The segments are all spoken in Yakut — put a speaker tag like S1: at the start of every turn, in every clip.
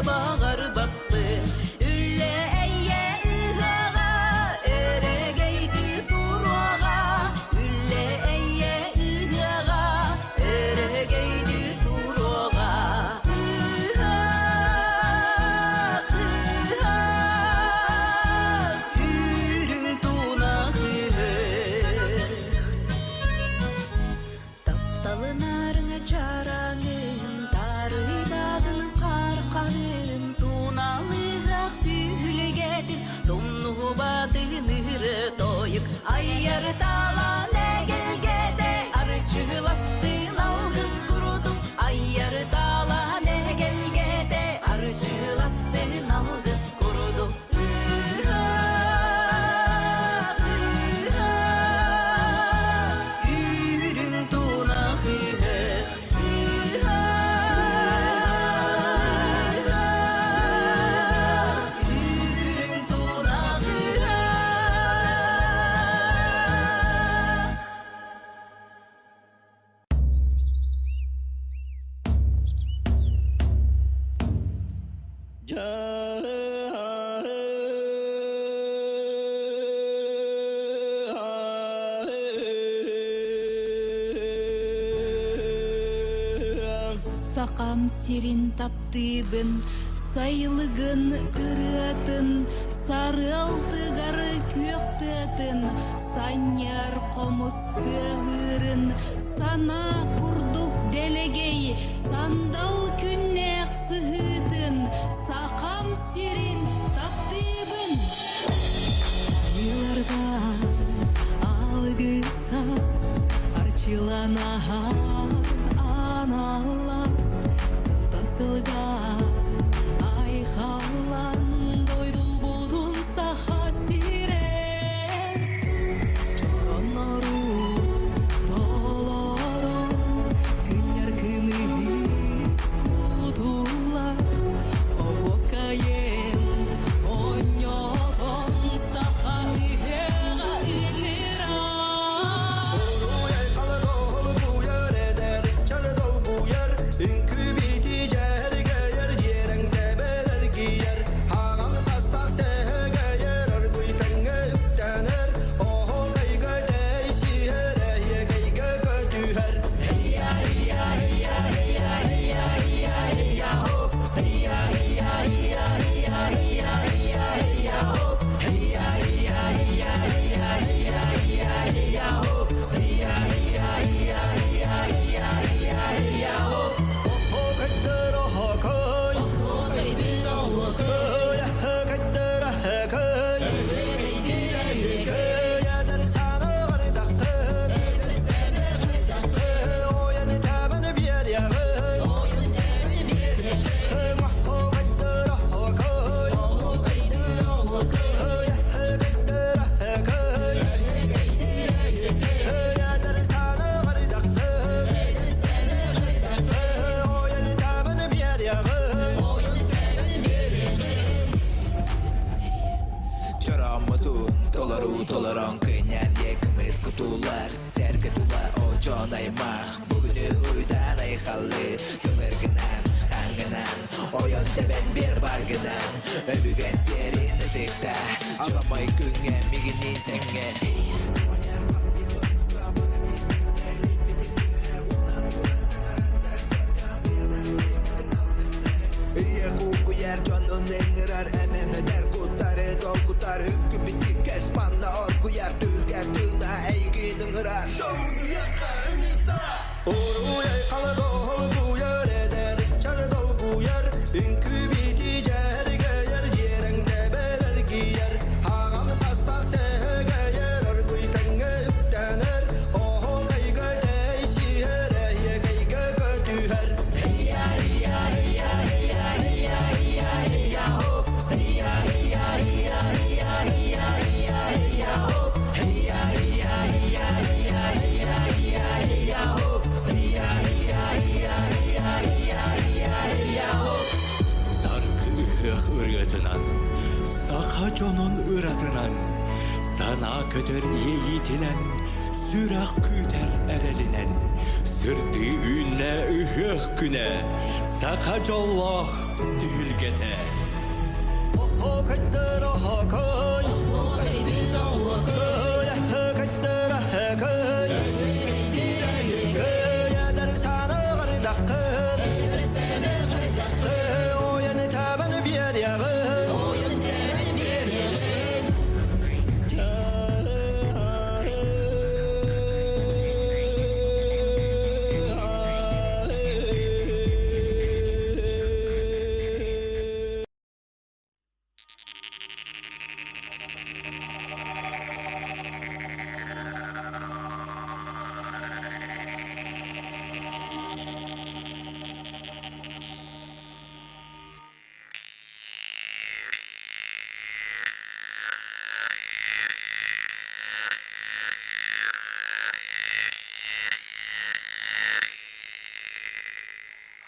S1: баҕарбаппын Үлэ эйэ ыһыаҕа өрөгөйдүү туруоҕа Үлэ эйэ ыһыаҕа өрөгөйдүү туруоҕа Ыһыах, ыһыах, үрүҥ тунах ыһыах Тапталын арыҥа чараҥын, таарыйдаатын хаарханын, туналыһах түһүлгэтин, тумнубатын ыры тойук, айар талан эгэлгэтэ, арчыластын алгыс курдук, айар талан эгэлгэтэ, арчыластын алгыс курдук. Ыһыах, ыһыах, үрүҥ тунах ыһыах, ыһыах, ыһыах, үрүҥ тунах ыһыах.
S2: Сахам сирин таптыыбын, сайылыгын ырыатын, сарыалтыгар күөх тыатын, санньыар хомус тыаһыырын, санаа курдук дэлэгэй, сандал күннээх сыһыытын, Сахам сирин таптыыбын!
S1: Айыыларга алгыста арчылана аналла сылтан сылга айхаллан дойдубутун Саха сирэ чороннору толору кыйар кымыһы кутуллар оһуокайын оонньоон саха ыһыаҕа ыҥыра.
S3: Чорооммутун толору толорон кынньар кымыс кутулар сэргэ тула очон аймах бүгүнү уйдан айхаллы көмөргүнэн хангынан ойон тэбэн бер баргынан өбүгэн сиэрин ытыкта аламай күҥҥэ мигинин тэҥҥэ Ийэ куукуйар дьонун ыҥырар эмэҥэтэр куттары долгутар үҥкүбүтүккэ спанна оргуйар түһүлгэ тыына эйигин ыҥырар Дьоҥҥуйахха ыҥырда
S4: Уруй холбуйар эдэр ыччат долгуйар үҥкүү-бити дьэргэйэр дьиэрэҥ тэбэр эргийэр хаҕам састаах сэһэгэйэр оргуй тэҥҥэ үктэнэр оһуокайга тэйсиһэр эһиэкэйгэ көтүһэр
S5: Саргы ыһыах ырыатынан, саха дьонун ыратынан, санаа көтөр иэйиитинэн, сүрэх күүтэр эрэлинэн, сырдыы үүннэ ыһыах күнэ, саха дьоллоох. түһүлгэтэ.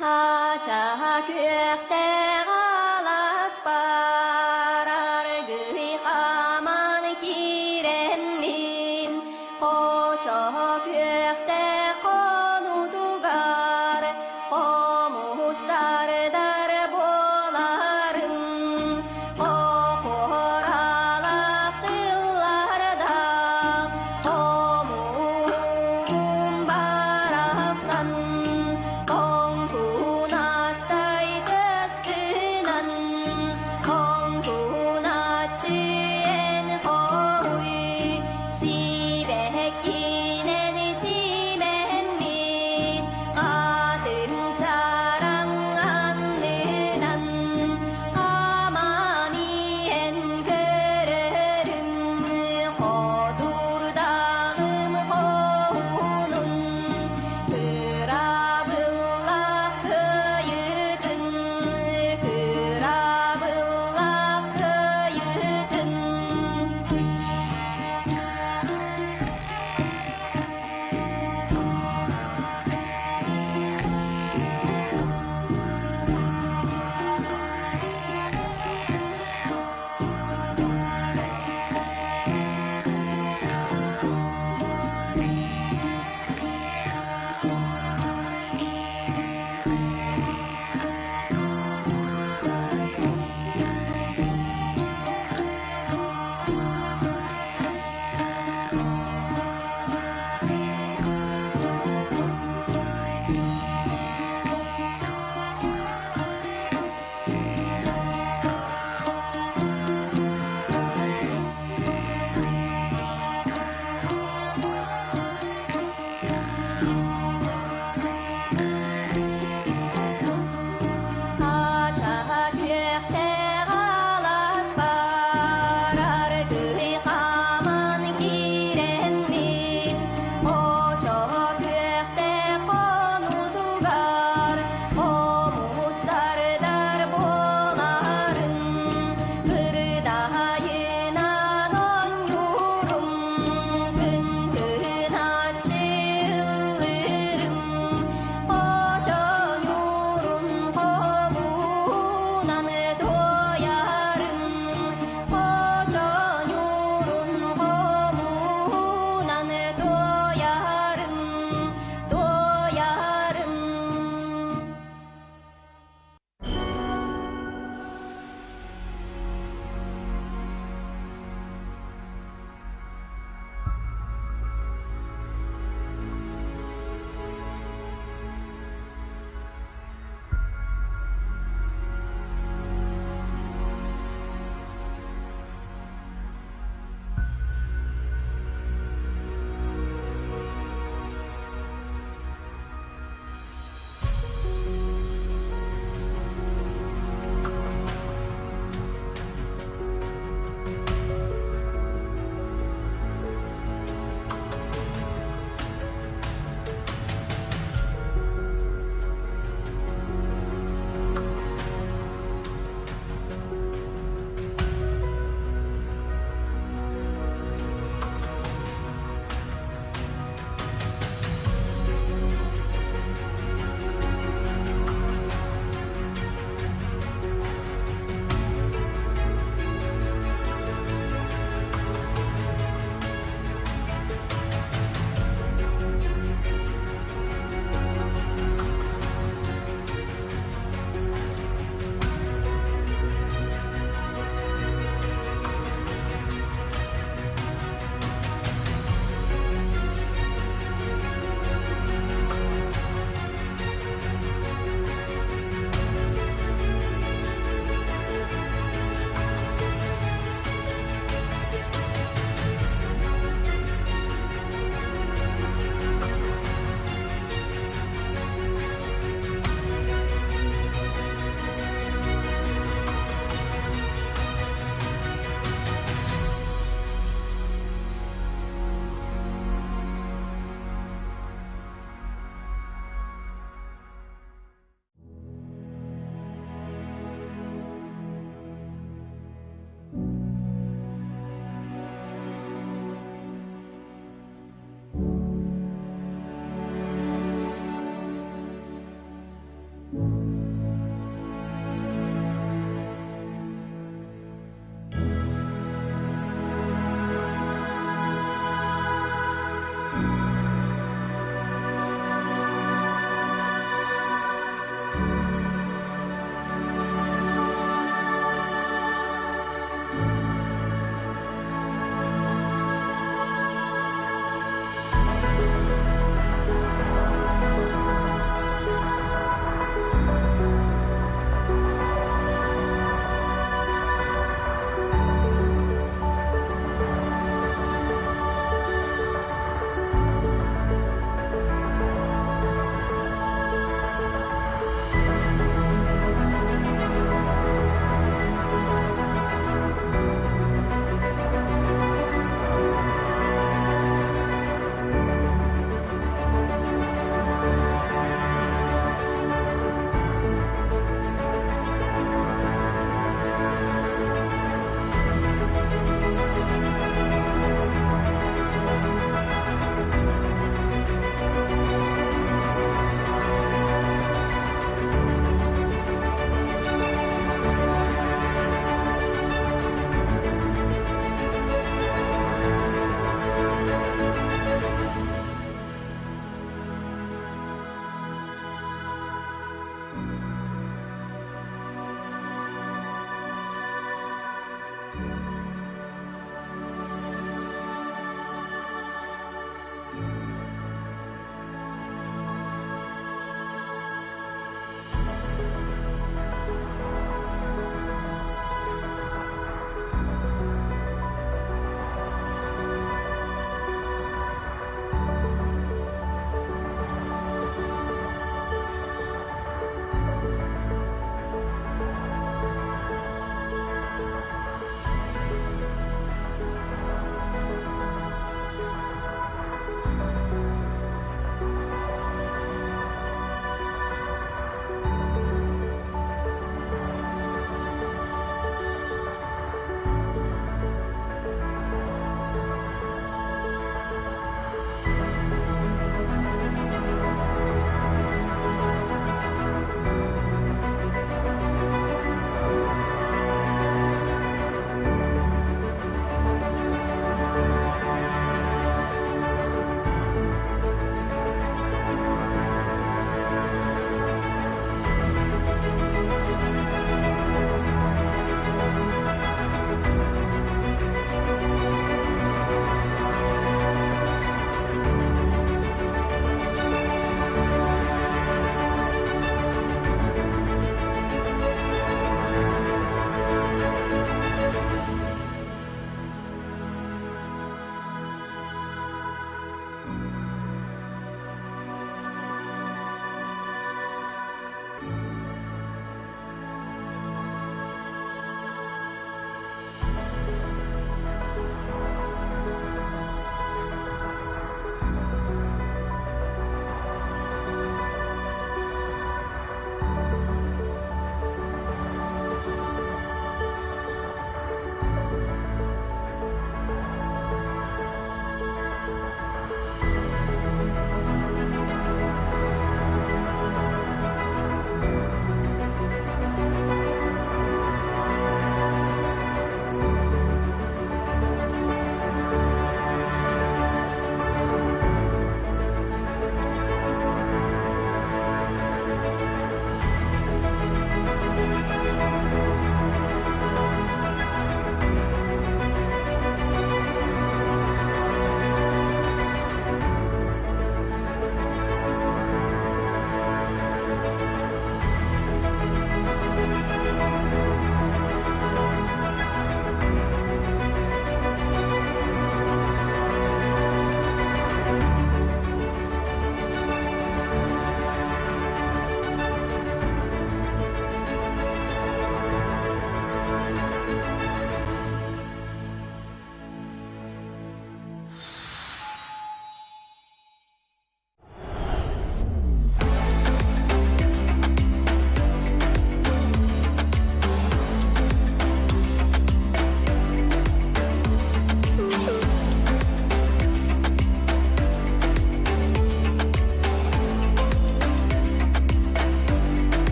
S6: Ача күөхтээх аласпар аргый хаман киирэммин, Хочо күөхтээх хонуутугар хомустардар буоларым, Хохуоралаах тыллардаах хомуһум барахсан, Хоҥкунастай көстүбэт.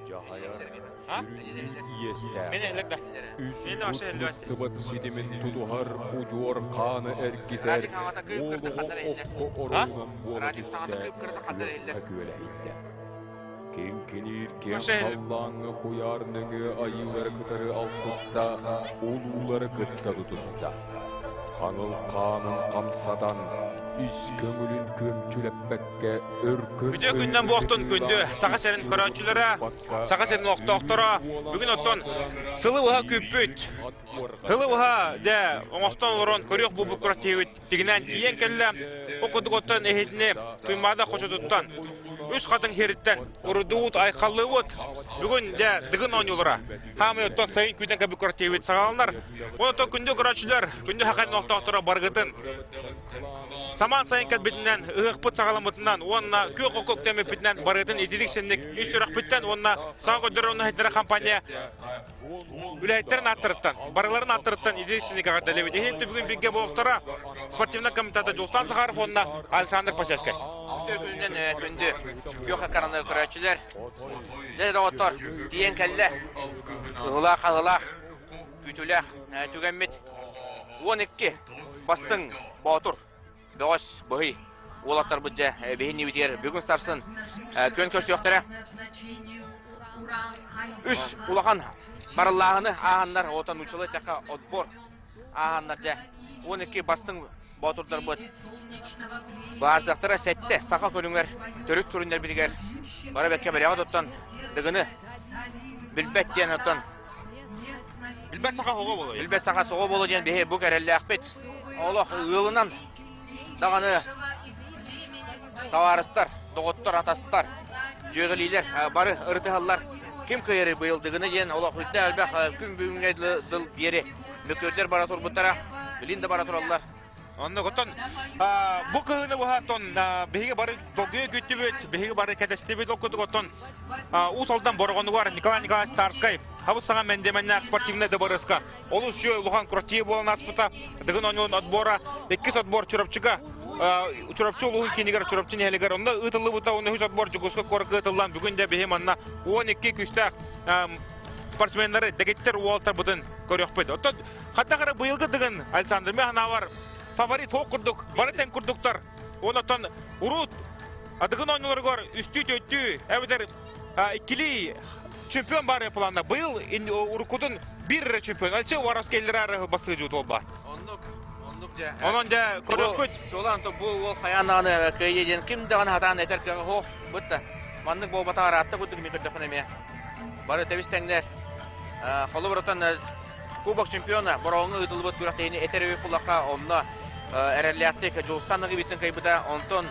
S7: Дьаһайар сүрүннүүр иэстээх, үс бут быстыбат ситимин тутуһар удьуор хааны эргитэр уол оҕо окко оройунан буола түстэ, күөххэ күөлэһийдэ. Киҥкиниир киэҥ халлааҥҥа куйаар нөҥүө айыылары кытары алтыста, улуулары кытта тутуста. Хаҥыл хаанын хамсатан, ис көҥүлүн күөмчүлэппэккэ өркөн
S8: Үтүө күннэн буолтун күндү Саха сирин көрөөччүлэрэ, Саха сирин олохтоохторо, бүгүн оттон сылы быһа күүппүт, сылы быһа дьэ оҥостон олорон көрүөх буолбут күрэхтэһиибит тигинээн тиийэн кэллэ. Ол курдук оттон эһитини Туймаада хочотуттан, Үс Хатыҥ сириттэн урудуубут, айхаллыыбыт. Бүгүн дьэ Дыгын оонньуулара хаамай оттон сайын күүтэн кэлбит күрэхтэһиибит саҕаланар. Онтон күндү көрөөччүлэр, күндү Саха сирин олохтоохторо барыгытын Самаан сайын кэлбитинэн, ыһыахпыт саҕаламмытынан уонна күөх окко үктэммиппитинэн барытын итирик-синник ис сүрэхпиттэн уонна саҥа көрдөрөр уонна компания үлэһиттэрин ааттарыттан, барыларын ааттарыттан итирик-синник эҕэрдэлиибит. Иһин түбүгүн бииргэ буолуохтара спортивнай комитета Дьулустан Захаров уонна Александр Посельскай.
S9: Үтүө күнүнэн күндү күөх экраны көрөөччүлэр. Дьэ доҕоттор, тиийэн кэллэ. Ыһылаах-аһылаах, күүтүүлээх түгэммит 12 бастыҥ боотур бөҕөс быһый уолаттарбыт дьэ биһиннибитигэр бүгүн сарсын күөн көрсүөхтэрэ. Үс улахан барыллааһыны ааһаннар, оттон нууччалыы эттэххэ отбор ааһаннар дьэ 12 бастыҥ боотурдарбыт баарсыахтара сэттэ саха көрүҥэр төрүт көрүннэрбитигэр бары бэккэ бэлэҕи туттан дыгыны билбэт диэн оттон
S8: Билбэт саха оҕо буолуо.
S9: Билбэт саха соҕо буолуо диэн биһи бу эрэллээхпит. Олох ыалынан даҕаны табаарыстар, доҕоттор, атастар, дьүөгэлиилэр бары ырытыһаллар. Ким кыайары быйылдыгыны диэн олох үрдэ элбэх күн бүгүҥҥэ дыл диэри мөкүөрдэр бара турбуттара, билин да бара тураллар.
S8: Оннук оттон бу кыһыны быһа оттон биһиги бары долгуйа күүттүбүт, биһиги бары кэтэстибит ол курдук оттон Уус Алдан Бороҕонугар Николай Николаевич Тарскай хабыс саҥа мэндиэмэннээх спортивнай дыбарыаска олус үчүгэй улахан крутие буолан ааспыта. Дыгын оонньуун отбора иккис отбор Чурапчыга Чурапчы улууһун киинигэр Чурапчы нэһилигэр онно ыытыллыбыта уонна үһүс отбор Дьокуускай куоракка ыытыллан бүгүн дэ биһи манна 12 күүстээх спортсменнары дэгиттэр уолтарбытын көрүөхпүт. Оттон Хата эрэ быйылгы Дыгын Александр Механавар фаворит хоох курдук, бары тэҥ курдуктар. Онтон урут Дыгын оонньууларыгар үстүү-төртүү эбэтэр иккилии чемпион баар планна. Быйыл уруккутун биир эрэ чемпион. Алексей Уваровский келлер бастыгы жуут болба.
S9: Оннук, оннук дьэ.
S8: Онон дьэ көрөккүт.
S9: Чуолаан то бу уол хайаан даҕаны кыайыы диэн ким даҕаны хатаан этэр кыаҕа суох. Бытта. Маннык буолбатах араатта курдук ми көрдөххүнэ эмиэ. Бары тэбис тэҥнэр. Холобурутан Кубок чемпиона Бороҕоҥҥо ыытыллыбыт күрэхтэһиини этэр үһү кулахха онно эрэллээхтик Дьулустан Нагыбицын кыайбыта, онтон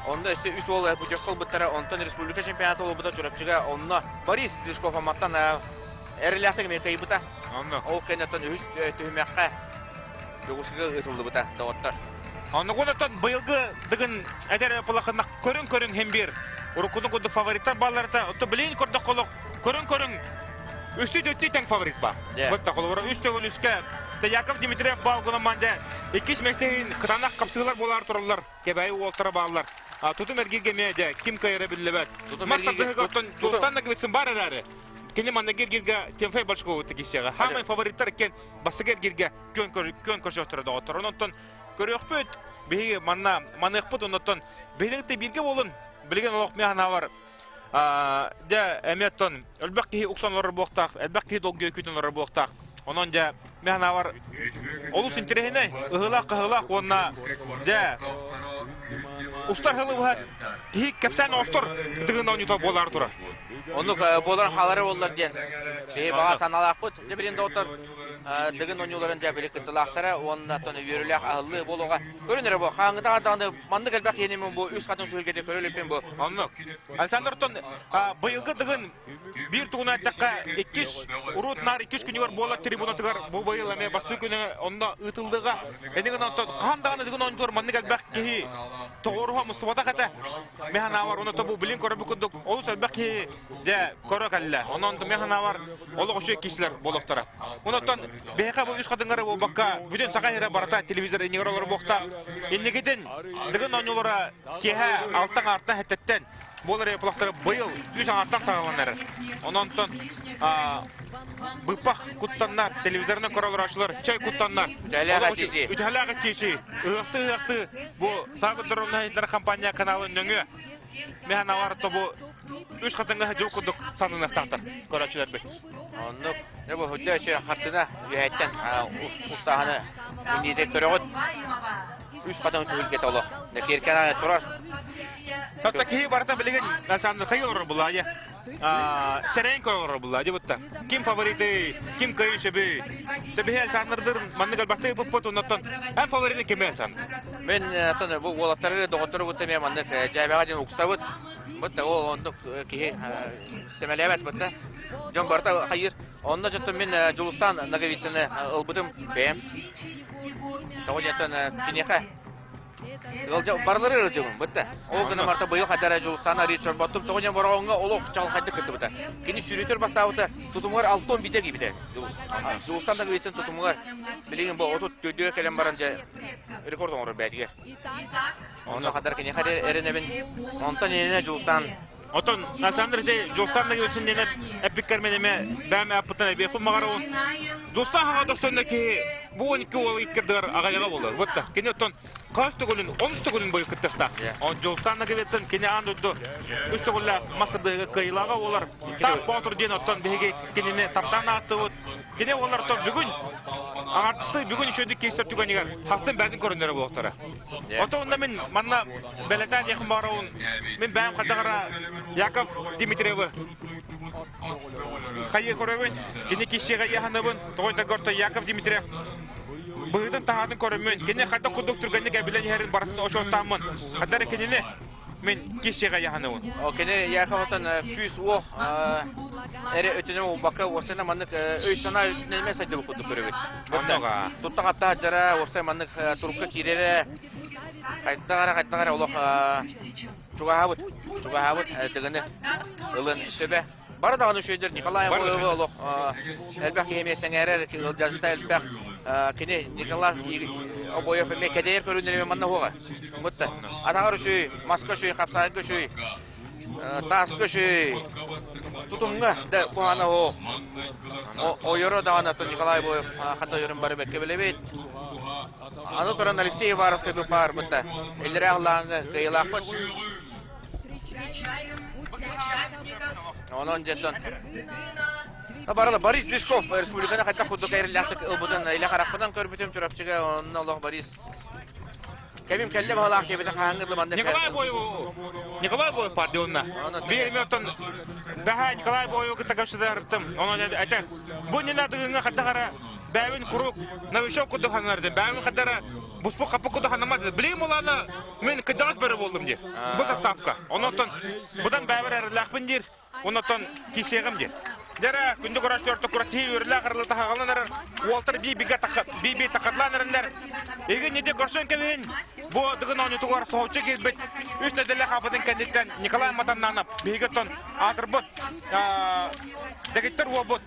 S9: онно өссө үс уол путевка ылбыттара, онтон республика чемпионата буолбута Чурапчыга, онно Борис Жирков Амматтан эрэллээхтик эмиэ кыайбыта.
S8: Онно.
S9: Ол кэнниттэн үһүс түһүмэххэ Дьокуускайга ыытыллыбыта, доҕоттор.
S8: Оннугун оттон быйылгы Дыгын этэр пулахына көрүҥ-көрүҥ хим биир. Уруккутун курдук фавориттар баалларыта, оттон билигин көрдөххө олох көрүҥ-көрүҥ үстүү-төртүү тэҥ фаворит баар. Бытта холобура үс төгүл үскэ Яков Дмитриев баалгынан манде иккис миэстэ кытаанах хапсыһыылар буолаар тураллар. Кэбээйи уолтара бааллар. Тутум эргииргэ эмиэ дьэ ким кыайара биллибэт. Мас тардыһыга оттон Дьулустан Ноговицын баар эрээри кини манна эргииргэ Тимофей Большкову киирсиэҕэ. Хаамай фавориттар иккиэн бастакы эргииргэ күөн күөн көрсүөхтэрэ доҕоттор. Онон көрүөхпүт биһиги манна маныахпыт оннуттан биһиги бииргэ буолун билигин олох мин санаабар дьэ эмиэ оттон элбэх киһи уксан олорор буолуохтаах, элбэх киһи долгуйа күүтэн олорор буолуохтаах. Онон дьэ мин санаабар олус интэриэһинэй, ыһыылаах-хаһыылаах уонна дьэ устар сылы быһа киһи кэпсээн оҥостор дыгын оонньуута буолаары турар.
S9: Оннук буолар хаалары буоллар диэн биһи баҕа санаалаахпыт. Дьэ билин доҕоттор Дыгын оонньууларын дьэ били кыттылаахтара уонна оттон үөрүүлээх аһыллыы буолуоҕа. Көрүн эрэ бу хааңҥытаҕар даҕаны маннык элбэх киһини бу үс хатын түһүлгэтин көрө иликпин бу.
S8: Оннук. Александр оттон быйылгы Дыгын биир тугунан эттэххэ иккис урут наар иккис күнүгэр буолар трибунатыгар бу быйыл эмиэ бастакы күнэ онно ыытыллыаҕа. Ини гынан оттон хаһан даҕаны Дыгын оонньуутугар маннык элбэх киһи тоҕуоруһа мустубатах этэ. Мин санаабар уонна бу билин көрөрбүт курдук олус элбэх киһи дьэ көрө кэллэ. Онон мин санаабар олох үчүгэй киһилэр буолуохтара. Онон биһиэхэ бу үс хатыҥҥары буолбакка бүтүн саха сирэ барыта телевизор иннигэр олорбуохтаах. Инникитин Дыгын оонньуулара киэһэ алтан аартан сэттэттэн буолар эпилактары быйыл үс аҥаартан саҕаланар. Онон быппах куттаннар, телевизорынан көрө олорооччулар чай куттаннар. Үтүһэлээх этиичи, ыһыахты-ыһыахты бу Саагыддор компания каналын нөҥүө Мин санаабар бу үс хатыҥҥа дьыл курдук сананыахтаахтар көрөөччүлэрбит.
S9: Оннук. Дьэ бу хүндэ өссө хартына үөһэттэн устааһыны инниитэ көрөҕүт. Үс хатыҥ түһүлгэтэ олох. Киэркэн турар.
S8: Хатта киһи барыта билигин Александр хайы олорор булаайа. Сэрейн көрө олорор булла дьыбытта. Ким фавориты, ким кыайын сөбүй. Тэбиһи Александрдыр маннык элбэхтик ыппыппыт оннуттан эн фавориты кими Александр?
S9: Мен оттон бу уолаттары доҕоттору кытта эмиэ маннык дьээбэҕэ диэн уксабыт. Бытта ол оннук киһи сэмэлээбэт бытта. Дьон барыта хайыыр. Онно дьоттон мин Дьулустаан Ноговицыны ылбытым бэйэм. Тоҕо диэтэн киниэхэ Ыалдьа барылары ыалдьабын бытта. Ол гынан барта быйыл хайдара Дьулустаана Ричард Боттум тоҕо диэн Бороҕоҥҥо олох чаҕылхайдык кыттыбыта. Кини сүүрүтэр бастаабыта тутумугар алтон биирдэ киирбитэ. Дьулустан да кыйытын тутумугар билигин бу 34 кэлэн баран дьэ рекорд оҥорор бээтигэр. Онно хатар киниэхэ эрэнэбин. Онтон иннинэ Дьулустаан
S8: Отон Александр ити Дьулустан Ноговицын диэн эппиккэр мен эмэ бэйэм ааппыттан эбиэхпин баҕарабын. Дьулустан хаҥа дохсонно киһи бу 12 уол иккирдыгар аҕайаҕа буолар. Вот так. Кини оттон хас төгүлүн, онус төгүлүн быйыл кыттыахтаах. Он Дьулустан Ноговицын кини аан дойду үс төгүллээх мас тардыһыыга кыайыылааҕа буолар. Таах Боотур диэн оттон биһиги кинини таптаан ааттыбыт. Кини уоллар оттон бүгүн аҥардасы бүгүн үчүгэйдик киирсэр түгэнигэр хассын бэйэтин көрүннэрэ буолуохтара. Ото онно мин манна бэлэтэ диэхин баҕарабын. Мин бэйэм хайдах Яков Дмитриевы хайыы көрөбүн. Кини киһиэхэ ыйаһанабын. Тоҕо этэргэ Яков Дмитриев быһыытын таһаатын көрөммүн. Кини хайдах курдук түргэнник эбилэн иһэрин барытын учуоттааммын. Хайдах эрэ кинини мин киһиэхэ ыйаһанабын.
S9: Кини Яковтан күүс-уох эрэ өтүнэн буолбакка, уопсайынан маннык өй-санаа өттүнэн эмиэ сайдыбыт курдук көрөбүт.
S8: Оннуга.
S9: Тутта-хатта сылдьара, уопсай маннык турукка киирэрэ, хайдах эрэ, хайдах эрэ олох чугаһаабыт, чугаһаабыт дыгыны ылын сөбө. Бары даҕаны үчүгэйдэр Николай Обоевы олох элбэх киһи эмиэ сэҥээрэр, ыалдьааччыта элбэх. Кини Николай Обоев эмиэ кэдэйэр көрүннэр эмиэ манна уоҕа. Бутта. Атаҕар үчүгэй, маска үчүгэй, хапсаайга үчүгэй, тааска үчүгэй, тутумҥа да куһаҕана суох. Ойоро даҕаны оттон Николай Обоев ханна ойорун бары бэккэ билэбит. Аны туран Алексей Уваровскай бу бутта. Иллэрээ халлааҥҥа кыайыылаахпыт. Онон дьэттэн Барыла Борис Лешков республиканы хайдах курдук эриллээхтик ылбытын илэ харахпынан көрбүтүм Чурапчыга онно олох Борис Кэмим кэллэ баһылаах диэбитэ хаһааҥҥы дылы маннык
S8: Николай Боеву Николай Боев партия онна. Биир оттон бэһэ Николай Боеву кытта көрсүдэртим. Онон этэ бу не надыгыҥа хайдах эрэ бэйэбин куруук новичок курдук сананар бэйэбин хайдах эрэ буспук хаппыт курдук санаммат. Билигин булаана мин кырдьаҕас бөрө буоллум диир. Бу составка. Онон быдан бэйэбэр эрэллээхпин диир. Оннотон кисиэҕим диэн. Дьэ күндү көрөөччүлэр куратии үөрүүлээх арылы таһаҕалан эрэр уолтар бии-бигэ бии-бии такатлаан эрэллэр. Игин ити көрсөн кэбиһин бу дыгын оонньуутугар соһуччу киирбит үс нэдиэлэ хаалбытын кэнниттэн Николай Матаннанов биһиги оттон аатырбыт дэгиттэр уолбут.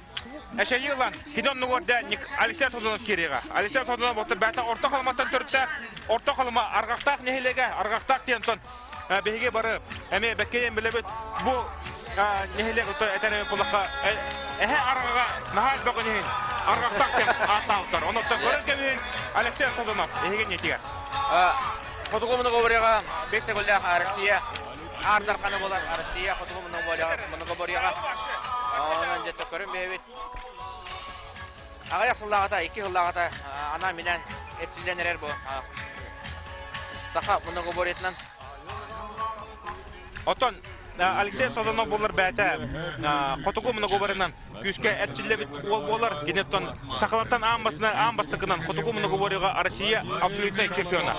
S8: Эшэйи ылан, кини оннугар дэ Алексей Содунов киириэҕэ. Алексей Содунов отто бэйэтэ Орто Халыматтан төрүттээх, Орто Халыма Арҕахтаах нэһилиэгэ, Арҕахтаах диэн онтон биһиги бары эмиэ бэккэйэн билэбит. Бу нэһилиэк отто этэн эбит буллахха эһэ арҕаҕа наһаа элбэх иһин Арҕахтаах диэн ааттаабыттар. Онон көрөн кэбиһин Алексей Содунов эһиги ниэтигэр.
S9: Хотугу многоборьеҕа бэс төгүллээх Россия Аар Дархана буолар Россия хотугу многоборьеҕа онон дьэ көрүн бэйэбит аҕыйах сыллааҕыта икки сыллааҕыта анаан-минээн эрчиллэн эрэр бу саха многоборьетынан.
S8: Оттон Алексей Созонов буолар бэйэтэ хотугу многоборьенан күүскэ эрчиллэбит уол буолар. Киниттэн сахалартан аан бастынан аан бастакынан хотугу многоборьеҕа Россия абсолютнай чемпиона.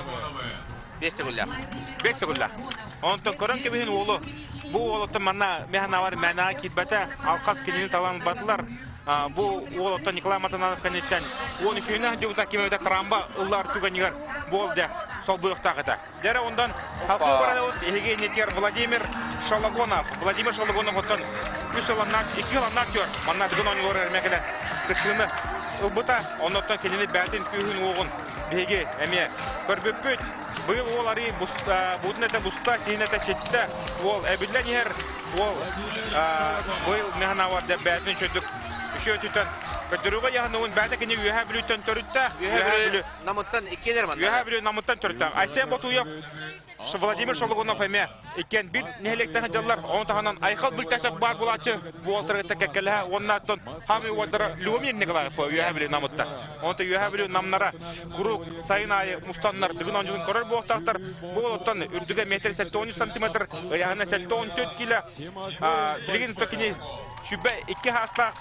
S9: Бэс төгүллээх.
S8: Бэс төгүллээх. Онтон көрөн кэбиһин уолу. Бу уолуттан манна механавар мээнэҕэ киирбэтэ. Алхас кинини талан батылар. Бу уол оттон Николай Матананов кэнниттэн 13-үнэ дьыбыта кимэбитэ трамба ыллар түгэнигэр буол дьэ солбуйуохтаах этэ. Дьэрэ онтон халқы барабыт эһиги иннитигэр Владимир Шологонов. Владимир Шологонов оттон үс сыланнаах, икки сыланнаах түөр. Манна бүгүн оонньуулар эрмэ кэлэн кыттыыны ылбыта. Оннуттан кинини бээтин күүһүн-уоҕун биһиги эмиэ көрбүппүт. Быйыл уол арыы буутун этэ буста, сиһин этэ ситтэ. Уол эбиллэн иһэр. Уол быйыл механавар деп бээтин үчүдүк үчү өтүтэн көрдөрүүгэ яһынугун бээтэ кини Үөһээ Бүлүүттэн төрүттээх.
S9: Үөһээ Бүлүү Намыттан иккилэр манна.
S8: Үөһээ Бүлүү Намыттан төрүттээх. Айсен Ботуев Владимир Шологунов эмиэ иккиэн биир нэһилиэктэн сылдьаллар. Ону таһынан Айхал Бүлтэшев баар буолааччы буолтарыгыта кэккэлэһэ уонна оттон хаамыы уордара Любомир Николаев Үөһээ Бүлүү Намыттан. Онто Үөһээ Бүлүү Намнара куруук сайын аайы мустаннар Дыгын оонньуутун көрөр буолуохтаахтар. Бу оттон үрдүгэ метр 73 сантиметр, ыйааһына 74 кило. Билигин кини сүбэ икки хаастаах.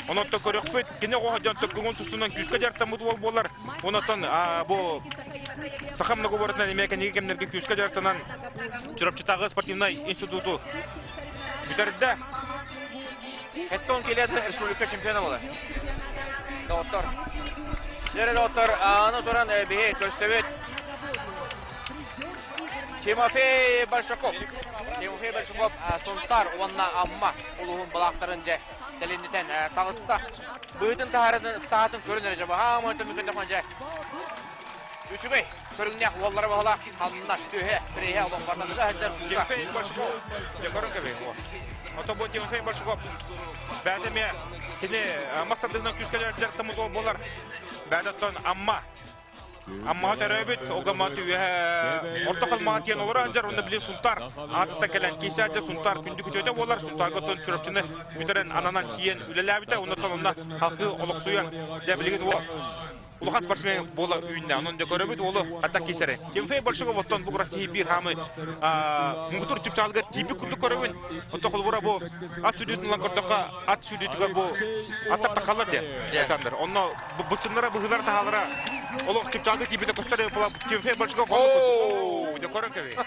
S8: Онон көрөхпүт, кини оҕо дьон көҥүл тустуунан күүскэ дьарыктаммыт уол буолар. Онон бу саха многоборотынан эмиэ кэнники кэмнэргэ күүскэ дьарыктанан Чурапчытааҕы спортивнай институту бүтэрдэ.
S9: Хэттон килиэт республика чемпиона буолар. Доҕоттор. Дьэрэ доҕоттор, аны туран биһи көрсөбүт. Тимофей Большаков. Тимофей Большаков Сунтар уонна Амма улууһун балаахтарын дьэ тэлиннитэн таҕыста. Быытын таһарын таһатын көрүн эрэ дьэ баһаамай төмүкүн дьэ Үчүгэй көрүҥнээх уоллара баһылаах ханна түһэ, приһэ олоҥхотон сылдьар
S8: Тимофей Большаков. Дьэ көрүн кэбиһин. Ото бу Тимофей Большаков бэйэтэ эмиэ кини мас тардыһынан күүскэ дьарыктаммыт уол буолар. Бэйэтэ оттон Амма Аммаҕа төрөөбүт, Огамат үөһэ Орто Халымаҕа тиийэн олоро сылдьар, уонна били Сунтаар аатыттан кэлэн киирсэ сылдьар Сунтаар күндү күтүөтэ буолар, Сунтаарга оттон Чурапчыны бүтэрэн ананан тиийэн үлэлээбитэ, уонна оттон онно халкы олохсуйан, дьэ билигин уол улахан спортсмен буола үүннэ. Онон дьэ көрөбүт уолу хантан киирсэрин. Тимофей Большаков оттон бу курак киһи биир хаамы муҥутуур чыпчаалыгар тиийбит курдук көрөбүн. Оттон холобура бу ат сүүрдүүтүн ылан көрдөххө, ат сүүрдүүтүгэр бу аттар тахаллар диэн Александр. Онно быстыннара быһыылара таһаалара олох чыпчаалга тиийбитэ көстөр Тимофей Большаков онно дьэ көрөн кэбиһ.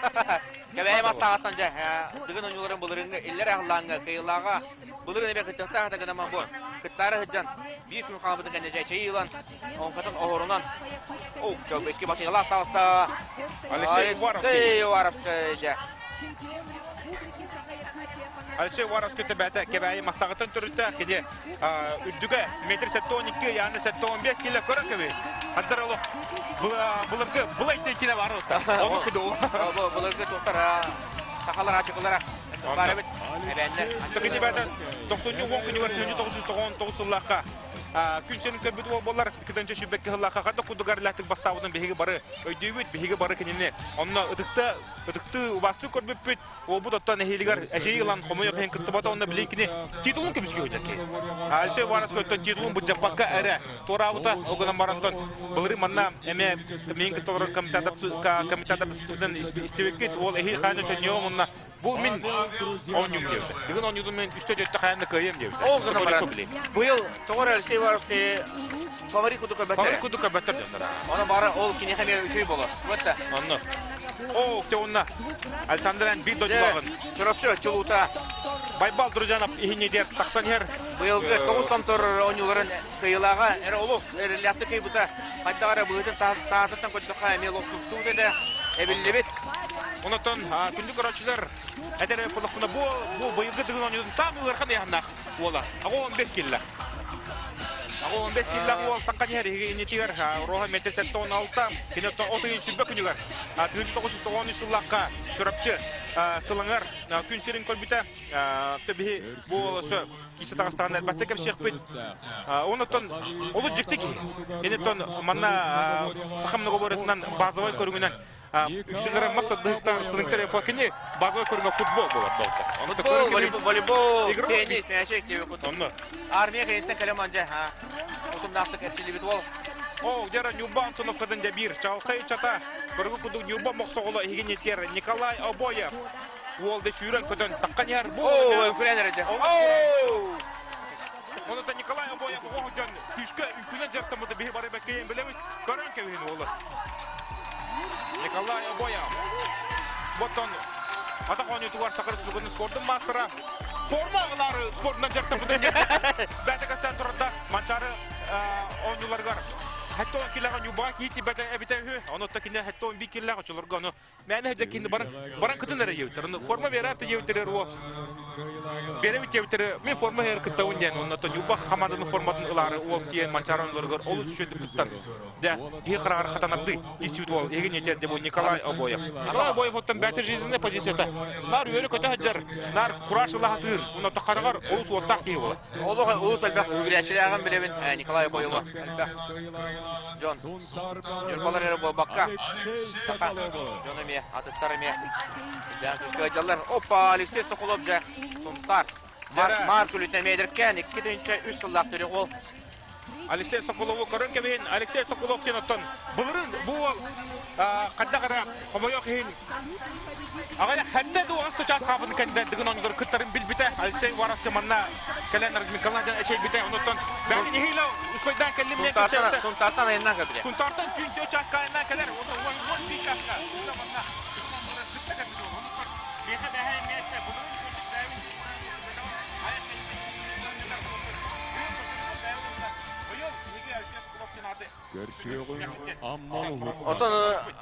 S9: Кэбээйи мастааҕыттан дьэ Дыгын оонньууларын былырыыҥҥы иллэр аһыллааҥҥа кыайыылааҕа былырыын эмиэ кыттыахтаах этэ гынан бу кыттаары сылдьан биир күн хаалбытын кэннэ дьэ эчэйии ылан оҥкотун оһорунан оу икки батыйалаах таҕыста
S8: Алексей
S9: Уваровский Уваровский дьэ
S8: Алексей Уваровский төбөтө Кэбээйи мастаҕыттан төрүттээх кини үрдүгэ метр 72, яны 75 кило көрөн кэби. Хандар олох былыргы былай кило бар ота. Оны куду.
S9: Былыргы туохтар сахалар ачыкылара бар эбит. Эбэннер.
S8: Кини бәтен 90 10 күнүгэр 1999 сыллаахха күн сирин көрбүт уол буолар кытынча сүбэкки сыллаахха хата кудугар лэхтик бастаабытын биһиги бары өйдүүбүт, биһиги бары кинини онно ытыкта ытыктыы убастыы көрбүппүт. Уолбут оттон эһиилигэр эчэйии ылан хомойуох иһин кыттыбата уонна билигин кини титулун көмүскүү сылдьар киһи. Алексей Уваровскай оттон титулун былдьаппакка эрэ туораабыта. Ол гынан баран оттон былырыын манна эмиэ миигин кытта олорор комментатор истибиккит. Уол эһиил хаһан да төннүөҕүм уонна бу мин оонньуум диэбитэ. Бүгүн оонньуутун мен үстэ төрттө хаһан да кыайыам диэбитэ.
S9: Ол гынан баран быйыл тоҕо эрэ Алексей Уваровский фаворит курдук көрбөттөр.
S8: Фаворит курдук көрбөттөр дьоннор.
S9: Ону бары ол киниэхэ эмиэ үчүгэй буолар. Буотта.
S8: Онно. Оо, те онно Александр Эн биир дойдулааҕын.
S9: Чурапчы чулуута.
S8: Байбал Дружанов иһинньитигэр тахсан иһэр.
S9: Быйылгы тоҕус томтор оонньууларын кыайыылааҕа эрэ олус эрэллээхтик кыайбыта. Хайдах эрэ быһыытын таһыттан көрдөххө эмиэ олох тупсубут этэ. Эбиллибит.
S8: Онотон күндү көрөөччүлэр этэр буоллахпына бу бу быйылгы Дыгын оонньуутун саамай ыарахан ыйааһыннаах уола. Аҕа 15 киллэ. Аҕа 15 киллээх уол таххан иһэр иннитигэр Роха метр 76 кини оттон от ыйын сүрбэ күнүгэр 1993 сыллаахха Чурапчы Сылаҥар күн сирин көрбүтэ. Биһи бу уоласы кисе таҕыстаҕына элбэхтик кэпсиэхпит. Онуттан олус дьикти киһи. Киниттэн манна саха многоборьетынан базовай көрүҥүнэн үксүлэрэ мас тардыһыктаах ыстыныктар кини базовай көрүҥэ футбол буолар долта.
S9: Футбол, волейбол, теннис, мээчик диэби куту.
S8: Онно.
S9: Армия кэнниттэн кэлэн мандьа, утумнаахтык эрчиллибит уол.
S8: О, дьара Ньурба Антоновкадан дьэ биир чалхай чата көрүгү курдук Ньурба мохсоҕоло иһигин етер Николай Обоев. Уол да сүүрэн көтөн таххан иһэр.
S9: Оо, үкүрэн эрэ. Оо!
S8: Онута Николай Обоев оҕо дьон күүскэ үкүнэн дьарыктаммыты биһи бары бэккэйэн билэбит. Көрөн кэбиһин уолу. Николай Обоев. Боттон атах оонньуутугар Саха Республикатын спордун маастара форма аҕалаары спордунан дьарыктаммытын бэйэтэ кэпсээн турарда Манчаары оонньууларыгар хэттон килэҕэ Ньурбаҕа киһи бэтэ эбитэ үһү. Онуота кини хэттон би киллээх очолорго ону Мээнэ сылдьан кини баран баран кытын эрэ диэбиттэр. Ону форма биэрээт диэбиттэр уол. Биэрэбит диэбиттэр мин форма иһэр кыттабын диэн онно Ньурба хамаандатын форматын ылаары уол тиийэн Манчаары оонньууларыгар олус үчүгэйдик кыттан. Дьэ, киһи хараҕар хатанардыы киирсибит уол эһиги ньэтиэр дьэ бу Николай Обоев. Николай Обоев оттон бэйэтэ жизненная позицията. Наар үөрэ-көтө сылдьар, наар кураж ыла сатыыр. Онно хараҕар олус уоттаах киһи буолар.
S9: Олох олус элбэх үгүрээччилээҕин билэбин Николай Обоева элбэх дьон Ньурбалар эрэ буолбакка, саха дьоно эмиэ, атыттар эмиэ дээн күүскэ ыалдьаллар. Опа, Алексей Соколов дьэ, Сунтаар. Маар, Маар күлүтэ эмиэ 2 3 сыллаах төрүөх уол.
S8: Алексей Соколову көрөн кэбиһин. Алексей Соколов диэн оттон былырыын бу уол хайдах эрэ хомойуох иһин аҕыйах хэннэ дуу аҕыс чаас хаапын кэннэ Дыгын оонньуулар кыттарын билбитэ. Алексей Варовский манна кэлэн разминкалаан дьон эчэйбитэ. Онуттан бэйэтин иһиилэ успайдаан кэллим диэн
S9: Сунтаартан, Сунтаартан айаннаан кэлбитэ.
S8: Сунтаартан түүн 4 чааска айаннаан кэлэр. Онно 11 чааска манна кытта кэлбит уол. Онуттан миэхэ бэһэ эмиэ былырыын кэлбит бэйэбин
S9: Отон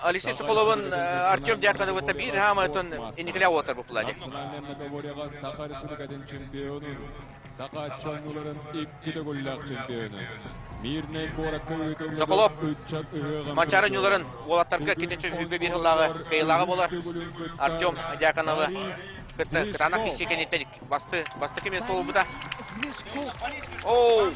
S9: Алексей Соколовын Артем Дьяконовы биир хаама отон инникилээх уолаттар буппулар дии.
S7: Национальнай многоборьеҕа Саха Республикатын чемпионун, Саха чоҥҥуларын икки төгүллээх чемпионун, Мирнэй куоракка ыытыллыбыт
S9: Соколов
S7: ыччат ыһыаҕын
S9: Манчаары ньууларын уолаттарга
S7: Бүгүн
S9: кини сүүрбэ биир сыллааҕы кыайыылааҕа буолар Артем Дьяконовы кытта кытаанах киирсии кэнниттэн басты бастакы миэстэ буолбута. Оу!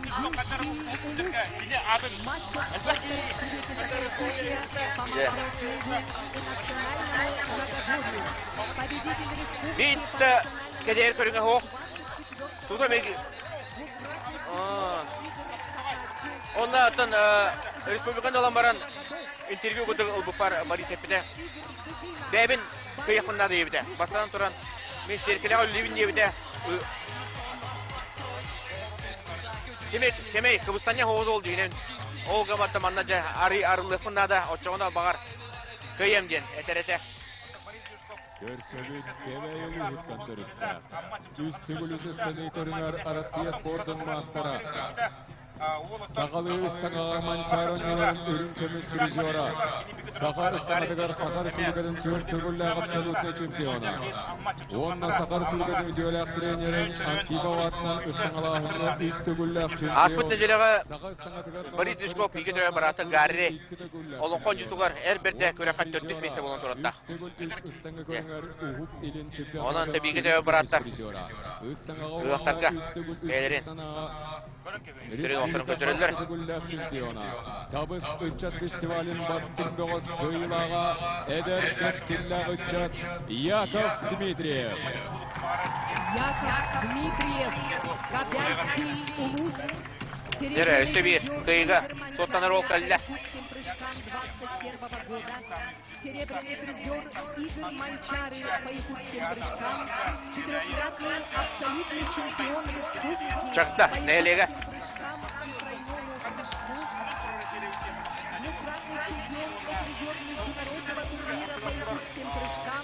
S9: Биитте кэдээр көрүҥэ суох. Тута беги. Онно оттон республиканы ылан баран интервью курдук ылбыппар Борис эппитэ. Бэйэбин кыайыахпын наада диэбитэ. Бастатан туран, мин сиэркилэҕэ үлэлиибин диэбитэ. Сэмэй, сэмэй, кыбыстанньа оҕус ол дьиҥинэн. Ол гаматта манна дьэ арый арыллыахпын наада, оччоҕуна баҕар кыайыам диэн этэр этэ.
S7: Көрсөбүт Кэбээйи улууһуттан төрүттээх. Үс төгүл үс ыстаныы көрүҥэр Россия спордун маастара Сахалыы ыстаҥаҕа Манчаары оонньууларын үрүҥ көмүс призера, Саха ыстаҥатыгар Саха Республикатын түөрт төгүллээх абсолютнай чемпиона уонна Саха Республикатын үтүөлээх тренерин Антипов аатынан ыстаҥалааһыҥҥа үс төгүллээх чемпион
S9: Ааспыт нэдиэлэҕэ
S7: Саха ыстаҥатыгар
S9: Борис Дюшков бииргэ төрөөбүт быраата Гарри олоҥхо оонньуутугар эр бэрдэ күрэххэ төрдүс миэстэ буолан турардаах. Онон бииргэ төрөөбүт бырааттар ыһыахтарга бэйэлэрин сүрүн олохторун көрдөрөллөр.
S7: Табыс ыччат фестивалын бастыҥ бөҕөс кыайыылааҕа эдэр кэскиллээх ыччат Яков Дмитриев.
S1: Яков Дмитриев, Кобяйский улус.
S9: Дьэрэ, өссө биир кыайыыга суоттанар уол кэллэ.
S1: Серебряный призер Игорь Манчары по якутским прыжкам, четырехкратный абсолютный чемпион республики
S9: Чахта,
S1: по
S9: нэһилиэгэ.
S1: якутским прыжкам и тройному прыжку, двукратный чемпион и призер международного турнира по якутским прыжкам,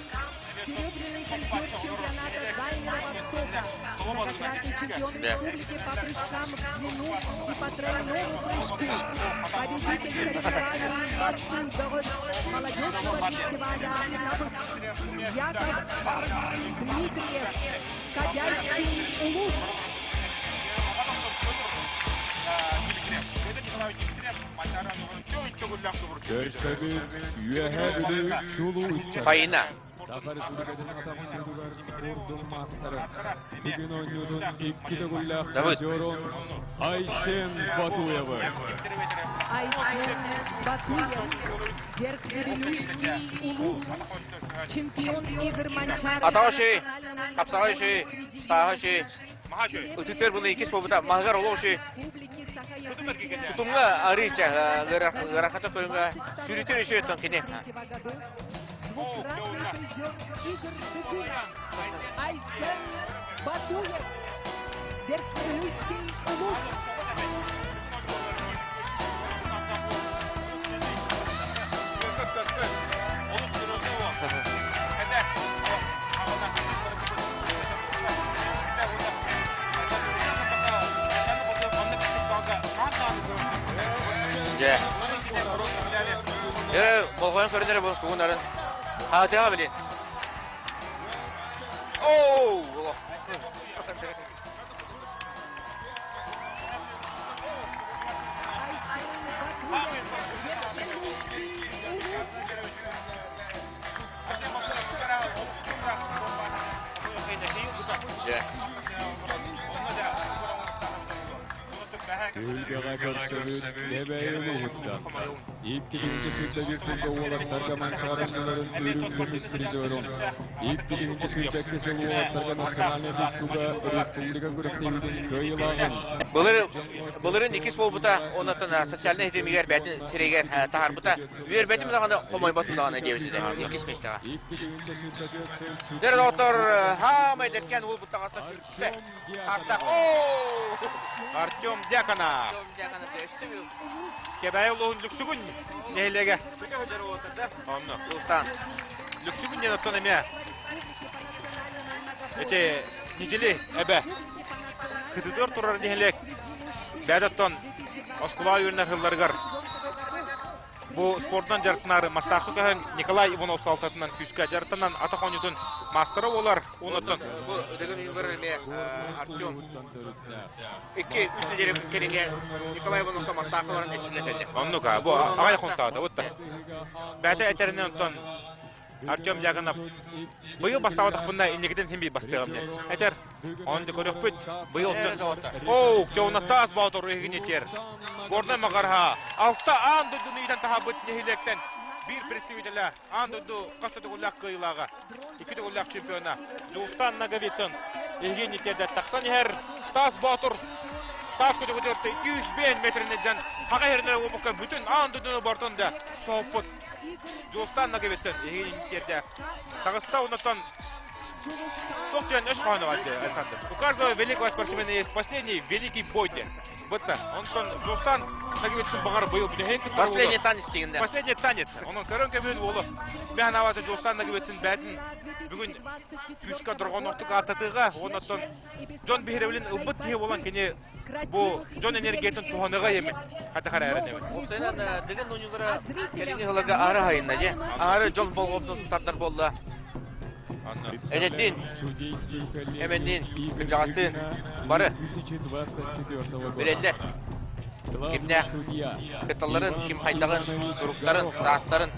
S1: Серебряный призер чемпионата Дальнего Востока, многократный чемпион республики по прыжкам в длину и по тройному прыжку, победитель соревнований Бастун Догос молодежного фестиваля Яков Дмитриев, Кадяйский Улус.
S7: Көрсөбүт Үөһээ Бүлүү чулуу ыччата.
S9: Фаина.
S7: Саха Республикатын атаҕын үрдүгэр спордун маастара. Бүгүн оонньуутун икки төгүллээх призерун Айсен Батуевы.
S1: Айсен Батуев, Верхневилюйский улус, чемпион игр Манчары.
S9: Атаҕа үчүгэй, хапсаҕа үчүгэй, тааһа үчүгэй. Ытыктыр буну иккис буолбута маһыгар олох үчүгэй. Тутумҥа арыыча ыарахата көрүҥэ сүрүтүр үчүгэй оттон кини.
S1: Двукратный призер игр Дыгына Айсен Батуев, Верхневилюйский улус.
S9: Дьэ. Э, болҕойон көрүнэр бу тугунарын. Хаатыаҕа билин. Оу! Дьэ.
S7: Түһүлгэҕэ көрсөбүт Кэбээйи улууһуттан. Иккилинчи сүүрдэги сылга уолаттарга манчаарынныларын үрүҥ көмүс призерун, иккилинчи сүүрдэкки сыл уолаттарга национальнай тустууга республика күрэхтэһиитин кыайыылааҕын
S9: Былыр, былырын иккис буолбута, оннуттан социальнай ситимигэр бэйэтин сирэйигэр таһаарбыта. Үөрбэтим даҕаны, хомойботум даҕаны диэбитэ иккис миэстэҕэ. Дэр доҕоттор, хаамай дэркээн уолбут таҕаста сүрдэ.
S8: Артем Дьяконов. Кэбээйи улууһун Лүксүгүн нэһилиэгэ. Онно.
S9: Ултан.
S8: Лүксүгүн диэн оттон эмиэ ити Ньидьили эбэ кытытыгар турар нэһилиэк бэйэтэ оттон оскуола үөрэнэр сылларыгар Бу спордунан дьарыктанаары Мастаахы көһөн Николай Иванов салалтатынан күүскэ дьарыктанан атах оонньуутун маастара буолар. Онуттан
S9: бу Дыгын Югар эмиэ Артем икки үс нэдиэлэ кэриҥэ Николай Ивановка Мастаахы баран эрчиллэн кэллэ.
S8: Оннук аа, бу аҕай хонтаата бутта. Бэйэтэ этэринэн онтон Артем Дьяконов быйыл бастаабатахпына инникитин син биир бастыаҕым диэн этэр. Оны да көрүөхпүт. Быйыл Оу, Теона таас боотур иһигинитер. Горнай Магарха алта аан дойдуну иитэн таһаарбыт нэһилиэктэн биир представителэ аан дойду хас да төгүллээх кыайыылааҕа, икки төгүллээх чемпиона Дьулустан Ноговицын иһигинитиэрдэ тахсан иһэр. Таас Боотур таас көтөҕүтүгэр 205 метринэн дьан хаҕа иһэринэ уомукка бүтүн аан дойдуну бортон да соһуппут Дьулустан Ноговицын иһигинитиэрдэ таҕыста оннуттан Туох диэн өс хоһооно баар Александр. У каждого великого спортсмена есть последний великий бой диэн. Бытта. Онтон Дьулустан Ноговицын баҕар быйыл бүтэһик кыттар
S9: Последний танец дегенде.
S8: Последний танец. Онон көрөн көбүн уолу. Мен авата Дьулустан Ноговицын бээтин бүгүн күүскэ дорҕоонноохтук ааттатыыга, оннуттан дьон биһирэбилин ылбыт киһи буолан кини бу дьон энергиятын туһаныга емит. Хата харааран эбит.
S9: Ол Дыгын оонньуулара кэлиҥҥи сылларга аһары хайынна дьэ. Аһары дьон болҕомтотун тардар буолла. Эдэрдиин, эмэнниин, кырдьаҕастыын бары билэллэр. Кимнээх кытталларын, ким хайдаҕын, суруктарын, таастарын,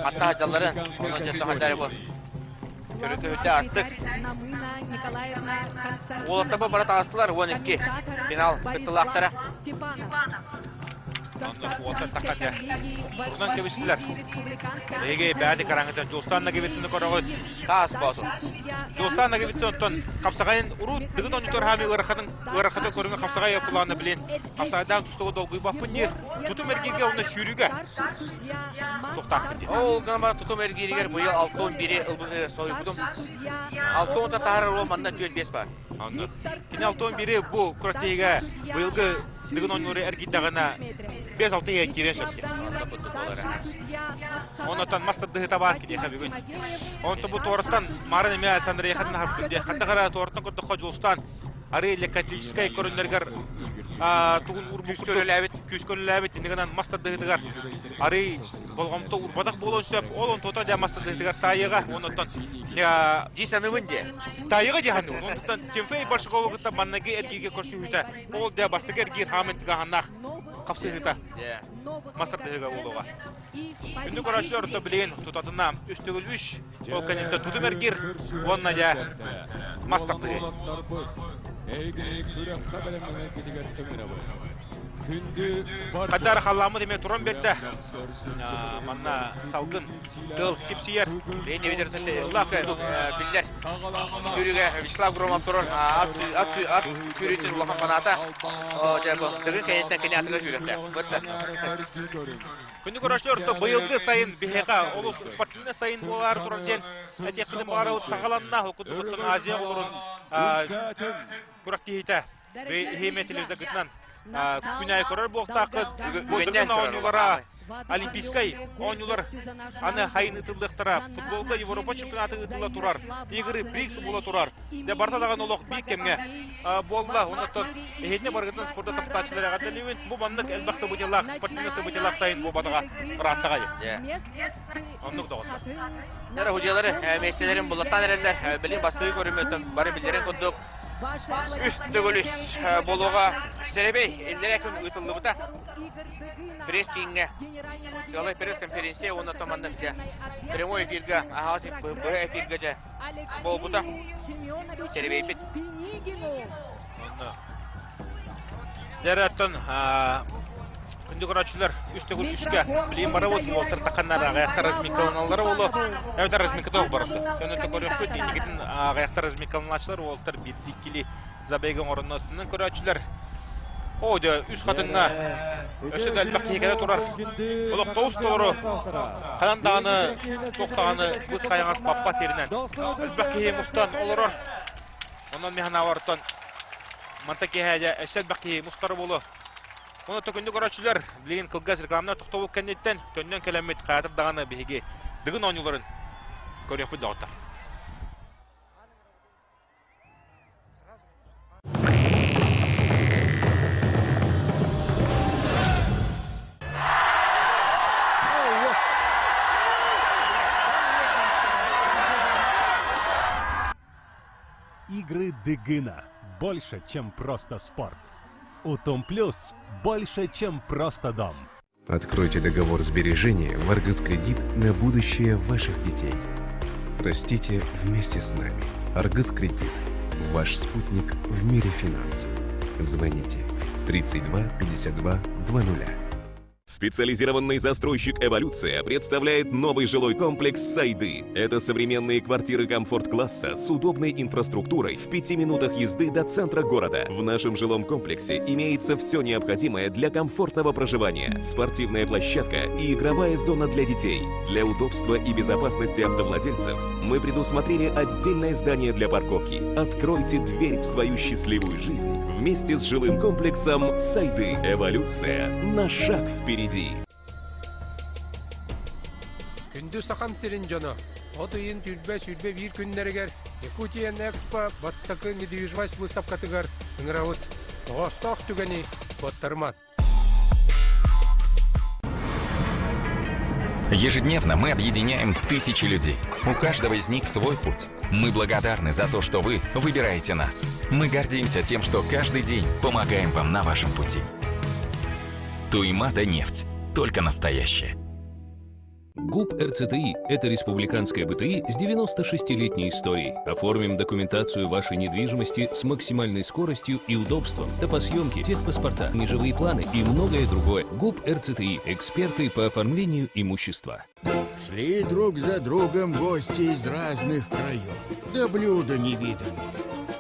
S9: хатта сылдьалларын, онон дьэ хайдары бу. Төрүтүһүтэ астык. Уолаттар бара таҕыстылар 12 финал кыттылаахтара.
S8: Онно уоттар дьэ. Урунан кэбистилэр. Эһиги бэйэ караҥытын Дьулустан Ноговицыны көрөҕүт.
S9: Таас боотур.
S8: Дьулустан Ноговицын оттон хапсаҕайын урут Дыгын оонньуутугар хаамыы ыарахатын ыарахатын көрүҥэ хапсаҕай кулаана билин хапсаҕайдаан тустууга долгуйбаппын диир. Тутум эргииргэ уонна сүүрүүгэ туохтаахпын диир.
S9: Ол гынан баран тутум эргииригэр быйыл 6-11-и ылбыты соһуйбутум. 6-10 таһаарар уол манна 4-5 баар.
S8: Онно. Кини 6-11-и бу күрэхтэһиигэ быйылгы Дыгын оонньуулары эргийдэҕинэ 5-6 киһи киирэн сөп. Оннотон мас тардыһыта баар киниэхэ бүгүн. Онто бу туораттан Марын эмиэ Александр Ехатын аһарбыт диye. Ханна қара туораттан көрдөххө Дьулустаан арыы лекатическай көрүннэригэр тугун уурбут күүскэ күүскэ үлэлээбит иннигинэн мас тардыһыытыгар арыы болҕомто уурбатах буолуон сөп. Ол онтуота дьэ мас тардыһыытыгар таайыаҕа. Оннотон
S9: дии саныыбын дии.
S8: Таайыаҕа дии саныыбын. Онтуттан Тимофей Большакову кытта манныгы эргииргэ көрсүһүүтэ. Ол дьэ бастакы эргиир хаамын тыгаһаннаах хапсыһыыта мас тардыһыыга буолуоҕа. Күндү көрөөччүлэр орто билигин тутатына үс төгүл үс ол кэнниттэн тутум эргир уонна дьэ мас тардыһыы. Хайдары халлааммыт эмиэ туран биэрдэ. Манна салгын тыал сипсийэр.
S9: Ыллаах биллэр сүүрүүгэ Вячеслав Громов турар ат ат сүүрүүтүн улахан фаната. Дьэ бу Дыгын кэнниттэн кини атыга сүүрүөхтэ.
S8: Күндү көрөөччүлэр орто быйылгы сайын биһиэхэ олус спортивнай сайын буолаары турар диэн этиэхпитин баҕарабыт саҕаланна. Ол курдук Азия оҕолорун күрэхтэһиитэ иһиэмэ телевизоргытынан күн аайы көрөр буолуохтааххыт. Бу Дыгын оонньуулара Олимпийскай оонньуулар аны хайын ыытыллыахтара. Футболга Европа чемпионата ыытылла турар. Игры БРИКС буола турар. Дьэ барыта даҕаны олох биир кэмҥэ буолла. Онон эһиэтинэ барыгытын спорда таптааччылар эҕэрдэлиибин. Бу маннык элбэх событиелаах, спортивнай событиелаах сайын буолбатаҕа ырааттаҕай. Оннук доҕоттор.
S9: Дара худьялары миэстэлэрин булаттаан эрэллэр. Билин бастакы көрүмөттөн бары биллэрин курдук үс төгүл үс буолуоҕа сэрэбэй иллэрээ күн ыытыллыбыта. Пресс-кииҥҥэ сыалай пресс-конференция уонна томаннык дьэ прямой эфиргэ аһаҕас быһа эфиргэ дьэ буолбута сэрэбэйбит.
S8: Дьэ, күндү көрөөччүлэр үс төгүл үскэ билигин барабыт уолтар тахханнар аҕыйахтар разминкаланаллара буолуо эбэтэр разминката барбыт төнөтө көрүөхпүт инникитин аҕыйахтар разминкаланааччылар уолтар биирдии иккили забега оҥоронно көрөөччүлэр о дьэ үс хатыҥҥа өссө да элбэх киһи кэлэ турар олохтообус толору ханан даҕаны туох даҕаны быс хайаҕас баппат сиринэн элбэх киһи мустан олорор онон мин санаабар манта киэһэ дьэ өссө элбэх киһи мустара буолуо Ону төкүндү көрөөччүлэр, билигин кылгас рекламнар тохтобул кэнниттэн төннөн кэлэммит хаатыр даҕаны биһиги Дыгын оонньууларын көрүөхпүт доҕоттор.
S10: Игры Дыгына. Больше, чем просто спорт. Утум Плюс. Больше, чем просто дом.
S11: Откройте договор сбережения в Аргыс-Кредит на будущее ваших детей. Растите вместе с нами. Аргыс-Кредит. Ваш спутник в мире финансов. Звоните 32 52 00.
S12: Специализированный застройщик «Эволюция» представляет новый жилой комплекс «Сайды». Это современные квартиры комфорт-класса с удобной инфраструктурой в 5 минутах езды до центра города. В нашем жилом комплексе имеется все необходимое для комфортного проживания. Спортивная площадка и игровая зона для детей. Для удобства и безопасности автовладельцев мы предусмотрели отдельное здание для парковки. Откройте дверь в свою счастливую жизнь вместе с жилым комплексом «Сайды». Эволюция на шаг впереди.
S13: Күндү Сахам сирин дьоно, от ыйын түлбэ сүүрбэ биир күннэригэр Якутия Экспо бастакы недвижимость выставкатыгар ыҥырабыт. Тоҕоостоох түгэни куоттарыман.
S14: Ежедневно мы объединяем тысячи людей. У каждого из них свой путь. Мы благодарны за то, что вы выбираете нас. Мы гордимся тем, что каждый день помогаем вам на вашем пути. Туймада нефть. Только настоящая.
S15: ГУП РЦТИ – это республиканская БТИ с 96-летней историей. Оформим документацию вашей недвижимости с максимальной скоростью и удобством. Топосъемки, техпаспорта, межевые планы и многое другое. ГУП РЦТИ – эксперты по оформлению имущества.
S16: Шли друг за другом гости из разных краев. Да блюда не виданы.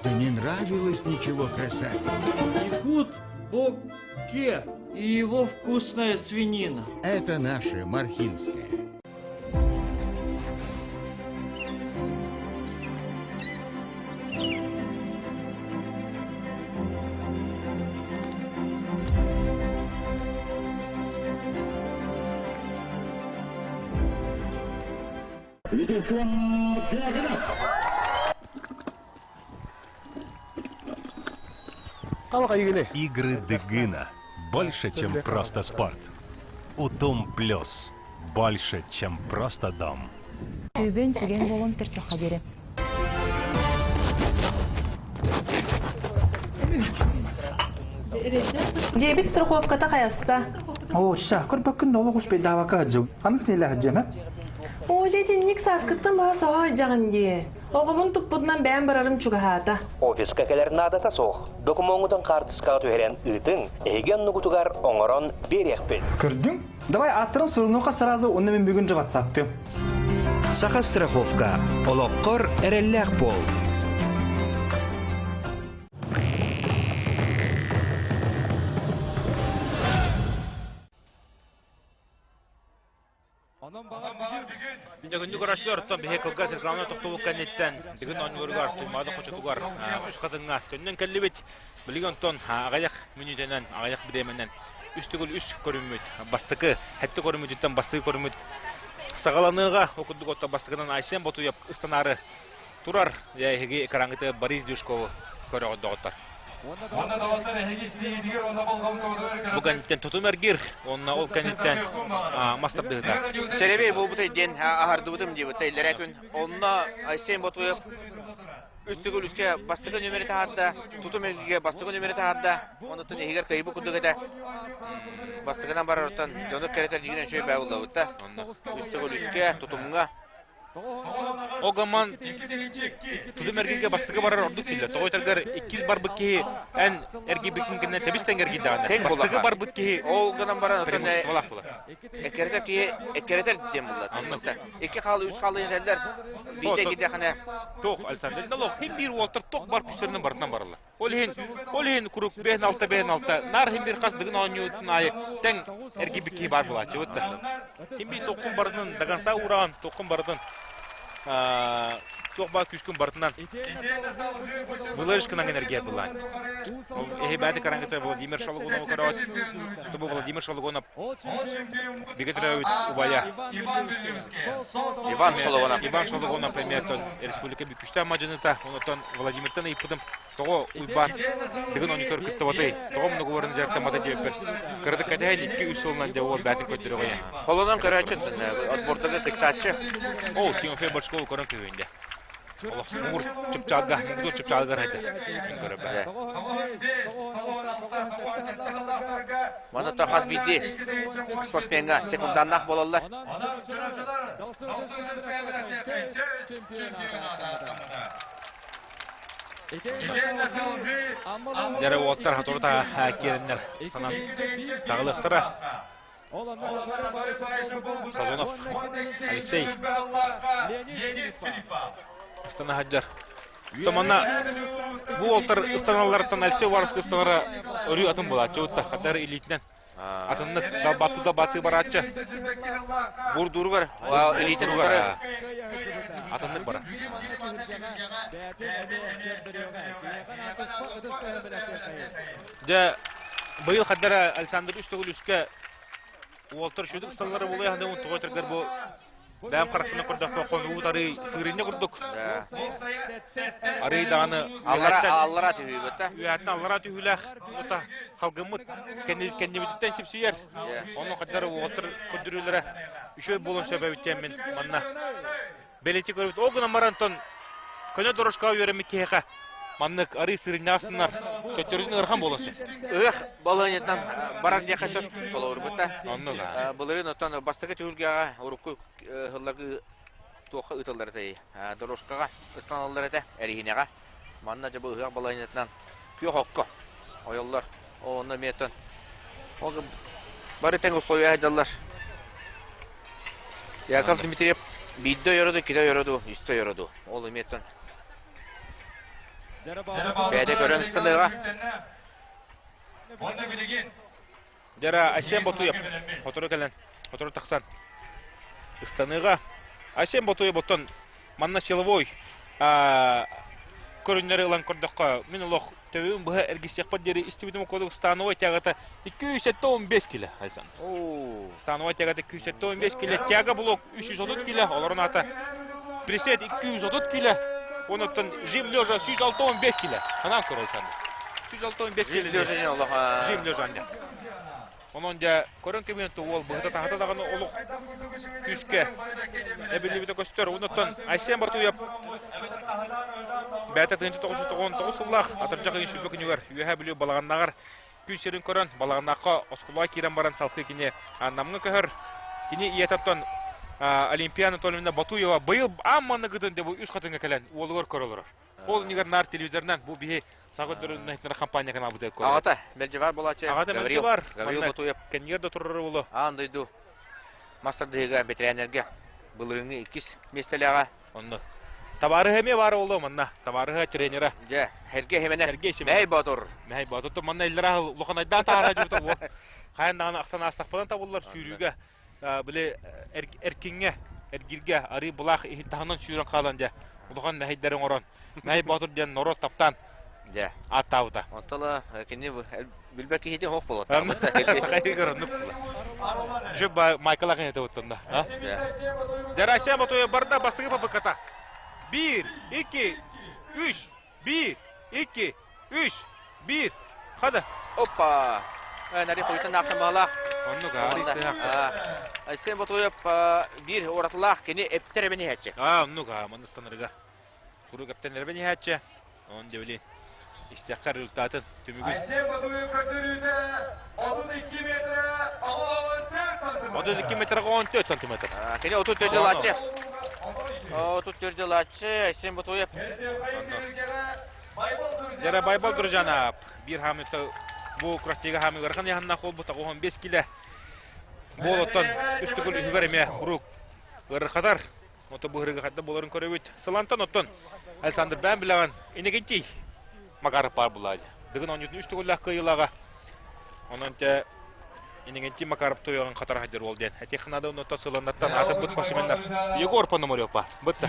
S16: Да не нравилось ничего красавице.
S17: Якут Боке и его вкусная свинина.
S16: Это наша Мархинская.
S10: Игры Дыгына. Больше, чем просто спорт. Утум Плюс. Больше, чем просто дом.
S18: Сүүбүн сүгэн буолун көрсөххө диэри. Дьиэбит страховката хайаста?
S19: Оо, ча, көрбөккүн да олох успейдаабакка сылдьым. Ханнык снилэ сылдьыам, э?
S18: Оо, дьэ итинник сааскыттан баһа соһо сылдьаҕын дии. Оҕобун туппутунан бэйэм барарым чугаһаата.
S20: Офиска кэлэр наадата суох. Докумуоҥҥутун хаартыскаҕа түһэрэн ыытыҥ, эһиги оннугутугар оҥорон биэриэхпит.
S19: Көрдүҥ? Давай ааттарын сурунуохха сразу, уонна мин бүгүн же ватсаптыым.
S21: Саха страховка. Олоххор эрэллээх буол.
S8: Дьөгүннүк көрөөччүлэр оттон биһи кылгас рекламаны тохтобул кэнниттэн бүгүн оонньууларыгар Туймаада хочотугар үс хатыҥҥа төннөн кэллибит. Билигин онтон аҕыйах мүнүүтэнэн, аҕыйах бириэмэнэн үс төгүл үс көрүммүт бастакы сэттэ көрүммүтүттэн бастакы көрүммүт саҕаланыаҕа. Ол курдук оттон бастакынан Айсен Ботуев ыстанаары турар. Эһиги экраҥҥытыгар Борис Дюшкову көрөҕүт доҕоттор. Бу кэнниттэн тутум эргир, уонна ол кэнниттэн мас тардыһыта.
S9: Сэрэбэй буолбута диэн аһардыбытым диэбит иллэрээ күн. Онно Айсен Ботуев үс төгүл үскэ бастакы нүөмэри таһаарда, тутум эргигэ бастакы нүөмэри таһаарда. Онуттан иһигэр кыайбыт курдук этэ. Бастакынан барарыттан дьону кэрэтэр дьигинэн үчүгэй баа буллабыт да. Үс төгүл үскэ, тутумҥа
S8: Огомон тутум эргииргэ бастакы барар ордук дииллэр. Тоҕо этэргэр иккис барбыт киһи эн эргийбиккин кэннэ тэбис тэҥ эргийдэҕинэ бастакы барбыт киһи
S9: Ол гынан баран оттон
S8: преимуществолаах буолар.
S9: эккирэтэр киһи эккирэтэр диэн булла. Икки хаалы, үс хаалы этэллэр. Биирдэ киирдэххинэ
S8: Тох, Александр Налог, хим биир уолтар тох бар күстэринэн барытынан бараллар. Ол иһин, ол иһин куруук бэһин алта бэһин алта наар иһин бир хас дыгын оонньуутун аайы тэҥ эргийбит киһи баар буолааччы бытта. Ким бир тоххун барытын даганса уураҕын, тоххун барытын туох баар күүскүн барытынан вылежкынан энергия былаан. Эһи бәді караңгыта Владимир Шалгунов көрөт. Тубу Владимир Шалгунов бигэ төрөөбүт убайа.
S9: Иван Шалгунов.
S8: Иван Шалгунов эмиэ республика бүкүстэ мадьыныта. Онотон Владимиртан ыйыппытым. Тоҕо Уйбаан Дыгын оонньуутугар кыттыбатый? Тоҕо муннугубарын дьарыктаммата диэбиппэр, кыратык кэтэһэн икки-үс сылынан дьэ уол бээтин көрдөрөҕүйэ.
S9: Холонон көрөөччү отбордорго кыттааччы.
S8: Оо, Тимофей Бочков көрөн күһүйүндэ. Олох муҥур чыпчаалга, муҥутуур чыпчаалыгар хайда. Мин көрөбүн.
S9: Манна то хас биирдии спортсмеҥҥа секунданнаах буолаллар.
S8: Дьэрэ уолаттар соторута киирэннэр санаан саҕалыахтара. Сазонов Алексей ыстана сылдьар. Манна бу уолаттар ыстаналларыттан Алексей Уваровскай ыстанара өрүү атын буолааччы. Хаддар илиитинэн Атыннык далбаттыы далбаттыы барааччы.
S9: Бурдууругар илиитин утары.
S8: Атыннык барар. Дьэ, быйыл хаддара Александр үс төгүл үскэ уолтар үчүгдүк ысталлара буолуо ханныгын тоҕо этэргэр бу Бэйэм харахпынан көрдөхпө хонуу арыы сыырынньа курдук. Арыы даҕаны
S9: аллара түһүүбүт
S8: Үөһэттэн аллара түһүүлээх ута халгыммыт кэннибититтэн сипсийэр. Онно хаддар уолаттар көрдөрүүлэрэ үчүгэй буолуон сөп эбит диэммин манна бэлиэтии көрбүт. Ол гынан баран онтон көнө дорожкаҕа үөрэммит киһиэхэ маннык арыы сырынньаҕа сыннар төттөрүтүн ыарахан буолуон сөп.
S9: Ыах балаһыанньатынан барар диэххэ сөп холобурбута.
S8: Оннук.
S9: Былырыын оттон бастакы түһүлгэҕэ урукку сылларга туохха ыытыллар этэй? Дорожкаҕа ыстаналлар этэ, эриһинэҕэ. Манна дьэ бу ыһыах балаһыанньатынан күөх окко ойоллор. Онно эмиэ оттон ол бары тэҥ условия сылдьаллар. Яков Дмитриев биирдэ ойоро дуу, иккитэ ойоро дуу, үстэ ойоро дуу. Ол эмиэ оттон Бэйэтэ көрөн ыстаныаҕа.
S8: Дьара Айсен Ботуев сотору кэлэн, сотору тахсан ыстаныаҕа. Айсен Ботуев оттон манна силовой көрүннэри ылан көрдөххө, мин олох төбөбүн быһа эргиссиэхпэр диэри истибитим курдук становой тягата 275 кило, Александр. Становой тягата 275 кило, тяга блок 330 кило, олорун аата присед 230 кило, онуттан жим лежа 165 кило. Санаан көр, Александр. 165 кило.
S9: Жим лежа олох.
S8: Жим лежа Онон дьэ көрөн кэбиһэн уол быһыта таһата даҕаны олох күүскэ эбиллибитэ көстөр. Онуттан Айсен Батуев бэйэтэ 1999 сыллаах атырдьах ыйын сүлбэ күнүгэр Үөһээ Бүлүү Балаҕаннаҕар күн сирин көрөн Балаҕаннаахха оскуолаҕа киирэн баран салгыы кини Намҥа көһөр. Кини ийэтэ Олимпия Анатольевна Батуева быйыл аан манныгытын дьэ бу үс хатыҥҥа кэлэн уолугар көрө олорор. Ол иннигэр наар телевизорынан бу биһи саҕа дөрүннэһитинэр компания каналбытыгар көрөр.
S9: Аҕата мэлдьи буолааччы.
S8: Аҕата мэлдьи бар.
S9: Гаврил Ботуев.
S8: Кэннигэр да турар буолуо.
S9: Аан дойду мастардыһыга бэтэрээннэргэ былырыыҥҥы иккис миэстэлээҕэ.
S8: Онно. Табаарыһа эмиэ баар буолуо манна. Табаарыһа тренера.
S9: Дьэ, Сергей Химене.
S8: Сергей Семенов.
S9: Мэһэй Боотур.
S8: Мэһэй Боотур. Манна иллэрэ улахан айдаан таһара дьүртэ буо. Хайан даҕаны ахтан аастахпынан табыллар сүүрүүгэ били эркиҥҥэ, эргииргэ арыы былаах иһин таһынан сүүрэн хаалан дьэ улахан мэһэйдэри оҥорон Мэһэй Боотур диэн норуот таптаан
S9: дьэ
S8: ааттаабыта.
S9: Онтон кини билбэт киһитин хоох буолуо.
S8: Сахайыгар оннук була. Же Майкл Ахын это оттонда. Дьэ Россия мотуя барда басыгы попыката. Биир, икки, үс, биир, икки, үс, биир. Хада.
S9: Опа! Нари хуйтан ахтан баалаах.
S8: Оннук ари сыһах.
S9: Айсен Ботуев биир уратылаах кини эптер эбин иһээччи.
S8: Аа, оннук аа, манна станарыга. Куруук эптен эбин иһээччи. Он дебили истиэххэ результатын түмүгүн.
S2: Айсен Ботуев көрдөрүүтэ 32 метр 14 сантиметр.
S8: 32 метр 14 сантиметр.
S9: Кини 34 ылааччы. 34 ылааччы Айсен Ботуев.
S8: Дьэрэ Байбал Дружанап биир хаамыыта бу күрэхтиигэ хаамыы ыарахан ыйааһыннаах буолбута 15 килэ. Буол оттон үс төгүл үһүгэр эмиэ куруук ыарырхатар. Ото быһырыга хайда буоларын көрөбүт. Сылантан оттон Александр бээн билэҕин Иннокентий Макаров баар булаады. Дыгын оонньуутун үс төгүллээх кыайыылааҕа. Онон те Иннокентий Макаров туйаҕын хатара сылдьар уол диэн. Этиэххэ наада оннуттан сыланнаттан аатырбыт спортсменнар Егор Пономарев ба. Бытта.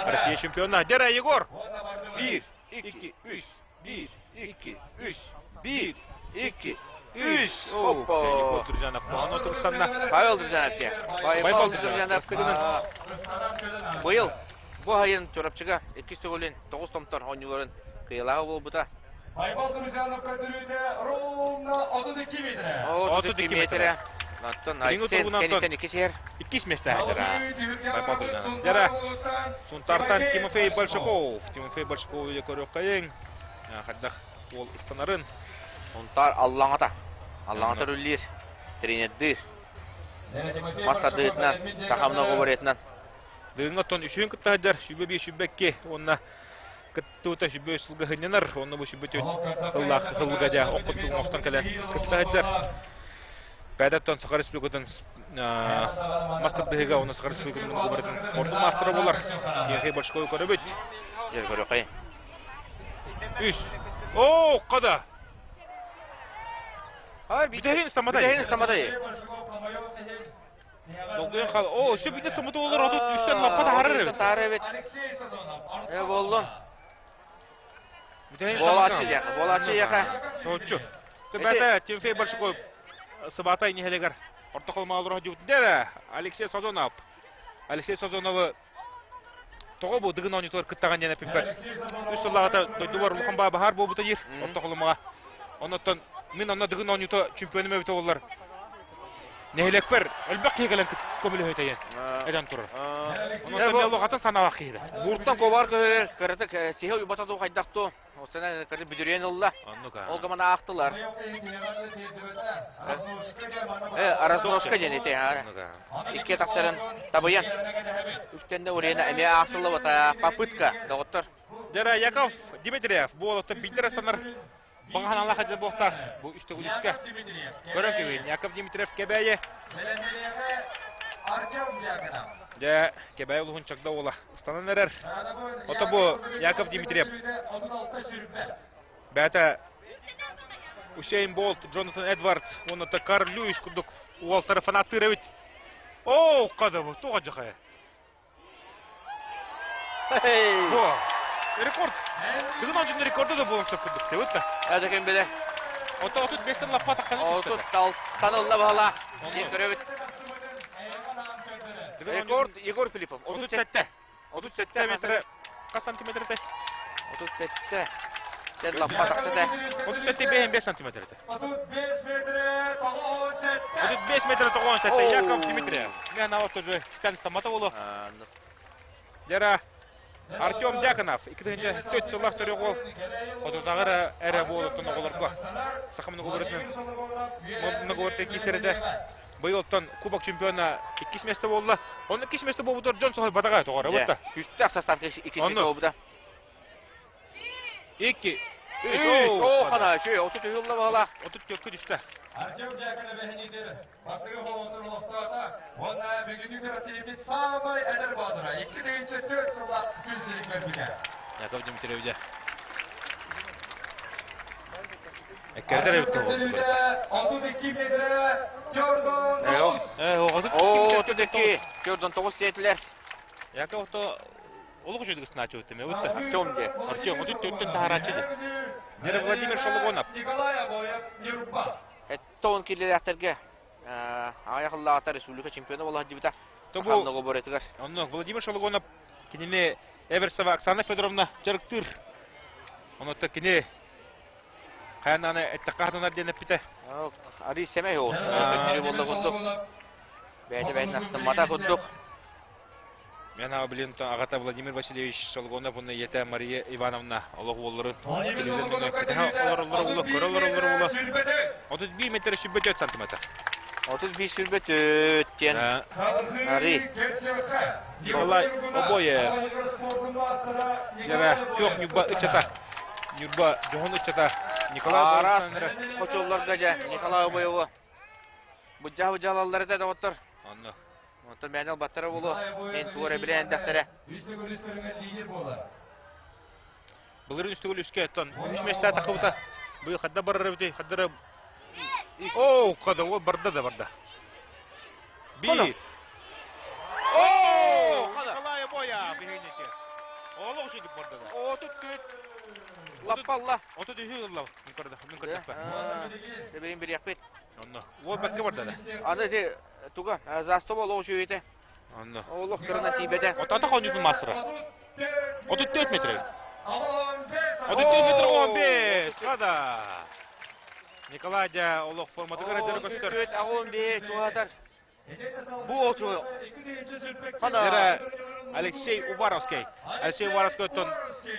S8: Россия чемпиона. Дера Егор!
S9: Биир, икки, үс, биир, икки, үс, биир, икки, үс. Оппа!
S8: Егор Друзьянов. Ону турсанна.
S9: Павел Друзьянов диэн.
S8: Байбал Друзьянов.
S9: Быйыл бу айын Чурапчыга иккис төгүлүн тоҕус томтор оонньууларын кыайыылааҕа буолбута.
S2: Байбал Друзьянов көрдөрүүтэ ровно 32 метрэ.
S9: 32 метрэ. Оттон Айсен кэнниттэн иккис иһэр.
S8: Иккис месте Дьара. Байбал Друзьянов. Дьара. Сунтартан Тимофей Большаков. Тимофей Большаков көрүөххэйиҥ. Хайдах уол ыстанарын.
S9: Сунтар Аллаҥата. Аллаҥата үллиир. Тренердиир. Мас тардыытынан, сахамна говоретынан.
S8: Дыгыҥҥа оттон үчүгүн кытта сылдьар сүбэ биир сүбэкки уонна кыттыбыта сүбэ үс сылга сынньанар уонна бу сүбэ түөрт сыллаах сылга дьэ оккут оҥостон кэлэн кытта сылдьар. Бэйэтэ Саха Республикатын мас тардыһыыга уонна Саха Республикатын муннугу спордун маастара буолар. Тимофей Большкову көрөбүт.
S9: Дьэ көрөкөй.
S8: Үс. Оо, қада.
S9: Ай,
S8: Бүтэһин ыстаматай.
S9: Бүтэһин ыстаматай.
S8: Долгуйан хаал. Оо, өссө бүтэ сымыты олор отут үстэн лаппа таһаарар эбит.
S9: Таһаарар эбит. Э, боллун.
S8: Бүтэһин
S9: Буолааччы яха, буолааччы яха.
S8: Соһуччу. Төбөтө Тимофей Большаков Сыбатай нэһилиэгэр орто холмаалар дьубут. Алексей Сазонов. Алексей Сазоновы тоҕо бу Дыгын оонньуутугар кыттаҕын диэн эппиппэр үс сыллааҕыта дойдубар улахан баа баһаар буолбута диир орто холумаҕа. Оннуттан мин онно Дыгын оонньуута чемпионум эбитэ буоллар нэһилиэкпэр элбэх киһи кэлэн көмөлөһө диэн этэн турар. Онон мен олох атын санаалаах киһи да.
S9: Бууртан кобар көһөр кыратык сиһи уйбата дуу хайдах дуу Осена кыры бүдүрүйэн ылла. Ол гаман аахтылар. Э, разножка диэн ити. Икки тахсарын табыйан. Үктэнне Урена эмиэ аахсыллыбата. Попытка, доҕоттор.
S8: Дьара Яков Дмитриев бу олохто биллэр астанар баҕаһан аллах адьа буохтаах бу үс төгүл үскэ. Көрөн кэбиһин Яков Дмитриев Кэбээйи. Дьэ, Кэбээйи улуһун чагда уола ыстанан эрэр. Ото бу Яков Дмитриев бэйэтэ Усейн Болт, Джонатан Эдвардс уонна Карл Льюис курдук уолтары фанаттыыр эбит. Оо, қада бу, туға жахая. Бу. Рекорд. Бүгүн онтун рекорду да буолан сөп курдук. Тебит да.
S9: Әдә кем биле.
S8: Ото 35-тен лаппа тахтан
S9: Отут танылла баһала. Диэн көрөбүт. Рекорд Егор Филиппов. 37.
S8: 37 метр. Хас сантиметр этэй?
S9: 37. Тен лаппа тахтата.
S8: 37 5 сантиметр этэй.
S2: 35 метр 97.
S8: 35 метр 97. Яков Дмитриев. Мен ана тоже стан стамата болу. Дера Артем Дьяконов, 2004 сыллах төрүк ол отутаҕар эрэ буолуттан оҕолорго саха многоборье киисэрэтэ быйыл оттон Кубок чемпиона иккис место буолла. Онно иккис место буолбутугар дьон соһуйбатаҕа тоҕо эрэ
S9: Күүстээх састаапка иккис место буолбута.
S8: Икки.
S9: Үс. Оо, хана, үчүгэй, 30 уһулла баҕалаах.
S8: 34 түстэ.
S2: Артем Дьяконов эһинитер бастакы холотун олохтоото уонна бүгүҥҥү күрэхтэһиибит саамай эдэр боотура 2004 сылла күн сирин көрбүтэ.
S8: Яков Дмитриевич. Эккердер эбит
S2: 32 метрэ Jordan 9.
S9: Оо, 32. Jordan 9 диэтилэр.
S8: Яков то Олох үчүгэй гыснааччы өттүмэ ытта.
S9: Артем де.
S8: Артем, отут төрттөн таһарааччы де. Дьэ Владимир Шологонов.
S2: Николай Обоев, Нюрба.
S9: Тоон киллэрээхтэргэ аҕыйах республика чемпиона буола сылдьыбыта.
S8: Тобу Онно Владимир Шологонов кинини Эверсова Оксана Федоровна дьарыктыыр. Онотто кини хайанааны эттэххэ хатанар диэн эппитэ.
S9: Ари сэмэй оҕус. Көннөрү буолла курдук. Бэйэтэ бэйэтин астыммата курдук.
S8: Мен аҕа билин аҕата Владимир Васильевич Шолгонов уонна ийэтэ Мария Ивановна олох уолларын олороллоро улу, көрөллөрө улу. 31 метр 24 сантиметр.
S9: 31 24 диэн Ари.
S8: Николай Обоев. Яра Тёх Нюрба ыччата. Нюрба дьоһун ыччата. Николай
S9: Арас хочоллорго дьэ Николай Обоеву. Быдьаһы быдьалаллар этэ доҕоттор.
S8: Онно.
S9: Онтон мээнэ ылбаттара буолуо. Эн туора билээн дэхтэрэ.
S8: Былырыын үс төгүл үскэ оттон үс миэстэ тахыбыта. Быйыл хадда барар эбитий, хаддара Оо, хада ол барда да барда. Биир. Оо, Николай Боя биһиники. Олох үчүгэй барда да.
S9: Отут күт. Лаппалла.
S8: Отут үһү ылла. Мин көрдө, мин көрдөппө.
S9: Тебейин билиэхпит.
S8: Онно. Уол бэккэ барда да.
S9: Аны ити туга застова олох үчүгэй
S8: Онно.
S9: Олох кырына тиийбэтэ.
S8: Отата хонньутун маастара. 34 метр. 34 метр 15. Хада. Николай дьэ олох форматыгар эдэр көстөр.
S9: 34 15 чугатар. Бу ол чугу.
S8: Хада. Алексей Уваровский. Алексей Уваровский оттон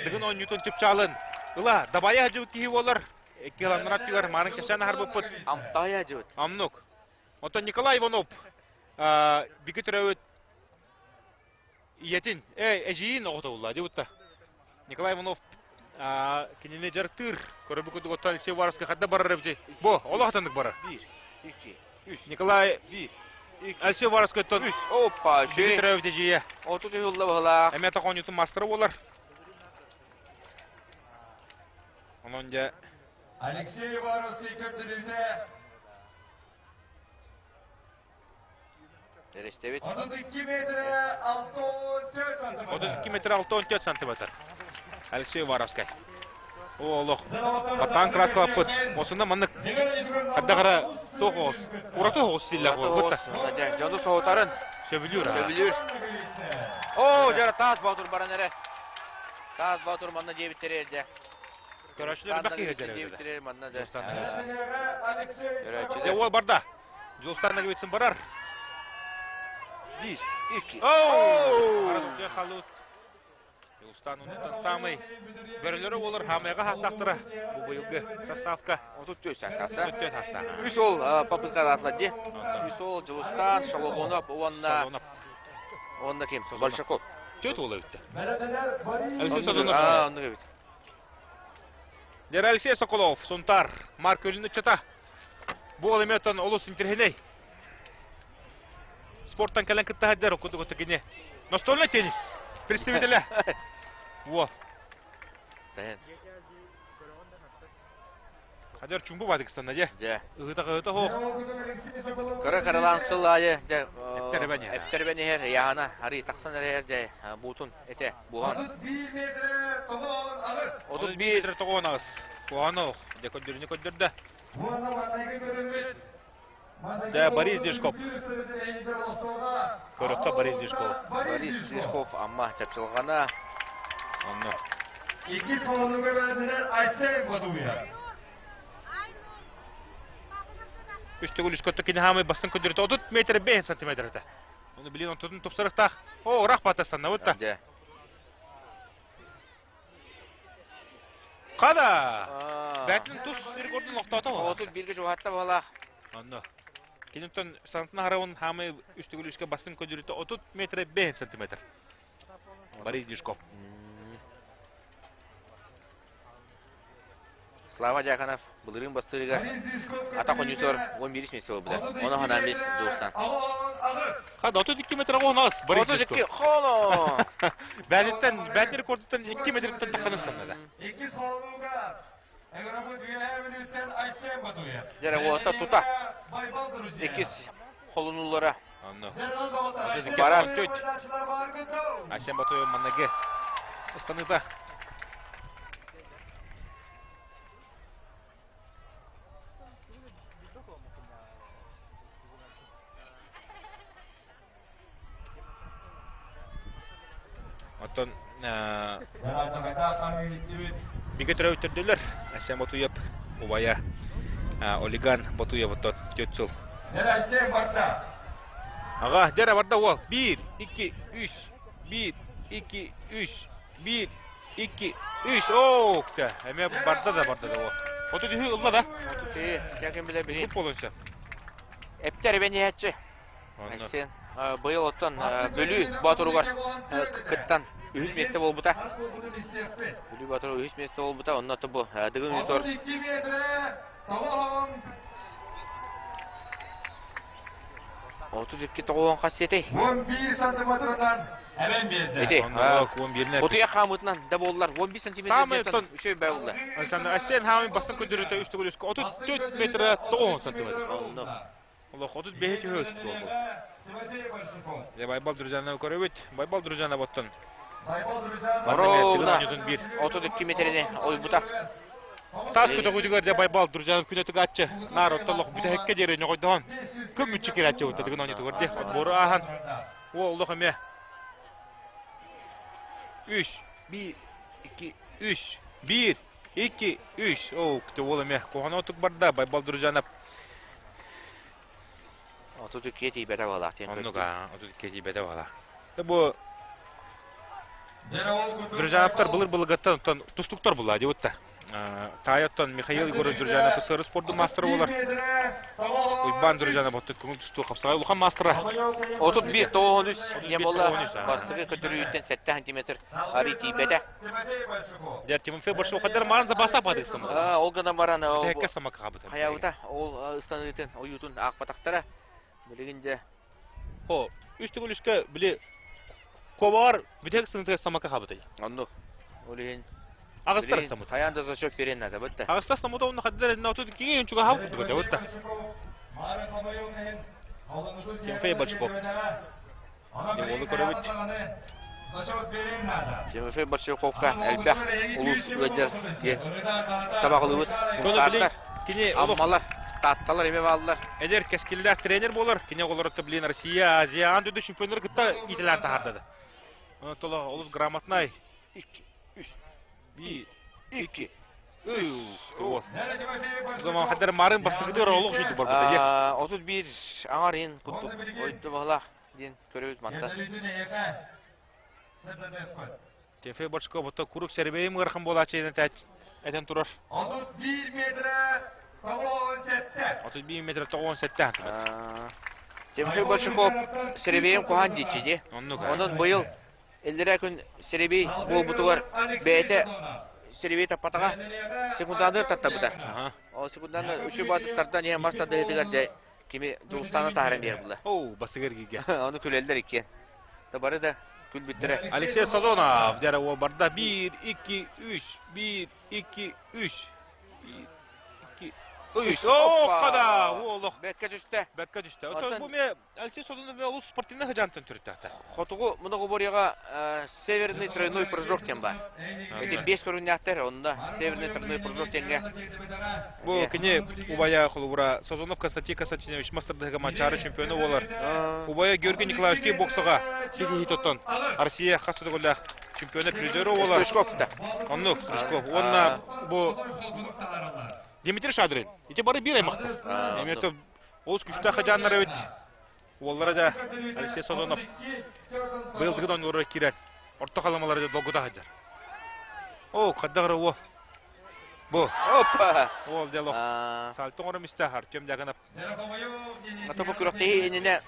S8: дыгын оонньуутун чыпчаалын ыла дабайа дьыбыт киһи буолар. Икки аттыгар маарын кэпсээн аһарбыппыт.
S9: Амтая дьыбыт.
S8: Амнук. Оттон Николай Иванов биги төрөөбүт ийэтин, эдьиийин оҕото буолла дебутта. Николай Иванов кинини дьарыктыыр. Көрөбү курдук оттон Алексей Уваровский хадда барар эбити. Бу, олох атыннык барар.
S9: Биир, икки, үс.
S8: Николай
S9: Биир, икки,
S8: Алексей Уваровский оттон
S9: үс. Опа,
S8: биги төрөөбүт эдьиийэ.
S9: Отут уһулла баһылаах.
S8: Эмиэ тохонньутун мастера буолар. Онон дьэ
S2: Алексей Уваровский көрдөрүүтэ
S9: Терестебит.
S2: 32 метр 64 сантиметр.
S8: 32 метр 64 сантиметр. Алексей Уваровский. О, олох. Батаан краскалаппыт. Осунна маннык хаддагара туох оҕус. Ураты оҕус стиллээх буолбут да.
S9: Дьону соһутарын.
S8: Сөбүлүүр.
S9: Сөбүлүүр. О, жара таас боотур баран эрэ. Таас боотур манна диэбиттэрэ эрдэ.
S8: Көрөөччүлэр элбэх киһи
S9: диэбиттэрэ манна да.
S8: Дьэ уол барда. Дьулустан Ноговицын барар.
S9: Биир, икки.
S8: Оу! Халут. Дьулустан онуттан самый бөрөлөрө буолар хаамайга хастаахтара бу быйылгы составка.
S9: 34 састаахта.
S8: 34 хастаах.
S9: Үс ол попытка атла ди. Үс ол Дьулустан, Шалогонов уонна уонна ким? Большаков.
S8: Төрт уол эбитте. Алексей Сазонов.
S9: Аа, оннук эбит.
S8: Дьэ Алексей Соколов, Сунтар, Марк Өлүн ыччата. Бу ол эмиэ оттон олус интэриэһинэй. Спорттан кэлэн кытта сылдьар курдук кини. Настольный теннис представителя. Во. Хадыр чумбу бадыкстанна же.
S9: Же.
S8: Ыһыта-ыһыта хоох.
S9: Кыра каралаан сыл аайы дьэ
S8: Эптербен иһэр.
S9: эптербен иһэр яһана арый тахсан эрэр дьэ буутун этэ буһан.
S2: 31 метр 98.
S8: 31 метр 98. Куһаҕан ох. Дьэ көрдөрүнү көрдөрдө. Да, Борис Дежков. Көрөххө Борис Дежков.
S9: Борис Дежков Амма чапчылҕана.
S8: Онно.
S2: Икки солонуга бэрдилер Айсен Бадуя.
S8: Үс төгүл үс көттө кини хаамай бастын көдөрүтэ 30 метр 5 сантиметр этэ. Оны билин онтотун тупсарыктаах. О, ырах батастанна бутта.
S9: Дьэ.
S8: Хада! Бәтин тус рекордун лохтоото.
S9: 31-ге чугаһатта буолаах.
S8: Онно. Киниттэн сантын харабын хаамай үс төгүл үскэ бастын көдөрүтэ 30 метр 5 сантиметр. Борис Дежков.
S9: Слава Дьяконов былырыын бастыырыгар атах онньутугар 11 месте буолбута. Ону ханаан бис Дьулустан.
S8: Хада 32 метр оҕонос Борис
S9: 32
S8: Дежков.
S9: холо!
S8: Бәдиттен, бәдин рекордуттан 2 метртен тахханыстанна да.
S2: Икки солонуга Эграбыт үөһээ Бүлүүттэн Айсен Батуев.
S9: Дьэрэ уота тута. Иккис холунуллара.
S8: Онно.
S9: Барар.
S8: Айсен Батуев маннаги ыстаныта. Оттон бигэ төрөбүттөрдүлэр. Айсен Ботуев убайа Олиган Ботуев оттон 4 сыл. Ага, дера барда уол. 1, 2, 3, 1, 2, 3, 1, 2, 3. Оо, күтэ. Эме барда да барда да уол. Оту түһү ылла да.
S9: Оту түһү. Кәкем биле били.
S8: Туп болун сөп.
S9: Эптер эбен иһээччи. Айсен быйыл оттон Бүлүү Боотуругар кыттан үһүс миэстэ буолбута. Бүлүү Боотуругар үһүс миэстэ буолбута. Онно бу Дыгын Үтор 32 тоҕуон хас сиэтэй?
S2: 11 сантиметрынан эбэн биэрдэ.
S9: Ити, Кутуйах хаамытынан да буоллар 11 сантиметр үчүгэй бай буолла.
S8: Александр Асен хаамын бастан көдөрүтэ 3 төгүл 34 метр 9 сантиметр. Олох 35 түһө өтүп буолбут. Дьэ Байбал Друзьяны көрөбүт. Байбал Друзьяна боттон.
S9: Ровно 32 метрини ойбута.
S8: Тас көтөгүтүгөр дьэ Байбал Друзьяны күнөтүг атчы. Нар оттолох бүтэһикке диэри ньоҕойдоһон көмүччү кирэччи бутта дыгын онньутугар дьэ. Отбору ааһан. О, олох эмиэ. 3, 1, 2, 3, 1, 2, 3. Оо, күтэ уол эмиэ. Куһаҕан отук барда Байбал Друзьянов.
S9: 32 тиийбэтэ буолаах диэн
S8: Оннук аа, 32 тиийбэтэ буолаах. Да бу Дружановтар былыр былыргаттан оттон тустуктар булла дебутта. Таай оттон Михаил Егорович Дружанов СССР спордун мастера болар. Уйбан Дружанов оттон көҥүл тустуу хапсаҕай улахан мастера.
S9: 31 93 не буолла. Бастакы көтөрүүттэн 7 сантиметр арый тиийбэтэ.
S8: Дэр Тимофей Большов хаддар маан запаста падыстым.
S9: Ол гынан баран
S8: Тэкке самак хабыта.
S9: Хаябыта ол ыстаныытын ойуутун аахпатахтара. Билигин дьэ.
S8: О, үс төгүл үскэ били ковар бүтэк сынытыга самака хабытай.
S9: Оннук. Ол иһин
S8: Аҕыстар ыстамыт.
S9: Хайаан да зачет берен надо бытта.
S8: Аҕыстар ыстамыта онно хаддар энне отут киҥи үнчүгэ хаб курдук этэ бытта. Тимофей Большаков. Уолу көрөбүт.
S9: Тимофей Большаковка элбэх улуус ыалдьар диэн сабаҕалыыбыт. Мунтаартар,
S8: Кини
S9: Аммалар, Таатталар эмэ бааллар.
S8: Эдэр кэскиллээх тренер буолар. Кини оҕолорутта билин Россия, Азия, аан дойду чемпионнары кытта иитэлээн таһаардады. Онон толо олус грамотнай.
S9: 2, 3,
S8: 1, 2, 3. Заман хаддар марын бастыгыдыр олук жүйді бар бұта.
S9: 31 аңар ен курдук ойду баһалаах диэн көрөбүт мантан.
S8: Тефе Бочко бұта курук сербейім ырхан болачы этен турар.
S2: 31 метр 97.
S8: 31 метр 97.
S9: Тимофей Большаков серебейин куһаан диэччи дии. Онон быйыл эллэрээ күн серебей буолбутугар бэйэтэ серебей таппатаҕа секунданы таттабыта. Ол секунданы үчү баатыттардан иһэ мас тардыһыытыгар дьэ кими Дьулустааны таһааран биэр булла.
S8: Оу, басыгар кииргэ.
S9: Ону күлэллэр иккиэн. Да бары да күлбүттэрэ.
S8: Алексей Сазонов дьара уол барда 1, 2, 3, 1, 2, 3. 1, 2, 3. Оппада! Олох.
S9: Бэккэ түстэ.
S8: Бэккэ түстэ. Отон бу ме Алексей Содунов ме олус спортивный хажантан түрүттәхтә.
S9: Хотугу многоборьега северный тройной прыжок тен бар. Эти бес көрүннәхтер, онда северный тройной прыжок тенге.
S8: Бу кини убая холубура Созонов Константин Константинович мастер Манчары чемпионы болар. Убая Георгий Николаевский боксага сиги тоттон. Россия хас төгөлләх чемпионы призеры болар.
S9: Стручков да.
S8: Оннук Стручков. Онна бу Дмитрий Шадрин. Ити бары бир аймакта. Эми олус күчтәэх хадьааннар эбит. Уоллара дьэ Алексей Созонов быйылгы оонньууларга киирэн орто халамалары дьэ долгута сылдьар. Оо, хайдах эрэ уол. Бу.
S9: Опа!
S8: Уол дьэ олох. Сальто оҥорон истэ Артем Дьяконов.
S9: Ата бу күрэхтэһии иннинэ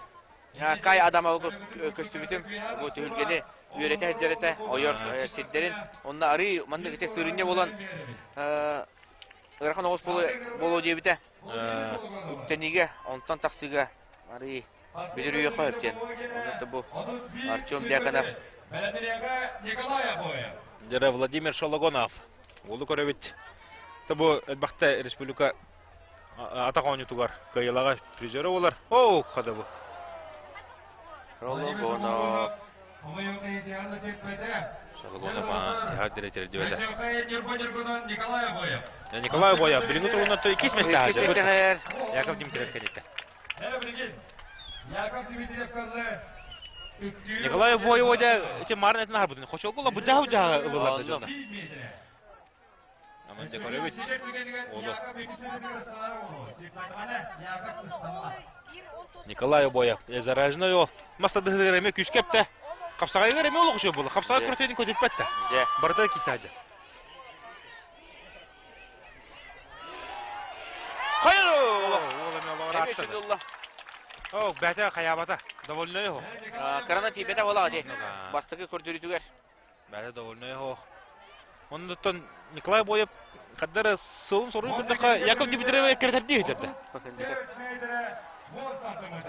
S9: Кай Адамовы көстүбүтүм. Бу түһүлгэни үөрэтэ сылдьар этэ, ойор сирдэрин. Онно арыы маннык ити сырынньа буолан ыарахан оҕус буолуо диэбитэ. Үктэниигэ, онтон тахсыыга арыы бүдүрүйүөххэ сөп диэн. Онно бу Артем Дьяконов.
S8: Дьэ Владимир Шологонов. Уолу көрөбүт. Бу элбэхтэ республика атах оонньуутугар кыайыылааҕа призера буолар. Оо, хада бу.
S9: Шологонов.
S8: Шологонов тиһак дириэктэрэ диэбэтэ. Николай Обоев билиҥҥи туругунан иккис миэстэҕэ Яков Дмитриев кэлиттэ. Николай Обоев дьэ ити марын этин аһарбытын хочолгула быдьаһы быдьаһы ылылар да дьонно. Аман Зекорович уолу. Николай Обоев зараженный ол. Мастадыһыгар эмэ күүскэ эптэ. Хапсаҕайыгар эмэ олох үчүгэй буолла. Хапсаҕай көртөйдүн көтүппэт да. Барыта кисаадьа. Оо, бәтэ хайаабата. Довольный хо.
S9: Кырана тиийбэтэ буолаҕа дии. Бастакы көрдөрүүтүгэр.
S8: Бәтэ довольный хо. Оннуттан Николай Боев хаддар сылын соруйун көрдөххө Яков Дмитриевич кэрэтэрдии сылдьарда.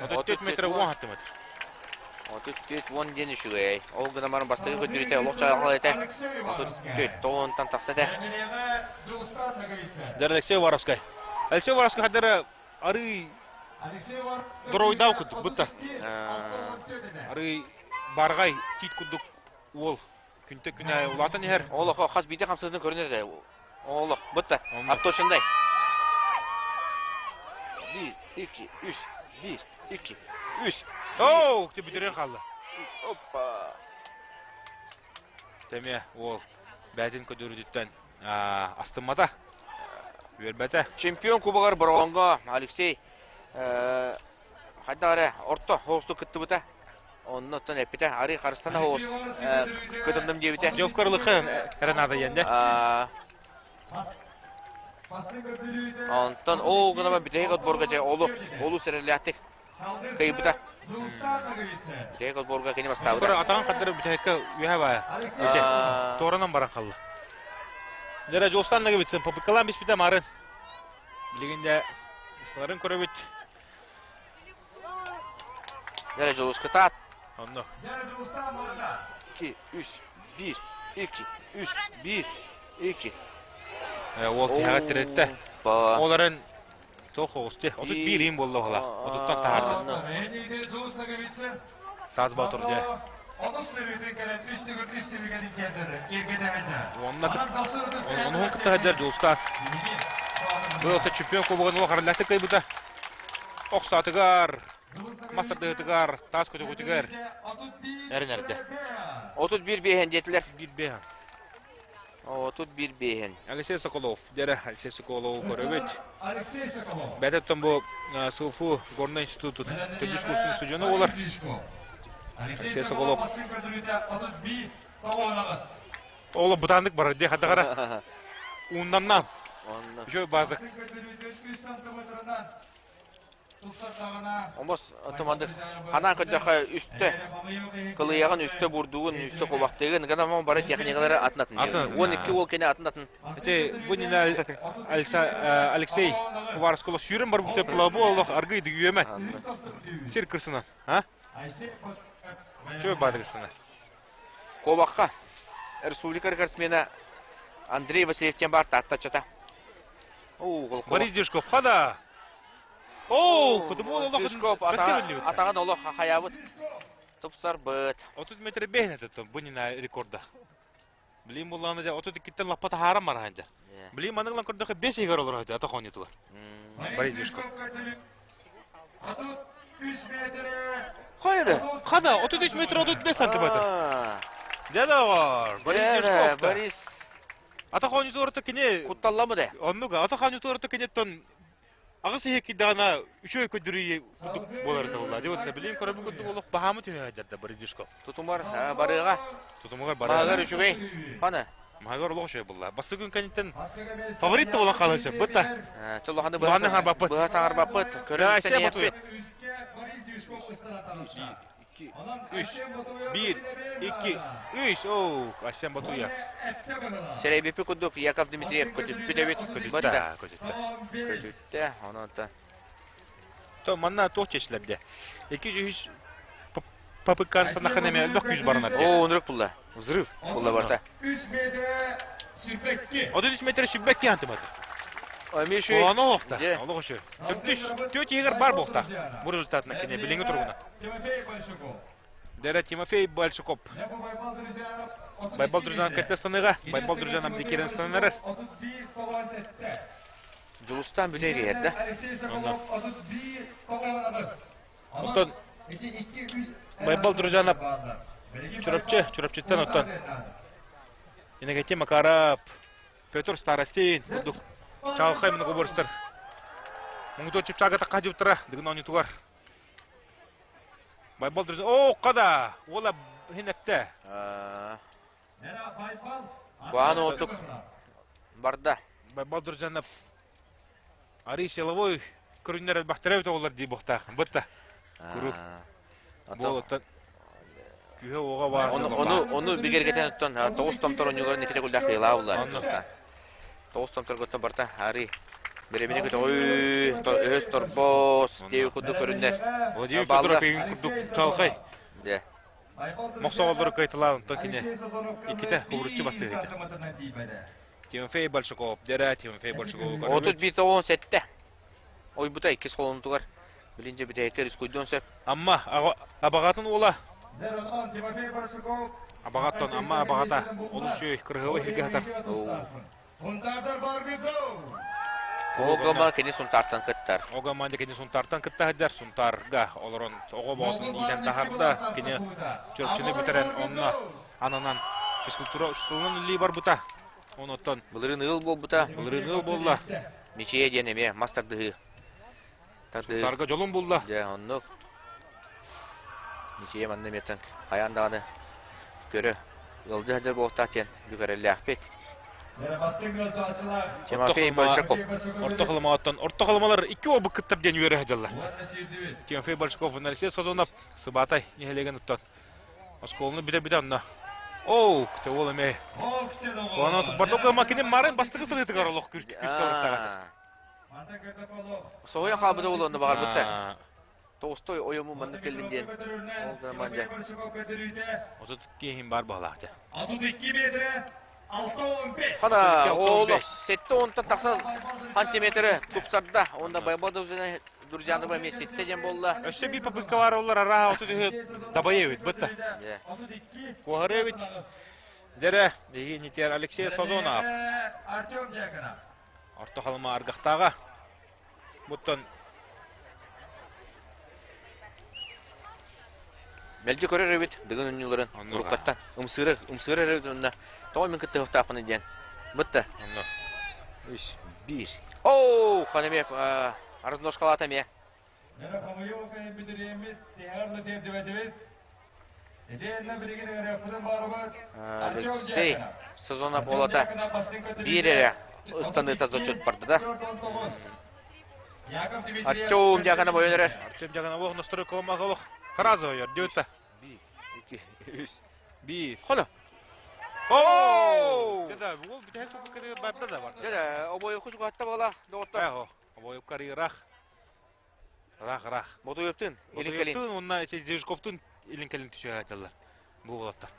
S8: 34 метр 10 сантиметр.
S9: 34 10 диэн үчүгэй. Ол гынан баран бастакы көрдөрүүтэ олох чааҕыл этэ. 34 тоҕонтон тахса этэ.
S8: Дэр Алексей Воровскай. Алексей Воровскай хаддара арый доройдау курдук бутта. Арый барҕай тиит курдук уол күнтэ күн аайы улаатан иһэр.
S9: Олох хас биирдэ хамсыытын көрүнэр этэ. Олох бутта. Автошындай. 1, 2, 3, 1, 2, 3.
S8: Оу, ты бүтэрэн хаалла.
S9: Опа.
S8: Тэме уол бээтин көдөрүтүттэн астыммата. Үөрбэтэ.
S9: Чемпион кубогар Бороҕоҥҥо Алексей хайдах эрэ орто хоустук кыттыбыта. Онно оттон эппитэ, арый харыстана хоус кытынным диэбитэ.
S8: Девкарлыхы эрэ наада диэн
S9: Онтон ол гынан бүтэһик отборга дьэ олу олус эрэллээхтик кыайбыта. Бүтэһик отборга кини бастаабыта.
S8: Атаҕын хардары бүтэһиккэ үөһэ баайа. Туоранан баран халла. Дьэ Жолстан Наговицын попыткалаан биспитэ марын. Билигин дьэ ысталарын көрөбүт.
S9: Дьэ Жолус кытаат.
S8: Онно.
S9: 2, 3, 1, 2, 3, 1, 2.
S8: Уол тиһэҕэр тирэттэ. Ол эрэн туох оҕусти? 31 иин буолла оһола. Отуттан таһаарда. Таас Боотур дьэ. Уонна онуһун кытта сылдьар Дьулустаан. Бу ото чемпион кубогын олох араллаахтык кыайбыта. Охсаатыгар, мас тардыһыытыгар, таас көтөҕүүтүгэр эрэнэрдэ.
S9: 31 биэһэн диэтилэр.
S8: Биир биэһэн.
S9: 31 биэһин.
S8: Алексей Соколов. Дьэрэ, Алексей Соколову көрөбүт. Бэтэттэн бу СУФУ Горнай институту төрдүс курсун студена буолар. Алексей Соколов. Оҕолор бытааннык барар дии хаддагара. Ууннаннаан. Үчүгэй баазык.
S9: Омос туманды ханаан көрдөххө үстэ кылыйаҕын үстэ бурдугун үстэ кубахтыгын гына бары техникалары атын атын 12 уол кene атын атын
S8: Ити бу нина Алексей Уваровского сүүрэн барбыт бу олох аргый дүйүөмэ сир кырсынан а Чөө баадыгыстана Борис Дюшков хада. Оо, кутумуол олох
S9: Дюшков атаҕын олох хайаабыт. Тупсарбыт.
S8: 30 метр бэһин этэ бу нина рекорда. Билим буллааны дьэ 32-ттэн лаппа таһааран барахан дьэ. Билим маннык лан көрдөхө 5 игер олорор дьэ ата хонньутугар. Борис Дюшков.
S9: Хайда?
S8: Хада 33 метр 35 сантиметр. Дьэ доҕор, Борис Дюшков.
S9: Борис.
S8: Ата хонньутугар кини
S9: кутталламы да.
S8: Оннуга ата хонньутугар киниттэн аҕыс иһи кийдэҕинэ үчүгэй көдүрүйэ курдук буолар буолла. Дьэ вот билин көрөбүн курдук олох баһаамы түһэ сылдьар Борис Дюшков.
S9: Тутумар барыаҕа.
S8: Тутумугар барыаҕа.
S9: Маһыгар үчүгэй. Хана.
S8: Маһыгар олох үчүгэй буолла. Бастакы күн кэнниттэн фаворит да буолан хаалан сөп. Бытта.
S9: Чолоханы быһа саҥарбаппыт. Көрөн истэн
S8: 2, 3, 1, 2, 3. Оу, Асен Батуя.
S9: Сэрэйбиппит курдук Яков Дмитриев көтүппүт эбит.
S8: Көтүттэ, көтүттэ.
S9: Көтүттэ, онон та.
S8: То манна туох чечилерде. 203 попыккар санахан эме элбэх күүс баранар.
S9: Оо, онурук булла. Взрыв булла барта.
S2: 3 метр сүрбэкки.
S8: 33 метр сүрбэкки антымат.
S9: Миши.
S8: Ону олохта. Олох үшө. Төрдүс, төрт егер бар болта. Бу результатына кене билиңи тургуна.
S2: Тимофей Большаков.
S8: Дәрә Тимофей Большаков. Байбал Дружанов кәттә станыга. Байбал Дружанов дикерен станырыр.
S9: Дьулустан бүтэ иһэрдэ.
S8: Оттон Байбал Дружанов Чурапчы, Чурапчыттан оттон Иннокентий Макаров, Петр Старостин курдук чаҕылхай многоборстар муҥутуур чыпчаага тахха дьыбыттара дыгын оонньуутугар Байбал Дружанов оо хада уола иһин эптэ
S9: Куаан уотук барда.
S8: Байбал Дружанов Арый силовой көрүннэр элбэхтэрэ эбит оҕолор дии буохтаах. Бытта. Куруук. Буолуттан күһэ уоҕа баар.
S9: Ону ону ону бигэргэтэн оттон тоҕус томтор оонньууларын иккитэ куллаах кыйылаабылар. Тоҕус томторготтон барта арый беремини көтөҕүү өһөс торбос диэби курдук көрүннэр.
S8: Владимир Федоров эйин курдук чалхай.
S9: Дэ.
S8: Мохсоҕоллору кыайталаан онтон кини иккитэ кубуруччу бастыһыта. Тимофей Большаков, дьэрэ Тимофей Большаков.
S9: 31 тоҕуон сэттэ. Ойбута иккис холонутугар билинче бүтэһиккэ рискуйдуон сөп.
S8: Амма абаҕатын уола. Абаҕаттан Амма абаҕата олус үчүгэй кырыһыабай сиргэ сытар.
S9: Огома кини Сунтаартан кыттар.
S8: Огома кини Сунтаартан кытта сылдьар. Сунтаарга олорон оҕо боотун иитэн таһарда. Кини Чурапчыны бүтэрэн онно ананан физкультура учууталынан үлэлии барбыта. Онуттан
S9: Былырыын ыал буолбута.
S8: Былырыын ыал буолла.
S9: Мичийэ диэн эмиэ мас тардыһыы.
S8: Сунтаарга дьолун булла.
S9: Дьэ, оннук. Мичийэ манна эмиэ хайаан даҕаны көрө ыалдьа сылдьар буолуохтаах диэн бүк эрэллээхпит. Тимофей Большаков.
S8: Орто Халымаҕаттан Орто Халымалар икки уолбут кыттар диэн үөрэ сылдьаллар. Тимофей Большаков уонна Алексей Сазонов Сыбаатай нэһилиэгин оттон Оскуоланы бүтэ-бүтэ онно. Оу, те уол эмээ. Ону бардок макини марын бастакы сылытыгар олох күрт күрт
S9: Соһуйан хаалбыта буолуо онно баҕарбытта. Тоҕустой ойому маннык кэллим диэн. Ол да мандя.
S8: 32 иһин бар баһылаах дьэ.
S2: 32 метрэ 615.
S9: Хана олох 7 тахсан сантиметры тупсарда. Онда Байбал Друзьянова эмиэ ситтэ диэн буолла.
S8: Өссө биир попытка баар олар арааһа 33 дабайа эбит бытта. Куоһары эбит. Дэрэ, биһиги нитер Алексей Сазонов.
S2: Артем Дьяконов.
S8: Орто Халыма аргахтааҕа. Буттан
S9: Мэлдьи көрөр эбит Дыгын онньууларын уруккаттан ымсыырар ымсыырар эбит онно тоҕо мин кыттыһыахтаахпыный диэн бытта
S8: онно
S9: үс биир оу хана эмиэ разножкалаата эмиэ Алексей сезона буолата биир эрэ ыстаныыта зачет барда да Артем Дьяконов ойон эрэр.
S8: Артем Дьяконов ох настройка олох сразу ойор диэбитэ. Биир, икки, үс, биир.
S9: Хоно.
S8: Оу! Да, ол бүтэһик попыккатыгар барда да барда.
S9: Дьэ, обоюкку чугаһатта буола, доҕоттор.
S8: Эхо, обоюкка ыраах. Ыраах, ыраах.
S9: Ботуевтын, илин кэлин.
S8: Ботуевтын уонна Зижковтун илин кэлин түсүһэ сылдьаллар. Бу уолаттар.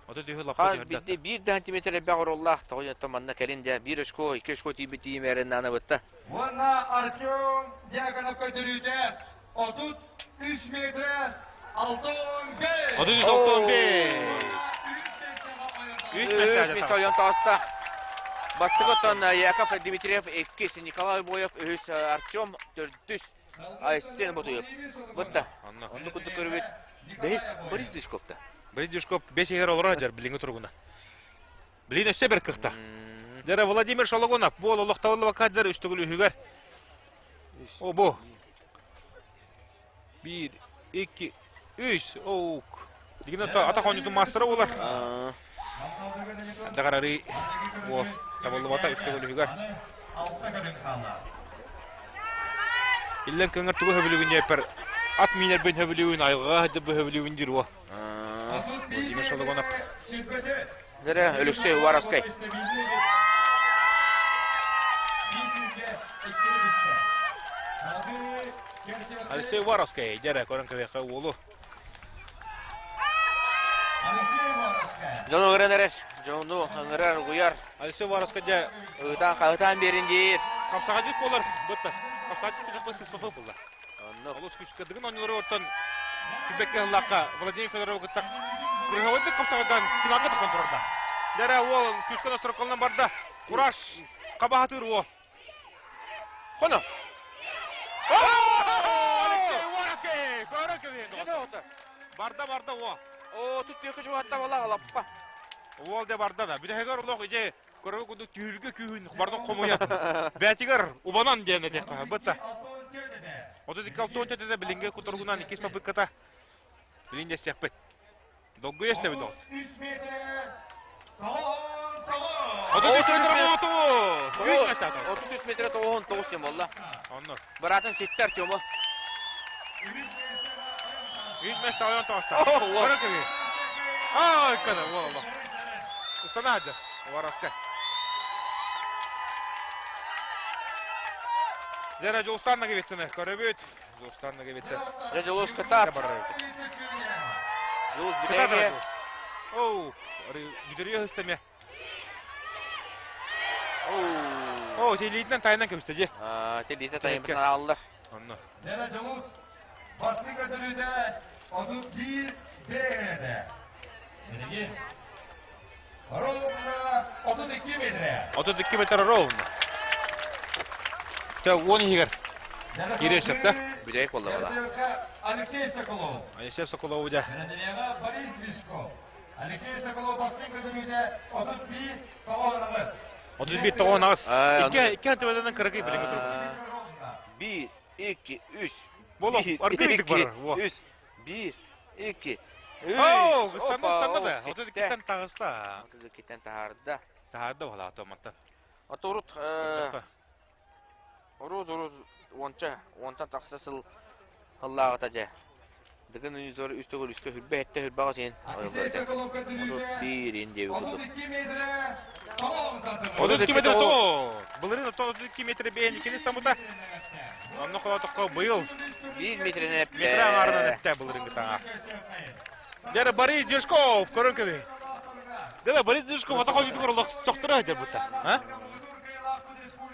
S8: 33 лаппа
S9: Хас бидди биир да сантиметр элбэх оруоллаах тоҕо манна кэлин дьэ биир очко, икки очко тиийбит тиийимээрин наанабытта.
S2: Уонна Артем Дьяконов көрдөрүүтэ 33 метр 65.
S8: 33 65. Үс
S9: миэстэ ойон таҕыста. Бастакы Яков Дмитриев иккис, Николай Боев үһүс, Артем төрдүс, Айсен Ботуев. Бытта. Онну курдук көрүбүт. Бэһис Борис Дышковта.
S8: Борис Дышков бес егер олорор дьар билиҥҥи туругуна. Билин өссө бэр кыхта. Дьара Владимир Шологонов бу олохтооллубакка кадр үс төгүл үһүгэр. О бу. Биир, икки, үс. Оук. Дигин атах оонньуутун маастара буолар. Даҕарары уол табыллыбата үс төгүл үһүгэр. Иллэн кыҥар тугу хөбүлүгүн диэппэр ат миинэрбин хөбүлүүбүн, айылҕаҕа сылдьарбын хөбүлүүбүн диир уол. Владимир Шологонов.
S9: Дэрэ, Өлөксөй Уваровскай.
S8: Алексей Уваровскай, дэрэ, көрөн кэбиэххэ уолу.
S9: Дьону ыҥыран эрэр, дьону ыҥырар, угуйар.
S8: Алексей Уваровскай дьэ
S9: ыытаан хаһытаан биэрин диир.
S8: Хапсаҕадьыт буолар, бытта. Хапсаҕадьыт түгэхпэ сыспапы булла. Олус күүскэ дыгын оонньуулары оттон Сүбэккэ ыллахха Владимир Федоров кытта кырыһабайдык хапсаҕайдаан финалга тахсан турарда. Дэрэ уол күүскэ настройкаланан барда. Кураж хабаһатыыр уол. Хоно. Алексей Воровский! Көрө кэбиһин. Барда барда уол.
S9: О, тут түйөккө чугатта буола лаппа.
S8: Уол де барда да. Бүтэһигэр олох ije Көрө курдук түһүлгэ күүһүн бардын хомуйан бээтигэр убанан диэн этиэххэ бытта. 32 төтөтө билиҥҥи кутургунан иккис попытката билин дэстэхпит. Долгуйа истэбит ол. 33 метр оту!
S9: 33 метр 99 диэн буолла.
S8: Онно.
S9: Быраатын ситтэр Тёма.
S8: Үс месте ойон тоҕуста. Көрө кэби. Ай, кана, уолла. Устанаджа, Воровскай. Дьэрэ Дьулустан Ноговицыны көрөбүт. Дьулустан Ноговицын.
S9: Дьэ Дьулус кытаат. Дьулус бүтэйгэ.
S8: Оу, бүдүрүйэ ыстамя. Оо, телиитинэн тайынан көмүстэ дии.
S9: Телиитэ тайыммытын ааллар.
S8: Онно.
S2: Дьэрэ Дьулус бастыҥ көрдөрүүтэ 31 бэйэтэ. Билигин ровно 32 метрэ.
S8: 32 метр ровно. Чэ, уон иһигэр киириэ сөп да?
S9: Бүтэйик буолла була.
S2: Алексей Соколов.
S8: Алексей Соколов дьэ.
S2: Борис Движков. Алексей Соколов бастыҥ көтөрүүтэ 31 тоҕон аҕыс.
S8: 31 тоҕон аҕыс. Икки икки антибаданан кыракый билиҥҥи турбут.
S9: Биир, икки, үс.
S8: Боло, аргыйдык барар.
S9: Үс, биир, икки, үс.
S8: Оо, ыстанна ыстанна да. 32-тэн таҕыста.
S9: 32-тэн таһаарда.
S8: Таһаарда буолаа томаттан.
S9: Ото урут урут урут уонча уонтан тахса сыл ыллааҕыта дьэ. Дыгын үнүзөр үс төгүл үскэ хүрбэ этте хүрбэҕэ син биирин диэби курдук.
S8: 32 метр то. Былырыын 32 метр бэйэн иккини самыта. Онно холоотоххо быйыл
S9: биир метринэн эптэ.
S8: Метр аҥаарынан эптэ былырыыҥҥы таҥа. Дьэ Борис Дюшков көрөн кэби. Дьэ Борис Дюшков ата хойутугар олох сохторо сылдьар бутта. А?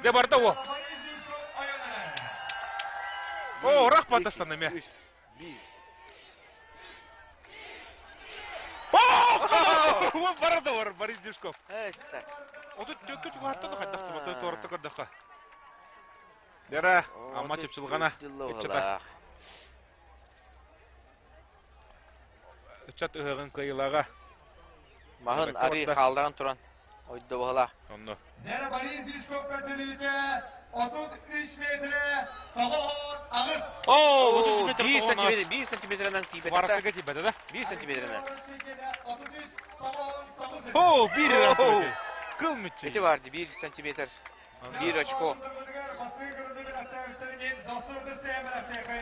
S8: Дьэ барда о. О, урах батастан эме. О, барда бар Борис Дюшков. Отут төккө чугаһаттан хайдах той туората көрдөххө. Дера, амма чыпчылҕана. Ыччата. Ыччат ыһыаҕын кыайыылааҕа.
S9: Маһын арыы хаалларан туран ойдо баһылаах.
S8: Онно.
S2: Дера Борис Дюшков көрдөрүүтэ 33 метрэ 98.
S8: О, 33 метр
S9: 1 сантиметрынан тиийбэтэ.
S8: Барасыга тиийбэтэ да?
S9: 1 сантиметрынан.
S8: О, 1 Кыл мүччү.
S9: Ити барды 1 сантиметр. 1 очко.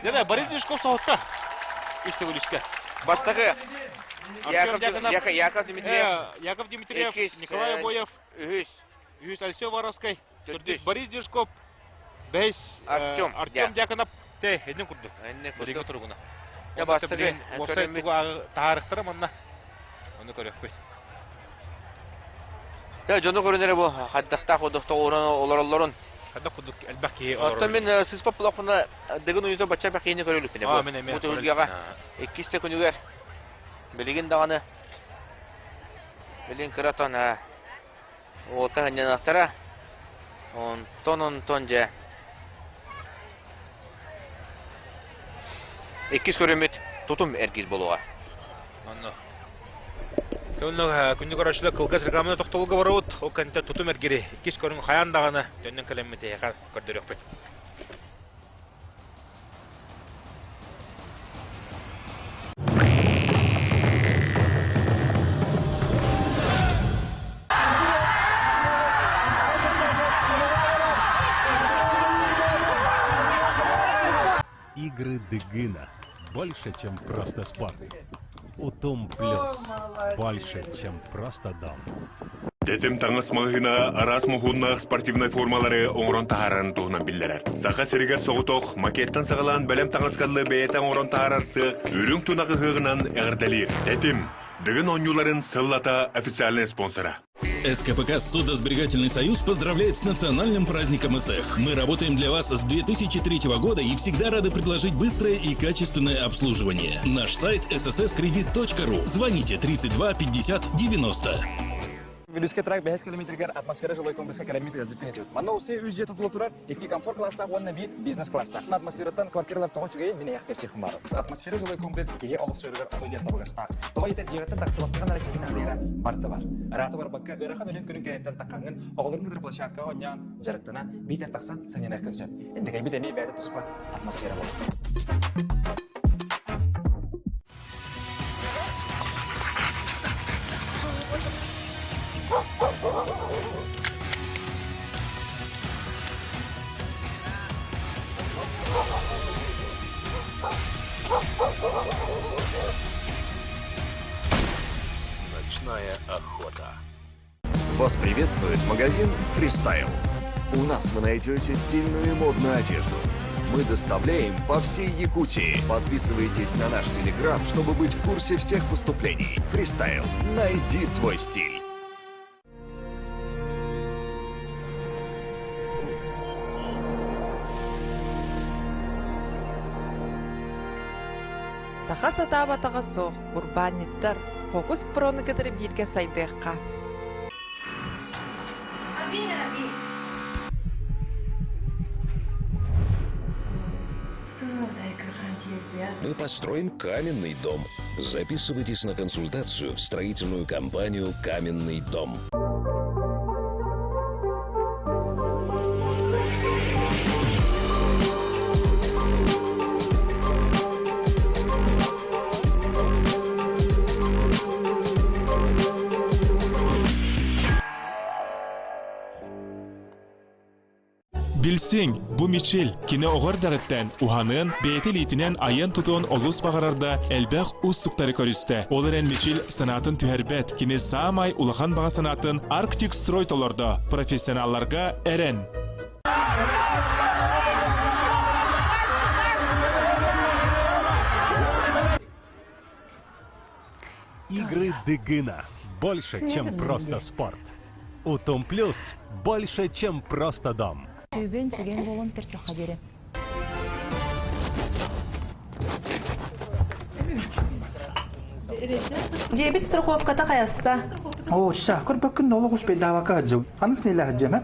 S8: Дьэ, Борис Дюшков соһутта. Үс төгүл үскэ.
S9: Бастакы Яков, Яков Дмитриев.
S8: Яков Дмитриев, Николай Обоев.
S9: Үһүс.
S8: Үһүс Алексей Воровскай. Төрдүс Борис Дюшков. Бэһис
S9: Артем.
S8: Артем Дьяконов. Тэ, эннин курдук.
S9: Эннин
S8: курдук. Туругуна.
S9: Я бастакы.
S8: Уопсай тугу таарыктара манна. Оны көрөкпүт.
S9: Дьэ, дьону көрүнэрэ бу хайдахтаах курдук тоҕууран олороллорун.
S8: Хайдах курдук элбэх киһи олорор.
S9: Оттон мин сыыспат булахпына Дыгын уйута бачча элбэх киһини көрө иликпин.
S8: Аа, мин эмиэ
S9: Бу түһүлгэҕэ иккис да күнүгэр билигин даҕаны билигин кыратан уолта сынньаныахтара. Онтон онтон дьэ иккис көрүммүт тутум эргиир буолуоҕа.
S8: Онно. Онно күндү көрөөччүлэр кылгас рекламаны тохтобулга барабыт. Ол кэнниттэн тутум эргири иккис көрүҥ хайаан даҕаны төннөн кэлэммит эһиэхэ көрдөрүөхпүт.
S10: Игры Дыгына. Больше, чем просто спорт. Утум плюс. Больше, чем просто дом.
S3: Тэтим таҥас маҕаһыына араас моһуоннаах спортивнай формалары оҥорон таһаарарын туһунан биллэрэр. Саха сиригэр соҕотох макеттан саҕалаан бэлэм таҥаскаллы бэйэтэ оҥорон таһаарар сыах үрүҥ тунах ыһыаҕынан эҕэрдэлиир. Тэтим, Дыгын оонньууларын сыллата официальнай спонсора.
S22: СКПК «Судосберегательный союз» поздравляет с национальным праздником СЭХ. Мы работаем для вас с 2003 года и всегда рады предложить быстрое и качественное обслуживание. Наш сайт ssscredit.ru. Звоните 32 50 90.
S23: Вилюйскэй тракт бэһис километригэр атмосфера жилой комплекска кэлэммит ыалдьыттан этибит. Манна усе үс дьиэ тутула турар, икки комфорт класстаах уонна биир бизнес класстаах. Атмосфераттан квартиралар тоҕо үчүгэйин мин эйэх кэпсиэхпин баар. Атмосфера жилой комплекс киһи олохсуйарыгар отой диэн табыгастаах. Тоҕо этэр дьиэҕиттэн тахсыбаккаҕын эрэ киһи наадыйара барыта бар. Ыраата барбакка ыарахан үлэҥ күнүн кэнниттэн таххаҥҥын оҕолорун кытары площадкаҕа оонньоон, дьарыктана, биитэр тахсан сынньаныаххын сөп. Интикэйбит эмиэ бэйэтэ туспа атмосфера буолар.
S24: Ночная охота.
S25: Вас приветствует магазин Freestyle. У нас вы найдете стильную и модную одежду. Мы доставляем по всей Якутии. Подписывайтесь на наш телеграм, чтобы быть в курсе всех поступлений. Фристайл. Найди свой стиль.
S26: Саха сатаабатаҕа суох, урбаанньыттар Фокус Прону кытары бииргэ сайдыахха.
S12: Мы построим каменный дом. Записывайтесь на консультацию в строительную компанию «Каменный дом».
S27: Билсиҥ, бу Мичил, кини оҕо эрдэҕиттэн уһаныан, бэйэтэ илиитинэн айан-тутуон олус баҕарар да, элбэх уустуктары көрүстэ. Ол эрэн Мичил санаатын түһэрбэт, кини саамай улахан баҕа санаатын Арктик Строй толордо, профессионалларга эрэн.
S10: Игры Дыгына. Больше, чем просто спорт. Утум Плюс. Больше, чем просто дом.
S28: Түгэн сүгэн буолан көрсөххө диэри.
S18: Дьиэбит страховката хайаста?
S19: Оо, ча, көрбөккүн да олох успейдаабакка сылдьабын. Ханнык снеллэ сылдьыам, э?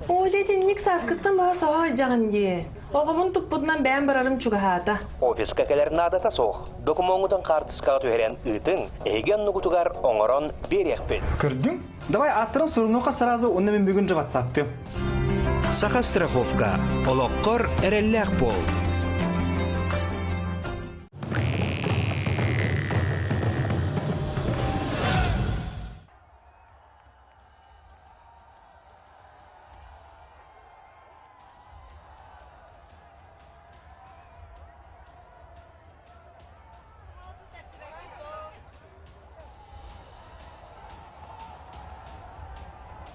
S18: Оо, дьэ итинник сааскыттан баҕа соһо сылдьаҕын дии. Оҕобун туппутунан бэйэм барарым чугаһаата.
S20: Офиска кэлэр наадата суох. Докумуоҥҥутун хаартыскаҕа түһэрэн ыытыҥ, эһиги оннугутугар оҥорон биэриэхпит.
S19: Көрдүҥ? Давай ааттарын сурунуохха сразу, уонна мин бүгүн же ватсаптыам.
S21: Саха страховка. Олоххор эрэллээх буол.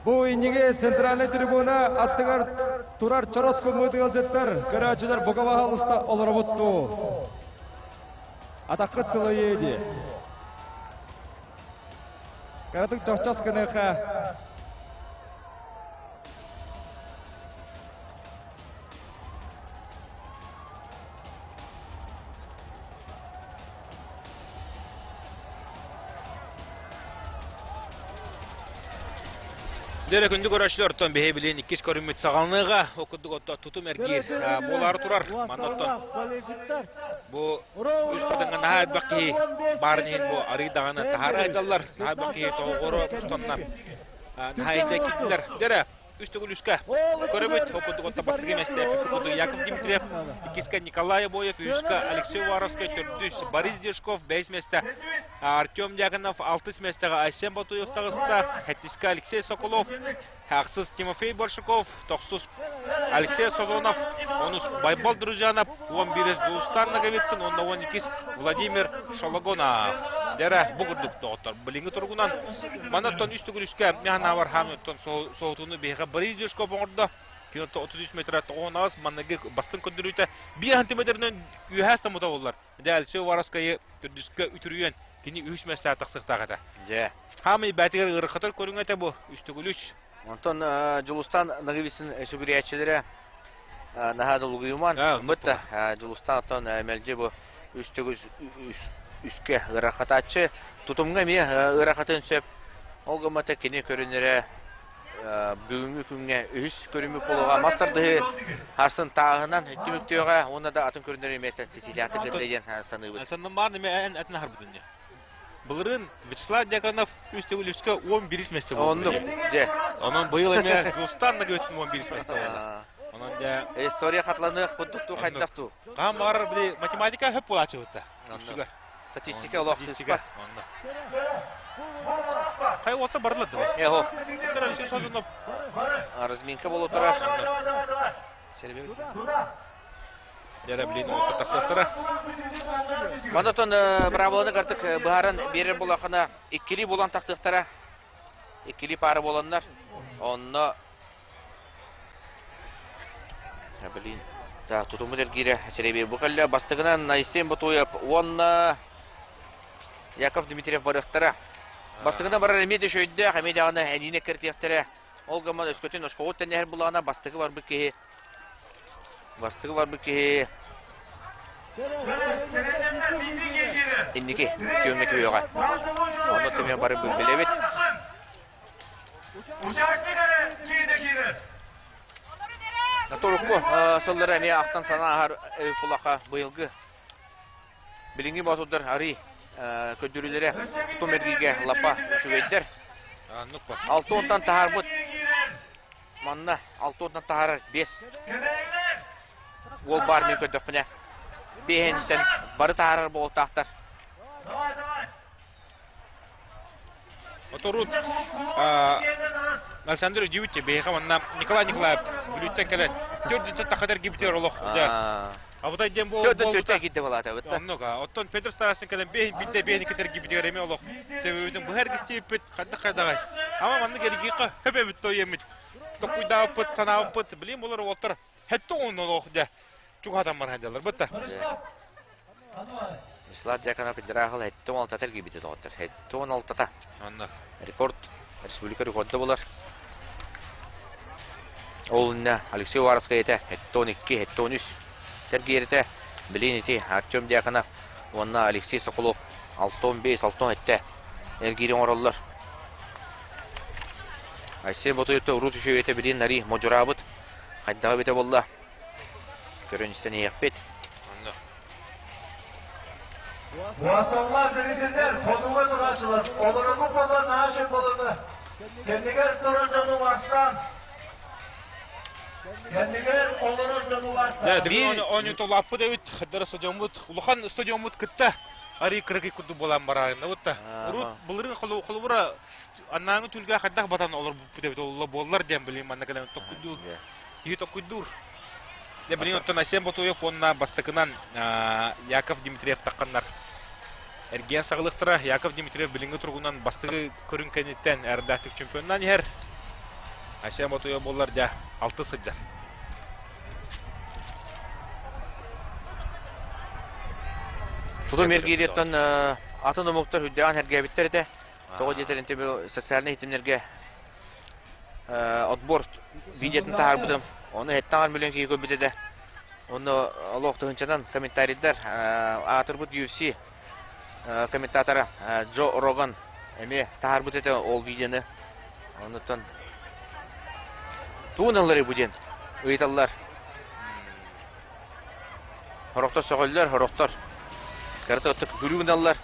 S7: Бу инниги центральный трибуна аттыгар турар чорос көмөт ыалдьыттар, көрөөччүлэр бука баһалыста олоробутту. Атаххыт сылайыы дии. Кыратык чохчос гыныха.
S8: Дьэрэ күндү көрөөччүлэр оттон биһи билин иккис көрүммүт саҕаланыыга ол курдук отто тутум эргиир буолаары турар. Манна оттон бу үс хатыҥҥа наһаа элбэх киһи баарын иһин бу арыы даҕаны таһаара сылдьаллар. Наһаа элбэх киһи тоҕоҕоро мустонна. Наһаа илдьэ киирдилэр. Дьэрэ үс төгүл үскэ көрөбүт. Ол курдук отто бастакы миэстэ курдук Яков Дмитриев, иккискэ Николай Обоев, үһүскэ Алексей Уваровскай, төрдүс Борис Дежков, бэһис миэстэ Артем Дьяконов, алтыс миэстэҕэ Айсен Ботуев таҕыста, сэттискэ Алексей Соколов, ахсыс Тимофей Большаков, тохсус Алексей Созонов, онус Байбал Друзьянов, 11-ис Дулустан Ноговицын уонна 12-ис Владимир Шологонов. Дьэрэ, бу курдук доҕоттор. Билиҥҥи туругунан манаттан үс төгүл үскэ Мяханавар хаамыттан соһутууну биһиэхэ Борис Дюшков оҥордо. Кино 33 метр 98 манныгы бастыҥ көрдөрүүтэ 1 сантиметрынан үөһээ стаммыта буоллар. Дьэ, Алексей Уваровскайы төрдүскэ үтүрүйэн, кини үһүс миэстэҕэ тахсыахтаах этэ.
S9: Дьэ.
S8: Хаамый бээтигэр ыарахатар көрүҥ этэ бу, үс төгүл үс.
S9: Онтон Дьулустан Ноговицын сүгүрүйээччилэрэ наһаа долгуйуман, бытта Дьулустан оттон мэлдьи бу үс төгүл үскэ ыарахатааччы тутумҥа эмиэ ыарахатын сөп. Ол гыммата кини көрүнэрэ бүгүҥҥү күҥҥэ үһүс көрүҥү полуга мас тардыһыы харсын тааһынан түмүктүөҕэ уонна да атын көрүҥнэри эмиэ ситиилээхтик кытта диэн саныыбыт.
S8: Санным баар неме эн этин аһарбытын дьэ. Былырыын Вячеслав Дьяконов үс төгүл үскэ 11 миэстэ буолбут.
S9: Оннук, дьэ.
S8: Онон быйыл эмиэ Дьулустан Ноговицын 11 миэстэ буолла. Онон дьэ...
S9: История хатыланыах курдук туу хайдах туу.
S8: Хаһан баҕарар били математика хөп буолааччыбытта. Үксүгэр.
S9: Статистика олох сыыспат.
S8: Онно. Хай уота барылар да.
S9: Эго.
S8: Алексей Созонов.
S9: Разминка боло турар.
S8: Дьэрэ блин уотта тахсыахтара.
S9: Манатон брабланы картык быһааран биэрэр булахана иккили булан тахсыахтара. Иккили пара боланнар. Онно Блин. Так, тутуммут эргиирэ сирэбиэ бу кэллэ. Бастакынан Айсен Ботуев уонна Яков Дмитриев барыахтара. Бастакынан барар эмиэ да үчүгэйдээх, эмиэ даҕаны эниинэ кэртиэхтэрэ. Ол гынан өскөтүн оскоҕут тэннэһэр булаҕына бастакы барбыт киһи бастакы барбыт киһи инники күөҥҥэ түһүөҕэ. Онно түмүө бары билэбит. Торукку сыллары эмиэ ахтан санаа аһар Пулаха быйылгы билиҥҥи боотурдар арый көрдөрүүлэрэ тутум эргииргэ лаппа үчүгэйдэр. Алта уонтан таһаарбыт манна алта уонтан таһаарар биэс уол баар мин көрдөхпүнэ биэһинтэн бары таһаарар буолуохтаахтар.
S8: Оторут Александр Удивите биһиэхэ манна Николай Николаев Бүлүүттэн кэлэн төрдүттэн тахатар гибитигэр олох Абытай диэн буол
S9: Төрдүн төртө киирдэ балаата бытта.
S8: Оннук оттон Петр Старостин кэлэн биэһин бидде биэһин китер гибитигэр эми олох төбөбүтүн быһа эргистииппит хайдах хайдаҕай. Ама маннык эргиэххэ хөп эбит тойеммит. Токуйдаабыппыт, санаабыппыт, билим болар уолтар хэтте онно олох дьэ чугаһатан баран дьаллар бытта.
S9: Вячеслав Дьяконов Федерахыл 76 эргийбитэ доҕоттор. 76-та.
S8: Онно.
S9: Рекорд, республика рекорда булар. Ол иннэ Алексей Уваровскай этэ 72, 73 эргийэритэ. Билин ити Артем Дьяконов уонна Алексей Соколов 65, 67 эргиири оҥороллор. Айсен Ботуевта урут үчүгэй билин нари модьураабыт. Хайдаҕа эбитэ буолла. Көрөн истэн иһиэхпит.
S8: Онно.
S2: Уасаллар дэритиннэр, хотуга турааччылар, олорогу бола наша болону, кэннигэр турар дьону бастаан, кэннигэр олорор дьону бастаан.
S8: Биир оонньуу лаппыт эбит, хаддара стадиоммут, улахан стадиоммут кытта арый кыракый курдук буолан бараайымна бутта. Урут былырыын холобура аннааҥы түлгэ хайдах батан олорбуппут эбит олла буоллар диэн билим манна кэлэн токкуйдуу киһи токкуйдуур. Дьэ, билигин оттон Айсен Ботуев уонна бастакынан Яков Дмитриев тахханнар эргийэн саҕалыахтара. Яков Дмитриев билиҥҥи туругунан бастакы көрүҥ кэнниттэн эрдэхтик чемпионнаан иһэр. Айсен Ботуев буоллар дьэ алты сылдьар.
S9: Тутум эргиириттэн атын омуктар үрдээҕин эргээбиттэр этэ. Тоҕо диэтэр интими социальнай ситимнэргэ отбор видеотын таһаарбытым. Ону эттаҕар миллион киһи көрбүт этэ. Онно олох тыһыынчанан комментарийдар аатырбыт UFC комментатора Джо Роган эмиэ таһаарбыт этэ ол видеоны. Оннуттан Тугун ылларый бу диэн ыйыталлар. Сорохтор сөҕөллөр, сорохтор кырата оттук күлүү гыналлар.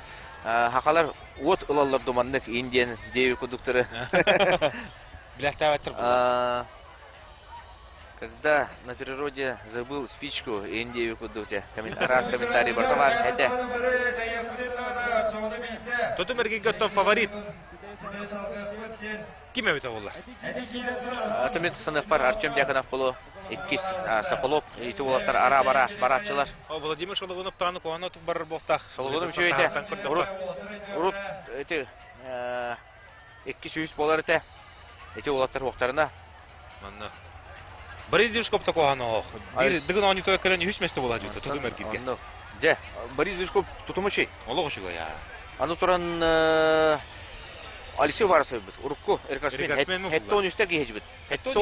S9: Хахалар уот ылаллар думаннык индиан диэби курдуктары.
S8: Билэхтээбэттэр
S9: Когда на природе забыл спичку, Индия курдук те араас комментарий барыта баар этэ.
S8: Тотум эргигэ оттон фаворит ким эбитэ буолла?
S9: Атомит саныахпар Артем Дьяконов болу иккис Соколов ити уолаттар ара-бара барааччылар.
S8: О, Владимир Шологунов тааны куһана тук барар буолтаах.
S9: Шологунов үчүгэй Урут урут ити иккис үс буолар этэ. Ити уолаттар уохтарына.
S8: Манна. Борис Дившков такоһан оох. Биир дыгын оонньуутугар кэлэн үһүс место буолаа дьүттэ тутум эргиргэ.
S9: Онно. Дьэ, Борис Дившков тутумучий.
S8: Олох үчүгэй аа.
S9: Аны туран Алексей Варасовбыт. Урукку рекордсмен. Хеттон үстэ киһижбит.
S8: Хеттон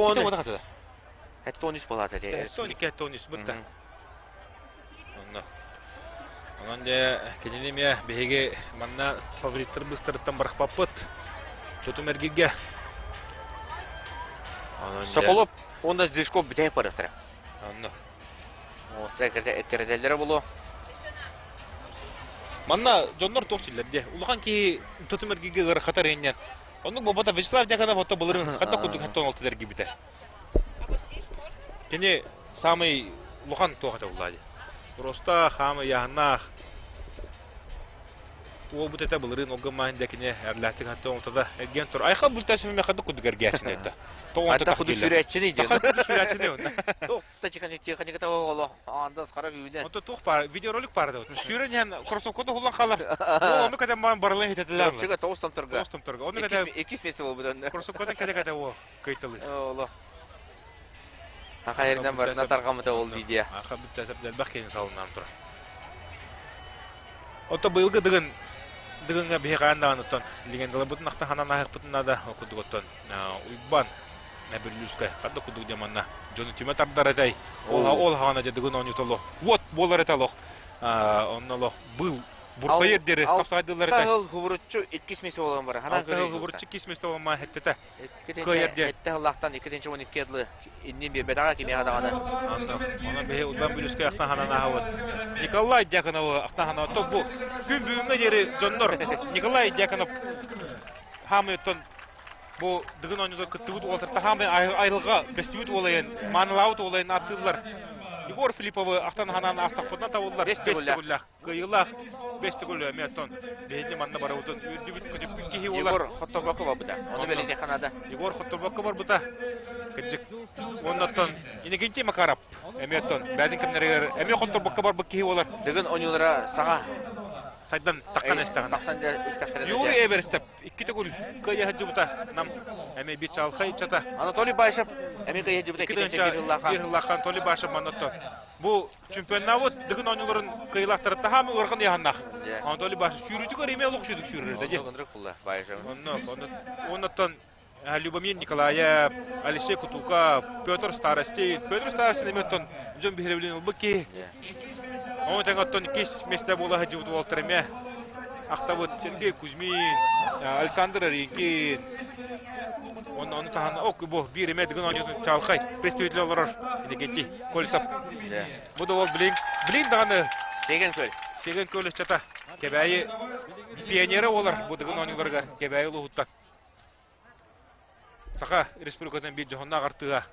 S9: Хеттон үс буолаата.
S8: Хеттон икки хеттон үс бытта. Онно. Онон дьэ кинини эмиэ биһиги манна фавориттар быстарыттан барахпаппыт. Тутум эргиргэ.
S9: Соколов уонна Сдвижков бүтэһик барыахтара.
S8: Онно.
S9: Этэрэтэллэрэ буолуо.
S8: Манна дьоннор туох диллэр дии. Улахан киһи тутум эргиргэ ыарахатар инньэн. Оннук буолбата Вячеслав Дьяконов ото былырын ханна курдук хаттон алты эргибитэ. Кини самый улахан туох этэ булла дии. Просто хаамы яһаннаах уолбут этэ былырыын олгон маһын декине эрлээхтик хатта оҥтода эргиэн тур. Айхал бултасым хадды кудук эргээчини этэ.
S9: Тоҕонто куду сүрээччини
S8: диэн. Куду сүрээччини онна.
S9: Туох та чикани техниката оҕоло андас хара үүнэн.
S8: Ото туох паар видеоролик паар да. Сүүрэн иһэн кроссовкада хуллан халар. Ол ону кэтэн баан барылын хитетилер.
S9: Чыга тоҕус томторга.
S8: Тоҕус томторга. Ону кэтэ
S9: иккис месте болбут онно.
S8: Кроссовкадан кэтэ кэтэ о кыйтылы.
S9: Оло. Хахайырынан барытына тарҕаммыта ол видео.
S8: Аха бүттэсэп дэлбэх киһини салыннан турар. Ото быйылгы дыгын дыгынга биһи хаан даҕаны оттон легендаларбытын ахтан ханан ааһыахпытын наада ол курдук оттон Уйбан Набирлюскай хадда курдук дьэ манна дьону түмэ тардар этэй ол ол хаҕана дьэ дыгын оонньута уот буолар этэ олох онно олох быыл Буртайыр диэри хапсаайдылар этэ.
S9: Алта хубуруччу иккис месте болан бара.
S8: Алта хубуруччу иккис месте болан ма хеттете.
S9: Кыайар диэн. Этте хыллахтан 2-12 адлы иннин биэрбэтэҕэ кимиэхэ даҕаны.
S8: Онно онон биһи Уйбан Бүлүскэй ахтан ханан ааһабыт. Николай Дьяконовы ахтан ханан то бу күн бүгүҥҥэ диэри дьоннор Николай Дьяконов хаамыйыттан бу Дыгын оонньуутугар кыттыбыт уолаттар хаамай айылҕа бэстибит уолайын, маанылаабыт уолайын ааттыыллар. Егор Филипповы ахтан ханаан аастахпытына табыллар. Бэс төгүллээх. Кыайыылаах бэс төгүл эмиэ оттон биһиги манна барыбытын үөрдүбүт көтүппүт киһи буолар.
S9: Егор Хотторбокко барбыта. Ону бэлиэтиэххэ наада.
S8: Егор Хотторбокко барбыта. Кырдьык. Уонна оттон Иннокентий Макаров эмиэ оттон бэйэтин кэмнэригэр эмиэ Хотторбокко барбыт киһи буолар.
S9: Дыгын оонньуулара саҥа
S8: сайдан таххан истэҕинэ.
S9: Тахсан истэхтэринэ.
S8: Юрий Эверстеп икки төгүл кыайа сылдьыбыта. Нам эмиэ биир чаҕылхай ыччата.
S9: Анатолий Баишев эмиэ кыайа сылдьыбыта
S8: икки сыллаахха Анатолий Баишев манна оттон Бу чемпионнаабыт Дыгын оонньууларын кыайыылаахтара таһаамы ыарахан ыйааһыннаах. Анатолий Башев сүүрүүтүгэр эмиэ олох үчүгдүк сүүрэр этэ дии.
S9: Оннук булла Баишев.
S8: Онно оннуттан Любомир Николаев, Алексей Кутуков, Петр Старостин. Петр Старостин эмиэ оттон дьон биһирэбилин ылбыт киһи. Ону тэҥэ оттон иккис миэстэ буола сылдьыбыт уолаттар эмиэ ахтабыт Сергей Кузьмин, Александр Аринкин, Онно ону таһан ок бу биир эмэ дыгын оонньуутун чаҕылхай представитель олорор Иннокентий Колесов. Бу да ол билин билин даҕаны
S9: Сиэгэн көл.
S8: Сиэгэн көл ыччата Кэбээйи пионера буолар бу дыгын оонньууларыгар Кэбээйи улууһуттан. Саха Республикатын биир дьоһуннаах артыыһа.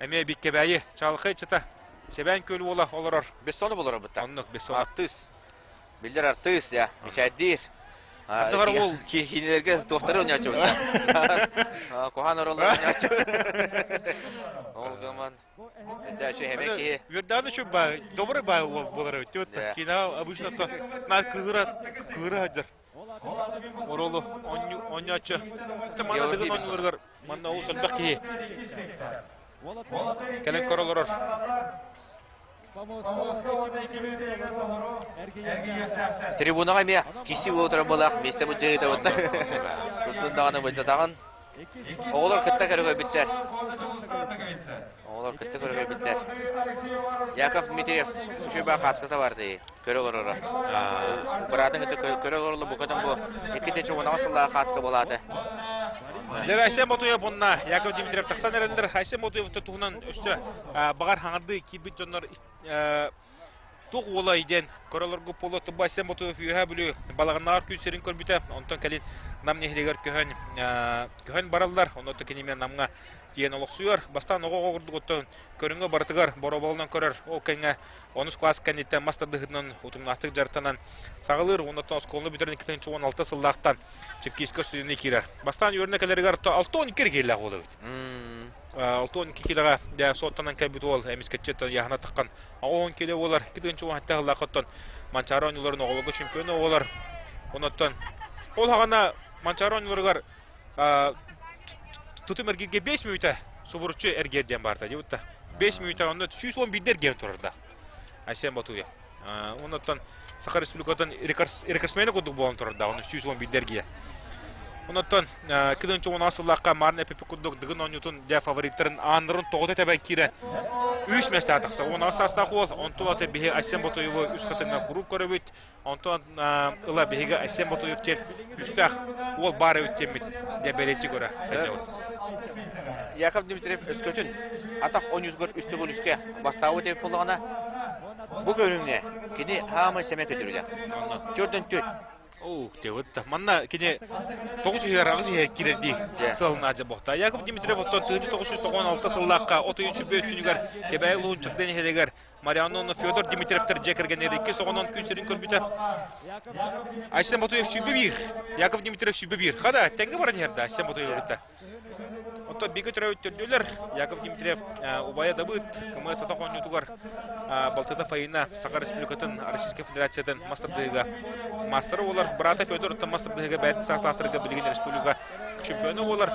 S8: Эмиэ бит Кэбээйи чаҕылхай ыччата Сэбээн күөл уола олорор.
S9: Бессонов олорор бытта.
S8: Оннук Бессонов.
S9: Артыыс. Биллэр артыыс, я, мичээрдиир.
S8: Ардыгар уол
S9: киинилэргэ туохтары оонньооччубут Куһаан ороллор оонньооччу. Ол гынан дальше хэмэ киһи.
S8: Үөрдэҕин үчү баа, добрый баа уол буолар эбит. Кино обычно то на кыыра кыыра сылдьар. Оролу оонньооччу. Манна дыгын оонньууларыгар манна олус элбэх киһи кэлэн көрө олорор.
S9: Трибунаҕа эмиэ киси уотара буолаах миэстэ быдьыыта бытта. Туттун даҕаны быдьатаҕын. Оҕолор кытта көрөгөйбүттэр. Оҕолор кытта көрөгөйбүттэр. Яков Дмитриев үчүгэй баа хаачката бар дии. Көрө олороро. Быраатын кытта көрө олороллор букатын бу 2 уонаҕа сыллаах хаачка буолааты.
S8: Дьэ, Айсен Ботуев уонна Яков Дмитриев тахсан эрэллэр. Айсен Ботуев туһунан өссө баҕар хаҥардыы киирбит дьоннор туох уолай диэн көрөлөргө буолуо. Тубу Айсен Ботуев Үөһээ Бүлүү балаҕаннааҕар күн сирин көрбүтэ. Онтон кэлин Нам нэһилиэгэр көһөн көһөн бараллар. Онно киниме Намҥа тиийэн олохсуйар. Бастаан оҕо оҕо курдук оттон көрүҥҥэ барытыгар бороболунан көрөр. Ол кэннэ онус класс кэнниттэн мас тардыһыытынан утумнаахтык дьарыктанан саҕалыыр. Онтон оскуоланы бүтэрэн 2016 сыллаахтан Чепкийскэ студеныы киирэр. Бастаан үөрэнэ кэлэригэр 62 эрэ киилээх уол эбит. 62 киилэҕэ дьэ суоттанан кэлбит уол эмискэччи яһына таххан 10 кило буолар. 217 сыллаах оттон Манчаары оонньууларын оҕолорго чемпион буолар. Онуттан ол хаҕана Манчаары оонньууларыгар тутум эргииргэ 5 мүнүүтэ субуруччу эргиэр диэн баарта диэбит 5 мүнүүтэ онно 111 эргиэн турарда. Айсен Батуев. Онуттан Саха Республикатын рекордсмена курдук буолан турарда, оны 111 эргийэ. Онуттан 2016 сыллаахха Маарн эпипи курдук Дыгын оонньуутун дьэ фавориттарын ааннарын тоҕута тэбэн киирэ үс миэстэҕэ тахса. 16 саастаах уол, онтон аты биһи Айсен Ботуеву үс хатыҥҥа куруук көрөбүт. Онтон ыла биһиги Айсен Ботуев диэн күүстээх уол баар эбит диэммит дьэ бэлиэтии көрө сылдьабыт.
S9: Яков Дмитриев өскөтүн атах оонньуутугар үс төгүл үскэ бастаабыт эбит буоллаҕына, бу көрүҥҥэ кини хаамай сэмэ көтүрүлэ. Төрдөн түт.
S8: Оо, диэбит. Манна кини тоҕус иһигэр аҕыс иһэ киирэрдии сыалын аадьа бохта. Яков Дмитриев оттон 1996 сыллаахха от ыйын сүрбэ өттүнүгэр Кэбээйи улууһун Чагда нэһилиэгэр Марианна уонна Федор Дмитриевтэр дьиэ кэргэннэр иккис оҕонон күн сирин көрбүтэ. Айсен Ботуев 101, Яков Дмитриев 101. Хада, тэҥҥэ баран иһэр да Айсен Ботуев кытта. Оттон бигэ төрөөбүт төрдүөлэр Яков Дмитриев убайа Дабыт КМС атах оонньуутугар балтыта Фаина Саха Республикатын Российской Федерациятын мас тардыһыыга маастара буолар. Быраата Федор оттон мас тардыһыыга бэйэтин саастаахтарга билигин республика чемпиона буолар.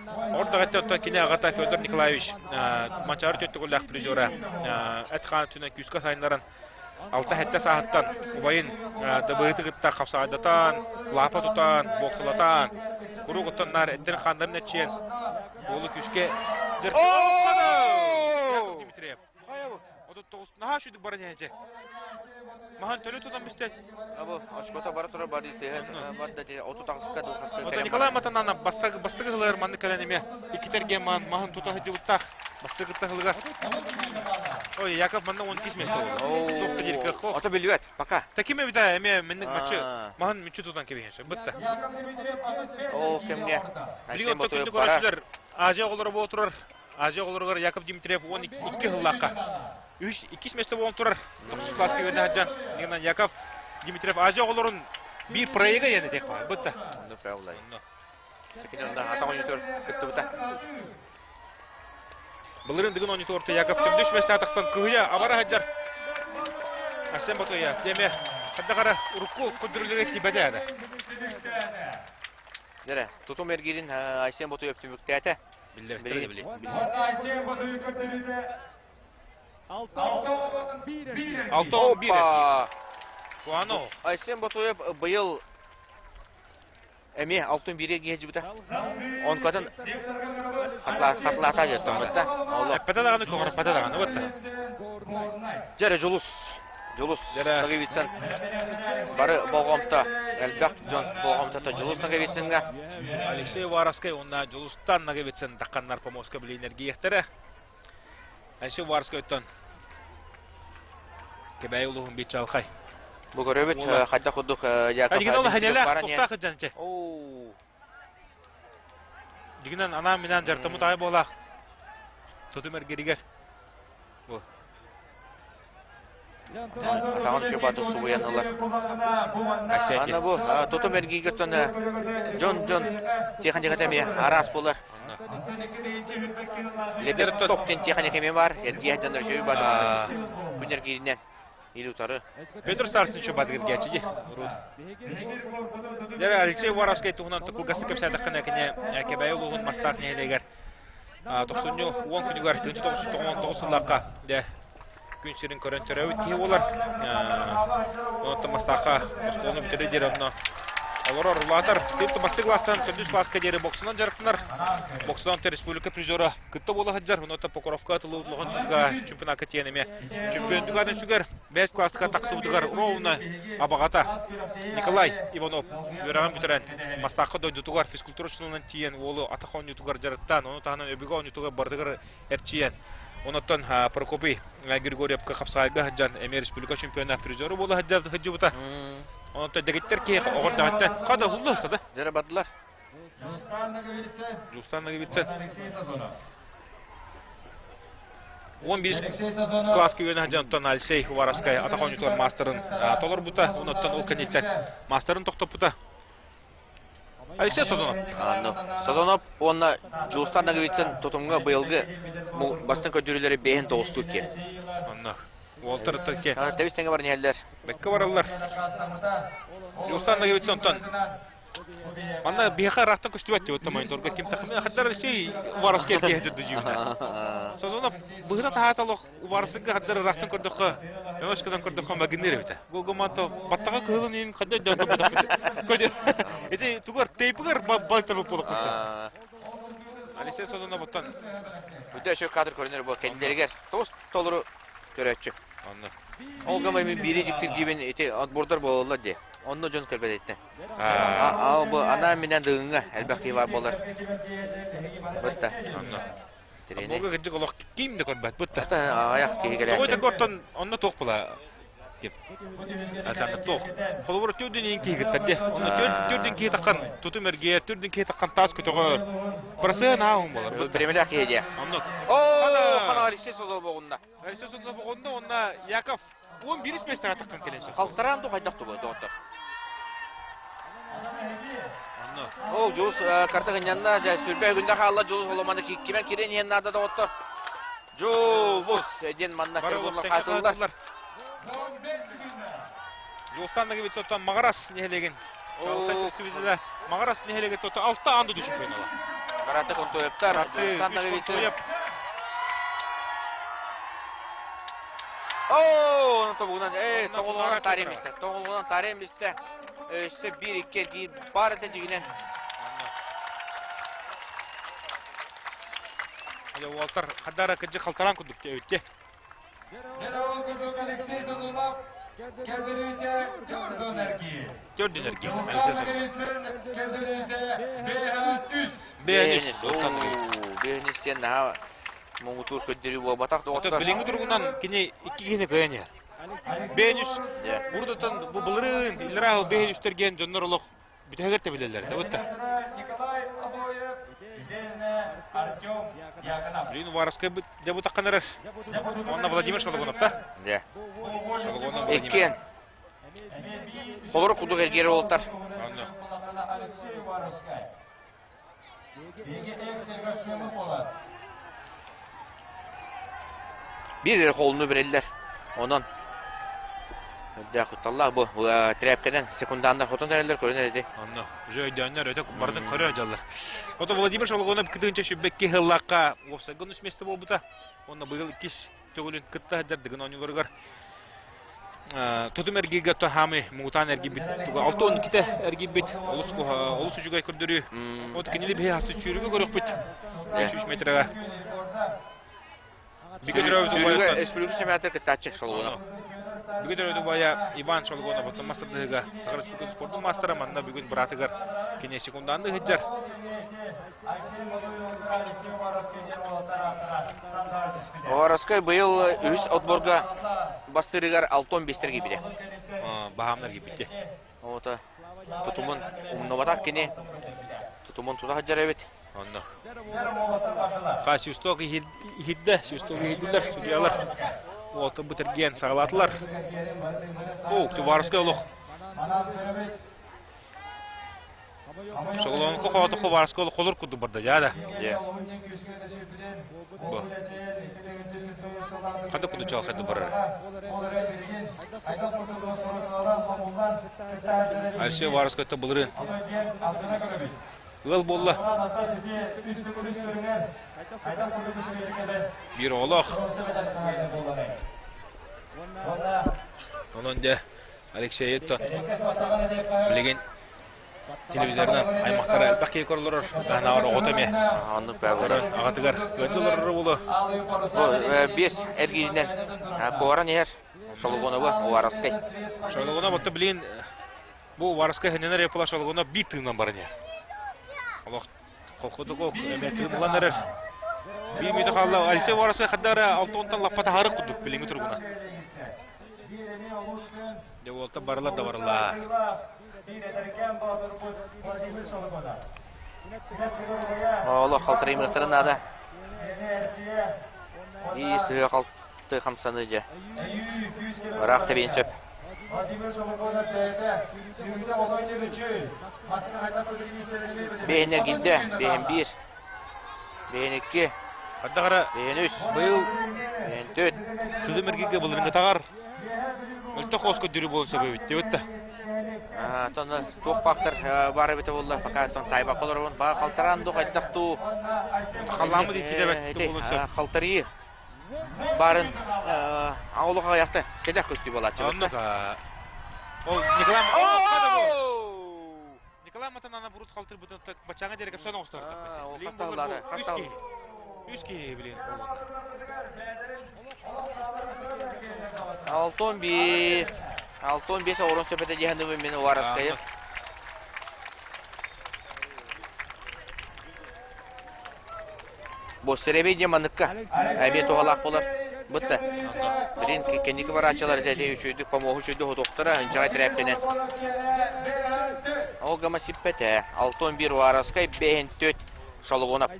S8: Ордоҕо оттон кини аҕата Федор Николаевич Манчаары түөрт призера эт-хаан өттүнэн күүскэ сайыннаран алта-сэттэ сааһыттан убайын дабыһыты кытта хапсаҕайдатан, лаапа тутан, боксалатан, куруук оттон наар эттэрин-хааннарын эччийэн уолу күүскэ Дмитриев. 39 наһаа үчүгдүк баран иһээччи. Маһан төлө тутан бүстэн.
S9: Абы очкото бара турар бары сыһыт барда де 38-ка дылхаска
S8: Ото Николай Матанана бастакы бастакы хылыгар маннык кэлэн эмиэ иккитэргэ маһын тута сылдьыбыттаах. Бастакы тахылыгар. Ой, Яков манна 12 место болду. Туох да диир кыах
S9: Ото билбэт, пока.
S8: Таким эбит эмиэ минник маччы маһын мүччү тутан кэбиһэн бытта.
S9: Ол кэмҥэ
S8: Билигин отто күндү көрөөччүлэр Азия оҕолоро буола турар. Азия оҕолоругар Яков Дмитриев 12 сыллаахха үс иккис место буолан турар. Тохсус класска үөрэнэ сылдьан Нигнан Яков Дмитриев Азия оҕолорун биир проега диэн этиэх бытта.
S9: Онно правилай. Такин онно атах ойнутур кыттыбыта.
S8: Былырын дыгын ойнутуорта Яков төрдүс месте тахсан кыһыйа абара сылдьар. Арсен Ботуя деме хаддахара урукку көрдөрүүлэргэ киирбэтэ ада.
S9: Дere, тутум эргиирин Айсен Ботуев түмүктээтэ.
S8: Биллэр, били.
S2: Айсен Ботуев көрдөрүүтэ
S8: 6-11 эргиир. Куано.
S9: Айсен Ботуев быйыл эмиэ алтын биир эргиһэ дьибитэ. Онкотун хатлаата дьоттоммутта.
S8: Эппэтэ даҕаны көҕүрүппэтэ даҕаны бытта.
S9: Дьэрэ Дьулус Дьулус Ноговицын бары болҕомто элбэх дьон болҕомтото Дьулус Ноговицыҥҥа.
S8: Алексей Уваровскай уонна Дьулустан Ноговицын тахханнар помостка билин эргийиэхтэрэ. Алексей Уваровскайтан Кэбээйи улууһун биир чалхай.
S9: Бу көрөбүт хайдах курдук Яков
S8: тохтоох дьанчы. Дигинэн анаан-минаан дьартаммыт аай буолаах. Тутум эргиригэр. Бу.
S9: Атаҕын шыбаты субуйан ылар. Аны бу тутум эргииргэ оттон дьон-дьон тиэхиньикэтэ эмиэ араас буолар. Лепесток диэн тиэхиньикэ эмиэ баар, эргиэ дьон өрсөйү бар күн эргииринэн или утары.
S8: Петр Старостин еще бадгыргячи ди. Дьэ Алексей Уваровскай туһунан кылгастык кэпсээтэххинэ кини Кэбээйи улууһун Мастаах нэһилиэгэр тохсунньу уон күнүгэр 1999 сыллаахха дьэ күн сирин көрөн төрөөбүт киһи буолар. Онтон Мастаахха оскуоланы бүтэрэ диэри онно Олорор улаатар. Типті бастык класстан төрдүс класска диэри боксунан дьарыктанар. Боксунан республика призера кытта буола сылдьар. Онуота Покровка тылы улахан туга чемпионатка тиэн эмиэ чемпион тугатын сүгэр. Бэс класска тахсыбытыгар ровно абаҕата Николай Иванов үөрэҕин бүтэрэн Мастаахха дойдутугар физкультура учууталынан тиийэн уолу атах оонньуутугар дьарыктаан, ону таһынан өбүгэ оонньуутугар барытыгар эрчийэн, онуттан Прокопий Григорьевка хапсаҕайга сылдьан эмиэ республика чемпиона призеру буола сылдьыбыта. Онон дэгиттэр киһи оҕордаҕыттан хада хуллу да.
S9: Дьэрэ бардылар.
S8: Дьулустан Ноговицын. 11 класска үөрэнэ сылдьан оттон Алексей Уваровскай атах оонньуутугар маастарын толорбута, онуттан ол кэнниттэн маастарын тохтоппута. Алексей Созонов.
S9: Созонов уонна Дьулустан Ноговицын тутумҥа быйылгы бастыҥ көрдөрүүлэри бэйэн тоҕустуур киэн.
S8: Онно. Уолтар ке.
S9: Тэбис тэҥэ баран иһэллэр.
S8: Бэккэ бараллар. Дьулустан Ноговицын онтон Манна биһиэхэ ыраахтан көстүбэт диэбит мониторга ким тахмын хаддар Алексей Уваровский киһи дьырды дьиибитэ. Созонов быһыта таһаата олох Уваровскайга хаддар ыраахтан көрдөххө, өҥөс гынан көрдөххө магынныр эбитэ. Голгоманто баттаҕа кыһылын иин хаддар дьонто бутах. Эти тугар тейпигар балтар буолуп курса. Алексей Созонов оттон
S9: Бүтэ өшө кадр көрүнөр бу кэннилэригэр тоҕус толору көрөөччү.
S8: Онно.
S9: Ол гамай мен биири дьиктиргиибин ити отбордар буолаллар дии. Онно дьон көрбөт эттэ. Аа бу анаан минэн дыгыҥҥа элбэх киһи баар буолар. Бытта.
S8: Онно. Бога кырдьык олох ким да көрбөт бытта.
S9: Аяқ киһи кэлээччи.
S8: Тоҕо оттон онно туох була ким? Александр туох. Холобура түрдүн иин киһи кыттар де. Онно түрдүн киһи таххан тутум эргийэр, түрдүн киһи таххан таас көтөҕөр. Барасыан аахун болар.
S9: Биремелэх киһи дии.
S8: Онно.
S9: Оо, хана Алексей Созов боҕунна.
S8: Алексей Созов боҕунна, онна Яков 11 миэстэҕэ таххан кэлэн сөп.
S9: Халтараан ду хайдах тубу доҕоттор.
S8: Онно.
S9: Оо, Дьулус карта гынньанна, дьэ сүрбэ күндэ хаалла Дьулус оломаны кимэн кирен иһэн наада доҕоттор. Дьулус диэн манна кыргыллар хаатыллар.
S8: Дьулустан Нагивицоттан Маҕарас нэһилиэгин Маҕарас нэһилиэгин тото алта анды дүшүн көйнала.
S9: Бараты Контоевтар, Дьулустан Нагивицын. Оо, оны тобугунан, э, тоҕолугунан тарем истэ, тоҕолугунан тарем истэ. Өссө биир икки эргиир бар этэ дьигинэн.
S8: Әле уолтар хадара кыджы халтаран курдук өттө. Төрдүн эргии. Бэйэни.
S9: Бэйэни диэн наһаа муҥутуур көрдөрүү буолбатах доҕоттор.
S8: Билиҥҥи туругунан кини икки киһини кыайан иһэр. Бэйэн үс урутуттан бу былырыын иллэрээ бэйэн үстэргиэн дьоннор олох бүтэһигэр тэбилэллэр табытта. Блин, Уваровскай дебутаккан эрэр. Онно Владимир Шологонов та?
S9: Дьэ.
S8: Шологонов Владимир.
S9: Иккиэн. Холоро курдук эргиэр уолаттар.
S8: Онно.
S9: Биир эрэ холуну береллер. Онон Үрдээх кутталлаах бу тряпканан секунданнар хотон эрэллэр көрөн эрэди.
S8: Онно уже өйдөөннөр өтө бардын көрө дьаллар. Ото Владимир Шологонов кытыынча сүббэкки хыллаахха уопсайга үс месте буолбута. Онно быйыл иккис төгүлүн кытта сылдьар Дыгын оонньууларыгар тутум эргииргэ хаамы муҥутаан эргийбит туга 6-12-те эргийбит олус олус үчүгэй көрдөрүү. Вот кинини биһи хасты сүүрүгү көрүөхпүт 3 метрга.
S9: Сүүрүгэ республика чемпионатыгар кыттааччы Шолгонов.
S8: Бүгүн өрөдү убайа Иван Шолгонов оттон мастардыһыга Саха Республикатын спордун маастара манна бүгүн быраатыгар кини секундаанды ыһыдьар.
S9: Уваровскай быйыл үһүс отборга бастыырыгар алтон биэстэр киирбитэ.
S8: Баһаамнар киирбитте.
S9: Ота тутумун умнубатах кини тутумун тута сылдьар эбит.
S8: Онно. Ха свисток иһирдэ, свисток иһирдилэр, судьялар уолтан бутергиэн саҕалаатылар. О, Уваровскай олох. Соголонко хоотохо Уваровскай олох холор курдук барда дьаада. Бу. Ханна курдук чалхайды барар. Алексей Уваровскай былырын Ыал буолла. Биир оҕолоох. Онон дьэ Алексейы билигин Телевизорынан аймахтара элбэх киһи көрөлөрөр, даһанааҕар оҕото эмиэ.
S9: Оннук баа
S8: Көрөн аҕатыгар ыалдьа олорор буолуо.
S9: Бу биэс эргииринэн куоран иһэр Шологонова Уваровскай.
S8: Шологонов отто билин бу Уваровскай хэннэнэр эппла Шологонов биир тыынан баран иһэр. Олох холкутук эмиэ тыын ылан эрэр. Биир мүнүүтэ хаалла. Алексей Уваровскай ханна эрэ алта уонтан лаппа таһаарык курдук билиҥҥи туругунан. Дьэ уолта барылар да барылаа.
S9: Олох халтарыймыахтарын наада. И сыһыа халты хамсаныы дьэ. Ыраах тэбиэн сөп. Бэһин эргийдэ, бэһин биир, бэһин икки,
S8: Ардахара
S9: бэһин үс,
S8: быйыл
S9: бэһин төрт.
S8: Тылым эргийгэ былырыҥҥытаҕар мөлтөх хоско дүрү буолан сөбөбүт диэбит да.
S9: Тонна туох фактор баар эбитэ буолла, пока сон тайбакка олоробун. Баа халтараан ду хайдах туу.
S8: Халламмыт итидэбэт буолун сөп.
S9: Халтарыы баарын олох аҕыйахта сэдэх көстүү буолааччы.
S8: Оннук. Ол Николай Николай Матанана бурут халтырбытын бачаҥа диэри кэпсэн оҥостор. Үс киһи билин
S9: Алтон биир, алтон бес оҕорон сөпөтө диэн мин Уваровскайым. Бу сэрэбэй диэн манныкка эбиэ туһалаах буолар. Бытта. Билин кэнники барааччылар дьэ үчүгүйдүк помоһу үчүгүйдүк хотуохтара ынчаҕай тирээппинэн. Ол гама сиппэтэ. Алтон бир Уваровскай бэһин төт Шалугунов.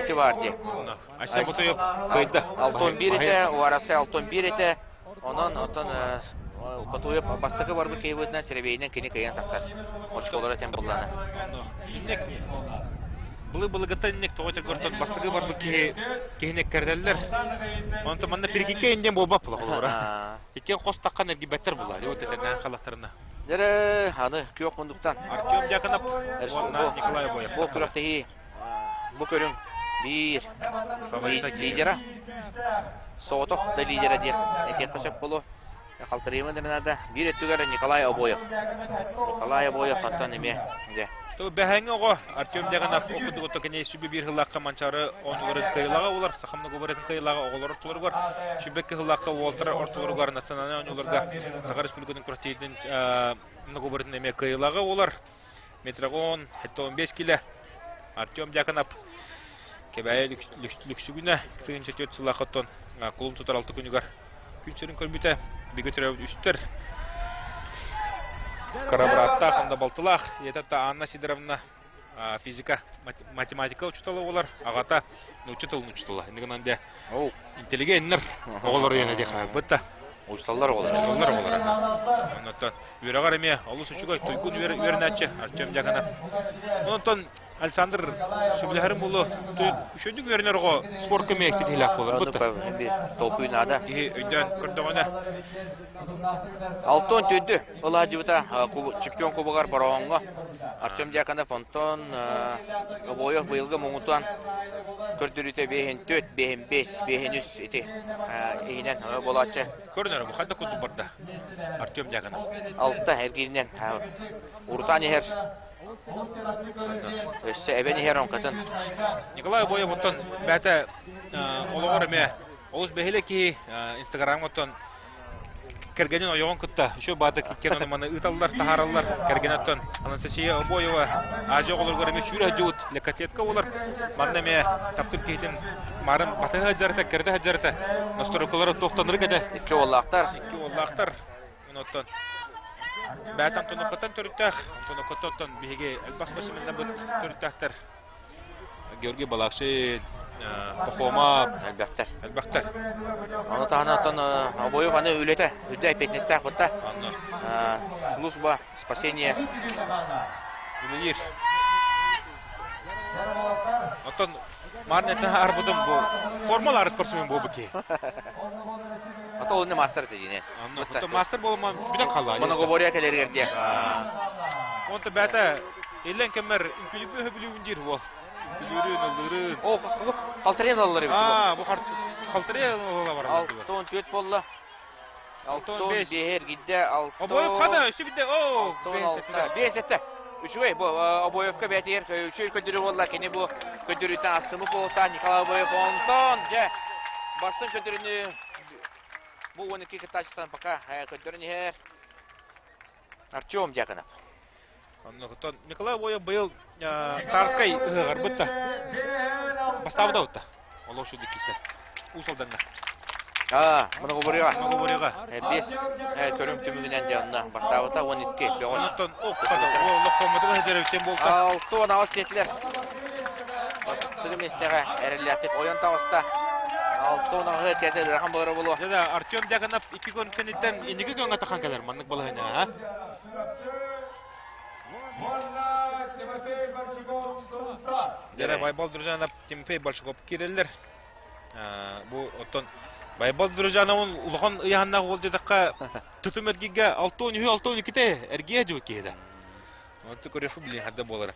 S9: Ити бар дии.
S8: Айсен Ботуев кыайда.
S9: Алтон бир этэ, Уваровскай алтон бир этэ. Онон оттон Ботуев бастакы барбыт киһибытынан сэрэбиэйинэн кини кыайан тахсар. Очколоро тэн буллана.
S8: Иннек былы-былыгыттан иннек тоҕо көртөн бастакы барбыт киһи киһини кэрдэллэр. Онтон манна перекикке инден буолбат була холобура. Икки хос таххан эргибэттэр була. Вот это халаттарына.
S9: Дэрэ, аны күөх мундуктан.
S8: Артем Дьяконов уонна Николай Обоев.
S9: Бу күрэхтэһии бу көрүҥ биир лидера. Соҕотох да лидера диэх этиэххэ сөп буолуо. Халтарыйма да наада. Биир өттүгэр Николай Обоев. Николай Обоев оттон эмиэ дьэ.
S8: Бэһэҥҥи оҕо Артем Дьяконов окудугутта кини сүбэ биир сыллаахха Манчаары оонньууларын кыайыылааҕа буолар. Сахам договорын кыайыылааҕа оҕолор ортолоругар, сүбэкки сыллаахха уолтар ортолоругар национальнай оонньууларга Саха Республикатын күрэхтэһиитин договорын эмиэ кыайыылааҕа буолар. Метрогон 75 килэ Артем Дьяконов Кэбээйи Лүксүгүнэ 2004 сыллаахыттан кулун тутар алты күнүгэр күн сирин көрбүтэ. Бигэ төрөөбүт үстэр Карабраттаах, онда балтылаах, ийэтэ Анна Сидоровна физика, математика учуутала буолар, аҕата нуучча тылын учуутала. Иннигинэн дэ интеллигеннэр оҕолор үйэнэ диэх бытта.
S9: Учууталлар оҕолор.
S8: Учууталлар оҕолор. Оннуттан үөрэҕэр эмиэ олус үчүгэй туйгун үөрэнээччи Артем Дьяконов. Онтон Александр сөбүлэһэрим буолуо. Үчүгүйдүк үөрэнэр оҕо спортка эмиэ ситиһилээх буолар. Бутта.
S9: Толкуй наада.
S8: Киһи өйдөөн көрдөҕүнэ.
S9: Алтон төрдү ылаадьыбыта чемпион кубогар Бороҕоҥҥо Артем Дьяконов, онтон Обоев быйылгы муҥутаан көрдөрүүтэ биэһин төрт, биэһин бес, биэһин үс ити иһинэн буолааччы.
S8: Көрүнэр бу хайда курдук барда Артем Дьяконов.
S9: Алта эргииринэн урутаан иһэр. Өссө эбэн иһэр оҥкатын.
S8: Николай Обоев оттон бэйэтэ олоҕор эмиэ олус бэһилэ киһи Инстаграмҥа оттон кэргэнин ойоҕун кытта еще баатык иккиэн ону маны ыыталлар, таһаараллар. Кэргэнэ оттон Анастасия Обоева Азия оҕолоругар эмиэ сүүрэ сылдьыбыт леккатетка буолар. Манна эмиэ таптыыр киһитин марын батыһа сылдьарыта, кэритэ сылдьарыта настройкалара туохтанырык этэ.
S9: Икки уоллаахтар.
S8: Икки уоллаахтар. Онуоттан бэйэтэ Антоновкаттан төрүттээх. Антоновкаттан биһиги элбэх спортсменнарбыт төрүттээхтэр. Георгий Балакшин, Пахома
S9: элбэхтэр.
S8: Элбэхтэр.
S9: Ону таһынан оттон Обоев аны үлэтэ үрдэ эппиэтинэстээх бутта. Служба спасения.
S8: Үлэлиир. Оттон Марнеттен арбытым бу формалары спортсмен буолбут киһи.
S9: Ата ол мастер этэ дине.
S8: Онно мастер буолман бүтэн хаалла.
S9: Моноговория кэлэригэр диэ.
S8: Онто бэйэтэ иллэн кэммэр үҥкүүлүүбү өһөбүлүүбүн диир уол. Үҥкүүлүүрүн, ыллыырын.
S9: О, халтарыйан ыллар эбит.
S8: Аа, бу халтарыйан ыла барар.
S9: 64 буолла. Алтон биэһэр гидде алтон.
S8: Обоев хада өссө бидде о
S9: Алтон бес этте. Үчүгэй бу Обоевка бэтигэр үчүгэй көдүрү буолла. Кини бу көдүрүтэн астымы буолта Николай Обоев онтон дьэ бастын көдүрүнү бу 12 кыттааччыттан пока көдөрөн иһэр Артем Дьяконов.
S8: Оннуктан Николай Обоев быйыл Тарскай ыһыаҕар бытта. Бастаабыта бытта. Олох шүдүк кисе. Уус Алданга.
S9: Аа, Многоборьеға.
S8: Многоборьеға.
S9: Бес көрүм түмүгүнэн дьонно бастаабыта 12 бөҕөс.
S8: Онтон оппада олох хоммутуга хедеревтен болта.
S9: Алты он аҕыс сиэтилэр. Бастыгы миэстэҕэ эрэллээхтик ойон таҕыста. 6 он аҕыһы тиэтэ ыарахан буолара буолуо.
S8: Да, Артем Дьяконов икки күн кэнниттэн инники күҥҥэ тахан кэлэр маннык балаһына, а? Дьэрэ Байбал Дружанов, Тимофей Большаков киирэллэр. Бу оттон Байбал Дружановын улахан ыйаһаннаах уол диэтэххэ, тутум эргигэ 6 13 6 12-те эргийэ дьыбыт киһи да. Онту көрүөхпүт билин хадда буолара.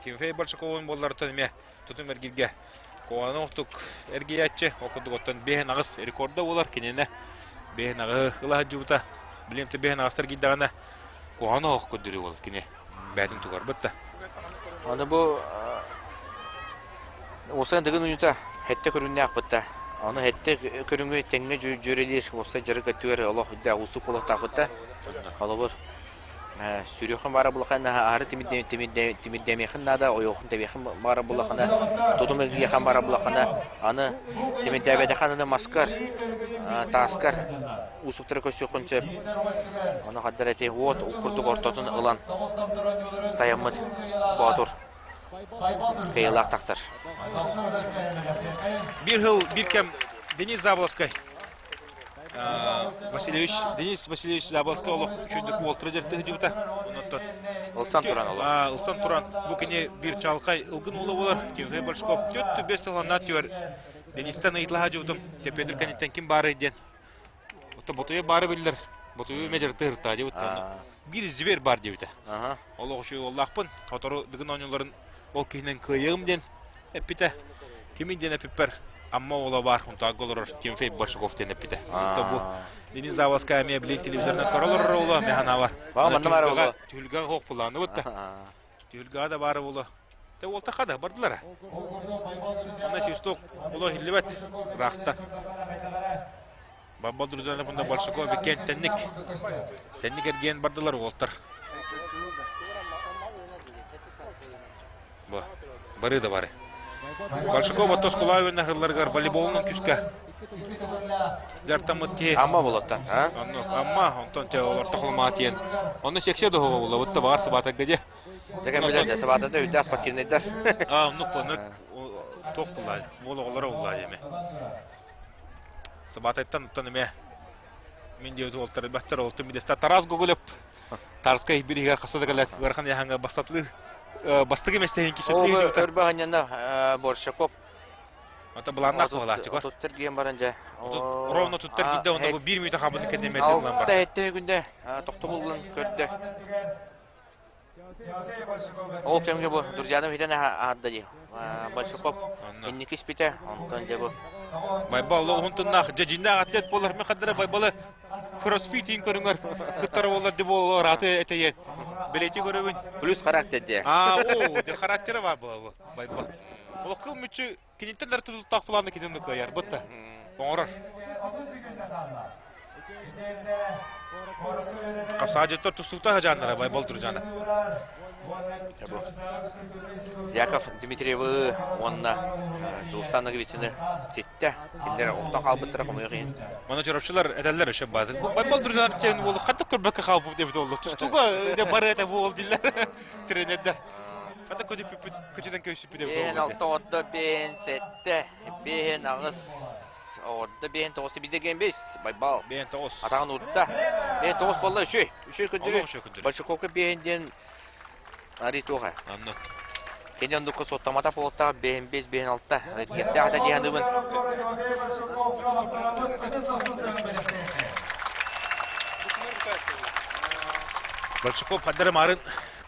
S8: Тимофей Большаковун буолларыттан эмиэ тутум эргиргэ Куһаҕаны оттук эргийээччи, ол курдук оттон биэһин аҕыс рекорда буолар кинини биэһин аҕыһы ыла сылдьыбыта. Билигин биэһин аҕыстар киирдэҕинэ куһаҕаны оһох көрдөрүү буолар кини бэйэтин тугарбыт да.
S9: Аны бу уопсай Дыгын уйута хэттэ көрүҥнээх бытта. Аны хэттэ көрүҥү тэҥҥэ дьүөрэлиир уопсай дьарык өттүгэр олох үрдээх уустук буолуохтаахпыт да. Холобур, Сүрүөххүн баара булаххына аһары тимирдэмиэххин наада, ойуоххун тэбиэххин баара булаххына, тутум эргийиэххин баара булаххына, аны тимирдээбэтэххин аны маскар, тааскар уустуктары көрсүөххүн сөп. Ону хаддар эти уот курдук ортотун ылан тайаммыт боотур кыайыылаах тахсар.
S8: Биир сыл биир кэм Денис Заболоцкай Васильевич, Денис Васильевич Заболоцкай олох үчүгдүк уолтара дьэртэ сылдьыбыта. Оннуттан
S9: Ылсан туран олох.
S8: Ылсан туран бу кини биир чалхай ылгын уола буолар. Тимофей Большков түөрт бес тыланна түөр Денистен ыйытла сылдьыбытым. Петр кэнниттэн ким баарый диэн. Оттон Ботуйа баары биллэр. Ботуйу меджарты ыртаа диэбит. Биир зверь бар диэбитэ. Олох үчүгэй уоллаахпын. Сотору Дыгын оонньууларын ол киһинэн кыайыам диэн эппитэ. Кимин диэн эппиппэр Амма уола баар Унтаага олорор Тимофей Большаков диэн эппитэ. Бу Денис Заводская эмиэ билигин телевизорынан көрө олорор уола Механава.
S9: Манна баар уола.
S8: Түһүлгэҕэ хоох булааны бутта. Түһүлгэҕэ да баар уола. Те уолта хада бардылар. Ана свисток уло хиллибет ыраахтан. Баббал друзьяны бunda Большаков биккен тенник. Тенник эргиэн бардылар уолтар. Бу бары да бары. Большаков оттос кулаайын нахырларыгар волейболунан күскэ дьартаммыт киһи.
S9: Амма болоттан, а?
S8: Онно Амма, онтон те олорто холмаа тиен. Онно сексе доһуга була, бутта баар сыбаатагга же.
S9: Деген билер сыбаатата үрдээх спортивныйдар.
S8: А, оннук оннук туох буллаа, уол оҕолоро буллаа диэме. Сыбаатайтан оттон эмиэ мин диэбит уолтар баттар олтун бидеста Тарас Гоголев Тарскай бириһигэр хаса да кэлэт ыарахан яханга бастатлы бастыгы местеһин кишетли
S9: Өрбаһанньана Борщаков
S8: Ата былааннаах туһалааччы
S9: Туттар диэн баран дьэ.
S8: Ровно туттар гидде онно бу биир мүнүүтэ хаабыны кэннэ мэтин бар.
S9: Алта этте күндэ тохтобуллан көрдө. Ол кэмҥэ бу Друзьянов хитэн аһарда дии. Большаков инники испитэ, онтон дьэ бу.
S8: Байбал уһун тыннаах дьэ дьиннээх атлет буолар мен хаддара Байбалы кроссфит көрүҥэр кыттар буолар ди буолар аты этэйэн. Билети көрөбүн.
S9: Плюс характер дии.
S8: А, о, дьэ характера бар була бу Байбал. Ол кыл мүччү киниттен да тутултаах планы кинини кыайар бытта. Оҥорор. Хапсаадьыттар тустуута хажааннара Байбал Дружана.
S9: Яков Дмитриевы уонна Дьулустан Ноговицыны ситтэ. Кинилэр охтон хаалбыттара хомойуох иһин.
S8: Маны чорапчылар этэллэр өшө баатын. Байбал Дружанов тен буолу хаттык көрбөккө хаалбыт эбит оллу. Тустууга бары этэ буол диллер тренердер. Хата көтүппүт көтүтэн көйсүппүт эбит
S9: Бэһин алта ордо бэһин сэттэ бэһин аҕыс ордо бэһин тоҕус биирдэ бес Байбал.
S8: Бэһин тоҕус.
S9: Атаҕын урда. Бэһин тоҕус буолла үчүй. Үчүй көрдөрүү. Большаковка бэһин диэн ари туоха.
S8: Анны.
S9: Кини оннукка суоттамата флоттаах бэһин бес бэһин алта. Эргиэхтээх да диэн аныбын.
S8: Большаков хаддары марын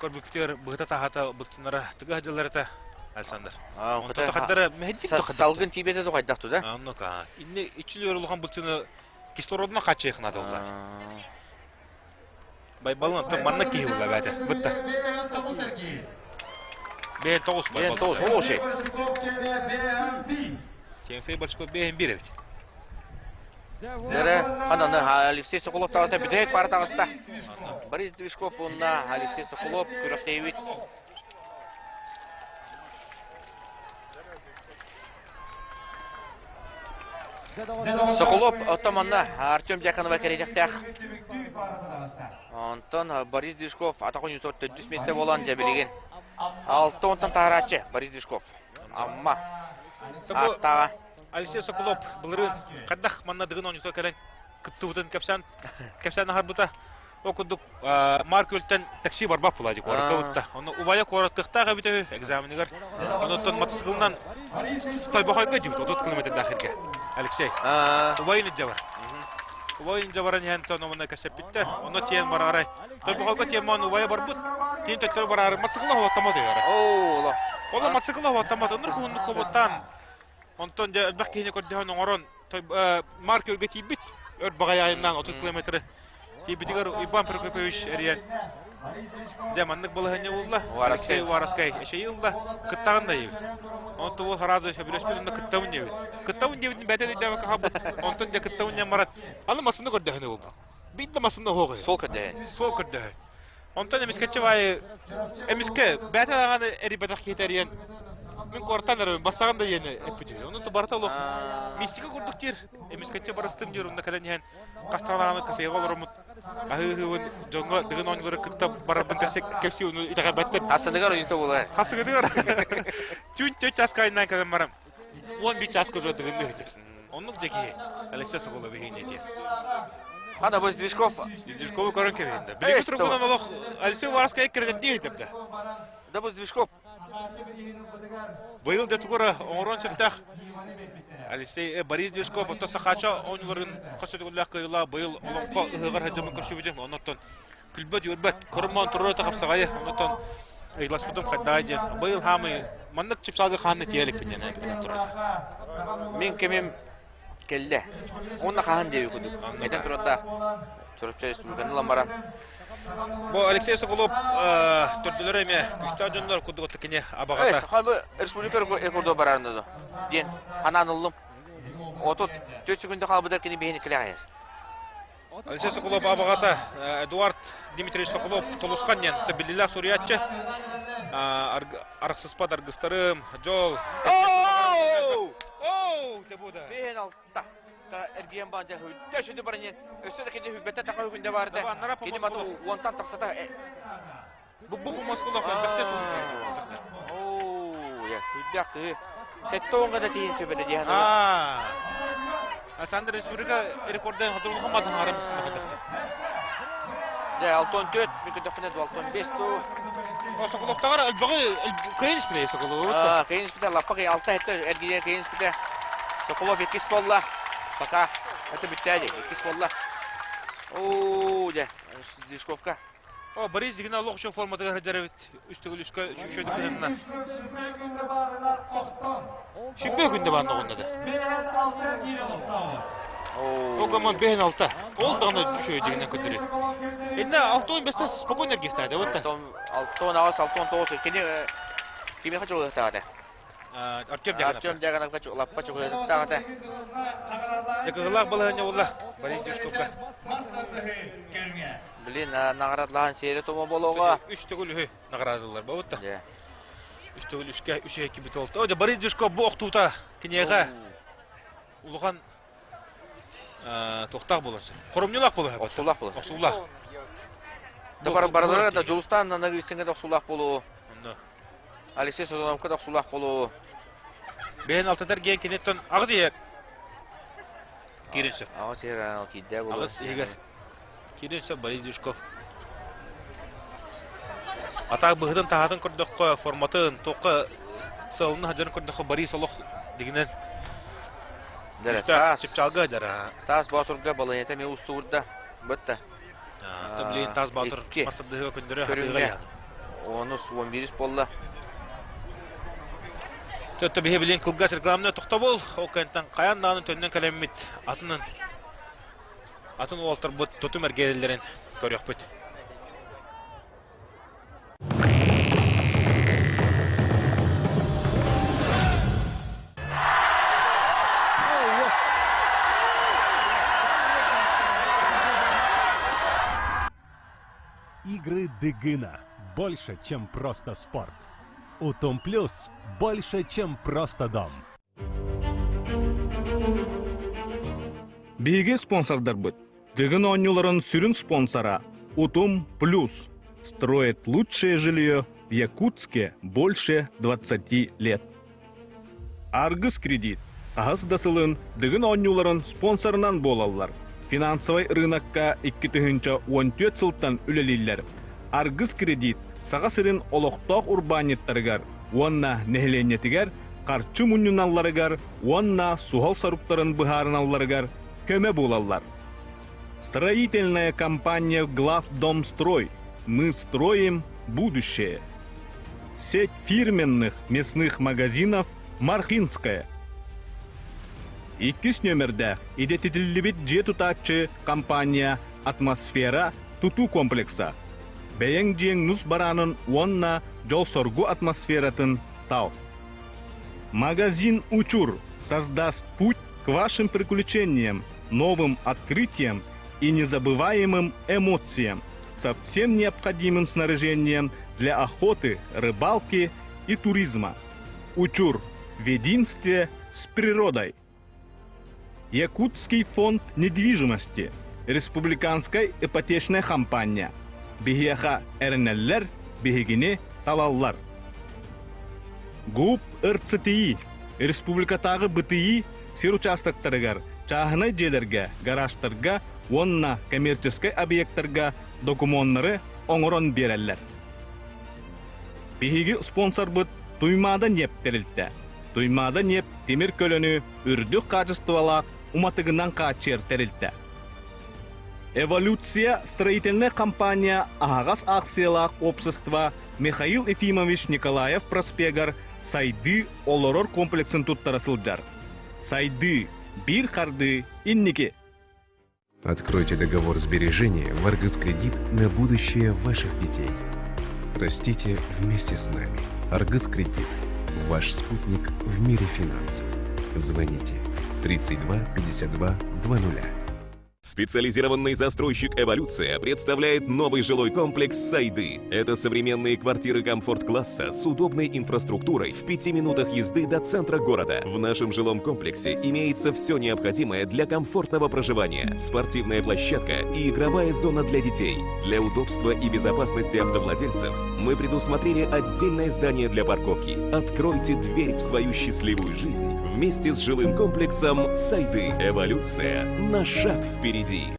S8: көрбүпүтүгэр быһыта таһата былтынара тыга дьылларата Александр. Онтон хаддара мэһэддик
S9: Салгын тиибэтэ тухайдах туда.
S8: Оннук аа. Инне иччилер улахан былтыны Кислородна хачыйхна доллар. Байбалын оттон манна киһи була бәте. Бытта. Бэйэн тоҕус
S9: Бэйэн тоҕус, олошей.
S8: Тимофей Бочков бэйэн бир эбит.
S9: Дьэрэ, хананы Алексей Соколов таҕыста бүтэһик пара таҕыста. Борис Движков уонна Алексей Соколов күрэхтэйбит. Соколов оттон манна Артем Дьяконова кэриэтэхтээх. Онтон Борис Движков атах ойуутугар төрдүс миэстэ буолан дьэ билигин алта уонтан таһарааччы Борис Движков. Амма ааттааҕа.
S8: Алексей Соколов былырыын хайдах манна Дыгын оонньуута кэлэн кыттыбытын кэпсээн кэпсээн аһарбыта. Ол курдук Маар Күөлтэн такси барбат буолаа дии куоракка бутта. Ону убайа куораттыахтаах эбитэ үһү экзаменыгар. Онуттан мотоциклынан Тойбохойго дьибит 30 километрдаах сиргэ. Алексей. Убайын илдьэ бар. Убайын илдьэ баран иһэн тономуна кэпсэппиттэр. Онно тиэн бараарай. Тойбохойго тиэн убайа барбыт. Тиэн төттөрү бараары мотоцикла хоттамат ыйара.
S9: Оо,
S8: Ол мотоцикла хоттамат. Оннук уһуннук хоботтаан Онтон дьэ элбэх киһини көрдөһөн оҥорон Маар Күөлгэ тиийбит. Өр баҕайы айаннаан 30 километры тиийбитигэр Иван Прокопьевич эрийэн дьэ маннык балаһыанньа буолла. Алексей Уваровскай эчэйи ылла. Кыттаҕын да диэбит. Онтон ол сразу сөбүлэспит онно кыттабын диэбит. Кыттабын диэбитин бэйэтэ өйдөөбөккө хаалбыт. Онтон дьэ кыттабын диэн баран аны массыына көрдөһөнө буолбут. Биир да массыына оһуох
S9: Суол көрдөһөн.
S8: Суол көрдөһөн. Онтон эмискэччи баайы эмискэ бэйэтэ даҕаны эрийбэтэх киһитэ эрийэн мин куораттан эрэбин бастаҕын да диэни эппит үһү. Онон барыта олох мистика курдук диир. Эмискэччи барыстым диир онно кэлэн иһэн хастаан даҕаны кафеҕа олороммут аһыы-ыһыыбын дьоҥҥо Дыгын оонньуулары кытта барарбын кэпсии ону итэҕэйбэттэр.
S9: Хасыныгар уйута буолар.
S8: Хасыгытыгар түүн төрт чааска айаннаан кэлэн баран 11 чааска уже Дыгынны ыһытыр. Оннук да киһи Алексей Соколов иһине диэн.
S9: Хана бу Движков.
S8: Движкову көрөн кэбиһинде. Билиги тургунан олох Алексей Уваровскай кирдердии ыйтырда.
S9: Да бу Движков.
S8: Быйыл да тугура оҥорон сөптөөх Алексей Борис Движков отто Сахача оонньууларын хас өтөгүллээх кыайыылаах быйыл олоҥхо ыһыаҕар сылдьаммын көрсүбүтүм. Оннуттан күлбэт үөрбэт көрмөөн турар хапсаҕайы оннуттан ыйласпытым хайдаай диэн. Быйыл хаамый маннык чыпчаалга хаанны тиийэ иликпин диэн билэн турар.
S9: Мин кэмим кэллэ. Уонна хаһан диэби курдук. Этэн турардаах. Чурапчы республиканы ылан баран.
S8: Бу Алексей Соколов төрдүлөрө эмиэ күстээх дьоннор курдук кини абаҕата.
S9: Хабы республика рекорду барарында диэн анаан ыллым. Отут төрт секунда хаалбыта кини биһини килэҕэр.
S8: Алексей Соколов абаҕата Эдуард Дмитриевич Соколов Тулусхан диэн биллилээх суруйааччы. Арахсыспат аргыстарым, дьол. Оу! Тебуда.
S9: Бэһин алта. Эргиэн баанча хүддэ сүдү баранен. Өссө да кини хүббэтэ таха хүндэ баарда. Кини маты уонтан тахсата.
S8: Бу бу Москулов элбэхтэ суруйда.
S9: Оо, я хүддэх кыһы. Сетте онга да тиийин сөбөтө диэн.
S8: Аа. Александр республика рекордын хотурлухан батын харамысын хатахта.
S9: Дэ, алтон төрт, мен көтөхпүнэ алтон бес ту.
S8: Соколовтагар элбэҕи кыйын испитэ Соколов.
S9: Аа, кыйын испитэ лаппа кый алта хетте эргийэ кыйын испитэ. Соколов иккис болла. Пока. Это бүттээди. Иккис болла. Оо, дэ, Дишковка.
S8: О, Борис дигин олох үчүгэй форматыгар сылдьар эбит. Үс төгүл үскэ үчүгэйдик кытынна. Сүбэ күндэ баар ноҕунна да. Огама бэһин алта. Ол даҕаны үчүгэй дигинэн көрдөрөр. Инна алта он бэстэ спокойно эргихтаады. Вот
S9: Алтон аҕыс, алтон тоҕус. Кини кимиэхэ чугаһыахтаах
S8: Артем Дьаганов.
S9: Артем Дьагановка лаппа чугаһыахтаах этэ.
S8: Дьакыгылаах балаһыанньа буолла Борис Дюшковка.
S9: Блин, наҕараадалаһан сиэри томо болоҕо.
S8: Үс төгүл үһү наҕараадалар бабытта. Үс төгүл үскэ үс эки бит олта. О, Борис Дюшков бу охтуута киниэхэ улахан туохтаах буолар. Хоромньулаах буолар.
S9: Охсуулаах буолар.
S8: Охсуулаах.
S9: Да барылара да Дьулустаан Нанагыыстыҥа да охсуулаах буолуо. Алексей Созоновка да охсуулаах буолуо.
S8: Бэйэн алтатар гиэн киниттэн аҕыс иһэр. Киирин сөп.
S9: Аҕыс иһэр киирдэ буолуо.
S8: Аҕыс иһигэр. Киирин сөп Борис Дюшков. Атаак быһытын таһаатын көрдөххө, форматын, туохха сыалын сылдьарын көрдөххө Борис олох дигинэн
S9: Таас
S8: чыпчаалга сылдьар.
S9: Таас Боотурга балыйата эмиэ устуурда. Бытта.
S8: Блин, Таас Боотур мастардыһыга күндөрө хатыыга
S9: Онус он бирис болла.
S8: Төттө биһи билин кылгас рекламная тохтобул, ол кэнтэн хайан даҕаны төннөн кэлэммит атынын. Атын уолтарбыт тутум эргэрэллэрин көрүөхпүт.
S10: Игры Дыгына. Больше, чем просто спорт. Утум Плюс. Больше, чем просто дом.
S1: Биһиги спонсордарбыт. Дыгын оонньууларын сүрүн спонсора Утум Плюс. Строит лучшее жилье в Якутске больше 20 лет. Аргыс кредит хаһыс да сылын Дыгын оонньууларын спонсорынан буолаллар. Финансовай рынокка 2014 сылтан үлэлииллэр. Аргыс кредит Саха сирин олохтоох урбаанньыттарыгар уонна нэһилиэнньэтигэр харчы мунньуналларыгар уонна суһал соруктарын быһаарыналларыгар көмө буолаллар. Строительная компания «Главдомстрой». Мы строим будущее. Сеть фирменных мясных магазинов «Мархинская». Иккис нүөмэрдээх идэтитиллибит дьиэ тутааччы компания «Атмосфера» тутуу комплекса. Бэйэҥ дьиэҥ нус бараанын уонна дьол-соргу атмосфератын тал. Магазин «Учур» создаст путь к вашим приключениям, новым открытиям и незабываемым эмоциям со всем необходимым снаряжением для охоты, рыбалки и туризма. Учур в единстве с природой. Якутский фонд недвижимости, республиканскай ипотечная компания. Биһиэхэ эрэнэллэр, биһигини талаллар. ГУП РЦТИ, республикатааҕы БТИ сир участоктарыгар, чааһынай дьиэлэргэ, гаражтарга уонна коммерческай объектарга докумуоннары оҥорон биэрэллэр. Биһиги спонсорбыт Туймаада ньиэп тэрилтэ. Туймаада ньиэп тимир көлөнү үрдүк хаачыстыбалаах уматыгынан хааччыйар тэрилтэ. Эволюция строительнай компания аһаҕас аахсыйалаах общество Михаил Ефимович Николаев проспегар Сайдыы олорор комплексын туттара сылдьар. Сайдыы биир хардыы инники.
S4: Откройте договор сбережения в Аргыс-Кредит на будущее ваших детей. Растите вместе с нами. Аргыс-Кредит. Ваш спутник в мире финансов. Звоните 32 52 00.
S12: Специализированный застройщик «Эволюция» представляет новый жилой комплекс «Сайды». Это современные квартиры комфорт-класса с удобной инфраструктурой в пяти минутах езды до центра города. В нашем жилом комплексе имеется все необходимое для комфортного проживания. Спортивная площадка и игровая зона для детей. Для удобства и безопасности автовладельцев мы предусмотрели отдельное здание для парковки. Откройте дверь в свою счастливую жизнь вместе с жилым комплексом «Сайды». Эволюция на шаг впереди.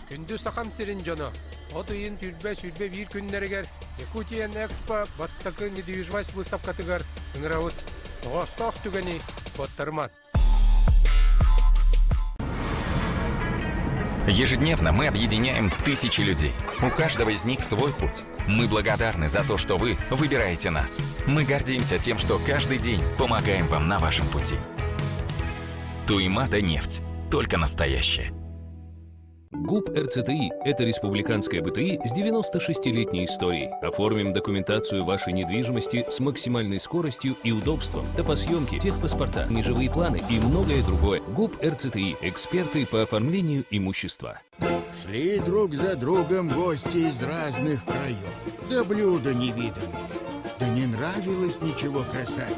S5: Күндү Сахам сирин дьоно, от ыйын түрбэ сүрбэ биир күннэригэр Якутиян Экспо бастакы недвижимость выставкатыгар ыҥырабыт. Тоҕоостоох түгэни куоттарыман.
S6: Ежедневно мы объединяем тысячи людей. У каждого из них свой путь. Мы благодарны за то, что вы выбираете нас. Мы гордимся тем, что каждый день помогаем вам на вашем пути. Туймада нефть. Только настоящая.
S22: ГУП РЦТИ – это республиканская БТИ с 96-летней историей. Оформим документацию вашей недвижимости с максимальной скоростью и удобством. Топосъемки, техпаспорта, межевые планы и многое другое. ГУП РЦТИ – эксперты по оформлению имущества.
S16: Шли друг за другом гости из разных краев. Да блюда не виданы. Да не нравилось ничего красавице.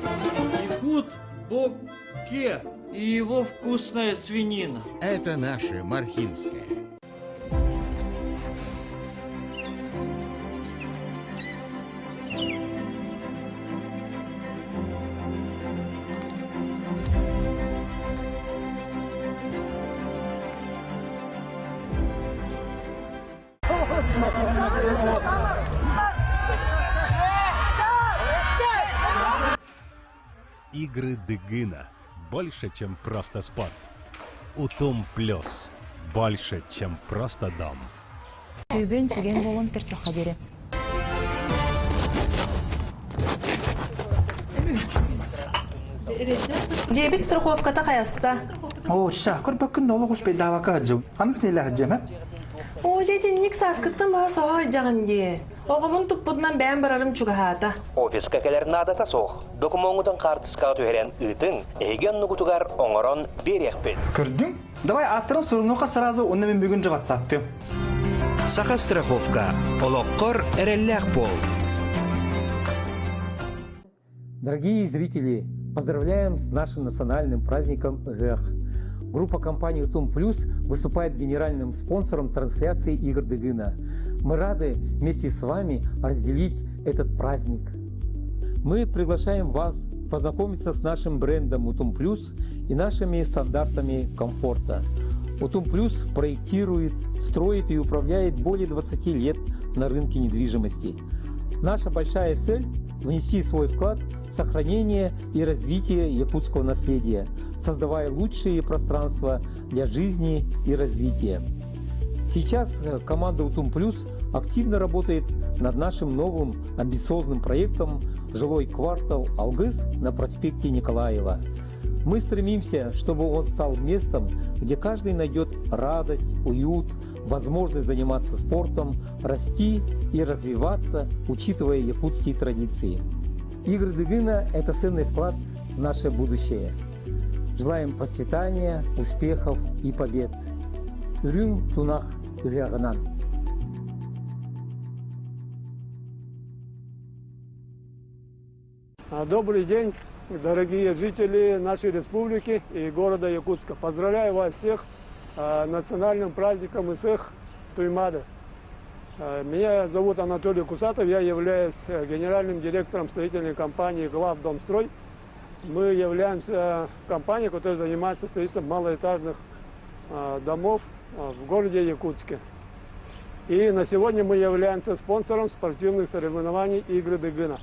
S17: Якут Боке и его вкусная свинина.
S16: Это наша Мархинская.
S10: Игры Дыгына. Больше, чем просто спорт. Утум Плюс. Больше, чем просто дом.
S28: Сүүбүн сүгэн буолун көрсөххө диэри.
S18: Дьиэбит страховката хайаста.
S19: Оо, ча, көрбөккүн да олох успейдаабакка сылдьабын. Ханнык сиэлээх сылдьыам, э?
S18: Оо, дьэ итинник сааскыттан быһа соһо сылдьаҕын дии. Оҕобун туппутунан бэйэм барарым чугаһаата.
S20: Офиска кэлэр наадата суох. Докумуоҥҥутун хаартыскаҕа түһэрэн ыытыҥ, эһиги оннугутугар оҥорон биэриэхпит.
S19: Көрдүҥ? Давай ааттарын сурунуохха сразу уонна мин бүгүн дьаҕаттаттым.
S21: Саха страховка. Олоххор эрэллээх буол.
S3: Дорогие зрители, поздравляем с нашим национальным праздником Ыһыах. Группа компании «Утум Плюс» выступает генеральным спонсором трансляции игр Дыгына. Мы рады вместе с вами разделить этот праздник. Мы приглашаем вас познакомиться с нашим брендом «Утум Плюс» и нашими стандартами комфорта. «Утум Плюс» проектирует, строит и управляет более 20 лет на рынке недвижимости. Наша большая цель – внести свой вклад в сохранение и развитие якутского наследия, создавая лучшие пространства для жизни и развития. Сейчас э, команда «Утум Плюс» активно работает над нашим новым амбициозным проектом «Жилой квартал Алгыс» на проспекте Николаева. Мы стремимся, чтобы он стал местом, где каждый найдет радость, уют, возможность заниматься спортом, расти и развиваться, учитывая якутские традиции. Игры Дыгына – это ценный вклад в наше будущее. Желаем процветания, успехов и побед. Үрүҥ тунах ыһыаҕынан.
S11: Добрый день, дорогие жители нашей республики и города Якутска. Поздравляю вас всех с национальным праздником Ысыах Туймаада. Меня зовут Анатолий Кусатов, я являюсь генеральным директором строительной компании «Главдомстрой». Мы являемся компанией, которая занимается строительством малоэтажных домов в городе Якутске. И на сегодня мы являемся спонсором спортивных соревнований «Игры Дыгына».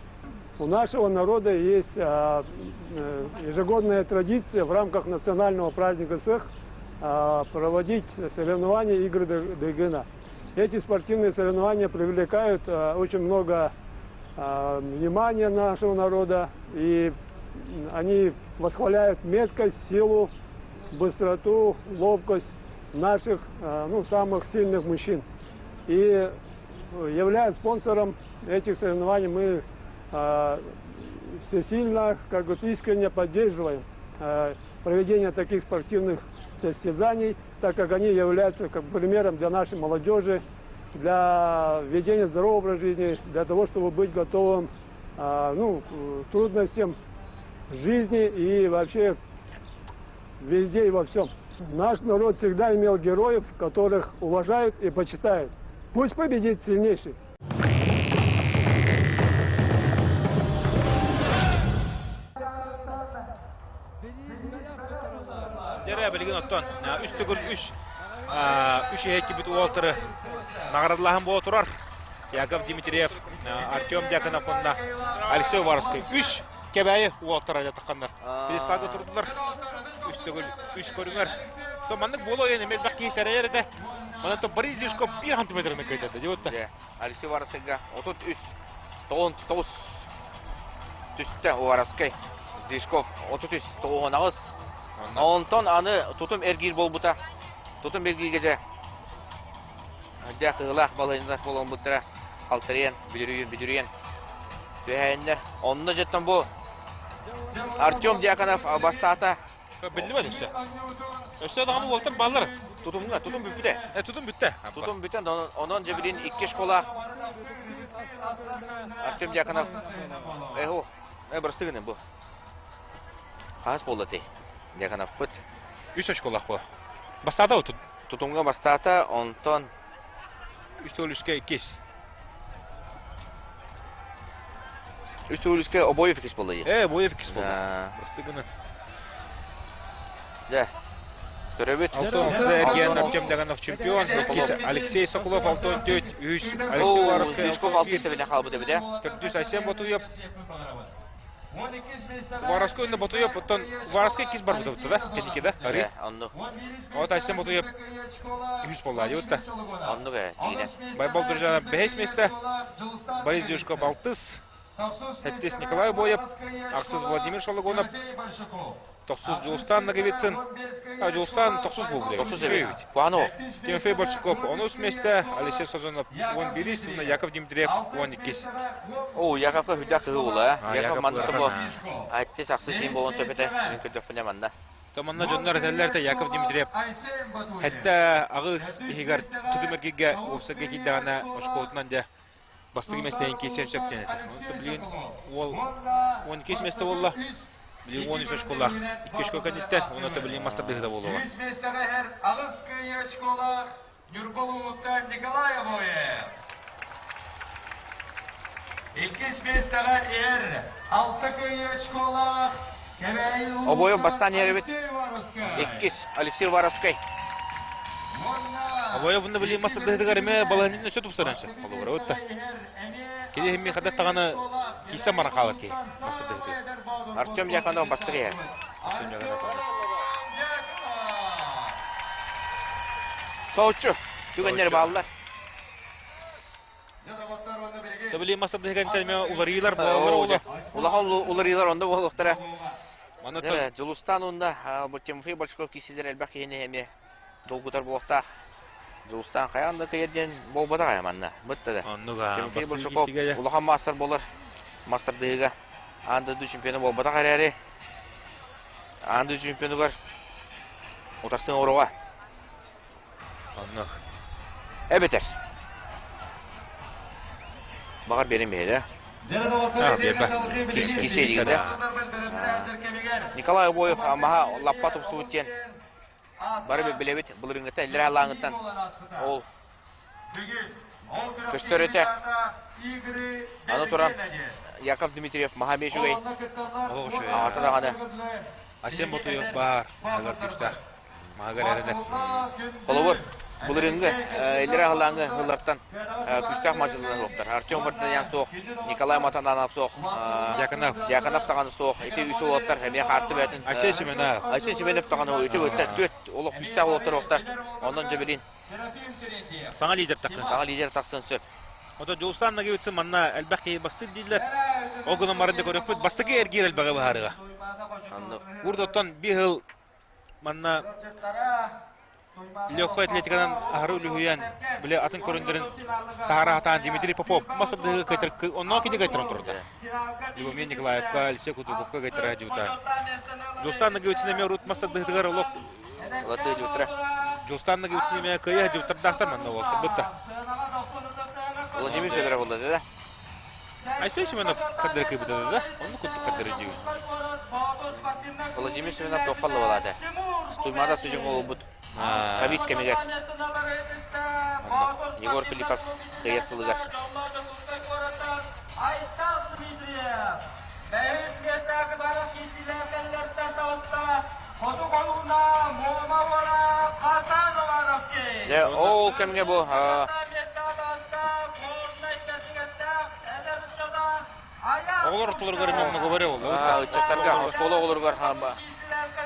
S11: У нашего народа есть ежегодная традиция в рамках национального праздника Ысыах проводить соревнования «Игры Дыгына». Эти спортивные соревнования привлекают очень много внимания нашего народа, и они восхваляют меткость, силу, быстроту, ловкость наших ну, самых сильных мужчин. И являясь спонсором этих соревнований, мы всесильно, как бы искренне поддерживаем проведение таких спортивных состязаний, так как они являются как примером для нашей молодежи, для ведения здорового образа жизни, для того, чтобы быть готовым ну, к трудностям жизни и вообще везде и во всем. Наш народ всегда имел героев, которых уважают и почитают. Пусть победит сильнейший.
S8: Дьэ билигин оттон үс төгүл үс үс эһэккибит уолтары наҕараадалааһын буола турар. Яков Дмитриев, Артем Дьяконов уонна Алексей Уваровский. Үс Кэбээйи уолтара дьатахханнар. Пьедесталга турдулар. Үс төгүл үс көрүҥэр. То маннык буолуо диэн эмиэ элбэх киһи сэрэйэр этэ. Манан то Борис Дижков биир сантиметрынан кыайдарды. Дьэ
S9: Алексей Уваровскайга 33 99 түстэ Уваровскай. Дижков 33 98. Онтон аны тутум эргиир буолбута. Тутум эргииргэ дьэ дьэ кыылаах балыһыннар буолбуттара халтарыйан, бүдүрүйэн, бүдүрүйэн түһээннэр. Онно дьэттэн бу Артем Дьяконов бастаата.
S8: Биллибэт өссө. Өссө даҕаны уолтар бааллар.
S9: Тутумҥа, тутум бүппүтэ.
S8: Э, тутум бүттэ.
S9: Тутум бүтэн, онон дьэ билин икки школа Артем Дьяконов эху, э, бырастыгыны бу. Хаас буолла ти. Дьяконовпыт.
S8: Үс очколаах бу. Бастаата отут.
S9: Тутумҥа бастаата, онтон
S8: Үс төгүл үскэ иккис.
S9: Үс төгүл үскэ Обоев иккис буолла
S8: Э, Обоев иккис буолла. Бастыгыны.
S9: Дьэ, көрөбүт.
S8: Алтон эргиэн Артем Даганов чемпион, иккис Алексей Соколов алтон төрт, үс Алексей Уваровский
S9: Дышков алты төбүнэ хаалбыт эбит, э?
S8: Төрдүс Айсен Ботуев, Уваровской уонна Ботуев, оттон Уваровской иккис барбыта бутта да, кэнники да, Ари.
S9: Онну.
S8: Вот Айсен Ботуев үһүс буолла, дии
S9: Оннук ээ, тиинэ.
S8: Байбал Дружанов бэһис миэстэ, Борис Дюшков алтыс, сэттис Николай Боев, ахсыс Владимир Шологонов, Тохсус Дьулустаан Ноговицын. Дьулустаан тохсус буолбут.
S9: Тохсус эбит. Куһаҕан
S8: Тимофей Большаков онус миэстэ, Алексей Сазонов 11-ис, уонна Яков Дмитриев 12-ис.
S9: Оо, Яковка хүдэх кыһы була. Яков манна тобо айтты сахсы син болон сөпөтө. Мин көрдөхпүнэ манна.
S8: То манна дьоннор этэллэр этэ Яков Дмитриев хэтте аҕыс иһигэр түтүмэргигэ уопсайга киирдэҕинэ очкотунан дьэ бастакы миэстэһин киирсиэн сөп диэн этэ. Билигин уол 12 миэстэ буолла. Билигин 13 очколаах. 2 очко кэнниттэн, онно билигин мастер дыһыта буолуоҕа.
S2: Үс миэстэҕэ иһэр аҕыс кыайыы очколаах Ньурба улууһуттан Николай Обоев. Иккис миэстэҕэ иһэр алта кыайыы очколаах Кэбээйи
S9: Обоев бастаан иһэр эбит.
S2: Алексей Уваровскай.
S9: Иккис Алексей Уваровскай.
S8: Обоев бұны билигин мастер дыһытыгар эмэ балаһынньын өссө тупсаран сөп. Холобура бутта. Кини химми хадат таҕаны киирсэн баран хаалар киһи мастер дыһытыгар.
S9: Артем Дьяконов бастык иһэр.
S8: Артем Дьяконов.
S9: Соуччу. Түгэннэр бааллар.
S8: Табили мастер дыһыгар эмэ уларыылар буолаллар ула.
S9: Улахан уларыылар онда буолуохтара. Дьулустаан уонна Тимофей Большаков киирсиилэр элбэх киһини эмиэ долгутар буолуохтаах. Дьулустаан хайаан да кыайар диэн буолбатах ээ манна. Бытта да. Тимофей Большаков улахан маастар буолар. Маастардыыга аан дойду чемпиона буолбатах эрээри аан дойду чемпионугар утарсыы оҥоруоҕа.
S8: Оннук.
S9: Эбэтэр. Баҕар биэрин биһиэдэ. Кисиэлигэр Николай Обоев маһа лаппа тупсубут диэн бары билэбит былырыыҥҥыттан иллэрээ алааҥыттан ол көстөр этэ. Аны туран Яков Дмитриев маһа эмиэ үчүгэй.
S8: Олох үчүгэй.
S9: Аҕата даҕаны.
S8: Асен Ботуев баар. Маһыгар күүстээх. Маһыгар эрэнэр.
S9: Холобур, былырыыҥҥы иллэрээ аһылааҥҥы сыллартан күүстээх мадьыллар суохтар. Артем Мартынян суох, Николай Матананов суох,
S8: Дьяконов.
S9: Дьяконов даҕаны суох. Ити үс уолаттар эмиэ хаарты бэйэтин.
S8: Айсен Семенов.
S9: Айсен Семенов даҕаны ити түөрт олох күүстээх уолаттар уохтар. Онон дьэ билин
S8: Саҥа лидер тахсан.
S9: Саҥа лидер тахсан сөп.
S8: Ото Дьулустаан Ноговицын манна элбэх киһи бастыыр дииллэр. Ол гынан баран да көрүөхпүт бастакы эргиир элбэҕи быһаарыга.
S9: Оннук.
S8: Урдоттон биир сыл манна легкой атлетиканан аһары үлүһүйэн, били атын көрүндэрин таһара сатаан Дмитрий Попов мас сырдыгы кайтар онно кини кайтаран турда. Любомир Николаевка, Алексей Кутуковка кайтара дьута. Дьулустаан Ноговицын эмиэ урут мас тардыһытыгар олох
S9: Латы дьутра.
S8: Дьулустаан Ноговицын эмиэ кыайа дьуттардаахтар манна уолтарбытта.
S9: Владимир Федоров буолла да?
S8: Айсен Семенов кардары кыйбыта да, онну курдук кардары дии.
S9: Владимир Семенов тоққалла балаата. Стуймада сыдьым олбут. Ковид кэмигэр. Егор Филиппов кыйа сылыгар. Дьэ, ол кэмҥэ бу
S8: Оҕолор ортолоругар эмиэ онно говорю буолла.
S9: Ыччаттарга, оскуола оҕолоругар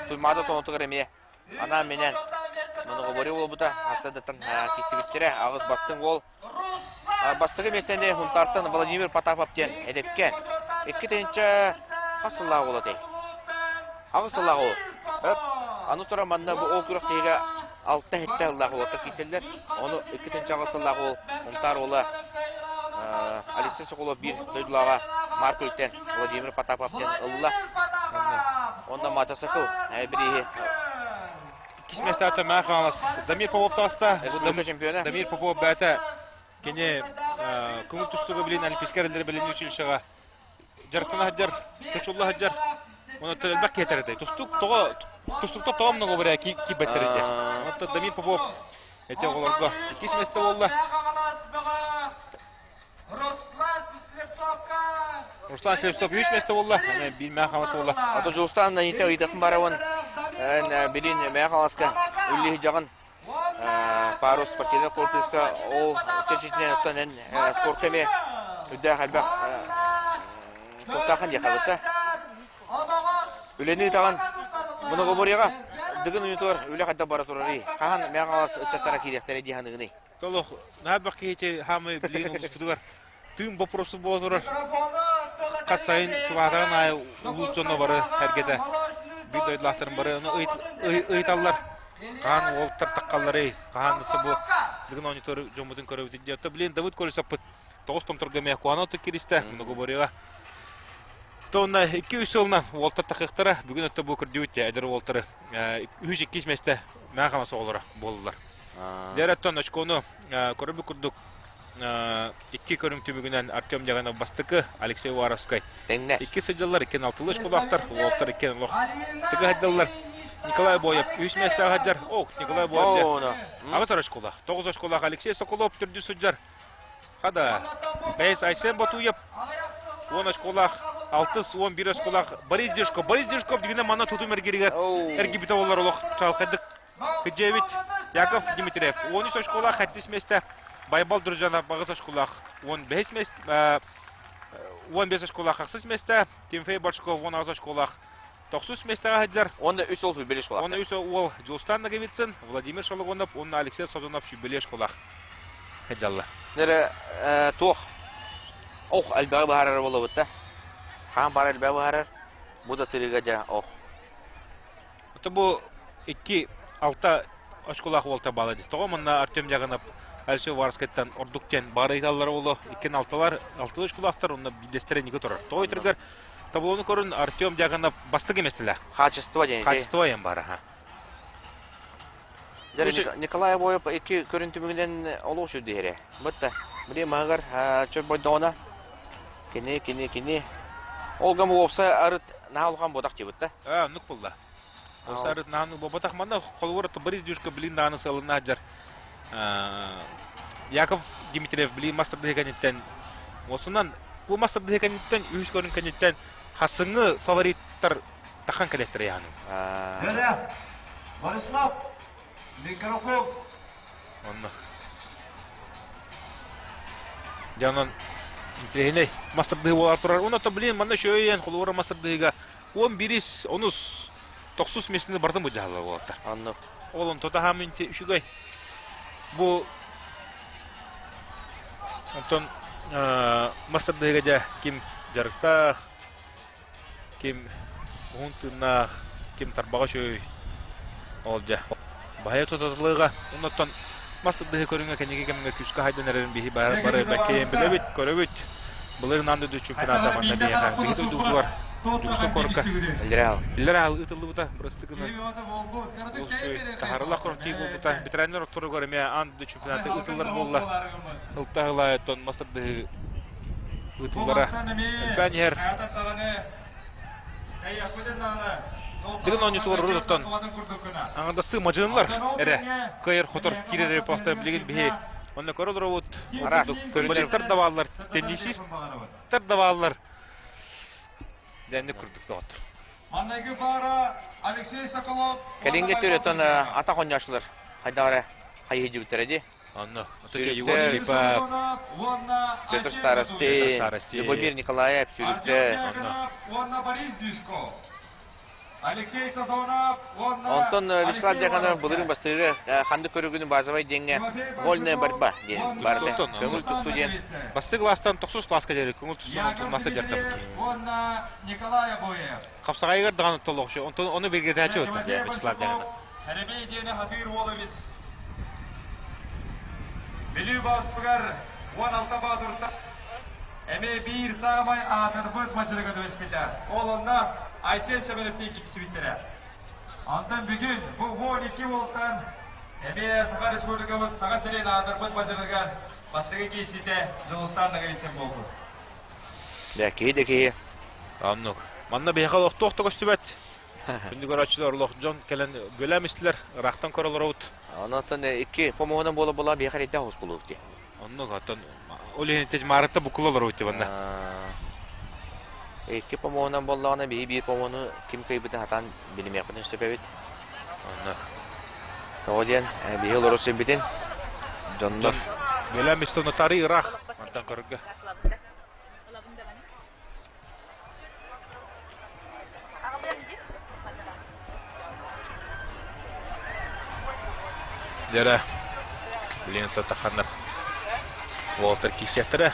S9: Туймаада тоҥотугар эмиэ анаан-минээн многоборье буолбута. Хасыадаттан кистибиттэрэ. Аҕыс бастыҥ уол. Бастакы миэстэни Хунтаартан Владимир Потапов диэн эдэркээн. 2 тыһыынча хас сыллаах уол этэй? Аҕыс сыллаах уол. Аны туран манна бу ол күрэхтэһиигэ алта сэттэ сыллаах уолаттар киирсэллэр. Ону 2 тыһыынча аҕыс сыллаах уол Хунтаар уола Алексей Соколов биир дойдулааҕа Маркөлтөн Владимир Потапов диэн ылла. Онно мотоцикл бирииһи
S8: Иккис миэстэҕэ Мээх Хаҥалас Дамир Попов таҕыста.
S9: Республика чемпиона.
S8: Дамир Попов бэйэтэ кини көҥүл тустууга билин Олимпийскай эрэллэри билин училищеҕа дьарыктана сылдьар, чочулла сылдьар. Онон элбэх киһи этэр Тустуук тоҕо тустууктар тоҕо много бэрэ киирбэттэр диэн. Онон Дамир Попов эти оҕолорго иккис миэстэ буолла. Руслан Слепцов үс миэстэ буолла. Биир Мээх Хаҥалас буолла.
S9: Ото Дьулустаан ыйыта ыйытахпын барабын. Билин Мээх Хаҥаласка үллиһи дьаҕын парус спортивный комплекска ол чэчитинэн оттон эн спортка эмиэ үрдээх элбэх туохтаахан диэхэ Үлэни ыытаҕын многоборьеҕа Дыгын уйутугар үлэ хайдах бара турарый? Хаһан Мээх Хаҥалас ыччаттара киириэхтэрэ дии саныыгыный?
S8: Толох наһаа киһи хаамай билигин улууспутугар тыын боппуруосу буола турар. Хас сайын чугаһатаҕын аайы улуус дьоно бары эргэтэ. Биир дойдулаахтарын бары ону ыйыталлар. Хаһан уолтар таххалларый, хаһан бу бүгүн оонньотор дьоммутун көрөбүт диye. Блин, Давыд Колесовпыт тоҕус томторго эмиэ куһаҕан оту киристэ, многоборьеҕа. Тонна 2-3 сылынан уолтар тахыахтара. Бүгүн өттө бу көрдүбүт эдэр уолтары үһүс-иккис миэстэ Мэҥэ оҕолоро буоллулар. Дьэ, очкону көрбүт курдук икки көрүҥ түмүгүнэн Артем Дьаганов бастакы, Алексей Уваровскай. Икки сылдьаллар, икки алтылы очколоохтор, уолтар икки олох тыгы сылдьаллар. Николай Боев үс миэстэҕэ сылдьар. Ох, Николай Боев аҕыс очколоох. Тоҕус очколоох Алексей Соколов төрдүс сылдьар. Хада, бэйс Айсен Батуев 10 очколаах, алтыс 11 очколаах Борис Дежков. Борис Дежков дигинэ манна тутум эргиригэр эргибитэ олар олох чалхайдык кыдьэбит Яков Дмитриев 13 очколаах хэттис месте Байбал Дружанов багыс очколаах 15 месте 15 очколаах ахсыс месте Тимофей Бочков 18 очколаах тохсус местэҕэ сылдьар.
S9: Уонна үс уол сүүрбэлиэс школаах.
S8: Уонна үс уол Дьулустан Ноговицын, Владимир Шологонов уонна Алексей Созонов сүүрбэлиэс школаах сылдьаллар.
S9: Нэрэ туох ох элбэҕи быһаарар буолабыт да. Хаан баар элбэҕи быһаарар. Бу да сырыыга дьэ ох.
S8: Это бу икки алта очколаах уолта баала дии. Тоҕо манна Артем Дьаганов Алексей Уваровскайтан ордук диэн баары ыйыталлара буолуо. Иккин алталар, алтылыы очколаахтар, онно биирдэстэрэ инники турар. Тоҕо ыйтаргар Таблону көрүн Артем Дьяконов бастык эместилэр.
S9: Качество диэн.
S8: Качество диэн баар аха.
S9: Николай Обоев икки көрүн түмүгүнэн олох сүрдүһэрэ. Бытта. Били маһыгар чөрбойдоҕуна кини кини кини Олга уопса арыт наһаа улахан буотах диэбит да.
S8: Аа, оннук булла. Уопса арыт наһаа буотах манна холобура Борис Дюшка блин дааны сыалына дьар. Яков Дмитриев билии мас тардыһыы кэнниттэн уосунан бу мас тардыһыы кэнниттэн үһүс көрүҥ кэнниттэн хасыҥҥы фавориттар тахан кэлэттэр яаны.
S2: Борислав Микрофон.
S8: Онно. Дьэ онон интириэһинэй мас тардыһыы буолар турар. Уонна то блин манна үчүгэй холобура мас тардыһыыга 11 онус тохсус миэстэни бардым бу дьаһаллар буолаттар.
S9: Оннук.
S8: Ол онто таһаамын үчүгэй. Бу онтон мас тардыһыыга дьэ ким дьарыктаах, ким уһун тыыннаах, ким тарбаҕа үчүгэй. Ол дьэ баһыйа тутатылыыга. Оннуттан мас тардыһыы көрүҥэ кэнники кэмҥэ күүскэ хайдан эрэрин биһи бары бэккэйэн билэбит, көрөбүт. Былырыын аан дойду чемпионата манна биһиэхэ биһи дойдубутугар Дьокуускай куоракка Иллэрээ ыытыллыбыта бырастыгынан олус үчүгэй таһаарыылаах күрэхтэһии буолбута. Ветераннар ортолоругар эмиэ аан дойду чемпионата ыытыллар буолла. Ылта-ылаайыттан мас тардыһыы ыытыллара элбээн иһэр. Дыгын оонньуутугар урут-оттон аҥардастыы мадьынылар эрэ кыайар-хотор киирэр репортер билигин биһи онно көрө олоробут. Футболистар да бааллар, теннисистэр да бааллар. Дэнник курдук доҕоттор.
S2: Манныгы паара Алексей Соколов.
S9: Кэлиҥҥи төрөтөн атах оонньооччулар хайдах эрэ хайыһыйдыбыттара дии.
S8: Онно. Егор Филиппов,
S9: Петр Старостин, Любомир Николаев сүүрүктэ.
S2: Уонна Борис Дюшко. Алексей Сазонов уонна
S9: Онтон Вячеслав Дьяконов былырыын бастыыры ханнык көрүгүнү базовай диэҥҥэ вольная борьба диэн барды. Көҥүл тустуу диэн.
S8: Бастык класстан тохсус класска диэри көҥүл тустуу онтон маса дьарыктаммыт.
S2: Уонна Николай Обоев.
S8: Хапсаҕайыгар даҕаны толоохчу. Онтон ону бигэргэтээччи отта Вячеслав Дьяконов.
S2: Эремей диэни хатыыр уол эбит. Бүлүү баатыгар 16 баатыртан эмиэ биир саамай аатырбыт мадьырыга түбэспитэ. Ол онно Айсен Семеновтыын киксибиттэрэ. Онтон бүгүн бу 12 уолтан эмиэ Саха Республикабыт Саха сирин аатырбыт мадьырыгар бастакы киирсиитэ Дьулустаан Ноговицын буолбут.
S9: Да, киһи да киһи.
S8: Оннук. Манна биһиэхэ олохтоох да көстүбэт. Күндү көрөөччүлэр олох дьон кэлэн бүөлээн истилэр, ыраахтан көрө олоробут.
S9: Онон икки помоһунан буола буола биһиэхэ эрэйдээх оҕус буолуох дии.
S8: Оннук, оттон ол иһин ити маарытта буккула олоробут дии манна.
S9: Икки помоһунан буоллаҕына биһи биир помону ким кыайбытын сатаан билимиэхпитин сөп эбит.
S8: Оннук.
S9: Тоҕо диэн биһи олорор сирбитин дьоннор
S8: Бүөлээн истэ онно ыраах мантан көрөргө. Дьэрэ, Лента Таханов уолаттар киирсиэхтэрэ.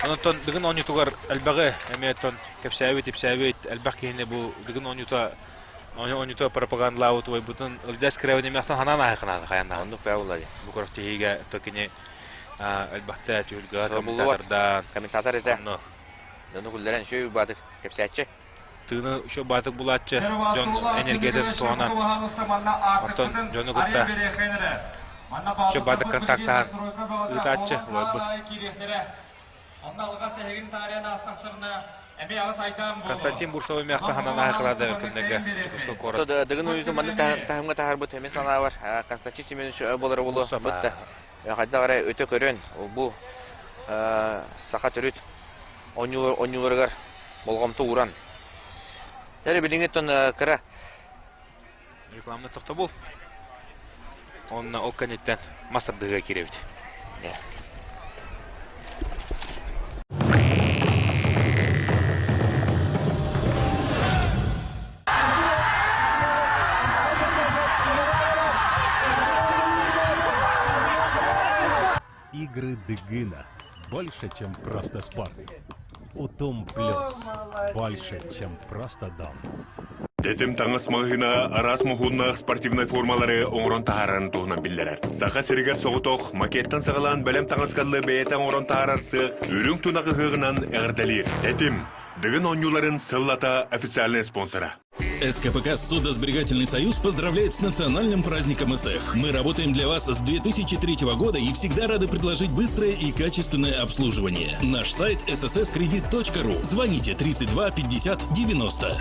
S8: Онтон бүгүн оонньуутугар элбэҕи эмиэ оттон Кэпсээбит, ипсээбит элбэх киһини бу Дыгын оонньуута оонньуута пропагандалаабыт убайбытын Ылдьаас Кыраабын эмиэхтэн ханаан ааһыхынаата хайаан даҕаны.
S9: Оннук бээ буолла дии.
S8: Бу күрэхтэһиигэ то кини элбэхтэ түһүлгэҕэ
S9: Солобуллубат.
S8: комментатордаан.
S9: Комментатор этэ.
S8: Онно.
S9: Дьону күллэрэн үчүгэй баатык кэпсээччи.
S8: Тыыны үчүгэй баатык булааччы дьон энергиятын туһанан оттон дьону кытта үчүгэй баатык контактаһан ыытааччы убайбыт. Константин Бурцев эмиэхтэ ханан аһыкылаада күннэргэ Дьокуускай куорат.
S9: Дыгын уйутун маннык таһымҥа таһаарбыт эмиэ санаабар Константин Семенович буолара буолуо бытта. Хайдах эрэ өтө көрөн бу саха төрүт оонньууларыгар болҕомто ууран. Тэри билиҥҥиттэн кыра
S8: Рекламный тохтобул. Онно ол кэнниттэн мас тардыһыга киирэбит.
S10: Игры Дыгына. Больше, чем просто спорт. Утум плюс. Больше, чем просто дом.
S13: Тэтим таҥас маҕаһыына араас моһуоннаах спортивнай формалары оҥорон таһаарарын туһунан биллэрэр. Саха сиригэр соҕотох макеттан саҕалаан бэлэм таҥаскаллы бэйэтэ оҥорон таһаарар сыах үрүҥ тунах ыһыаҕынан эҕэрдэлиир. Тэтим, Дыгын оонньууларын сыллата официальнай спонсора.
S22: СКПК «Судосберегательный союз» поздравляет с национальным праздником СЭХ. Мы работаем для вас с 2003 года и всегда рады предложить быстрое и качественное обслуживание. Наш сайт ssscredit.ru. Звоните 32 50 90.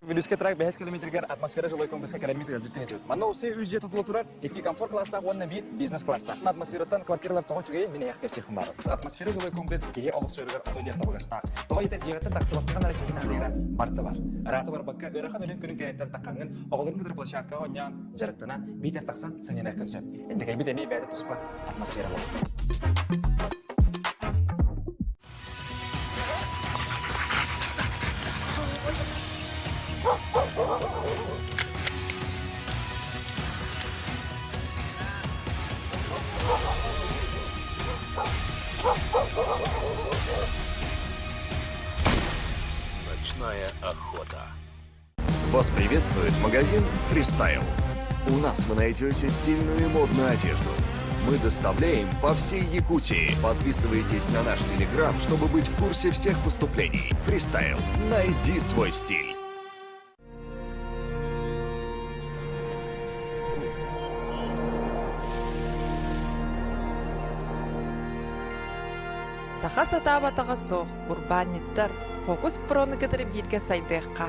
S14: Вилюйскай тракт бэһис километригэр атмосфера жилой комплекска кэлэммит ыалдьыттан этибит. Манна уопсай үс дьиэ тутула турар, икки комфорт класстаах уонна биир бизнес класстаах. Атмосфераттан квартиралар тоҕо үчүгэйин мин эйиэхэ кэпсиэхпин баҕарабын. Атмосфера жилой комплекс киһи олохсуйарыгар отой диэх табыгастаах. Тоҕо диэтэр дьиэҕиттэн тахсыбаккаҕын эрэ киһи наадыйара барыта бар. Ыраата барбакка ыарахан үлэҥ күнүн кэнниттэн таххаҥҥын оҕолорун кытары площадкаҕа оонньоон, дьарыктанан, биитэр тахсан сынньаныаххын сөп. Инникэйбит эмиэ бэйэтэ туспа атмосфера буолар.
S15: Ночная охота.
S23: Вас приветствует магазин Freestyle. У нас вы найдете стильную и модную одежду. Мы доставляем по всей Якутии. Подписывайтесь на наш телеграм, чтобы быть в курсе всех поступлений. Фристайл. Найди свой стиль.
S24: Саха сатаабатаҕа суох, урбаанньыттар Фокус Проны кытары бииргэ сайдыахха.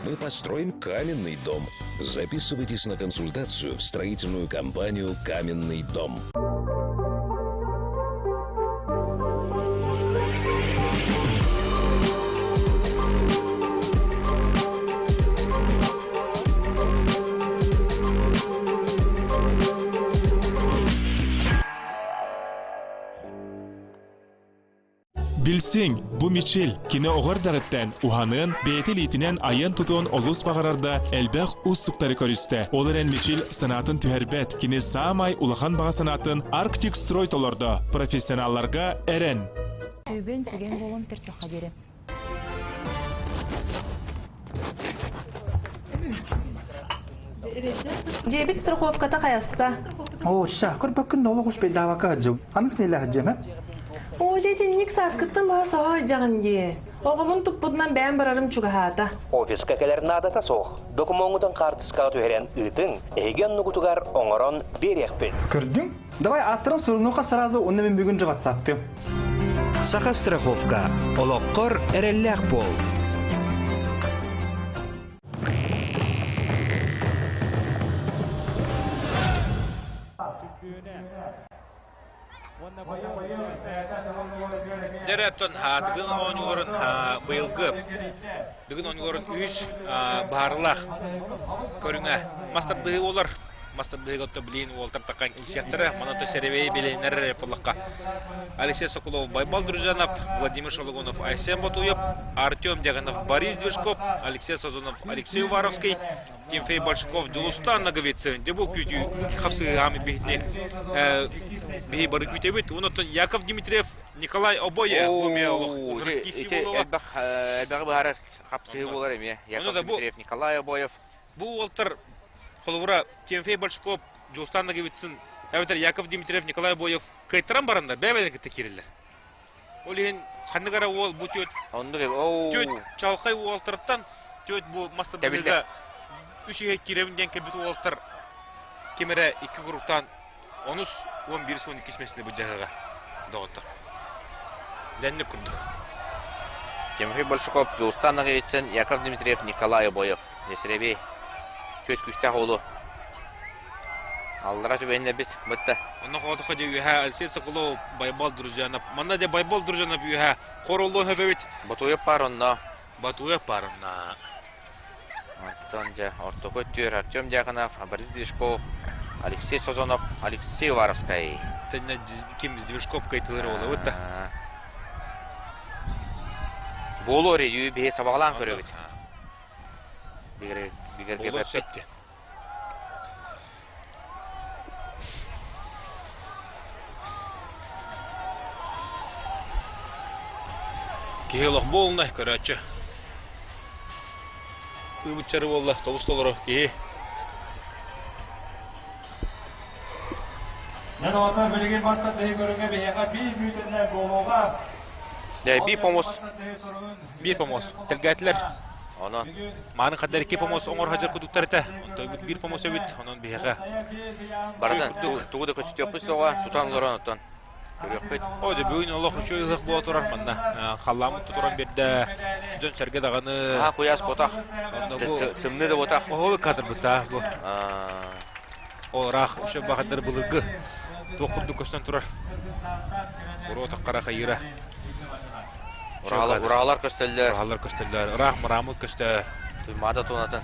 S15: Мы построим каменный дом. Записывайтесь на консультацию в строительную компанию «Каменный дом».
S25: Билсиҥ, бу Мичил, кини оҕо эрдэҕиттэн уһаныан, бэйэтэ илиитинэн айан-тутуон олус баҕарар да, элбэх уустуктары көрүстэ. Ол эрэн Мичил санаатын түһэрбэт, кини саамай улахан баҕа санаатын Арктик Строй толордо, профессионалларга эрэн.
S28: Түүгүн сүгэн буолун көрсөххө диэри.
S18: Дьиэбит страховката хайаста?
S19: Оо, ча, көрбөккүн да олох успейдаабакка сылдьым. Ханнык сиэлэ сылдьыам, э?
S18: Оо, дьэ итинник сааскыттан баһа соһо сылдьаҕын дии. Оҕобун туппутунан бэйэм барарым чугаһаата.
S20: Офиска кэлэр наадата суох. Докумуоҥҥутун хаартыскаҕа түһэрэн ыытыҥ, эһиги оннугутугар оҥорон биэриэхпит.
S19: Көрдүҥ? Давай ааттарын сурунуохха сразу, уонна мин бүгүн же ватсаптыым.
S21: Саха страховка. Олоххор эрэллээх буол.
S8: Дьэ, Дыгын оонньууларын быйылгы Дыгын оонньууларын үс баһаарылаах көрүҥэ мас тардыһыы буолар. Мастардыга отто билин уолтар такан кисиэхтэрэ. Манан то серебей билинер пуллакка. Алексей Соколов, Байбал Дружанов, Владимир Шологунов, Айсен Батуев, Артем Дягонов, Борис Движков, Алексей Сазонов, Алексей Уваровский, Тимофей Большаков, Дьулустан Ноговицын. Дьэ бу күүтүү хапсыһаамы биһитини биһи бары күүтэбит. Онон Яков Дмитриев, Николай Обоев бу эмиэ олох
S9: Ити элбэх элбэҕи быһаарар хапсыһыы буолар эмиэ. Яков Дмитриев, Николай Обоев.
S8: Бу уолтар холобура Тимофей Большаков, Дьулустан Ноговицын, эбэтэр Яков Дмитриев, Николай Обоев кыайтаран бараннар бэйэ-бэйэлэрин кытта киирэллэр. Ол иһин ханнык эрэ уол бу түөт
S9: Оннук оу
S8: түөт чалхай уолтарыттан түөт бу мастардыга үс иһэ киирэбин диэн кэлбит уолтар ким эрэ икки куруктаан онус 11 12 миэстэни былдьаһыаҕа доҕоттор. Дэнник курдук.
S9: Тимофей Большаков, Дьулустан Ноговицын, Яков Дмитриев, Николай Обоев. Несребей. Түөт күүстээх уолу Аллара түбэһиннэрбит бытта.
S8: Онно хоотохо дьэ үөһэ Алексей Соколов, Байбал Друзьянов. Манна дьэ Байбал Друзьянов үөһэ хороллуон хөбөбүт.
S9: Ботуев паар онно.
S8: Батуев паар онно.
S9: Оттон дьэ ортоку өттүгэр Артем Дьяконов, Борис Движков, Алексей Созонов, Алексей Уваровскай.
S8: Тэннэ ким Движков кайтылыр буолабыт да.
S9: Буолуо эрэ биһи сабаҕалаан көрөбүт.
S8: Буолуо сөп Киһи олох буолунай көрөөччү. Ыбыччары буолла, тобус толору киһи.
S2: Дьэ, доҕоттор, билигин бастан биһи көрүҥэ биһиэхэ биир мүнүүтэннэн буолуоҕа.
S8: Дэ, биир помос. Биир помос. Тэлгээтилэр.
S9: Онон
S8: Мааны хаддар икки помос оҥор хадьар кудуктар этэ. Онтон биир помос эбит, онон биһиэхэ.
S9: Барытын тугу да көстүөхпүт суоҕа, тутан олорон оттон көрүөхпүт.
S8: О, дьэ бүгүн олох үчүгэй ыһыах буола турар манна. Халлааммыт туран биэрдэ. Дьон сэргэ даҕаны.
S9: Аа, куйаас ботах. Тымныы да ботах.
S8: Оһолу кадрбыта бу. Ол ыраах үчүгэй баҕайдар былыргы туох курдук көстөн турар. Буруо таххара хайыыра.
S9: Ураалар көстөллөр.
S8: Ураалар көстөллөр. Ыраах мыраамыт көстөр.
S9: Туймаада туонатын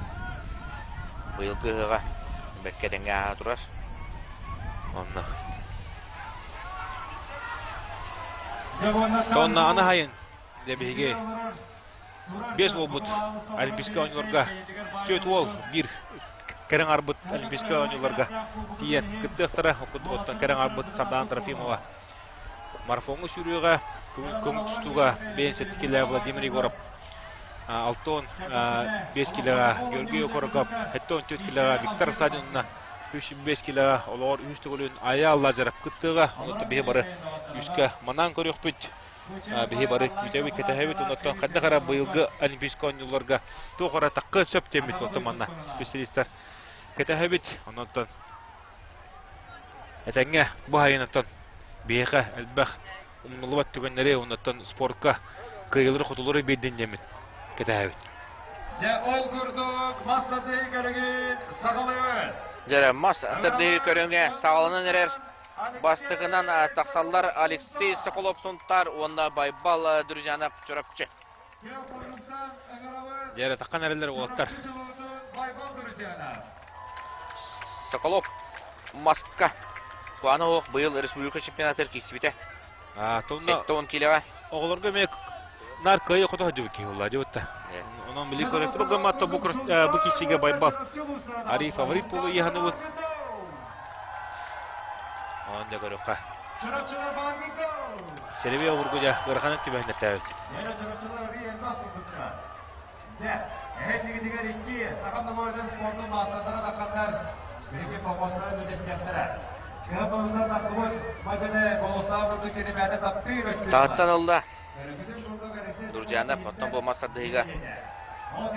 S9: быйылгы ыһыаҕа бэккэ тэҥҥэ ааһа турар.
S8: Онно. Тонна аны хайын дэ биһиги бес уолбут Олимпийскай оонньууларга түөрт уол биир кэрэҥ арбыт Олимпийскай оонньууларга тиийэн кыттыахтара. Оттон кэрэҥ арбыт Сардаана Трофимова Марафоҥҥа сүүрүүгэ көҥүл тустууга бэйэн килэ Владимир Егоров, 65 килэҕэ Георгий Окороков, 74 килэҕэ Виктор Садин уонна 305 килэҕэ олоҕор үһүс төгүлүн Айаал Лазарев кыттыаҕа. Онон биһи бары күүскэ манаан көрүөхпүт. Биһи бары күүтэбит, кэтэһэбит. Онон хайдах эрэ быйылгы Олимпийскай оонньууларга туох эрэ такка сөп диэммит оттон манна специалистар кэтэһэбит. Онон Этэҥҥэ бу айаныттан биһиэхэ элбэх умнуллубат түгэннэри уоннаттан спортка кыайыылары-хотулары биэрдин диэммит кэтэһэбит.
S2: Дьэ ол курдук мас тардыһыы көрүҥүн саҕалыыбыт.
S9: Дьэ мас тардыһыы көрүҥэ саҕаланан эрэр. Бастакынан тахсаллар Алексей Соколов Сунтаар уонна Байбал Друзьянов Чурапчы.
S8: Дьэ эрэ таххан эрэллэр уолаттар.
S9: Соколов маска Куана оһох быйыл республика чемпионатыгар киирсибитэ.
S8: Тонна
S9: 70 килоҕа.
S8: Оҕолорго эмиэ наар кыайы хото сылдьыбыт киһи буолла дьыбытта. Онон били көрө программатта бу бу киисигэ Байбал Ари фаворит буолу иһаныбыт. Онон да көрөххө. Серебе обургу дьэ ыараханын түбэһиннэртээбит.
S2: Дьэ, эһэтигитигэр икки саха норуотун спордун маастардара тахханнар, биһиги помостарын үллэстиэхтэрэ. Кыһа быһыытынан тахсыбыт мадьаны болуттаах курдук кирибээтэ таптыыр өттүн
S9: Тааттан ылла. Дуржанов, оттон бу мас тардыһыыга.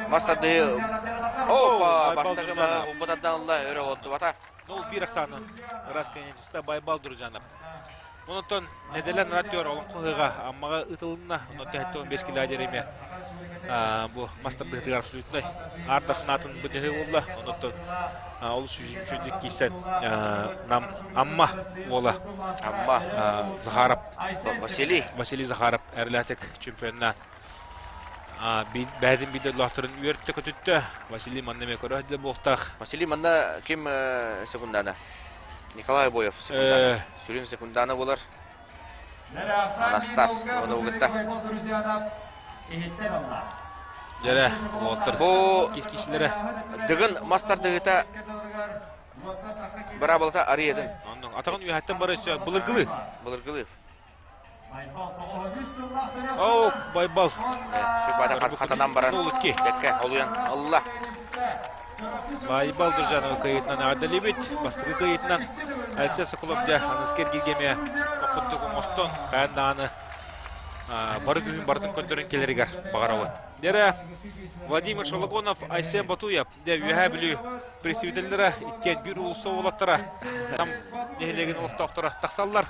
S9: Мас тардыһыы Опа! Бастакы убатардан ылла, өрө олордубата.
S8: Ну, биир ахсаанын ыраас конечеста Байбал Друзьянов. Онтон нэдэлэн радиор олоҥхо ыһыаҕа Аммаҕа ыытылынна. Онон 15 километр эмиэ бу мас тардыһыытыгар абсолютнай аардахнаатын быдьаһыы буолла. Онтон олус үчүгүйдүк киирсэн нам Амма уола
S9: Амма
S8: Захаров
S9: Василий
S8: Василий Захаров эрлээтик чемпионнаан. Бэйэтин биир дойдулаахтарын үөртэ көтүттэ. Василий манна эмиэ көрө сылдьар буолуохтаах.
S9: Василий манна ким секундана? Николай Обоев секундана. Сүрүн секундана буолар. Анастас оны угутта.
S8: Дьэрэ, уолаттар
S9: Бу
S8: кис-кисилэрэ.
S9: Дыгын мастардыгыта быраабылата арыйатын.
S8: Оннук. Атаҕын үөһэттэн бары былыргылыы.
S9: Былыргылыы.
S8: Оо, Байбал.
S9: Сүрбаата хатанан баран. Бэккэ, олуйан алла.
S8: Байбал Дружанов кыйытынан эҕэрдэлиибит. Бастакы кыйытынан Алексей Соколов дьэ аныгыскы эргииргэ эмиэ оккурдук оҥостон, хайан даҕаны бары күүһүн барытын көрдөрөн кэлэригэр баҕарабыт. Дьэрэ Владимир Шологонов, Айсен Батуев, дьэ Үөһээ Бүлүү представителлэрэ иккиэн биир уулусса уолаттара там нэһилиэгин олохтоохторо тахсаллар.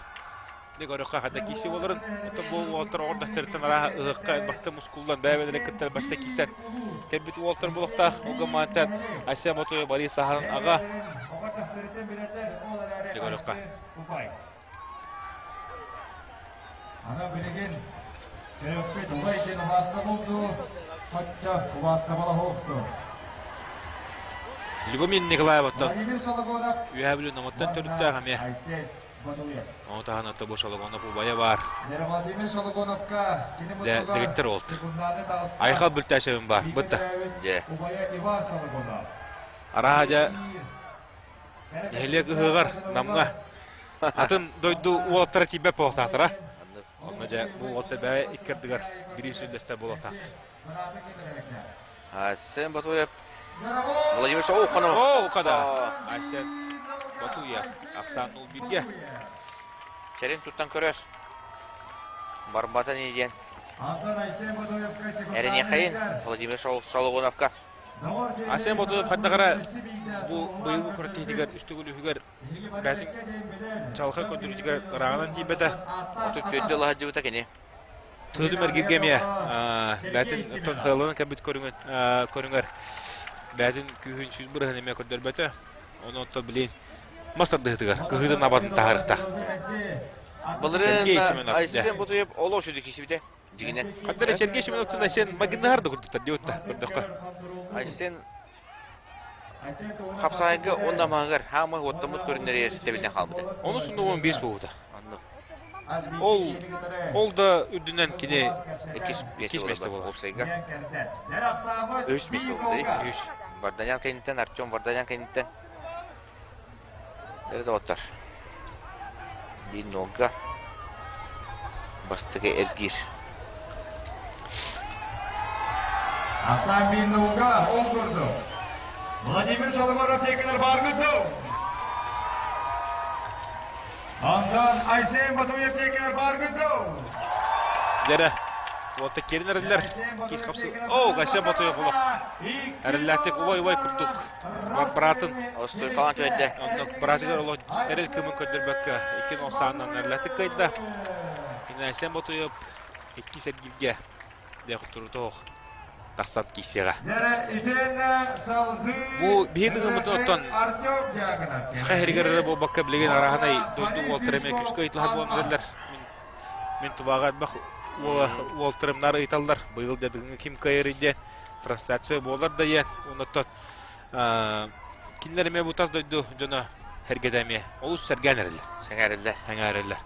S8: Дьэ көрүөххэ хата киирсии буоларын. Оттон бу уолаттар оҕор дөхтөрүттэн арааһа ыһыахха элбэхтэ мускуллан бэйэ-бэйэлэрин кытта элбэхтэ киирсэн кэлбит уолаттар буолуохтаах. Ол гыммаантан Айсен Ботуев Борис Сахарын аҕа. Дьэ көрүөххэ.
S2: Ана билигин төрөппүт убай диэн убааста булду, хоччо убаастабала хоохту.
S8: Любомир Николаеваттан
S2: Владимир Шологонов
S8: Үөһээ Бүлүү Намыттан төрүттээх эмиэ.
S2: Айсен Батуев.
S8: Ону таһынан Тобо Шологонов убайа баар.
S2: Владимир Шологоновка кини
S8: Дэ,
S2: мутугар
S8: дэгиттэр уолт.
S2: секунданы таҕыста.
S8: Айхал Бүлтээшевин баар.
S2: Бииргэ
S8: Бытта.
S2: төрөөбүт
S9: Дьэ.
S2: убайа Иван Шологонов.
S8: Арааһа дьэ нэһилиэк ыһыаҕар Намҥа атын дойду уолаттара тиийбэт буолуохтаахтара. Онно дьэ бу уолаттар бэйэ икки ардыгар бириис үллэстэр буолуохтаах.
S9: Айсен Батуев Владимир Шоуханов.
S8: О, укада. Айсен Батуев ахсаан 0-1-ге.
S9: Сэрин туттан көрөр. Барбата не диэн. Эриниэхэйин Владимир Шологоновка.
S8: Айсен Батуев хайдах эрэ бу быйылгы күрэхтэһиитигэр үс төгүл үһүгэр бэйэтин чалхай көрдөрүүтүгэр ырааҕынан тиийбэтэ.
S9: 34 ылаһадьыбыта кини.
S8: Тыытым эргиргэ эмиэ бэйэтин оттон сыалланан кэлбит көрүҥүн көрүҥэр бэйэтин күүһүн 100% эмиэ көрдөрбөтө. Ону оттон билин мас тардыһытыгар кыһыытын абатын таһаарыахтаах.
S9: Былырыын
S8: Сергей Семенов
S9: Айсен Бутуев олох сүдү киирсибитэ дьигинэн.
S8: Хантара Сергей Семеновтан Айсен майгыннаһар да курдуктар диэбит көрдөххө.
S9: Айсен хапсаайга уонна маһыгар хаамай уоттаммыт көрүннэри тэбинэн хаалбыта.
S8: Ону суннугун биэс буолбута.
S9: Онно.
S8: Ол ол да үрдүнэн кини
S9: иккис
S8: миэстэ буолар.
S9: Уопсайга. Үс миэстэ буолбута. Үс. Варданян кэнниттэн, Артем Варданян кэнниттэн. Эрэ доҕоттор. Биир нолга бастакы эргиир.
S2: Асан биир нолга ол курдук. Владимир Шаломаров текелер баргыту. Онтон Айсен Батуев текелер баргыту.
S8: Дьэрэ, уолта киирин эрэллэр. Кис хапсы. О, Айсен Батуев олох. Эрэллээхтик убай-убай курдук Быраатын
S9: Остуйкалаан түһэрдэ.
S8: Онно быраатыгар олох эрэл кымын көрдөрбөккө икки саанан эрэллээхтик кыайда. Иннасен Ботуев иккис эргииргэ дэ хотурутоох тахсан киирсиэҕэ. Бу биһи дыгыммытын оттон саха иһэригэр эрэ буолбакка билигин арааһынай дойду уолтара эмиэ күүскэ ыйыталаһар буолан эрэллэр. Мин мин тубааҕа элбэх уолтарымнар ыйыталлар. Быйыл дьэ дыгыҥҥа ким кыайарый диэн трансляция буолар да диэн. Оннуттан кинилэр эмиэ бу тас дойду дьоно сэргэтэ эмиэ олус сэргээн эрэллэр.
S9: Сэҥээрэллэр.
S8: Сэҥээрэллэр.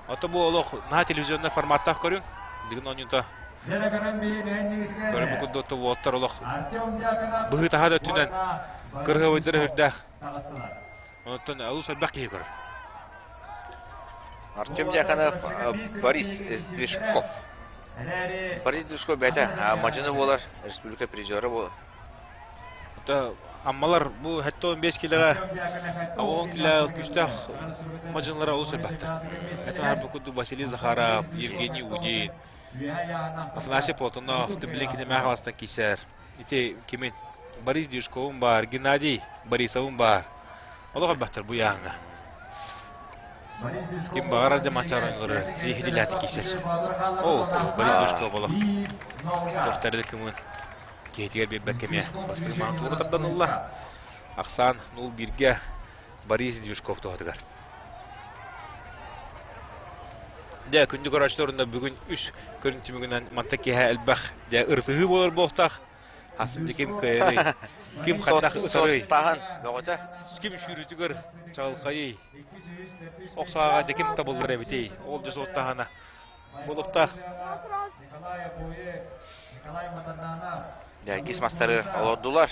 S8: Ото бу олох наһаа телевизионнай форматтаах көрүҥ. Дыгын оонньуута көрүҥ курдук уолаттар олох быһыы-таһаа да өттүнэн кырыһабайдара үрдээх. Онтон олус элбэх киһи көрөр.
S9: Артем Дьяконов, Борис Сдвижков. Борис Сдвижков бэйэтэ мадьыны буолар, республика призера буолар.
S8: Это Аммалар бу 75 килоҕа 10 кило күүстээх мадьынылара олус элбэхтэр. Это бу курдук Василий Захаров, Евгений Удин, Афанасий Платонов, Тымлин кинемээх аластан киисэр. Ити кимин? Борис Дьюшковун баар, Геннадий Борисовун баар. Олох элбэхтэр бу яаҥҥа. Ким баҕарар да манчаар оҥорор, сиһилилээтик киирсэр. Оо, Борис Дьюшков олох тохтары кымын киһитигэр биэрбэккэ эмиэ бастакы маан туора тардан ылла. Ахсаан 0-1-гэ Борис Движков туһатыгар. Дьэ, күндү көрөөччүлэр, бүгүн үс көрүн түмүгүнэн манта киэһэ элбэх дьэ ырытыһыы буолар буолтах. Асын ким кыайарый, ким хаттах ытарый,
S9: Таһан бөҕөтө.
S8: Ким сүүрүүтүгэр чаҕылхайый, охсааҕа дьэ ким табыллар эбитий, ол дьэ суоттаһана буолуохтаах.
S9: Дьэ, иккис мастары олордулар.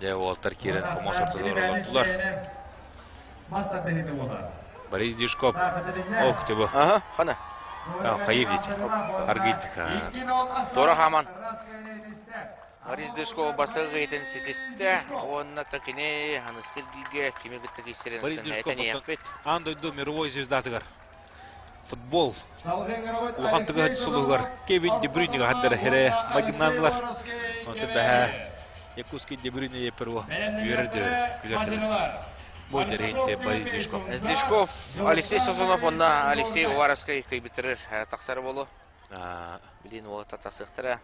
S8: Дьэ, уолаттар киирэн хомос ортотугар олордулар. Борис Дюшков. Ол күтүбү.
S9: Ага, хана.
S8: Хайыр дит. Аргыйдык.
S9: Туора хааман. Борис Дюшков бастакы кыайтын ситистэ. Уонна кини ханыскыр бииргэ кими кытта киирсэрин
S8: Борис Дюшков аан дойду мировой звездатыгар футбол улахан тыгыһыт сулуһугар Кевин Де Брюйнега хардара хере майгыннаанылар. Онтон бэһэ Якутский Де Брюйне епперуо үөрэр дөөр күлэр Бу дэринте Борис Дишков.
S9: Дишков, Алексей Сазонов онна Алексей Уваровский кыйбытырыр тахсар болу. Билин уолата тахсыахтара.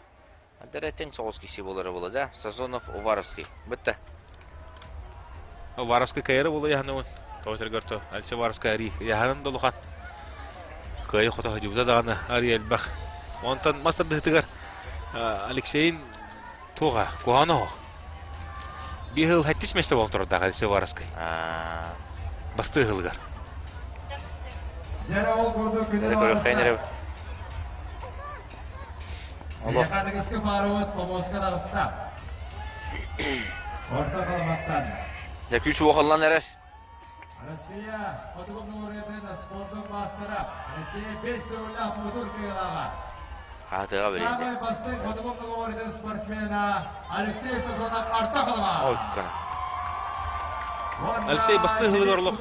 S9: Андара тең соҕус киси болары болу да. Сазонов, Уваровский. Бытта.
S8: Уваровский кайры болу яһаныбын. Тоҕо көртө. Алексей Уваровский ари. Яһанын долухан. Кыайы хото хадьыбыта даҕаны ари элбэх. Онтон мас тардыһытыгар Алексейин туоға куһаҕана оһох. Биир сыл хэттис месте буолан турардаах Алексей Уваровский. Бастыы сылыгар.
S9: Көрөххөйнөрө Олох. Дьэ күүс уохаллан эрэр. Хаатыга бэринде.
S8: Алексей бастыы сылыгар олох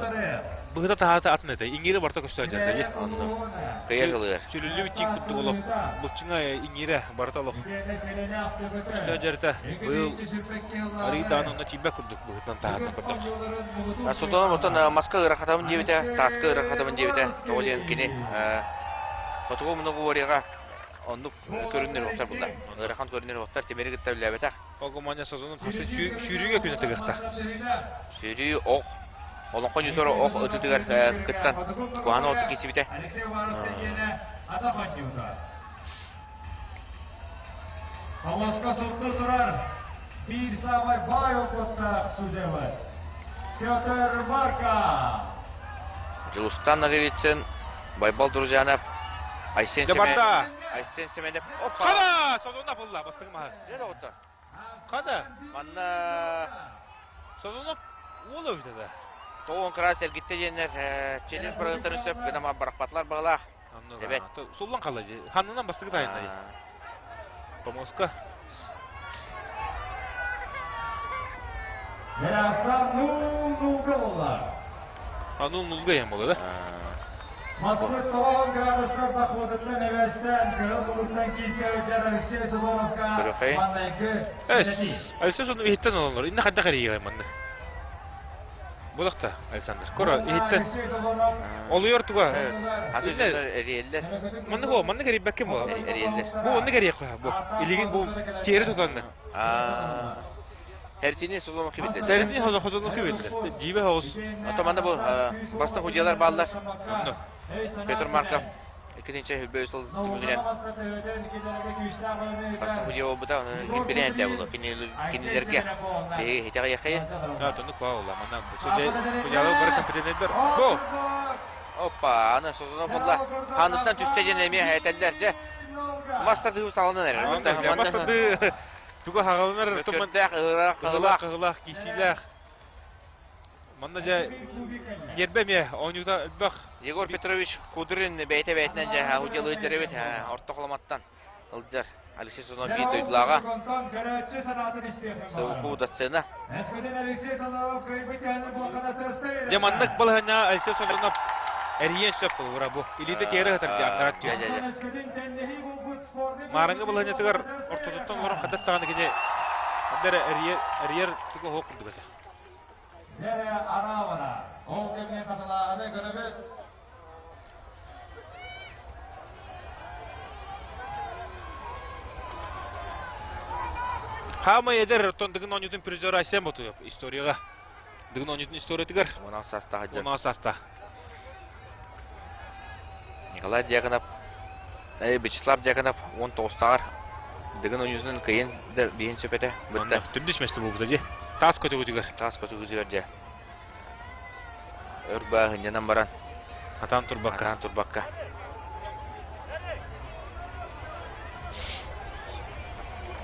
S8: быһыта таһаата атын этэ. Иҥиирэ барта көстөөн дьарда.
S9: Онно. Кыйар сылыгар.
S8: Сүлүллүбүт тиик курдук олох былчыҥа иҥиирэ барыта олох көстөөн дьарыта. Быйыл арыйдаан онно тиийбэт курдук быһытынан таһаатынан көрдөх.
S9: Сотоном оттон маска ыарахатабын диэбитэ, тааска ыарахатабын диэбитэ. Тоҕо диэн кини хотугу многоборьеҕа оннук көрүннэр уохтар булла. Ыарахан көрүннэр уохтар тимири кытта үллээбэтэх.
S8: Огомоня созонун сүүрүүгэ күнэ тыгыхта.
S9: Сүүрүү ох олоҥхо ньутор ох ытытыгар кыттан куһаҕан оту киирсибитэ.
S2: Помоска сутту турар биир саамай баай опыттаах судьябыт Петр Марков.
S9: Дьулустан Ноговицын, Байбал Друзьянов, Айсен
S8: Семенов.
S9: Айсен Семенов. Опа!
S8: Хада! Созонов ылла, бастыгы маһы.
S9: Дьэ доҕоттор.
S8: Хада!
S9: Манна
S8: Созонов уол эбит да.
S9: Тоҕуон кыраас эргиттэ диэннэр челлендж барыгыттарын сөп гына барахпатылар баҕалаах. Эбэт.
S8: Суллан қалла же. Ханнынан бастыгы тайынна же. Помоска.
S2: Верасан нул-нулга болар.
S8: А нул-нулга ем болар, да?
S2: Москва тоғын градустар походыттан эбэстен, кыһыл булуттан кииске өтер Алексей Сазоновка маннайгы
S8: Алексей Сазонов иһиттен олонор. Инне хайдах эрийиҕэй манны? Булахта, Александр. Коро, иһиттен. Олуйор туга.
S9: Эриэллэр.
S8: Манны бу, манны кэрийбэккин бу.
S9: Эриэллэр.
S8: Бу онны кэрийэххэ бу. Илигин бу тиэри тутанна.
S9: Хертини Созонов кибитлер.
S8: Сэртини Созонов кибитлер. Дьиибэ хоҕус.
S9: Ото манна бу бастыҥ худьялар бааллар. Петр Марков иккитинчи хүлбөй сыл түмүгүнэн бастыҥ худья буолбута кимбириэнтэ буолу кинилэргэ биһиги итэҕэйэххэ.
S8: Да, тонук баа Манна судьялар бары компетенттэр. Го!
S9: Опа, аны Созонов буолла. Ханыттан түстэ диэн эмиэ этэллэр дьэ. Мас тардыы саҕаланан эрэр.
S8: Мас тардыы тугу хаҕаланар
S9: Мөккүөрдээх, ыһылаах,
S8: ыһылаах, ыһылаах, киисиилээх. Манна дьэ ньиэрбэ эмиэ оонньуута элбэх.
S9: Егор Петрович Кудрин бэйэтэ бэйэтинэн дьэ удьалыы эбит орто холоматтан ылдьар. Алексей Сазонов биир дойдулааҕа. Сылку доцена.
S8: Дьэ маннык балаһыанньаҕа Алексей Сазонов эрийиэн сөп буолура бу. Илиитэ тиэрэ сытар дьэ аннара Маарыҥҥы балаһыанньатыгар ортотуттан олорон хадат даҕаны кини ханна эрэ эрийэр, эрийэр туга суох курдук этэ.
S2: Дьэрэ араабара. Ол кэмҥэ хатылааҕыны көрөбүт.
S8: Хаамай эдэр оттон Дыгын оонньуутун призера Айсен Ботуев историяҕа. Дыгын оонньуутун историятыгар
S9: 16 саастаах дьон.
S8: 16 саастаах.
S9: Николай Дьяконов, Вячеслав Дьяконов 19-тааҕар Дыгын оонньуутун кыайын да биһин сөп этэ.
S8: Бытта. Төрдүс миэстэ буолбута дии. Таас көтөгүтүгэр.
S9: Таас көтөгүтүгэр дьэ. Өр бааһынньанан баран.
S8: Атаан турбакка.
S9: Атаан турбакка.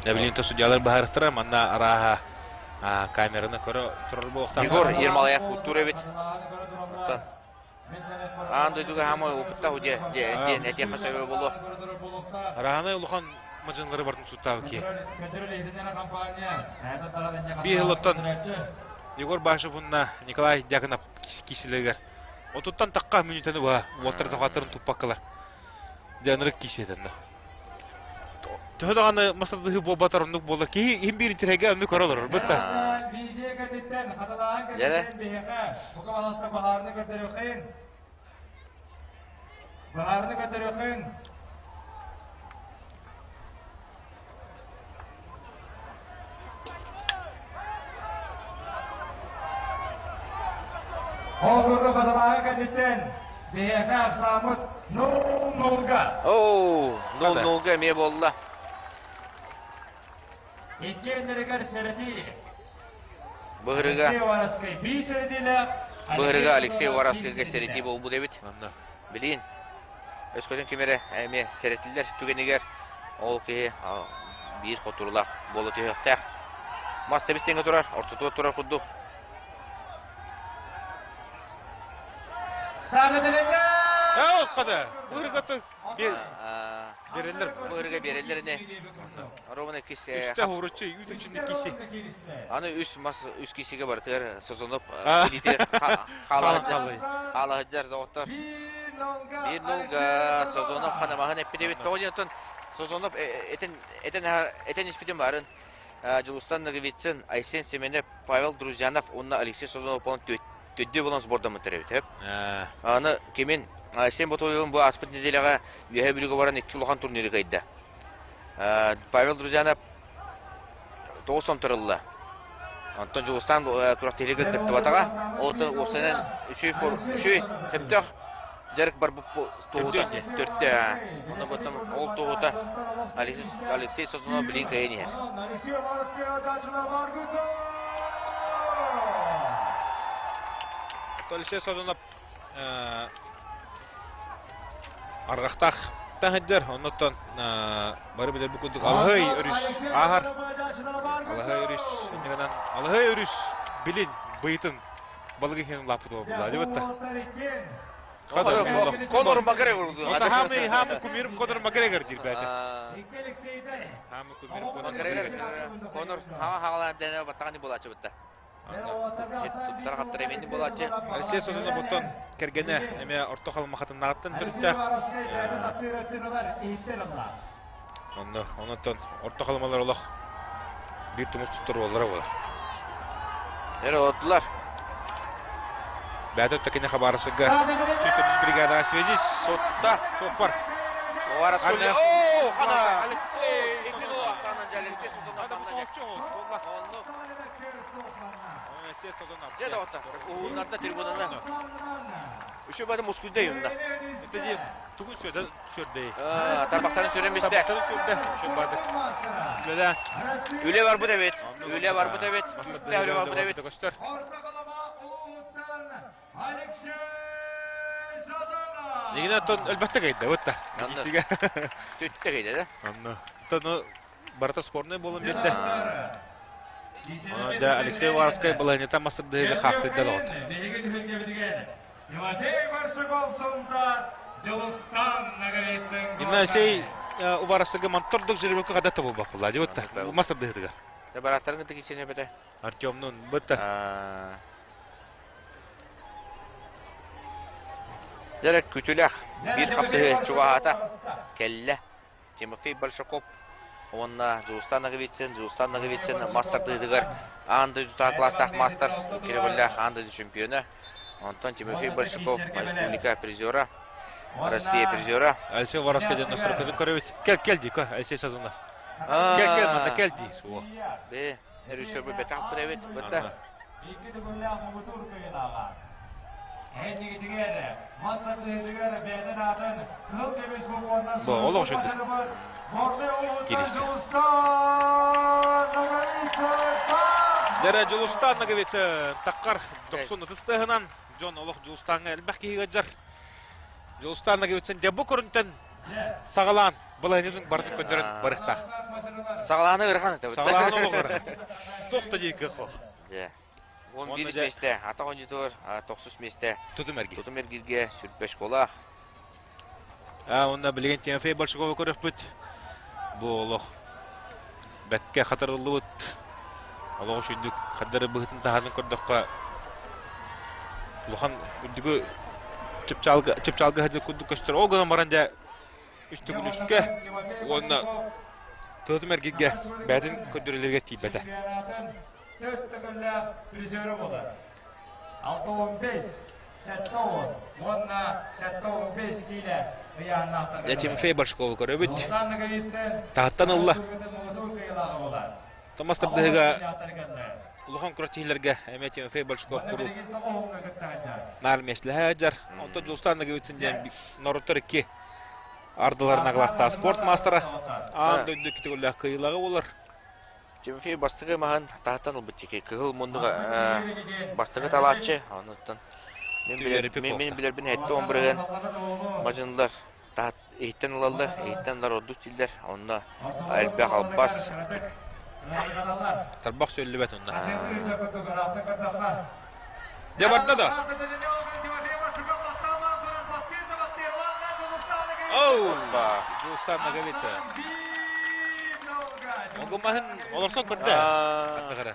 S8: Эбилин судьялар баһарыктара манна арааһа камераны көрө турар буолуохтаах.
S9: Егор Ермолаев культура эбит. Оттон аан дойдуга хаамай опыттаах дьэ диэн этиэххэ сөбө буолуо.
S8: Араанай улахан мадьынлары бартын суттаабы ки. Биир сылыттан Егор Башев уонна Николай Дьяконов киисилэригэр отуттан тахха мүнүүтэни быһа уолаттар захваттарын туппаккалар. Дьанырык киисиэтэннэ. Төһө даҕаны масадыһы буолбатар оннук буолар. Киһи иһин биир интирэгэ оннук көрө олорор бытта.
S9: Дьэрэ.
S2: Баһаарны көтөрөхүн. Ол курдук хатылааһы кэнниттэн биһиэхэ ахсааммыт нул-нулга.
S9: Оо, нул-нулга эмиэ буолла.
S2: Иккиэннэригэр сэрэтии.
S9: Быһырыга.
S2: Алексей Уваровскай биир сэрэтиилээх.
S9: Быһырыга Алексей Уваровскайга сэрэтии буолбут эбит. Билин, өскөтүн ким эрэ эмиэ сэрэтиллэр түгэнигэр ол киһи биир хотуруулаах буола түһүөхтээх. Мас тэбис тэҥҥэ турар, ортотугар турар курдук.
S8: Оо, хата! Быһырыгата Береллер.
S9: Быһырыга биэрэллэр ини. Ровно иккис
S8: Үстэ уруччу, үс үчүн иккиси.
S9: Аны үс мас үс киисигэ барытыгар Созонов илиитигэр хаалаһыдьар доҕоттор. Биир нулга Созонов ханамаһын эппит эбит. Тоҕо диэн оттон Созонов этен этен этен испитин баарын Дьулустан Ноговицын, Айсен Семенов, Павел Друзьянов уонна Алексей Созонов буолан төрдүө буолан сбордаммыттар эбит. Сөп. Аны кимин Айсен Ботуевын бу ааспыт нэдиэлэҕэ Үөһээ Бүлүүгэ баран икки улахан турниры кыайда. Павел Друзьянов тоҕус сомторулла. Онтон Дьулустаан күрэхтэһиигэ кыттыбатаҕа. Ол уопсайынан үчүгэй үчүгэй сөптөөх дьарык барбыт туоһута төрдө. Онно потом ол туоһута Алексей Созонов билин кыайан иһэр.
S8: Алексей Созонов арҕахтаах таһыддар оннуттан бары билэр бу курдук Алыһый өрүс ааһар Алыһый өрүс иннигинэн Алыһый өрүс билин быйытын балыгы иһин улааппыт буолла дебетта
S9: Конор Макгрегор
S8: Хамы хамы кумирим Конор Макгрегор диир бэйэтэ Хамы кумирим Конор Макгрегор
S9: Конор хаҥа хаҥалаан дэнэ баттаҕани буолааччы бытта Туттар хаптар эмиэнни буолааччы.
S8: Алексей Созонов оттон кэргэнэ эмиэ орто халымахатыннаҕыттан төрүттээх. Онно онтон орто халымалар олох биир тумус туттар уоллара буолар.
S9: Эрэ олордулар.
S8: Бэйэтэ кини Хабаровскайга бригадаҕа связист
S9: Сотта.
S8: Суоппар.
S9: О, хана! Алексей! Алексей Созонов. Дьэ доҕоттор, уһуннарда трибунаны. Үчү бары мускуйда юнна.
S8: Это же тугун сүөдэ сүрдэй.
S9: Тарбахтарын сүрэн бистэ.
S8: Тарбахтарын сүрдэ. Сүр бардык. Үлэ.
S9: Үлэ барбыт эбит. Үлэ барбыт эбит. Күүстээх үлэ барбыт эбит.
S8: Көстөр. Дигинэ оттон өлбөттө кайда бутта.
S9: Түттэ кайда да.
S8: Онно. Оттон барыта спорный буолан биэрдэ. Онон дьэ Алексей Уваровскай балаһыанньата мастырдыһыга хаахтыйда доҕот.
S2: Биһиги түһүлгэбитигэр Тимофей Барсуков Сунтаар Дьулустан Ноговицын
S8: Инна Алексей Уваровскайга мантордук жеребьевка хада тобулбаппылаа дебутта мастырдыһытыгар.
S9: Бараттарын кытта кичене бете.
S8: Артемнун бытта.
S9: Дьэ күтүлэх биир хапсыһыы чугаһаата кэллэ. Тимофей Большаков уонна Дьулустан Ноговицын, Дьулустан Ноговицын мас тардыытыгар аан дойдутааҕы кылаастаах маастар, икки аан дойду чемпиона. Онтон Тимофей Большаков республика призера, Россия призера.
S8: Алексей Воровскай диэн настройкатын көрөбүт. Кел, кел дии, Алексей Сазонов. Кел кел манна кел дии суо.
S9: Бе, режиссер бу бэтэх эбит. Бытта.
S2: Икки төгүллээх муҥутуур кыайыылааҕа. Эннигитигэр мас тардыһыытыгар бэйэтин аатын кыһыл көмүс бокуоннан
S8: Бу олох үчүгэй.
S2: Горнай улууһуттан
S8: Киристэ.
S2: Дьулустаан Ноговицын!
S8: Дэрэ Дьулустаан Ноговицын таккар дохсун ытыс тыаһынан дьон олох Дьулустааҥҥа элбэх киһи ыалдьар. Дьулустаан Ноговицын дьэ бу көрүнтэн саҕалаан балаһыанньатын барытын көрдөрөн барыахтаах.
S9: Саҕалааны ыарахан этэ.
S8: Саҕалааны олох ыарахан. Туох да диир кыах суох.
S9: Дьэ. 11 миэстэ, атах оонньуутугар тохсус миэстэ.
S8: Тутум эргир.
S9: Тутум эргиргэ сүрбэ школа.
S8: А, онно билигин Тимофей Большаковы көрөхпүт. Бу олох бэккэ хатарыллыбыт. Олох үчүгдүк хардары быһытын таһаатын көрдөххө улахан үрдүгү чыпчаалга чыпчаалга сылдьар курдук көстөр. Ол гынан баран дьэ үс төгүл үскэ уонна тутум эргиргэ бэйэтин көрдөрүүлэригэр тиийбэтэ.
S2: Төрт төгүллээх призеры буолар. 65, 70 уонна 75 киилэ ыйааһыннаахтарга.
S8: Дьэ Тимофей Большакову көрөбүт. Таһыттан ылла. Томас тардыһыга улахан күрэхтэһиилэргэ эмиэ Тимофей Большаков куруук наар миэстэлэһэ сылдьар. Онтон Дьулустаан Ноговицын диэн норуоттар икки ардыларына кылаастаах спорт маастара. Аан дойду икки төгүллээх кыайыылааҕа буолар.
S9: Тимофей бастакы маһын таһыттан ылбыт диэки кыһыл муннуга бастакы талааччы онуттан мин билэр мин билэрбин 70% мадьынылар таһат иһиттэн ылаллар иһиттэн ылар ордук дииллэр онно элбэх албас
S8: Тарбах сүөллүбэт онно. Дьэ барда да. Оу! Дьулустаан Ноговица. Огумаһын олорсон көрдө. Аттыгара.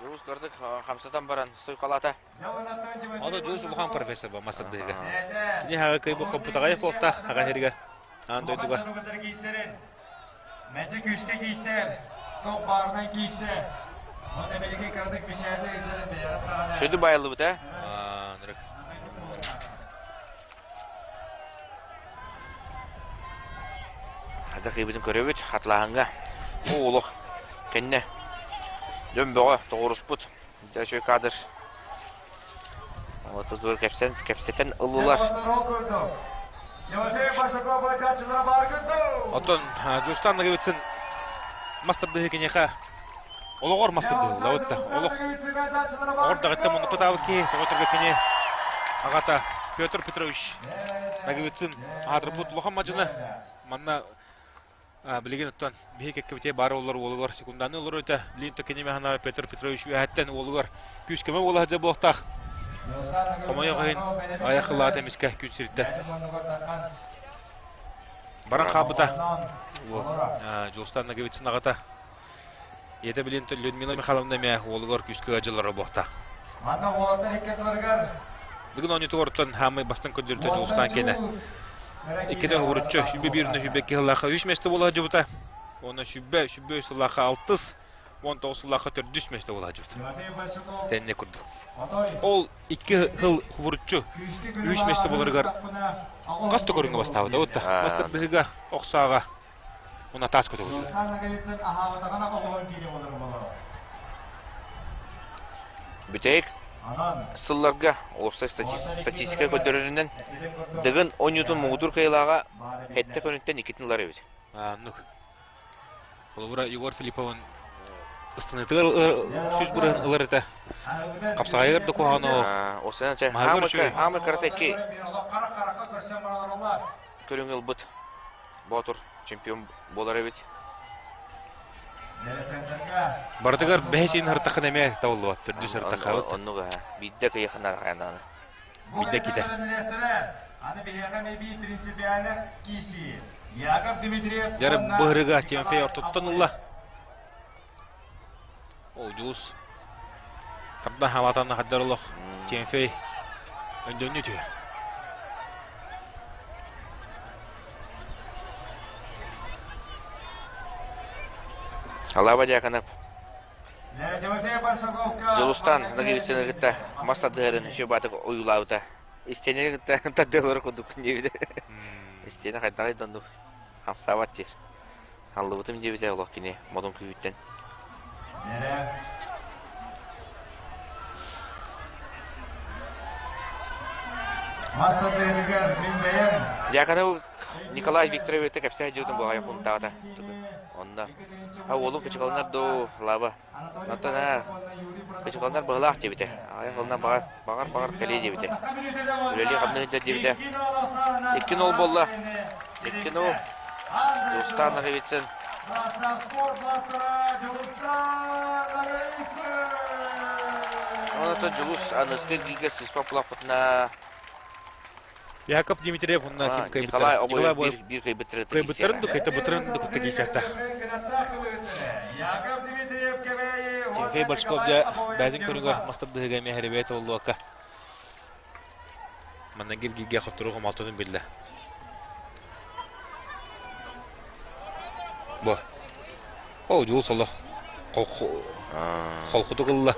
S9: Дьулус кырдык хамсатан баран сойкалаата.
S8: Ону Дьулус улахан профессор ба мастардыыга. Кини хаҕа кыйбы компутаҕай хуохтаах аҕа сиригэр аан дойдуга.
S2: Мэчи күүскэ киирсэр, тоқ баарынан киирсэр. Оны билигин кырдык бичээти ыйсарын бэйэҕит даҕаны.
S9: Сөдү байыллыбыт ээ.
S8: Нырык.
S9: Хата кыйбытын көрөбүт, хатлааһыҥҥа. Уу олох кэннэ дьон бөҕө тоҕуруспут. Дьэ кадр. Вот тут кэпсэтэн, кэпсэтэн ыллылар.
S8: Оттон Дьулустаан Ноговицын мас тардыһыы киниэхэ олоҕор мас тардыһыы да олох оҕор даҕаттан муннукка киһи тоҕо кини аҕата Петр Петрович Ноговицын аатырбыт улахан мадьыны манна билигин оттон биһи кэккэбитигэр баар уоллар уолугар секунданы олорор этэ. Билигин то кини маһына Петр Петрович үөһэттэн уолугар күүс-көмө буола сылдьар буолуохтаах. Хомойуох иһин айах ылаата эмискэ күн сириттэн баран хаалбыта. Дьулустан Ноговицын аҕата ийэтэ билигин Людмила Михайловна эмиэ уолугар күүскэ ыалдьаллара буолуохтаах.
S2: Манна уолаттар икки
S8: Бүгүн оонньуутугар оттон хаамай бастыҥ көрдөрүүтэ Дьулустаан киэнэ. Иккитэ уһугуруччу 101 102 сыллаахха үс миэстэ буола сылдьыбыта. Уонна 100 103 сыллаахха алтыс, 19 сыллаахха төрдүс миэстэ буола сылдьыбыта. Тэннэ курдук. Ол икки сыл хубуруччу үс миэстэ буоларыгар хас да көрүҥҥэ бастаабыта. Вот мастардыһыга, охсааҕа уонна таас көтөҕүтүгэр.
S9: Бүтэһик сылларга уопсай статистика көрдөрөрүнэн Дыгын оонньуутун муҥутуур кыайыылааҕа сэттэ көрүҥтэн иккитин ылар эбит.
S8: Оннук. Холобура Егор Филипповын ыстаныытыгар сүүс бырыһын ылар этэ. Хапсаҕайыгар да куһаҕан олох.
S9: Хаамыр карата икки көрүҥ ылбыт Боотур чемпион буолар эбит.
S8: Барытыгар бэһис иин ыртахын эмиэ табыллыбат, төрдүс ыртахабыт.
S9: Оннук аха. Биирдэ кыйаханар хайанааны.
S8: Биирдэ китэ.
S2: Аны биһиэхэ эмиэ биир принципиальных киисии. Яков Дмитриев
S8: Дьэ быһырыга Тимофей ортоттон ылла. Ол дьулус тардан халаатан хаддар олох Тимофей өндөннү түһэр.
S9: Алаба Дьяконов Дьулустан Ноговицыны кытта мас тардыһарын үчүгэй баатык ойуулаабыта. Истиэнэни кытта тардыалара курдук диэбитэ. Истиэнэ хайдаҕый да оннук хамсаабат диир. Аллыбытым диэбитэ олох кини модун күүһүттэн. Дьааканов Николай Викторович кэпсээ дьыытын буҕайа хунтаата. Онно а уолум кычыкаланар дуу, лаба. Оттон аа кычыкаланар быһылаах диэбитэ. Аҕыйах сылынан баҕар, баҕар, баҕар кэлиэ диэбитэ. Үлэлии хамныы сылдьар диэбитэ. 2-0 буолла. 2-0. Дьулустаан Ноговицын. Онон Дьулус аныгыскы гига сыыспа булаппытына
S8: Яков Дмитриев уонна ким кыайбыттара?
S9: Николай Обоев биир кыайбыттары
S8: Кыайбыттарын да кыайбыттарын да кытта киирсэхтэ. Тимофей Бочков дьэ бэйэтин көрүҥэр мастардыһыга эмиэ хэрибэт оллуокка. Манна гиргиге хоттору хомолтотун биллэ. Бу. О, Дьулус олох холкутук ылла.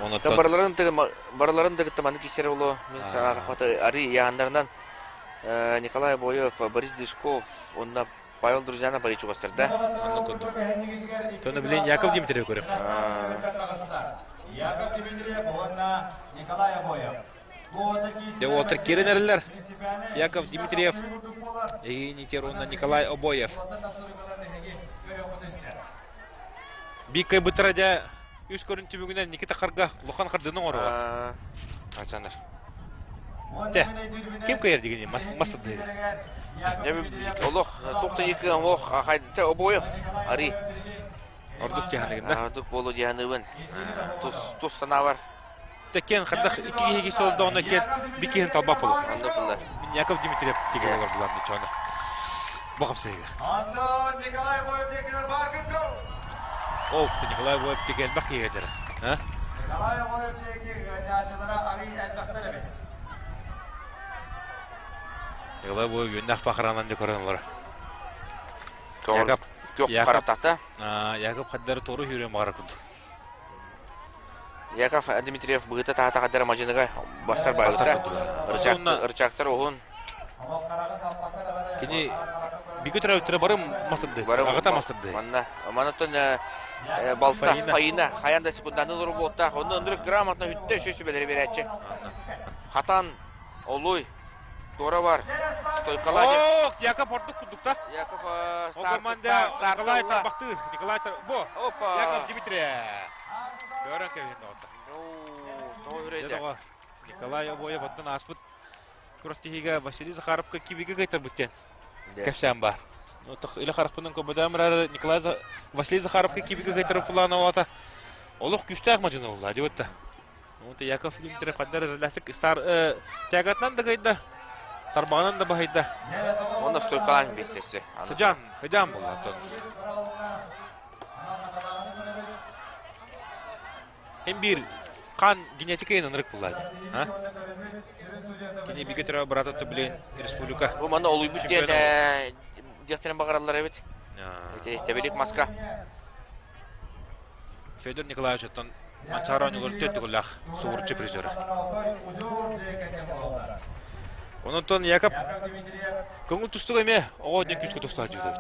S9: Онон барыларын барыларын да кытта маннык киирсэр буолуо. Мин санаатахпата арыы ыйааһыннарынан Николай Обоев, Борис Дышков уонна Павел Друзьянов бары чугастар да.
S8: Оннук курдук. Тону билин Яков Дмитриев көрөм.
S2: Яков Дмитриев уонна Николай Обоев.
S8: Дьэ уолтар киирэн эрэллэр. Яков Дмитриев, Евгений уонна Николай Обоев. Биир кыайбыттара дьэ үс көрүн түмүгүнэн Никита Харга улахан хардыыны оҥоруоҕа. Александр. Дьэ, ким кыайар дигини мас мас тардыыга?
S9: Олох туох да олох Обоев ари.
S8: Ордук дьаһаныгын да?
S9: Ордук буолу дьаһаныбын. Тус тус санаабар.
S8: Тэккен хардах икки киһи солдоҕуна кен би киһин талбап болу.
S9: Оннук булла.
S8: Мин Яков Дмитриев тиге олар булар чоно. Бу хапсыйга.
S2: Николай Боев декелер бар
S8: Ол Николай Боев тиге элбэх киһи А?
S2: Николай Боев деки ыанньааччылара арый элбэхтэр эбит.
S8: Николай Боев үөннээх пахаранан да көрөн олор.
S9: Яков Яков
S8: Яков хаддары тору хүрүөн баҕара курдук.
S9: Яков Дмитриев быһыта таһата хаддара мадьыныга бассар байбыта. Ырчаактар уһун.
S8: Кини бигэ төрөбүттэрэ бары мастырды. Аҕата мастырды.
S9: Манна манаттан балта Фаина хайан да секунданы олору буолтаах. Онно ынырык грамотно үттэ үсө сүбэлэри берээччи. Хатан Олуй Туора бар. Стойкалаадьы.
S8: О, Яков ордук курдуктар.
S9: Яков
S8: Ол команда Николай Тарбахтыыр. Николай Бо.
S9: Опа.
S8: Яков Дмитриев. Көрөн кэбиһин доҕоттор.
S9: Тоҕо үрейде.
S8: Николай Обоев оттон ааспыт күрэхтэһиигэ Василий Захаровка кибигэ кыайтарбыт диэн кэпсээн баар. Илэ харахпынан көрбөтөм эрээри Николай Василий Захаровка кибигэ кыайтарар плана олох күүстээх мадьыны булла дебетта. Онто Яков Дмитриев ханна эрэллээхтик стар тягатынан да кыайда, тарбаҕынан да баһыйда.
S9: Онно стойкалаан биэрсэссе.
S8: Сыдьаан, сыдьаан буолла оттон. Эн биир хан генетика ынырык булла. А? Кини бигэ төрө брата билин республика.
S9: Бу манна олуйбут диэн диэхтэрин баҕараллар эбит. Ити тэбилик маска.
S8: Федор Николаевич оттон Манчаары оонньууларын төрт төгүллээх сугуруччу призера. Онон Яков көҥүл тустуга эмиэ оҕо диэн күүскэ туста сылдьыбыт.